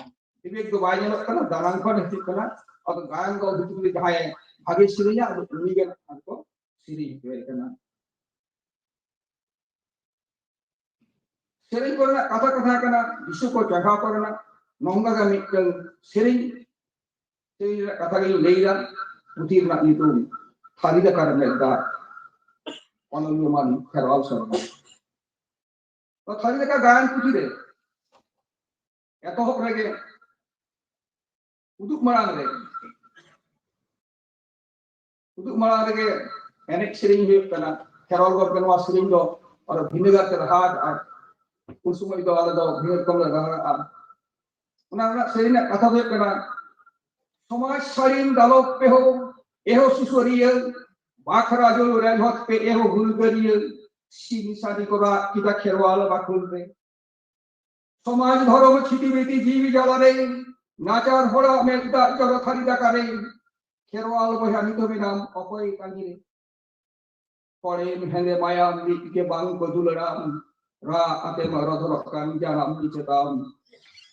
ᱵᱤᱵᱮᱠ ᱫᱚ ᱵᱟᱭ ᱧᱮᱞᱚᱜ ᱠᱟᱱᱟ, ᱫᱟᱱᱟᱝ ᱠᱷᱚᱱ ᱦᱤᱡᱩᱜ ᱠᱟᱱᱟ᱾ ᱟᱫᱚ ᱜᱟᱭᱟᱱ ᱫᱚ ᱵᱷᱤᱛᱨᱤ ᱨᱮ ᱡᱟᱦᱟᱸᱭ ᱵᱷᱟᱜᱮ ᱥᱮᱨᱮᱧᱟ, ᱟᱫᱚ ᱩᱱᱤ ᱜᱮ ᱱᱟᱜ ᱠᱚ ᱥᱮᱨᱮᱧ ᱦᱚᱪᱚᱭᱮ ᱠᱟᱱᱟ᱾ ᱥᱮᱨᱮᱧ ᱠᱚᱨᱮᱱᱟᱜ ᱠᱟᱛᱷᱟ ᱠᱟᱛᱷᱟ ᱠᱟᱱᱟ, ᱫᱤᱥᱟᱹ ᱠᱚ ᱪᱟᱸᱜᱷᱟᱣ ᱠᱚᱨᱮᱱᱟᱜ ᱱᱚᱝᱠᱟ ᱜᱮ ᱢᱤᱫᱴᱟᱝ ᱥᱮᱨᱮᱧ, ᱥᱮᱨᱮᱧ ᱨᱮᱱᱟᱜ ᱠᱟᱛᱷᱟ ᱜᱮᱞᱤᱧ ᱞᱟᱹᱭᱫᱟ᱾ ᱯᱩᱛᱷᱤ ᱨᱮᱱᱟᱜ ᱧᱩᱛᱩᱢ ᱛᱷᱟᱹᱨᱤ ᱫᱟᱠᱟ ᱨᱮ ᱢᱮᱫ ᱫᱟᱜ, ᱚᱱᱚᱞᱤᱭᱟᱹ ᱢᱟᱱ ᱠᱷᱮᱨᱣᱟᱞ ᱥᱚᱨᱮᱱ᱾ ᱛᱷᱟᱹᱨᱤ ᱫᱟᱠᱟ ᱜᱟᱭᱟᱱ ᱯᱩᱛᱷᱤ ᱨᱮ ᱮᱛᱚᱦᱚᱵ ᱨᱮᱜᱮ ᱩᱫᱩᱜ ᱢᱟᱲᱟᱝ ᱨᱮ, ᱩᱫᱩᱜ ᱢᱟᱲᱟᱝ ᱨᱮᱜᱮ ᱮᱱᱮᱡ ᱥᱮᱨᱮᱧ ᱦᱩᱭᱩᱜ ᱠᱟᱱᱟ᱾ ᱠᱷᱮᱨᱣᱟᱞ ᱜᱚᱢᱠᱮ ᱱᱚᱣᱟ ᱥᱮᱨᱮᱧ ᱫᱚ ᱟᱨᱚ ᱵᱷᱤᱱᱟᱹ ᱜᱟᱨ ᱛᱮ ᱨᱟᱦᱟ ᱟᱠᱟᱜᱼᱟ᱾ ᱩᱱ ᱥᱚᱢᱚᱭ ᱫᱚ ᱟᱞᱮ ᱫᱚ ᱵᱷᱤᱱᱟᱹ ᱨᱚᱠᱚᱢ ᱞᱮ ᱨᱟᱦᱟᱜᱼᱟ᱾ ᱚᱱᱟ ᱨᱮᱱᱟᱜ ᱥᱮᱨᱮᱧ ᱨᱮᱱᱟᱜ ᱠᱟᱛᱷᱟ ᱫᱚ ᱦᱩᱭᱩᱜ ᱠᱟᱱᱟ, ᱥᱚᱢᱟᱡᱽ ᱥᱟᱹᱲᱤᱢ ᱫᱟᱞᱚᱵ ᱯᱮ ᱦᱳ, ᱮᱦᱳ ᱥᱩᱥᱟᱹᱨᱤᱭᱟᱹ, ᱵᱟᱠᱷᱨᱟ ᱡᱳᱲ ᱨᱮᱞᱦᱚᱛ ᱯᱮ ᱮᱦᱳ ᱦᱩᱞᱜᱟᱹᱨᱤᱭᱟᱹ, ᱥᱤᱧ ᱥᱟᱹᱨᱤ ᱠᱚ ᱨᱟᱜ ᱠᱮᱫᱟ ᱠᱷᱮᱨᱣᱟᱞ ᱵᱟᱠᱷᱳᱞ ᱨᱮ᱾ ᱥᱚᱢᱟᱡᱽ ᱫᱷᱚᱨᱚᱢ ᱪᱷᱤᱛᱤ ᱵᱤᱛᱤ ᱡᱤᱣᱤ ᱡᱟᱞᱟ ᱨᱮ, ᱱᱟᱪᱟᱨ ᱦᱚᱲᱟᱜ ᱢᱮᱫ ᱫᱟᱜ ᱡᱚᱨᱚ ᱛᱷᱟᱹᱨᱤ ᱫᱟᱠᱟ ᱨᱮ, ᱠᱷᱮᱨᱣᱟᱞ ᱵᱚᱭᱦᱟ ᱱᱤᱛ ᱦᱚᱸ ᱢᱮᱱᱟᱢ ᱚᱠᱚᱭ ᱛᱟᱺᱜᱤ ᱨᱮ? ᱠᱚᱲᱮᱢ ᱦᱮᱸᱫᱮ ᱢᱟᱭᱟᱢ ᱨᱤᱫ ᱜᱮ ᱵᱟᱝ ᱠᱚ ᱫᱩᱞᱟᱹᱲᱟᱢ, ᱨᱟᱜ ᱟᱛᱮᱢ ᱨᱚᱫᱷᱚᱨᱚᱜ ᱠᱟᱱ ᱡᱟᱱᱟᱢ ᱤᱪᱟᱹ ᱛᱟᱢ,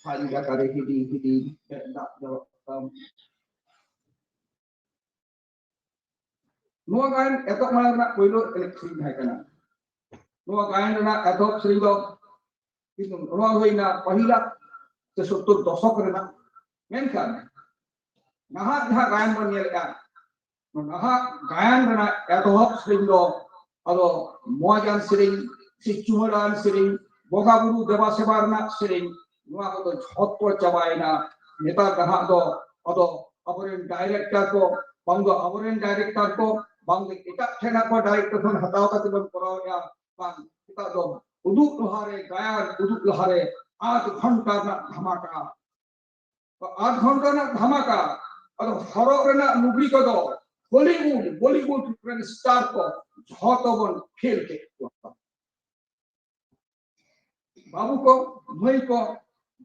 ᱛᱷᱟᱹᱨᱤ ᱫᱟᱠᱟ ᱨᱮ ᱦᱤᱰᱤᱧ ᱦᱤᱰᱤᱧ ᱢᱮᱫ ᱫᱟᱜ ᱡᱚᱨᱚᱜ ᱛᱟᱢ᱾ ᱱᱚᱣᱟ ᱜᱟᱭᱟᱱ ᱮᱛᱚᱦᱚᱵ ᱢᱟᱲᱟᱝ ᱨᱮᱱᱟᱜ ᱯᱳᱭᱞᱳ ᱮᱱᱮᱡ ᱥᱮᱨᱮᱧ ᱛᱟᱦᱮᱸ ᱠᱟᱱᱟ᱾ ᱱᱚᱣᱟ ᱜᱟᱭᱟᱱ ᱨᱮᱱᱟᱜ ᱮᱛᱚᱦᱚᱵ ᱥᱮᱨᱮᱧ ᱫᱚ ᱠᱤᱱᱛᱩ ᱱᱚᱣᱟ ᱦᱩᱭᱱᱟ ᱯᱟᱹᱦᱤᱞᱟᱜ ᱥᱮ ᱥᱳᱛᱛᱳᱨ ᱫᱚᱥᱚᱠ ᱨᱮᱱᱟᱜ᱾ ᱢᱮᱱᱠᱷᱟᱱ ᱱᱟᱦᱟᱜ ᱡᱟᱦᱟᱸ ᱜᱟᱭᱟᱱ ᱵᱚᱱ ᱧᱮᱞᱮᱫᱼᱟ, ᱱᱟᱦᱟᱜ ᱜᱟᱭᱟᱱ ᱨᱮᱱᱟᱜ ᱮᱛᱚᱦᱚᱵ ᱥᱮᱨᱮᱧ ᱫᱚ ᱟᱫᱚ ᱢᱚᱡᱟᱱ ᱥᱮᱨᱮᱧ ᱥᱮ ᱪᱩᱢᱟᱹᱲᱟᱱ ᱥᱮᱨᱮᱧ, ᱵᱚᱸᱜᱟ ᱵᱩᱨᱩ ᱫᱮᱵᱟ ᱥᱮᱵᱟ ᱨᱮᱱᱟᱜ ᱥᱮᱨᱮᱧ, ᱱᱚᱣᱟ ᱠᱚᱫᱚ ᱡᱷᱚᱛᱚ ᱪᱟᱵᱟᱭᱮᱱᱟ᱾ ᱱᱮᱛᱟᱨ ᱱᱟᱦᱟᱜ ᱫᱚ ᱟᱫᱚ ᱟᱵᱚᱨᱮᱱ ᱰᱟᱭᱨᱮᱠᱴᱚᱨ ᱠᱚ, ᱵᱟᱝ ᱫᱚ ᱟᱵᱚᱨᱮᱱ ᱰᱟᱭᱨᱮᱠᱴᱚᱨ ᱠᱚ, ᱵᱟᱝ ᱫᱚ ᱮᱴᱟᱜ ᱴᱷᱮᱱ ᱠᱷᱚᱱ ᱰᱟᱭᱨᱮᱠᱴᱚᱨ ᱠᱷᱚᱱ ᱦᱟᱛᱟᱣ ᱠᱟᱛᱮ ᱵᱚᱱ ᱠᱚᱨᱟᱣᱮᱫᱼᱟ, ᱵᱟᱝ, ᱱᱮᱛᱟᱨ ᱫᱚ ᱩᱫᱩᱜ ᱞᱟᱦᱟᱨᱮ, ᱜᱟᱭᱟᱱ ᱩᱫᱩᱜ ᱞᱟᱦᱟᱨᱮ ᱟᱫᱷ ᱜᱷᱚᱱᱴᱟ ᱨᱮᱱᱟᱜ ᱫᱷᱟᱢᱟᱠᱟ᱾ ᱟᱫᱷ ᱜᱷᱚᱱᱴᱟ ᱨᱮᱱᱟᱜ ᱫᱷᱟᱢᱟᱠᱟ, ᱟᱫᱚ ᱦᱚᱨᱚᱜ ᱨᱮᱱᱟᱜ ᱞᱩᱜᱽᱲᱤ ᱠᱚᱫᱚ ᱦᱚᱞᱤᱣᱩᱰ, ᱵᱚᱞᱤᱣᱩᱰ ᱨᱮᱱ ᱥᱴᱟᱨ ᱠᱚ ᱡᱷᱚᱛᱚ ᱵᱚᱱ ᱯᱷᱮᱞ ᱠᱮᱫ ᱠᱚᱣᱟ᱾ ᱵᱟᱹᱵᱩ ᱠᱚ, ᱢᱟᱹᱭ ᱠᱚ,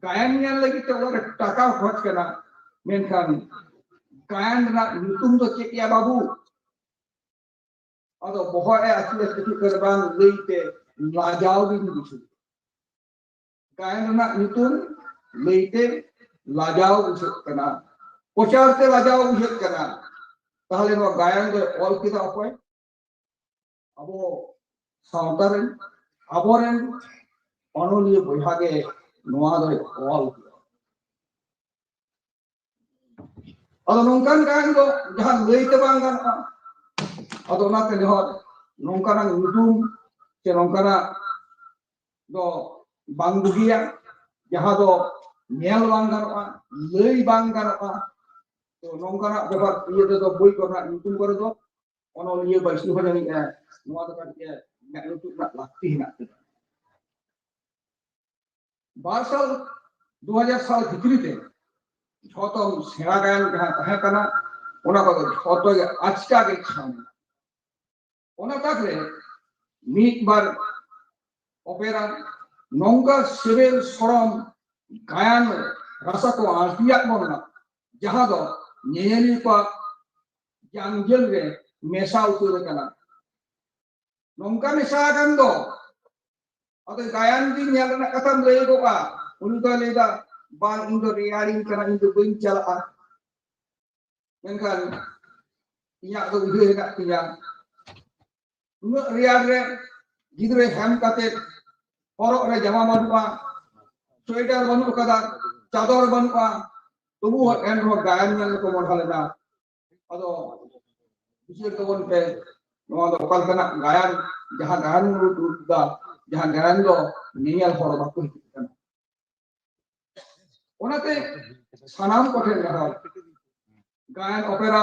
ᱜᱟᱭᱟᱱ ᱧᱮᱞ ᱞᱟᱹᱜᱤᱫ ᱛᱮ ᱚᱲᱟᱜ ᱨᱮ ᱴᱟᱠᱟ ᱠᱷᱚᱨᱚᱪ ᱠᱟᱱᱟ, ᱢᱮᱱᱠᱷᱟᱱ ᱜᱟᱭᱟᱱ ᱨᱮᱱᱟᱜ ᱧᱩᱛᱩᱢ ᱫᱚ ᱪᱮᱫ ᱭᱟ ᱵᱟᱹᱵᱩ? ᱟᱫᱚ ᱵᱚᱦᱚᱜ ᱮ ᱟᱹᱪᱩᱨ ᱟᱹᱪᱩᱨ ᱠᱟᱛᱮ ᱵᱟᱝ ᱞᱟᱹᱭ ᱛᱮ ᱞᱟᱡᱟᱣ ᱜᱤᱧ ᱵᱩᱡᱷᱟᱹᱣ᱾ ᱜᱟᱭᱟᱱ ᱨᱮᱱᱟᱜ ᱧᱩᱛᱩᱢ ᱞᱟᱹᱭ ᱛᱮ ᱞᱟᱡᱟᱣ ᱵᱩᱡᱷᱟᱹᱜ ᱠᱟᱱᱟ, ᱯᱨᱚᱪᱟᱨ ᱛᱮ ᱞᱟᱡᱟᱣ ᱵᱩᱡᱷᱟᱹᱜ ᱠᱟᱱᱟ, ᱛᱟᱦᱚᱞᱮ ᱱᱚᱣᱟ ᱜᱟᱭᱟᱱ ᱫᱚ ᱚᱞ ᱠᱮᱫᱟ ᱚᱠᱚᱭ? ᱟᱵᱚ ᱥᱟᱶᱛᱟ ᱨᱮᱱ, ᱟᱵᱚᱨᱮᱱ ᱚᱱᱚᱞᱤᱭᱟᱹ ᱵᱚᱭᱦᱟ ᱜᱮ ᱱᱚᱣᱟ ᱫᱚᱭ ᱚᱞ ᱠᱮᱫᱟ᱾ ᱟᱫᱚ ᱱᱚᱝᱠᱟᱱ ᱜᱟᱭᱟᱱ ᱫᱚ ᱡᱟᱦᱟᱸ ᱞᱟᱹᱭ ᱛᱮ ᱵᱟᱝ ᱜᱟᱱᱚᱜᱼᱟ᱾ ᱟᱫᱚ ᱚᱱᱟᱛᱮ ᱱᱮᱦᱚᱨ ᱱᱚᱝᱠᱟᱱᱟᱜ ᱧᱩᱛᱩᱢ ᱥᱮ ᱱᱚᱝᱠᱟᱱᱟᱜ ᱫᱚ ᱵᱟᱝ ᱵᱩᱜᱤᱭᱟ, ᱡᱟᱦᱟᱸ ᱫᱚ ᱧᱮᱞ ᱵᱟᱝ ᱜᱟᱱᱚᱜᱼᱟ, ᱞᱟᱹᱭ ᱵᱟᱝ ᱜᱟᱱᱚᱜᱼᱟ᱾ ᱛᱚ ᱱᱚᱝᱠᱟᱱᱟᱜ ᱵᱮᱯᱟᱨ ᱤᱭᱟᱹ ᱛᱮᱫᱚ ᱵᱳᱭ ᱠᱚᱨᱮᱱᱟᱜ ᱧᱩᱛᱩᱢ ᱠᱚᱨᱮ ᱫᱚ ᱚᱱᱚᱞᱤᱭᱟᱹ ᱵᱟᱹᱭᱥᱤ ᱦᱚᱸ ᱡᱟᱹᱱᱤᱡ, ᱮ, ᱱᱚᱣᱟ ᱫᱚ ᱠᱟᱹᱴᱤᱡ ᱮ ᱢᱮᱫ ᱞᱩᱛᱩᱨ ᱨᱮᱱᱟᱜ ᱞᱟᱹᱠᱛᱤ ᱦᱮᱱᱟᱜ ᱛᱟᱭᱟ᱾ ᱵᱟᱨ ᱥᱟᱞ, ᱫᱩ ᱦᱟᱡᱟᱨ ᱥᱟᱞ ᱵᱷᱤᱛᱨᱤ ᱛᱮ ᱡᱷᱚᱛᱚ ᱥᱮᱬᱟ ᱜᱟᱭᱟᱱ ᱡᱟᱦᱟᱸ ᱛᱟᱦᱮᱸ ᱠᱟᱱᱟ, ᱚᱱᱟ ᱠᱚᱫᱚ ᱡᱷᱚᱛᱚ ᱜᱮ ᱟᱪᱠᱟ ᱜᱮ ᱪᱷᱟᱢ ᱮᱱᱟ᱾ ᱚᱱᱟ ᱛᱟᱠ ᱨᱮ ᱢᱤᱫ ᱵᱟᱨ ᱚᱯᱮᱨᱟ ᱱᱚᱝᱠᱟ ᱥᱤᱵᱤᱞ ᱥᱚᱲᱚᱢ ᱜᱟᱭᱟᱱ ᱨᱟᱥᱟ ᱠᱚ ᱟᱬᱛᱤᱭᱟᱜ ᱵᱚᱱᱟ, ᱡᱟᱦᱟᱸ ᱫᱚ ᱧᱮᱧᱮᱞᱤᱭᱟᱹ ᱠᱚᱣᱟᱜ ᱡᱟᱝᱡᱮᱞ ᱨᱮ ᱢᱮᱥᱟ ᱩᱛᱟᱹᱨ ᱟᱠᱟᱱᱟ᱾ ᱱᱚᱝᱠᱟ ᱢᱮᱥᱟ ᱟᱠᱟᱱ ᱫᱚ, ᱟᱫᱚ ᱜᱟᱭᱟᱱ ᱜᱮ ᱧᱮᱞ ᱨᱮᱱᱟᱜ ᱠᱟᱛᱷᱟᱢ ᱞᱟᱹᱭ ᱜᱚᱜᱼᱟ, ᱩᱱᱤ ᱫᱚᱭ ᱞᱟᱹᱭ ᱮᱫᱟ, "ᱵᱟᱝ, ᱤᱧ ᱫᱚ ᱨᱮᱭᱟᱲᱤᱧ ᱠᱟᱱᱟ, ᱤᱧ ᱫᱚ ᱵᱟᱹᱧ ᱪᱟᱞᱟᱜᱼᱟ, ᱢᱮᱱᱠᱷᱟᱱ ᱤᱧᱟᱹᱜ ᱫᱚ ᱩᱭᱦᱟᱹᱨ ᱦᱮᱱᱟᱜ ᱛᱤᱧᱟ, ᱩᱱᱟᱹᱜ ᱨᱮᱭᱟᱲ ᱨᱮ ᱜᱤᱫᱽᱨᱟᱹ ᱦᱮᱢ ᱠᱟᱛᱮ ᱦᱚᱨᱚᱜ ᱨᱮ ᱡᱟᱢᱟ ᱵᱟᱹᱱᱩᱜᱼᱟ, ᱥᱳᱭᱮᱴᱟᱨ ᱵᱟᱹᱱᱩᱜ ᱟᱠᱟᱫᱟ, ᱪᱟᱫᱚᱨ ᱵᱟᱹᱱᱩᱜᱼᱟ, ᱛᱚᱵᱩ ᱮᱱ ᱨᱮᱦᱚᱸ ᱜᱟᱭᱟᱱ ᱧᱮᱞ ᱠᱚ ᱢᱚᱦᱰᱟ ᱞᱮᱱᱟ᱾" ᱟᱫᱚ ᱵᱤᱪᱟᱹᱨ ᱛᱟᱵᱚᱱ ᱯᱮ, ᱱᱚᱣᱟ ᱫᱚ ᱚᱠᱟ ᱞᱮᱠᱟᱱᱟᱜ ᱜᱟᱭᱟᱱ, ᱡᱟᱦᱟᱸ ᱜᱟᱭᱟᱱ ᱩᱫᱩᱜ ᱮᱫᱟ, ᱡᱟᱦᱟᱸ ᱜᱟᱭᱟᱱ ᱫᱚ ᱧᱮᱧᱮᱞ ᱦᱚᱲ ᱵᱟᱠᱚ ᱦᱤᱡᱩᱜ ᱠᱟᱱᱟ᱾ ᱚᱱᱟᱛᱮ ᱥᱟᱱᱟᱢ ᱠᱚᱴᱷᱮᱱ ᱱᱮᱦᱚᱨ, ᱜᱟᱭᱟᱱ ᱚᱯᱮᱨᱟ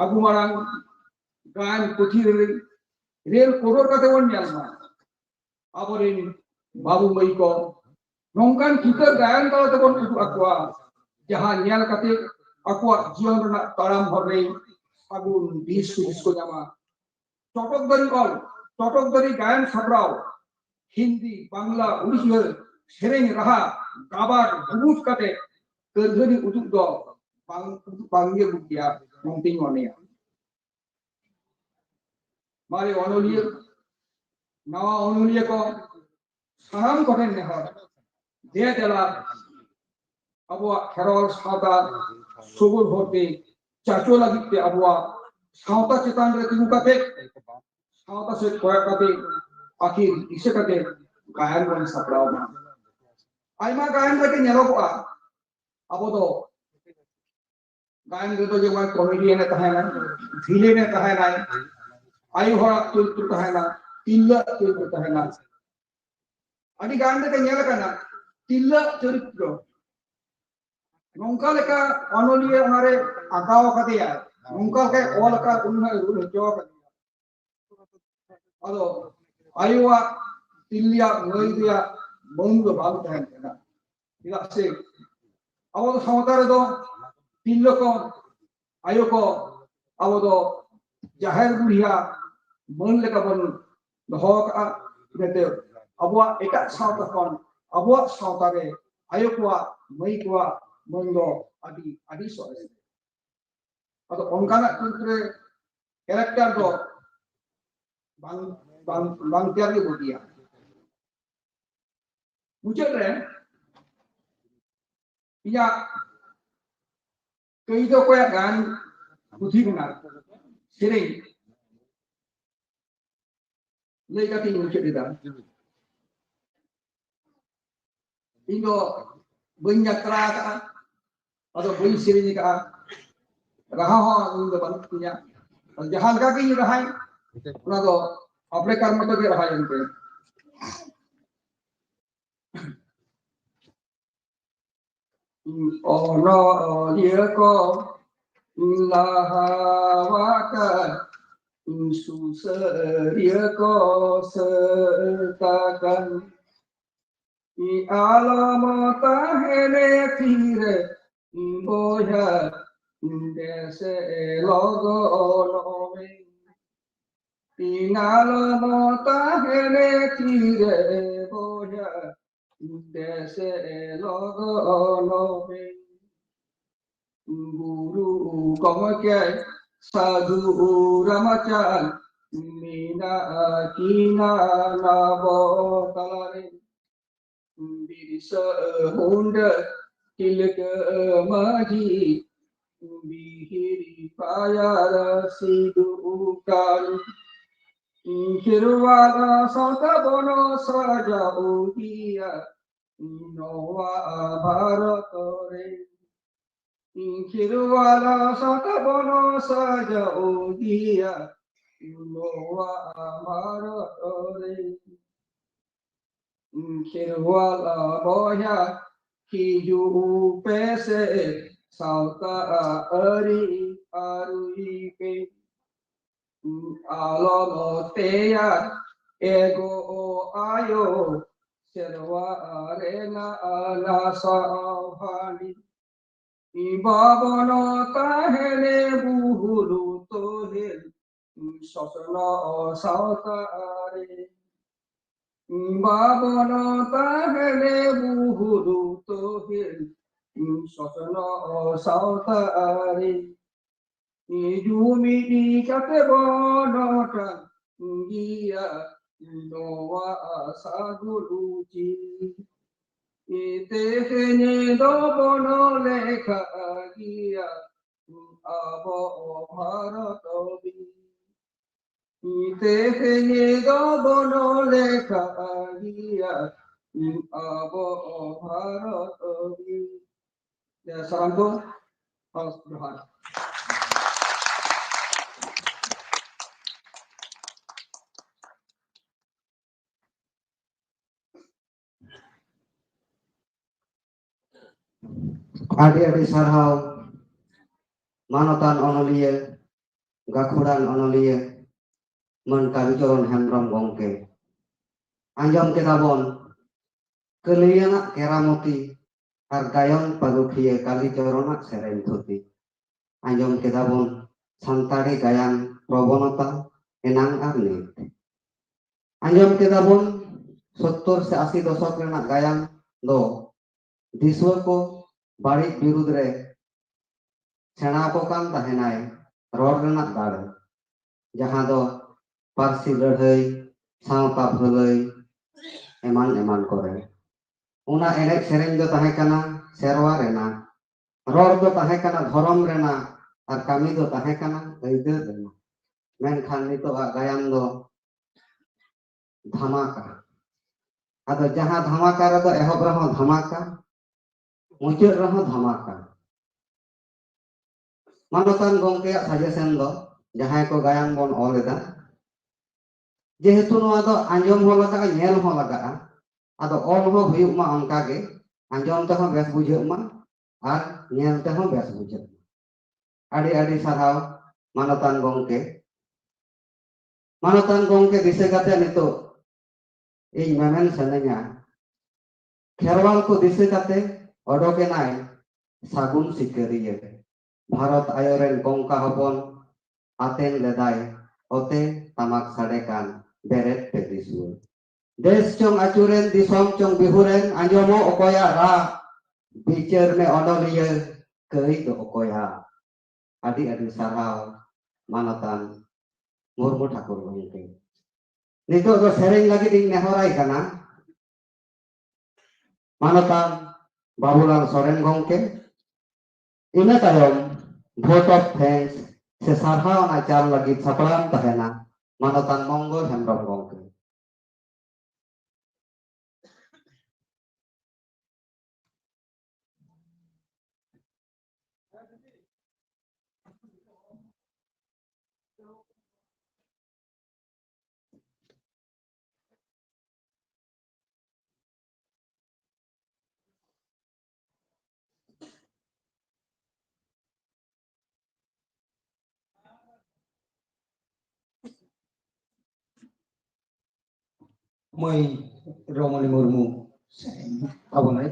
ᱟᱹᱜᱩ ᱢᱟᱲᱟᱝ, ᱜᱟᱭᱟᱱ ᱯᱩᱛᱷᱤ ᱨᱮ ᱨᱮᱞ ᱠᱚᱫᱚᱨ ᱠᱟᱛᱮ ᱵᱚᱱ ᱧᱮᱞ ᱢᱟ᱾ ᱟᱵᱚᱨᱮᱱ ᱵᱟᱹᱵᱩ ᱢᱟᱹᱭ ᱠᱚ ᱱᱚᱝᱠᱟᱱ ᱪᱤᱛᱟᱹᱨ ᱜᱟᱭᱟᱱ ᱛᱟᱞᱟ ᱛᱮᱵᱚᱱ ᱩᱫᱩᱜ ᱟᱠᱚᱣᱟ, ᱡᱟᱦᱟᱸ ᱧᱮᱞ ᱠᱟᱛᱮ ᱟᱠᱚᱣᱟᱜ ᱡᱤᱭᱚᱱ ᱨᱮᱱᱟᱜ ᱛᱟᱲᱟᱢ ᱦᱚᱨ ᱨᱮ ᱥᱟᱹᱜᱩᱱ ᱫᱤᱥ ᱦᱩᱫᱤᱥ ᱠᱚ ᱧᱟᱢᱟ᱾ ᱪᱚᱴᱚᱠ ᱫᱟᱨᱤ ᱚᱞ, ᱪᱚᱴᱚᱠ ᱫᱟᱨᱤ ᱜᱟᱭᱟᱱ ᱥᱟᱯᱲᱟᱣ, ᱦᱤᱱᱫᱤ, ᱵᱟᱝᱞᱟ, ᱩᱲᱤᱭᱟ ᱥᱮᱨᱮᱧ ᱨᱟᱦᱟ ᱜᱟᱵᱟᱨ ᱜᱩᱢᱩᱴ ᱠᱟᱛᱮ ᱠᱟᱹᱨᱫᱷᱟᱹᱱᱤ ᱩᱫᱩᱜ ᱫᱚ ᱵᱟᱝ, ᱩᱫᱩᱜ ᱵᱟᱝᱜᱮ ᱵᱩᱜᱤᱭᱟ ᱢᱮᱱᱛᱮᱧ ᱢᱚᱱᱮᱭᱟ᱾ ᱢᱟᱨᱮ ᱚᱱᱚᱞᱤᱭᱟᱹ, ᱱᱟᱣᱟ ᱚᱱᱚᱞᱤᱭᱟᱹ ᱠᱚ, ᱥᱟᱱᱟᱢ ᱠᱚᱴᱷᱮᱱ ᱱᱮᱦᱚᱨ, ᱫᱮ ᱫᱮᱞᱟ, ᱟᱵᱚᱣᱟᱜ ᱠᱷᱮᱨᱣᱟᱞ ᱥᱟᱶᱛᱟ ᱥᱚᱵᱚᱞ ᱦᱚᱨᱛᱮ ᱪᱟᱪᱚ ᱞᱟᱹᱜᱤᱫ ᱛᱮ ᱟᱵᱚᱣᱟᱜ ᱥᱟᱶᱛᱟ ᱪᱮᱛᱟᱱ ᱨᱮ ᱛᱤᱸᱜᱩ ᱠᱟᱛᱮ, ᱥᱟᱶᱛᱟ ᱥᱮᱫ ᱠᱚᱭᱚᱜ ᱠᱟᱛᱮ, ᱟᱹᱠᱤᱞ ᱫᱤᱥᱟᱹ ᱠᱟᱛᱮ ᱜᱟᱭᱟᱱ ᱵᱚᱱ ᱥᱟᱯᱲᱟᱣ ᱢᱟ᱾ ᱟᱭᱢᱟ ᱜᱟᱭᱟᱱ ᱨᱮᱜᱮ ᱧᱮᱞᱚᱜᱚᱜᱼᱟ, ᱟᱵᱚ ᱫᱚ ᱜᱟᱭᱟᱱ ᱨᱮᱫᱚ ᱡᱮᱢᱚᱱ comedian ᱮ ᱛᱟᱦᱮᱱᱟ, villain ᱮ ᱛᱟᱦᱮᱱᱟᱭ, ᱟᱭᱳ ᱦᱚᱲᱟᱜ ᱪᱚᱨᱤᱛᱨᱚ ᱛᱟᱦᱮᱱᱟ, ᱛᱤᱨᱞᱟᱹ ᱟᱜ ᱪᱚᱨᱤᱛᱨᱚ ᱛᱟᱦᱮᱱᱟ᱾ ᱟᱹᱰᱤ ᱜᱟᱱ ᱨᱮᱜᱮ ᱧᱮᱞ ᱟᱠᱟᱱᱟ, ᱛᱤᱨᱞᱟᱹ ᱟᱜ ᱪᱚᱨᱤᱛᱨᱚ ᱱᱚᱝᱠᱟ ᱞᱮᱠᱟ ᱚᱱᱚᱞᱤᱭᱟᱹ ᱚᱱᱟᱨᱮ ᱟᱸᱠᱟᱣ ᱟᱠᱟᱫᱮᱭᱟ, ᱱᱚᱝᱠᱟ ᱞᱮᱠᱟᱭ ᱚᱞ ᱟᱠᱟᱫ, ᱩᱱᱤ ᱦᱚᱸᱭ ᱨᱩᱞ ᱦᱚᱪᱚ ᱟᱠᱟᱫᱮᱭᱟ᱾ ᱟᱫᱚ ᱟᱭᱳᱣᱟᱜ, ᱛᱤᱨᱞᱟᱹᱭᱟᱜ, ᱢᱟᱹᱭ ᱨᱮᱭᱟᱜ ᱢᱟᱹᱱ ᱫᱚ ᱵᱟᱝ ᱛᱟᱦᱮᱱ ᱠᱟᱱᱟ᱾ ᱪᱮᱫᱟᱜ ᱥᱮ ᱟᱵᱚ ᱫᱚ ᱥᱟᱶᱛᱟ ᱨᱮᱫᱚ ᱛᱤᱨᱞᱟᱹ ᱠᱚ, ᱟᱭᱳ ᱠᱚ, ᱟᱵᱚ ᱫᱚ ᱡᱟᱦᱮᱨ ᱵᱩᱲᱦᱤᱭᱟᱜ ᱢᱟᱹᱱ ᱞᱮᱠᱟ ᱵᱚᱱ ᱫᱚᱦᱚ ᱟᱠᱟᱫᱼᱟ᱾ ᱤᱱᱟᱹᱛᱮ ᱟᱵᱚᱣᱟᱜ ᱮᱴᱟᱜ ᱥᱟᱶᱛᱟ ᱠᱷᱚᱱ ᱟᱵᱚᱣᱟᱜ ᱥᱟᱶᱛᱟ ᱨᱮ ᱟᱭᱳ ᱠᱚᱣᱟᱜ, ᱢᱟᱹᱭ ᱠᱚᱣᱟᱜ ᱢᱟᱹᱱ ᱫᱚ ᱟᱹᱰᱤ, ᱟᱹᱰᱤ ᱥᱚᱨᱮᱥ ᱜᱮᱭᱟ᱾ ᱟᱫᱚ ᱚᱱᱠᱟᱱᱟᱜ ᱪᱩᱨᱤᱛ ᱨᱮ character ᱫᱚ ᱵᱟᱝ, ᱵᱟᱝ, ᱵᱟᱝ ᱛᱮᱭᱟᱨ ᱜᱮ ᱵᱩᱜᱤᱭᱟ᱾ ᱢᱩᱪᱟᱹᱫ ᱨᱮ ᱤᱧᱟᱹᱜ ᱠᱟᱹᱭ ᱫᱚ ᱚᱠᱚᱭᱟᱜ ᱜᱟᱭᱟᱱ ᱯᱩᱛᱷᱤ ᱨᱮᱱᱟᱜ ᱥᱮᱨᱮᱧ ᱞᱟᱹᱭ ᱠᱟᱛᱮ ᱤᱧ ᱢᱩᱪᱟᱹᱫ ᱮᱫᱟ᱾ ᱤᱧ ᱫᱚ ᱵᱟᱹᱧ ᱡᱟᱛᱨᱟ ᱟᱠᱟᱫᱼᱟ, ᱟᱫᱚ ᱵᱟᱹᱧ ᱥᱮᱨᱮᱧ ᱟᱠᱟᱫᱼᱟ, ᱨᱟᱦᱟ ᱦᱚᱸ ᱤᱧ ᱫᱚ ᱵᱟᱹᱱᱩᱜ ᱛᱤᱧᱟ᱾ ᱟᱫᱚ ᱡᱟᱦᱟᱸ ᱞᱮᱠᱟ ᱜᱤᱧ ᱨᱟᱦᱟᱭ, ᱚᱱᱟ ᱫᱚ ᱟᱯᱲᱮᱠᱟᱨ ᱢᱚᱛᱚ ᱜᱮ ᱨᱟᱦᱟᱭᱮᱱ ᱛᱤᱧᱟ᱾ ᱚᱱᱚᱞᱤᱭᱟᱹ ᱠᱚ ᱞᱟᱦᱟ ᱟᱠᱟᱱ, ᱥᱩᱥᱟᱹᱨᱤᱭᱟᱹ ᱠᱚ ᱥᱟᱹᱛ ᱟᱠᱟᱱ᱾ ᱟᱞᱚᱢ ᱛᱟᱦᱮᱱᱮ ᱛᱤᱨᱮ ᱵᱚᱭᱦᱟ, ᱫᱮᱥᱮ ᱞᱚᱜᱚᱱᱚᱜ ᱢᱮ᱾ ᱟᱞᱚᱢ ᱛᱟᱦᱮᱱᱮ ᱛᱤᱨᱮ ᱵᱚᱭᱦᱟ, ᱫᱮᱥᱮ ᱞᱚᱜᱚᱱᱚᱜ ᱢᱮ᱾ ᱜᱩᱨᱩ ᱜᱚᱢᱠᱮ ᱥᱟᱹᱫᱷᱩ ᱨᱟᱢᱟᱪᱟᱸᱫᱽ ᱢᱮᱱᱟᱜ ᱠᱤᱱᱟ ᱟᱵᱚ ᱛᱟᱞᱟᱨᱮ᱾ ᱵᱤᱨᱥᱟᱹ ᱢᱩᱱᱰᱟᱹ ᱛᱤᱞᱠᱟᱹ ᱢᱟᱹᱡᱷᱤ, ᱵᱤᱦᱤᱨᱤ ᱯᱟᱭᱟᱨ ᱥᱤᱫᱩ ᱠᱟᱹᱱᱩ, ᱠᱷᱮᱨᱣᱟᱞ ᱥᱟᱶᱛᱟ ᱵᱚᱱ ᱥᱟᱡᱟᱣ ᱤᱫᱤᱭᱟ ᱱᱚᱣᱟ ᱵᱷᱟᱨᱚᱛ ᱨᱮ᱾ ᱠᱷᱮᱨᱣᱟᱞ ᱥᱟᱶᱛᱟ ᱵᱚᱱ ᱥᱟᱡᱟᱣ ᱤᱫᱤᱭᱟ ᱱᱚᱣᱟ ᱵᱷᱟᱨᱚᱛ ᱨᱮ᱾ ᱠᱷᱮᱨᱣᱟᱞ ᱵᱚᱭᱦᱟ, ᱦᱤᱡᱩᱜ ᱯᱮ ᱥᱮ ᱥᱟᱶᱛᱟ ᱟᱹᱨᱤ ᱟᱹᱨᱩᱭ ᱯᱮ᱾ ᱟᱞᱚᱢ ᱛᱮᱭᱟᱨ ᱮ ᱜᱚ ᱟᱭᱳ, ᱥᱮᱨᱣᱟ ᱨᱮᱱᱟᱜ ᱱᱟᱥᱟᱣ ᱦᱟᱺᱰᱤ᱾ ᱵᱟᱵᱚᱱ ᱛᱟᱦᱮᱱ ᱵᱩᱦᱩᱞ ᱛᱚᱦᱮᱞ ᱥᱚᱥᱱᱚᱜ ᱥᱟᱶᱛᱟ ᱨᱮ᱾ ᱵᱟᱵᱚᱱ ᱛᱟᱦᱮᱱ ᱵᱩᱦᱩᱞ ᱛᱚᱦᱮᱞ ᱥᱚᱥᱱᱚᱜ ᱥᱟᱶᱛᱟ ᱨᱮ᱾ ᱡᱩᱢᱤᱫ ᱠᱟᱛᱮ ᱵᱚᱱ ᱴᱟᱸᱜᱤᱭᱟ ᱱᱚᱣᱟ ᱥᱟᱹᱜᱩᱱ ᱪᱤᱱ᱾ ᱛᱮᱦᱮᱧ ᱫᱚᱵᱚᱱ ᱞᱮᱠᱷᱟ ᱜᱮᱭᱟ ᱟᱵᱚ ᱵᱷᱟᱨᱚᱛ ᱵᱤᱨ᱾ ᱛᱮᱦᱮᱧ ᱫᱚᱵᱚᱱ ᱞᱮᱠᱷᱟ ᱜᱮᱭᱟ ᱟᱵᱚ ᱵᱷᱟᱨᱚᱛ ᱵᱤᱨ᱾ ᱡᱟᱭ ᱥᱟᱨᱟᱢ ᱠᱚ, ᱡᱚᱦᱟᱨ᱾ ᱟᱹᱰᱤ ᱟᱹᱰᱤ ᱥᱟᱨᱦᱟᱣ ᱢᱟᱱᱚᱛᱟᱱ ᱚᱱᱚᱞᱤᱭᱟᱹ, ᱜᱟᱹᱠᱷᱩᱲᱟᱱ ᱚᱱᱚᱞᱤᱭᱟᱹ ᱢᱟᱹᱱ ᱠᱟᱞᱤᱪᱚᱨᱚᱱ ᱦᱮᱢᱵᱽᱨᱚᱢ ᱜᱚᱢᱠᱮ᱾ ᱟᱸᱡᱚᱢ ᱠᱮᱫᱟ ᱵᱚᱱ ᱠᱟᱹᱞᱟᱹᱭᱟᱱᱟᱜ ᱠᱮᱨᱟᱢᱚᱛᱤ ᱟᱨ ᱜᱟᱭᱟᱱ ᱯᱟᱹᱨᱩᱠᱷᱤᱭᱟᱹ ᱠᱟᱞᱤᱪᱚᱨᱚᱱᱟᱜ ᱥᱮᱨᱮᱧ ᱛᱷᱩᱛᱤ᱾ ᱟᱸᱡᱚᱢ ᱠᱮᱫᱟ ᱵᱚᱱ ᱥᱟᱱᱛᱟᱲᱤ ᱜᱟᱭᱟᱱ ᱯᱨᱚᱵᱚᱱᱚᱛᱟ ᱮᱱᱟᱝ ᱟᱨ ᱱᱤᱛ᱾ ᱟᱸᱡᱚᱢ ᱠᱮᱫᱟ ᱵᱚᱱ ᱥᱚᱛᱛᱚᱨ ᱥᱮ ᱟᱥᱤ ᱫᱚᱥᱚᱠ ᱨᱮᱱᱟᱜ ᱜᱟᱭᱟᱱ ᱫᱚ ᱫᱤᱥᱩᱣᱟᱹ ᱠᱚ ᱵᱟᱹᱲᱤᱡ ᱵᱤᱨᱩᱫᱽ ᱨᱮ ᱥᱮᱬᱟ ᱟᱠᱚ ᱠᱟᱱ ᱛᱟᱦᱮᱱᱟᱭ ᱨᱚᱲ ᱨᱮᱱᱟᱜ ᱫᱟᱲᱮ, ᱡᱟᱦᱟᱸ ᱫᱚ ᱯᱟᱹᱨᱥᱤ ᱞᱟᱹᱲᱦᱟᱹᱭ, ᱥᱟᱶᱛᱟ ᱵᱷᱟᱹᱞᱟᱹᱭ, ᱮᱢᱟᱱ ᱮᱢᱟᱱ ᱠᱚᱨᱮ᱾ ᱚᱱᱟ ᱮᱱᱮᱡ ᱥᱮᱨᱮᱧ ᱫᱚ ᱛᱟᱦᱮᱸ ᱠᱟᱱᱟ ᱥᱮᱨᱣᱟ ᱨᱮᱱᱟᱜ, ᱨᱚᱲ ᱫᱚ ᱛᱟᱦᱮᱸ ᱠᱟᱱᱟ ᱫᱷᱚᱨᱚᱢ ᱨᱮᱱᱟᱜ, ᱟᱨ ᱠᱟᱹᱢᱤ ᱫᱚ ᱛᱟᱦᱮᱸ ᱠᱟᱱᱟ ᱟᱹᱭᱫᱟᱹᱨ ᱨᱮᱱᱟᱜ᱾ ᱢᱮᱱᱠᱷᱟᱱ ᱱᱤᱛᱚᱜᱟᱜ ᱜᱟᱭᱟᱱ ᱫᱚ ᱫᱷᱟᱢᱟᱠᱟ᱾ ᱟᱫᱚ ᱡᱟᱦᱟᱸ ᱫᱷᱟᱢᱟᱠᱟ ᱨᱮᱫᱚ ᱮᱦᱚᱵ ᱨᱮᱦᱚᱸ ᱫᱷᱟᱢᱟᱠᱟ, ᱢᱩᱪᱟᱹᱫ ᱨᱮᱦᱚᱸ ᱫᱷᱟᱢᱟᱠᱟ᱾ ᱢᱟᱱᱚᱛᱟᱱ ᱜᱚᱢᱠᱮᱭᱟᱜ ᱥᱟᱡᱮᱥᱚᱱ ᱫᱚ, ᱡᱟᱦᱟᱸᱭ ᱠᱚ ᱜᱟᱭᱟᱱ ᱵᱚᱱ ᱚᱞ ᱮᱫᱟ, ᱡᱮᱦᱮᱛᱩ ᱱᱚᱣᱟ ᱫᱚ ᱟᱸᱡᱚᱢ ᱦᱚᱸ ᱞᱟᱜᱟᱜᱼᱟ, ᱧᱮᱞ ᱦᱚᱸ ᱞᱟᱜᱟᱜᱼᱟ, ᱟᱫᱚ ᱚᱞ ᱦᱚᱸ ᱦᱩᱭᱩᱜ ᱢᱟ ᱚᱱᱠᱟ ᱜᱮ, ᱟᱸᱡᱚᱢ ᱛᱮᱦᱚᱸ ᱵᱮᱥ ᱵᱩᱡᱷᱟᱹᱜ ᱢᱟ ᱟᱨ ᱧᱮᱞ ᱛᱮᱦᱚᱸ ᱵᱮᱥ ᱵᱩᱡᱷᱟᱹᱜ ᱢᱟ᱾ ᱟᱹᱰᱤ ᱟᱹᱰᱤ ᱥᱟᱨᱦᱟᱣ ᱢᱟᱱᱚᱛᱟᱱ ᱜᱚᱢᱠᱮ᱾ ᱢᱟᱱᱚᱛᱟᱱ ᱜᱚᱢᱠᱮ ᱫᱤᱥᱟᱹ ᱠᱟᱛᱮ ᱱᱤᱛᱚᱜ ᱤᱧ ᱢᱮᱢᱮᱱ ᱥᱟᱱᱟᱧᱟ, ᱠᱷᱮᱨᱣᱟᱞ ᱠᱚ ᱫᱤᱥᱟᱹ ᱠᱟᱛᱮ ᱚᱰᱚᱠᱮᱱᱟᱭ ᱥᱟᱹᱜᱩᱱ ᱥᱤᱠᱟᱹᱨᱤᱭᱟᱹ᱾ ᱵᱷᱟᱨᱚᱛ ᱟᱭᱳ ᱨᱮᱱ ᱠᱚᱝᱠᱟ ᱦᱚᱯᱚᱱ ᱟᱛᱮᱱ ᱞᱮᱫᱟᱭ ᱚᱛᱮ ᱴᱟᱢᱟᱠ ᱥᱟᱰᱮ ᱠᱟᱱ ᱵᱮᱨᱮᱫ ᱯᱮ ᱫᱤᱥᱩᱣᱟᱹ᱾ ᱫᱮᱥ ᱪᱚᱝ ᱟᱹᱪᱩᱨᱮᱱ, ᱫᱤᱥᱚᱢ ᱪᱚᱝ ᱵᱤᱦᱩᱨᱮᱱ, ᱟᱸᱡᱚᱢᱚᱜ ᱚᱠᱚᱭᱟᱜ ᱨᱟᱜ, ᱵᱤᱪᱟᱹᱨ ᱢᱮ ᱚᱱᱚᱞᱤᱭᱟᱹ, ᱠᱟᱹᱭ ᱫᱚ ᱚᱠᱚᱭᱟᱜ? ᱟᱹᱰᱤ ᱟᱹᱰᱤ ᱥᱟᱨᱦᱟᱣ ᱢᱟᱱᱚᱛᱟᱱ ᱢᱩᱨᱢᱩ ᱴᱷᱟᱠᱩᱨ ᱜᱚᱢᱠᱮ᱾ ᱱᱤᱛᱚᱜ ᱫᱚ ᱥᱮᱨᱮᱧ ᱞᱟᱹᱜᱤᱫ ᱤᱧ ᱱᱮᱦᱚᱨᱟᱭ ᱠᱟᱱᱟ ᱢᱟᱱᱚᱛᱟᱱ ᱵᱟᱵᱩᱞᱟᱞ ᱥᱚᱨᱮᱱ ᱜᱚᱢᱠᱮ᱾ ᱤᱱᱟᱹ ᱛᱟᱭᱚᱢ vote of thanks ᱥᱮ ᱥᱟᱨᱦᱟᱣ ᱟᱱᱟᱜ ᱪᱟᱞ ᱞᱟᱹᱜᱤᱫ ᱥᱟᱯᱲᱟᱣ ᱛᱟᱦᱮᱱᱟ ᱢᱟᱱᱚᱛᱟᱱ ᱢᱚᱝᱜᱚᱞ ᱦᱮᱢᱵᱨᱚᱢ ᱜᱚᱢᱠᱮ᱾ ᱢᱟᱹᱭ ᱨᱚᱢᱚᱱᱤ ᱢᱩᱨᱢᱩ ᱥᱮᱨᱮᱧ ᱛᱟᱵᱚᱱᱟᱭ᱾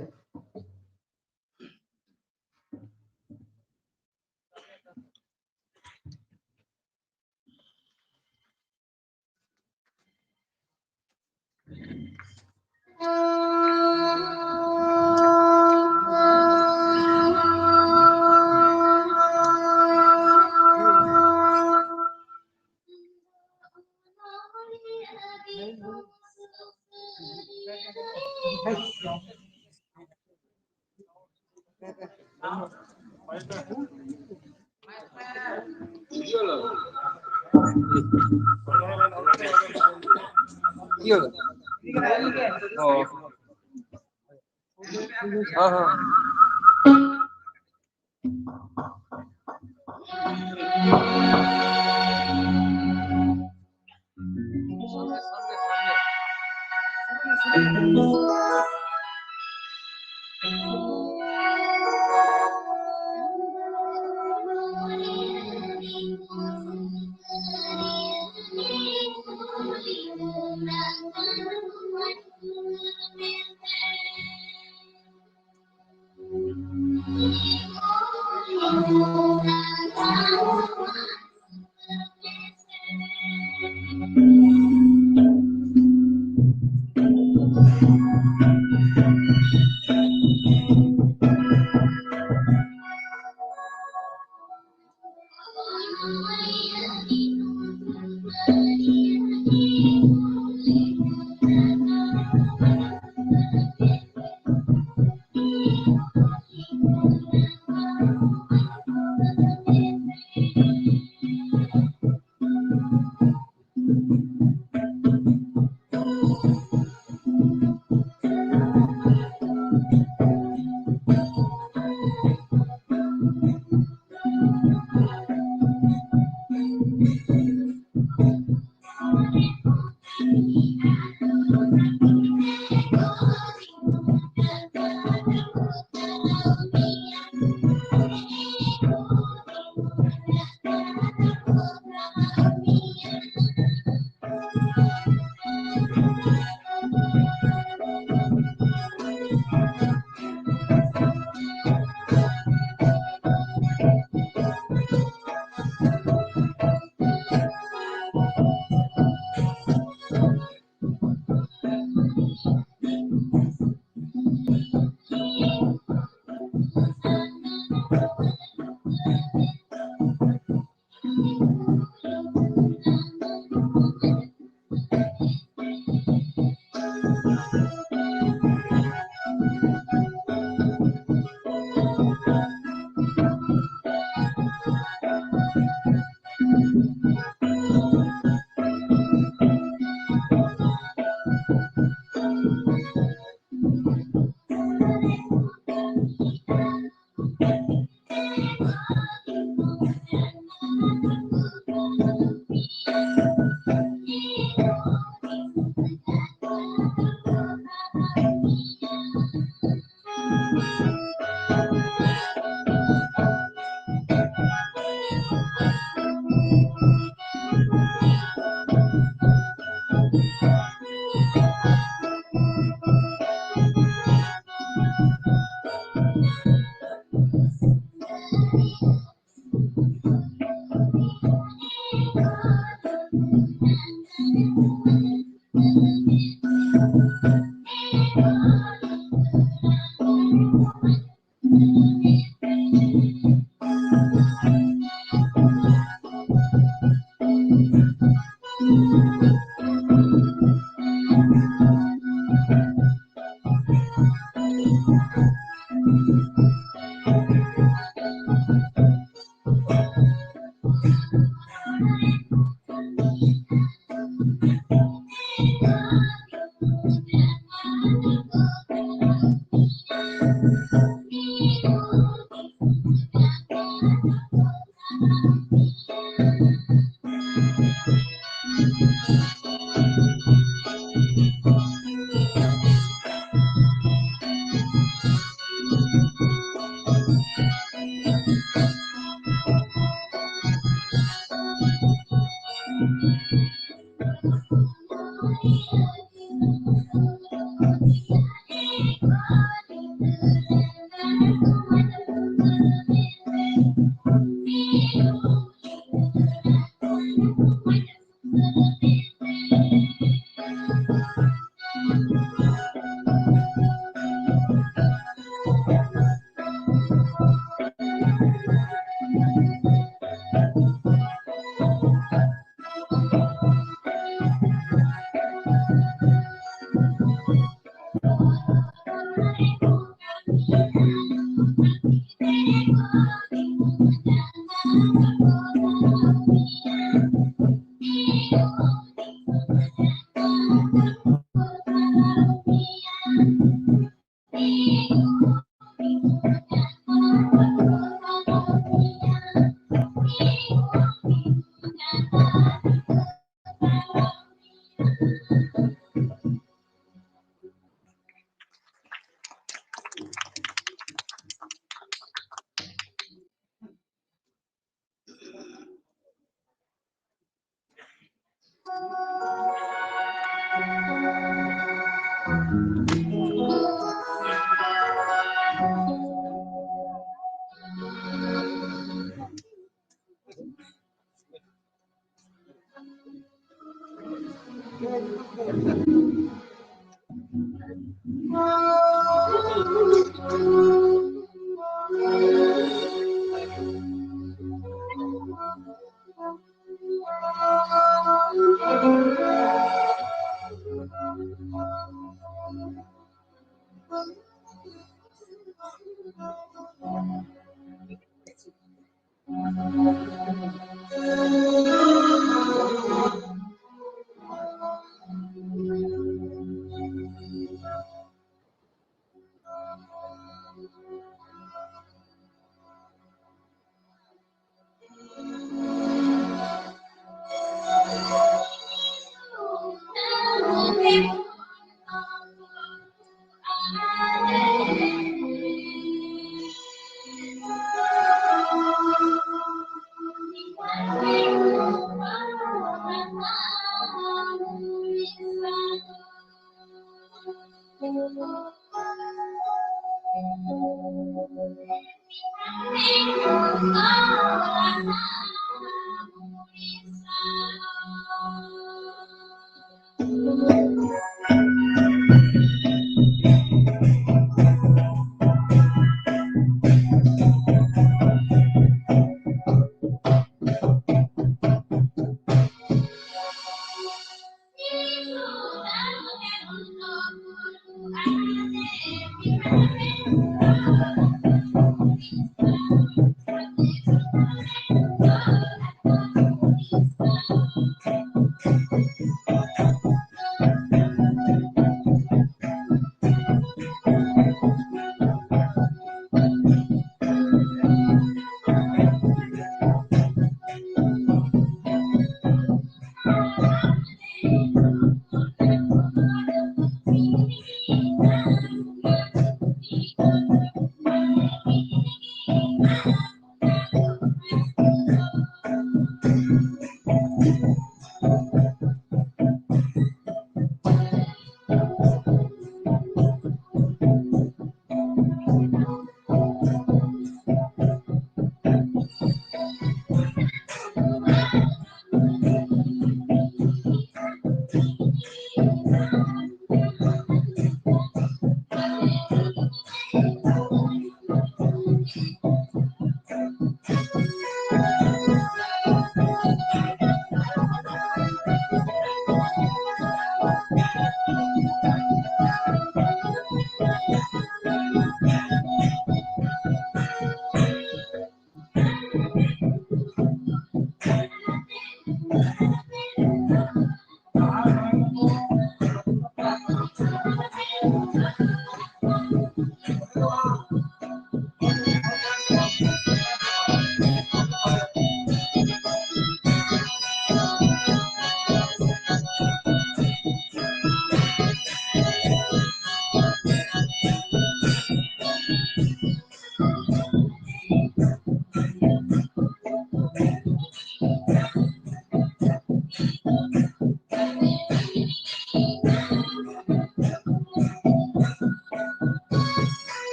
ᱤᱭᱟᱹ᱾ ᱚ᱾ ᱦᱮᱸ, ᱦᱮᱸ᱾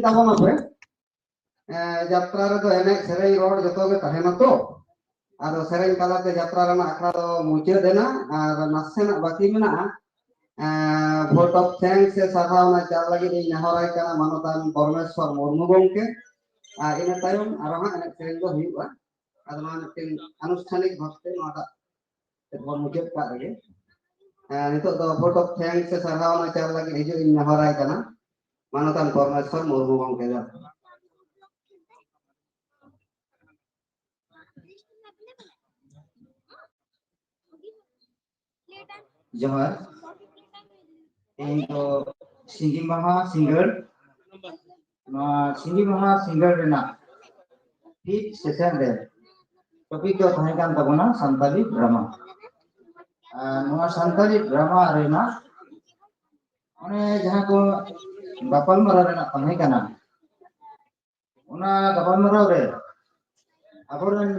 ᱛᱟᱵᱚᱱᱟᱯᱮ᱾ ᱮ, ᱡᱟᱛᱨᱟ ᱨᱮᱫᱚ ᱮᱱᱮᱡ ᱥᱮᱨᱮᱧ ᱨᱚᱲ ᱡᱚᱛᱚ ᱜᱮ ᱛᱟᱦᱮᱱᱟ ᱛᱚ᱾ ᱟᱫᱚ ᱥᱮᱨᱮᱧ ᱛᱟᱞᱟᱛᱮ ᱡᱟᱛᱨᱟ ᱨᱮᱱᱟᱜ ᱟᱠᱷᱲᱟ ᱫᱚ ᱢᱩᱪᱟᱹᱫ ᱮᱱᱟ, ᱟᱨ ᱱᱟᱥᱮᱱᱟᱜ ᱵᱟᱹᱠᱤ ᱢᱮᱱᱟᱜᱼᱟ᱾ ᱮ, vote of thanks ᱥᱮ ᱥᱟᱨᱦᱟᱣ ᱚᱱᱟ ᱪᱟᱞ ᱞᱟᱹᱜᱤᱫ ᱤᱧ ᱱᱮᱦᱚᱨᱟᱭ ᱠᱟᱱᱟ ᱢᱟᱱᱚᱛᱟᱱ ᱯᱚᱨᱢᱮᱥᱣᱚᱨ ᱢᱩᱨᱢᱩ ᱜᱚᱢᱠᱮ᱾ ᱟᱨ ᱤᱱᱟᱹ ᱛᱟᱭᱚᱢ ᱟᱨᱚ ᱦᱟᱸᱜ ᱮᱱᱮᱡ ᱥᱮᱨᱮᱧ ᱫᱚ ᱦᱩᱭᱩᱜᱼᱟ᱾ ᱟᱫᱚ ᱱᱚᱣᱟ ᱢᱤᱫᱴᱮᱱ ᱟᱱᱩᱥᱴᱷᱟᱱᱤᱠ ᱵᱷᱟᱵᱛᱮ ᱱᱚᱣᱟᱴᱟᱜ ᱛᱮᱵᱚᱱ ᱢᱩᱪᱟᱹᱫ ᱠᱟᱜ ᱞᱮᱜᱮ᱾ ᱮ, ᱱᱤᱛᱚᱜ ᱫᱚ vote of thanks ᱥᱮ ᱥᱟᱨᱦᱟᱣ ᱚᱱᱟ ᱪᱟᱞ ᱞᱟᱹᱜᱤᱫ ᱦᱤᱡᱩᱜ ᱤᱧ ᱱᱮᱦᱚᱨᱟᱭ ᱠᱟᱱᱟ ᱢᱟᱱᱚᱛᱟᱱ ᱯᱚᱨᱢᱮᱥᱣᱚᱨ ᱢᱩᱨᱢᱩ ᱜᱚᱢᱠᱮ ᱫᱚ᱾ ᱡᱚᱦᱟᱨ᱾ ᱛᱮᱦᱮᱧ ᱫᱚ ᱥᱤᱸᱜᱤ ᱢᱟᱦᱟ ᱥᱤᱸᱜᱟᱹᱲ, ᱱᱚᱣᱟ ᱥᱤᱸᱜᱤ ᱢᱟᱦᱟ ᱥᱤᱸᱜᱟᱹᱲ ᱨᱮᱱᱟᱜ fifth session ᱨᱮ topic ᱫᱚ ᱛᱟᱦᱮᱸ ᱠᱟᱱ ᱛᱟᱵᱚᱱᱟ ᱥᱟᱱᱛᱟᱞᱤ drama᱾ ᱟᱨ ᱱᱚᱣᱟ ᱥᱟᱱᱛᱟᱞᱤ drama ᱨᱮᱱᱟᱜ ᱚᱱᱮ ᱡᱟᱦᱟᱸ ᱠᱚ ᱜᱟᱯᱟᱞᱢᱟᱨᱟᱣ ᱨᱮᱱᱟᱜ ᱛᱟᱦᱮᱸ ᱠᱟᱱᱟ, ᱚᱱᱟ ᱜᱟᱯᱟᱞᱢᱟᱨᱟᱣ ᱨᱮ ᱟᱵᱚᱨᱮᱱ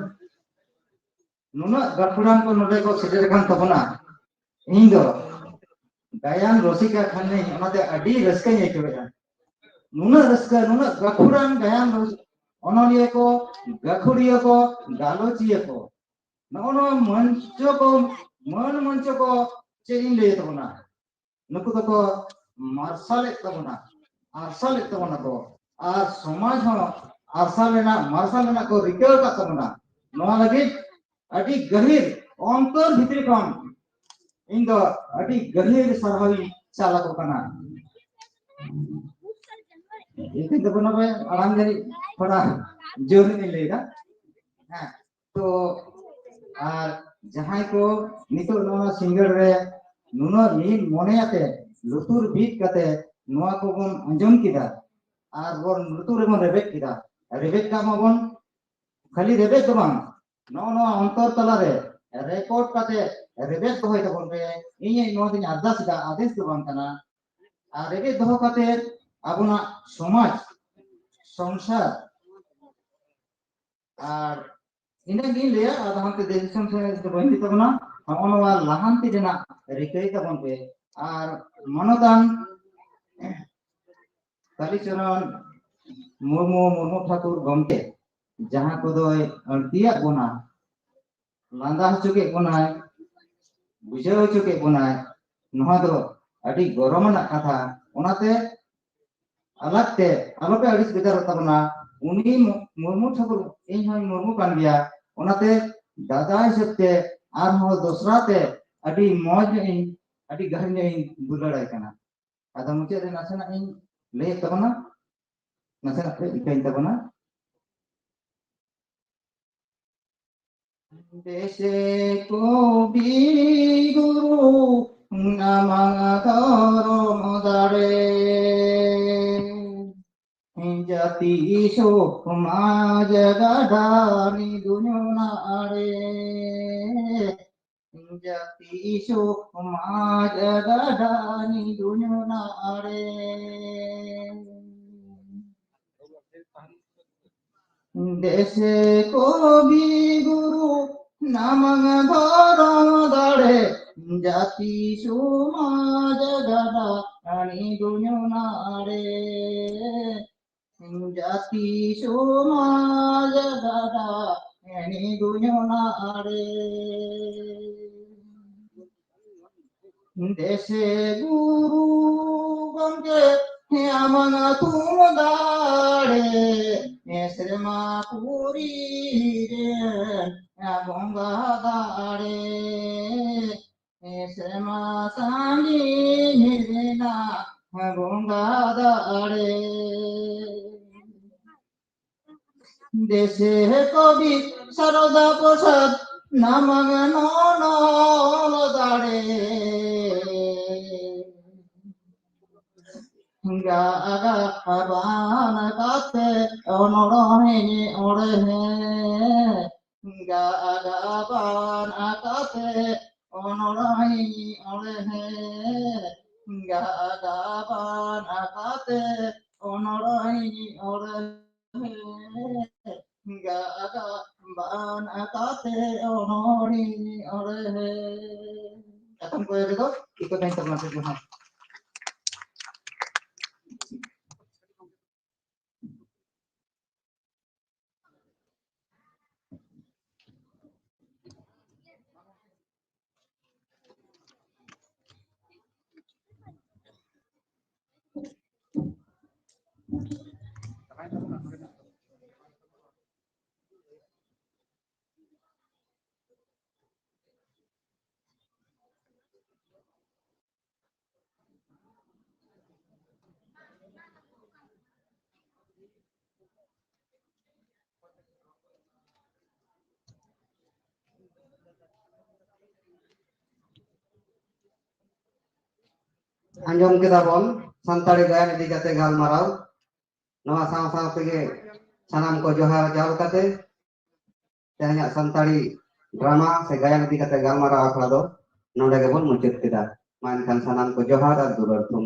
ᱱᱩᱱᱟᱹᱜ ᱜᱟᱹᱠᱷᱩᱲᱟᱱ ᱠᱚ ᱱᱚᱰᱮ ᱠᱚ ᱥᱮᱴᱮᱨ ᱟᱠᱟᱱ ᱛᱟᱵᱚᱱᱟ᱾ ᱤᱧ ᱫᱚ ᱜᱟᱭᱟᱱ ᱨᱚᱥᱤᱠᱟ ᱠᱷᱟᱱᱤᱧ, ᱚᱱᱟᱛᱮ ᱟᱹᱰᱤ ᱨᱟᱹᱥᱠᱟᱹᱧ ᱟᱹᱭᱠᱟᱹᱣᱮᱫᱼᱟ᱾ ᱱᱩᱱᱟᱹᱜ ᱨᱟᱹᱥᱠᱟᱹ, ᱱᱩᱱᱟᱹᱜ ᱜᱟᱹᱠᱷᱩᱲᱟᱱ ᱜᱟᱭᱟᱱ ᱨᱚᱥ-, ᱚᱱᱚᱞᱤᱭᱟᱹ ᱠᱚ, ᱜᱟᱹᱠᱷᱩᱲᱤᱭᱟᱹ ᱠᱚ, ᱜᱟᱞᱚᱪᱤᱭᱟᱹ ᱠᱚ, ᱱᱚᱜᱼᱚ ᱱᱚᱣᱟ ᱢᱚᱧᱪᱚ ᱠᱚ, ᱢᱟᱹᱱ ᱢᱚᱧᱪᱚ ᱠᱚ ᱪᱮᱫ ᱤᱧ ᱞᱟᱹᱭ ᱛᱟᱵᱚᱱᱟ, ᱱᱩᱠᱩ ᱫᱚᱠᱚ ᱢᱟᱨᱥᱟᱞᱮᱫ ᱛᱟᱵᱚᱱᱟ, ᱟᱨᱥᱟᱞᱮᱫ ᱛᱟᱵᱚᱱᱟ ᱠᱚ, ᱟᱨ ᱥᱚᱢᱟᱡᱽ ᱦᱚᱸ ᱟᱨᱥᱟᱞ ᱨᱮᱱᱟᱜ, ᱢᱟᱨᱥᱟᱞ ᱨᱮᱱᱟᱜ ᱠᱚ ᱨᱤᱠᱟᱹ ᱟᱠᱟᱫ ᱛᱟᱵᱚᱱᱟ᱾ ᱱᱚᱣᱟ ᱞᱟᱹᱜᱤᱫ ᱟᱹᱰᱤ ᱜᱟᱹᱦᱤᱨ ᱚᱱᱛᱚᱨ ᱵᱷᱤᱛᱨᱤ ᱠᱷᱚᱱ ᱤᱧ ᱫᱚ ᱟᱹᱰᱤ ᱜᱟᱹᱦᱤᱨ ᱥᱟᱨᱦᱟᱣ ᱤᱧ ᱪᱟᱞ ᱟᱠᱚ ᱠᱟᱱᱟ᱾ ᱤᱧ ᱫᱚ ᱵᱚᱱᱚ ᱵᱷᱟᱭ ᱟᱲᱟᱝ ᱡᱟᱹᱱᱤᱡ ᱛᱷᱚᱲᱟ ᱡᱳᱨ ᱧᱚᱜ ᱤᱧ ᱞᱟᱹᱭᱫᱟ᱾ ᱦᱮᱸ, ᱛᱚ ᱟᱨ ᱡᱟᱦᱟᱸᱭ ᱠᱚ ᱱᱤᱛᱚᱜ ᱱᱚᱣᱟ ᱥᱤᱸᱜᱟᱹᱲ ᱨᱮ ᱱᱩᱱᱟᱹᱜ ᱢᱤᱫ ᱢᱚᱱᱮ ᱟᱛᱮ ᱞᱩᱛᱩᱨ ᱵᱤᱫ ᱠᱟᱛᱮ ᱱᱚᱣᱟ ᱠᱚᱵᱚᱱ ᱟᱸᱡᱚᱢ ᱠᱮᱫᱟ, ᱟᱨ ᱵᱚᱱ ᱞᱩᱛᱩᱨ ᱨᱮᱵᱚᱱ ᱨᱮᱵᱮᱫ ᱠᱮᱫᱟ, ᱨᱮᱵᱮᱫ ᱠᱟᱜ ᱢᱟᱵᱚᱱ, ᱠᱷᱟᱹᱞᱤ ᱨᱮᱵᱮᱫ ᱫᱚ ᱵᱟᱝ, ᱱᱚᱜᱼᱚ ᱱᱚᱣᱟ ᱚᱱᱛᱚᱨ ᱛᱟᱞᱟᱨᱮ ᱨᱮᱠᱚᱨᱰ ᱠᱟᱛᱮ ᱨᱮᱵᱮᱫ ᱫᱚᱦᱚᱭ ᱛᱟᱵᱚᱱ ᱯᱮ᱾ ᱤᱧ ᱱᱚᱣᱟ ᱫᱚᱧ ᱟᱨᱫᱟᱥ ᱮᱫᱟ, ᱟᱫᱮᱥ ᱫᱚ ᱵᱟᱝ ᱠᱟᱱᱟ᱾ ᱟᱨ ᱨᱮᱵᱮᱫ ᱫᱚᱦᱚ ᱠᱟᱛᱮ ᱟᱵᱚᱱᱟᱜ ᱥᱚᱢᱟᱡᱽ, ᱥᱚᱝᱥᱟᱨ, ᱟᱨ ᱤᱱᱟᱹᱜ ᱜᱤᱧ ᱞᱟᱹᱭᱟ, ᱟᱫᱚ ᱦᱟᱱᱛᱮ ᱫᱤᱥᱚᱢ ᱥᱮᱫ ᱫᱚ ᱵᱟᱹᱧ ᱤᱫᱤ ᱛᱟᱵᱚᱱᱟ᱾ ᱱᱚᱜᱼᱚ ᱱᱚᱣᱟ ᱞᱟᱦᱟᱱᱛᱤ ᱨᱮᱱᱟᱜ ᱨᱤᱠᱟᱹᱭ ᱛᱟᱵᱚᱱ ᱯᱮ᱾ ᱟᱨ ᱢᱟᱱᱚᱛᱟᱱ ᱠᱟᱞᱤᱪᱚᱨᱚᱱ ᱢᱩᱨᱢᱩ, ᱢᱩᱨᱢᱩ ᱴᱷᱟᱹᱠᱩᱨ ᱜᱚᱢᱠᱮ ᱡᱟᱦᱟᱸ ᱠᱚᱫᱚᱭ ᱟᱹᱲᱛᱤᱭᱟᱜ ᱵᱚᱱᱟ, ᱞᱟᱸᱫᱟ ᱦᱚᱪᱚ ᱠᱮᱫ ᱵᱚᱱᱟᱭ, ᱵᱩᱡᱷᱟᱹᱣ ᱦᱚᱪᱚ ᱠᱮᱫ ᱵᱚᱱᱟᱭ, ᱱᱚᱣᱟ ᱫᱚ ᱟᱹᱰᱤ ᱜᱚᱨᱚᱢ ᱟᱱᱟᱜ ᱠᱟᱛᱷᱟ᱾ ᱚᱱᱟᱛᱮ ᱟᱞᱟᱜᱽ ᱛᱮ ᱟᱞᱚᱯᱮ ᱟᱹᱲᱤᱥ ᱵᱮᱡᱟᱨᱚᱜ ᱛᱟᱵᱚᱱᱟ᱾ ᱩᱱᱤ ᱢᱩ-, ᱢᱩᱨᱢᱩ ᱴᱷᱟᱹᱠᱩᱨ, ᱤᱧ ᱦᱚᱸᱧ ᱢᱩᱨᱢᱩ ᱠᱟᱱ ᱜᱮᱭᱟ, ᱚᱱᱟᱛᱮ ᱫᱟᱫᱟ ᱦᱤᱥᱟᱹᱵ ᱛᱮ ᱟᱨᱦᱚᱸ ᱫᱚᱥᱨᱟ ᱛᱮ ᱟᱹᱰᱤ ᱢᱚᱡᱽ ᱧᱚᱜ ᱤᱧ, ᱟᱹᱰᱤ ᱜᱟᱹᱦᱤᱨ ᱧᱚᱜ ᱤᱧ ᱫᱩᱞᱟᱹᱲᱟᱭ ᱠᱟᱱᱟ᱾ ᱟᱫᱚ ᱢᱩᱪᱟᱹᱫ ᱨᱮ ᱱᱟᱥᱮᱱᱟᱜ ᱤᱧ ᱞᱟᱹᱭᱮᱫ ᱛᱟᱵᱚᱱᱟ, ᱱᱟᱥᱮᱱᱟᱜ ᱯᱮ ᱤᱠᱟᱹᱧ ᱛᱟᱵᱚᱱᱟ᱾ ᱫᱮᱥᱮ ᱠᱚᱵᱤ ᱜᱩᱨᱩ ᱱᱟᱢᱟᱝ ᱫᱷᱚᱨᱚᱢ ᱫᱟᱲᱮ, ᱡᱟᱹᱛᱤ ᱥᱚᱢᱟᱡᱽ ᱜᱟᱰᱟ ᱱᱤᱫᱩᱧ ᱟᱲᱮ, ᱡᱟᱹᱛᱤ ᱥᱚᱢᱟᱡᱽ ᱜᱟᱰᱟ ᱱᱤᱫᱩᱧ ᱟᱲᱮ᱾ ᱫᱮᱥᱮ ᱠᱚᱵᱤ ᱜᱩᱨᱩ ᱱᱟᱢᱟᱝ ᱫᱷᱚᱨᱚᱢ ᱫᱟᱲᱮ, ᱡᱟᱹᱛᱤ ᱥᱚᱢᱟᱡᱽ ᱜᱟᱰᱟ ᱱᱤᱫᱩᱧ ᱟᱲᱮ, ᱡᱟᱹᱛᱤ ᱥᱚᱢᱟᱡᱽ ᱜᱟᱰᱟ ᱱᱤᱫᱩᱧ ᱟᱲᱮ᱾ ᱫᱮᱥᱮ ᱜᱩᱨᱩ ᱜᱚᱢᱠᱮ ᱟᱢᱟᱝ ᱛᱷᱩᱢ ᱫᱟᱲᱮ, ᱥᱮᱨᱢᱟ ᱯᱩᱨᱤ ᱨᱮ ᱵᱚᱸᱜᱟ ᱫᱟᱲᱮ, ᱥᱮᱨᱢᱟ ᱥᱟᱺᱜᱤᱧ ᱨᱮᱱᱟᱜ ᱵᱚᱸᱜᱟ ᱫᱟᱲᱮ᱾ ᱫᱮᱥᱮ ᱠᱚᱵᱤ ᱥᱟᱨᱚᱫᱟ ᱯᱨᱚᱥᱟᱫᱽ ᱱᱟᱢᱟᱝ ᱱᱚᱱᱚᱞ ᱫᱟᱲᱮ᱾ ᱜᱟᱜᱟᱵᱟᱱ ᱠᱟᱛᱮ ᱚᱱᱚᱬᱦᱮ ᱚᱬᱦᱮ, ᱜᱟᱜᱟᱵᱟᱱ ᱠᱟᱛᱮ ᱚᱱᱚᱬᱦᱮ ᱚᱬᱦᱮ, ᱜᱟᱜᱟᱵᱟᱱ ᱠᱟᱛᱮ ᱚᱱᱚᱬᱦᱮ ᱚᱬᱦᱮ, ᱜᱟᱜᱟᱵᱟᱱ ᱠᱟᱛᱮ ᱚᱱᱚᱬᱦᱮ ᱚᱬᱦᱮ᱾ ᱮᱛᱚᱢ ᱠᱚᱭᱚᱜ ᱨᱮᱫᱚ ᱤᱠᱟᱹ ᱛᱟᱦᱮᱱ ᱛᱟᱵᱚᱱᱟ ᱥᱮ ᱡᱚᱦᱟᱨ᱾ ᱟᱸᱡᱚᱢ ᱠᱮᱫᱟ ᱵᱚᱱ ᱥᱟᱱᱛᱟᱲᱤ ᱜᱟᱭᱟᱱ ᱤᱫᱤ ᱠᱟᱛᱮ ᱜᱟᱞᱢᱟᱨᱟᱣ᱾ ᱱᱚᱣᱟ ᱥᱟᱶ ᱥᱟᱶ ᱛᱮᱜᱮ ᱥᱟᱱᱟᱢ ᱠᱚ ᱡᱚᱦᱟᱨ ᱡᱟᱣ ᱠᱟᱛᱮ ᱛᱮᱦᱮᱧᱟᱜ ᱥᱟᱱᱛᱟᱲᱤ ᱰᱨᱟᱢᱟ ᱥᱮ ᱜᱟᱭᱟᱱ ᱤᱫᱤ ᱠᱟᱛᱮ ᱜᱟᱞᱢᱟᱨᱟᱣ ᱟᱠᱷᱲᱟ ᱫᱚ ᱱᱚᱰᱮ ᱜᱮᱵᱚᱱ ᱢᱩᱪᱟᱹᱫ ᱠᱮᱫᱟ᱾ ᱢᱟ ᱮᱱᱠᱷᱟᱱ ᱥᱟᱱᱟᱢ ᱠᱚ ᱡᱚᱦᱟᱨ ᱟᱨ ᱫᱩᱞᱟᱹᱲ ᱛᱷᱩᱢ᱾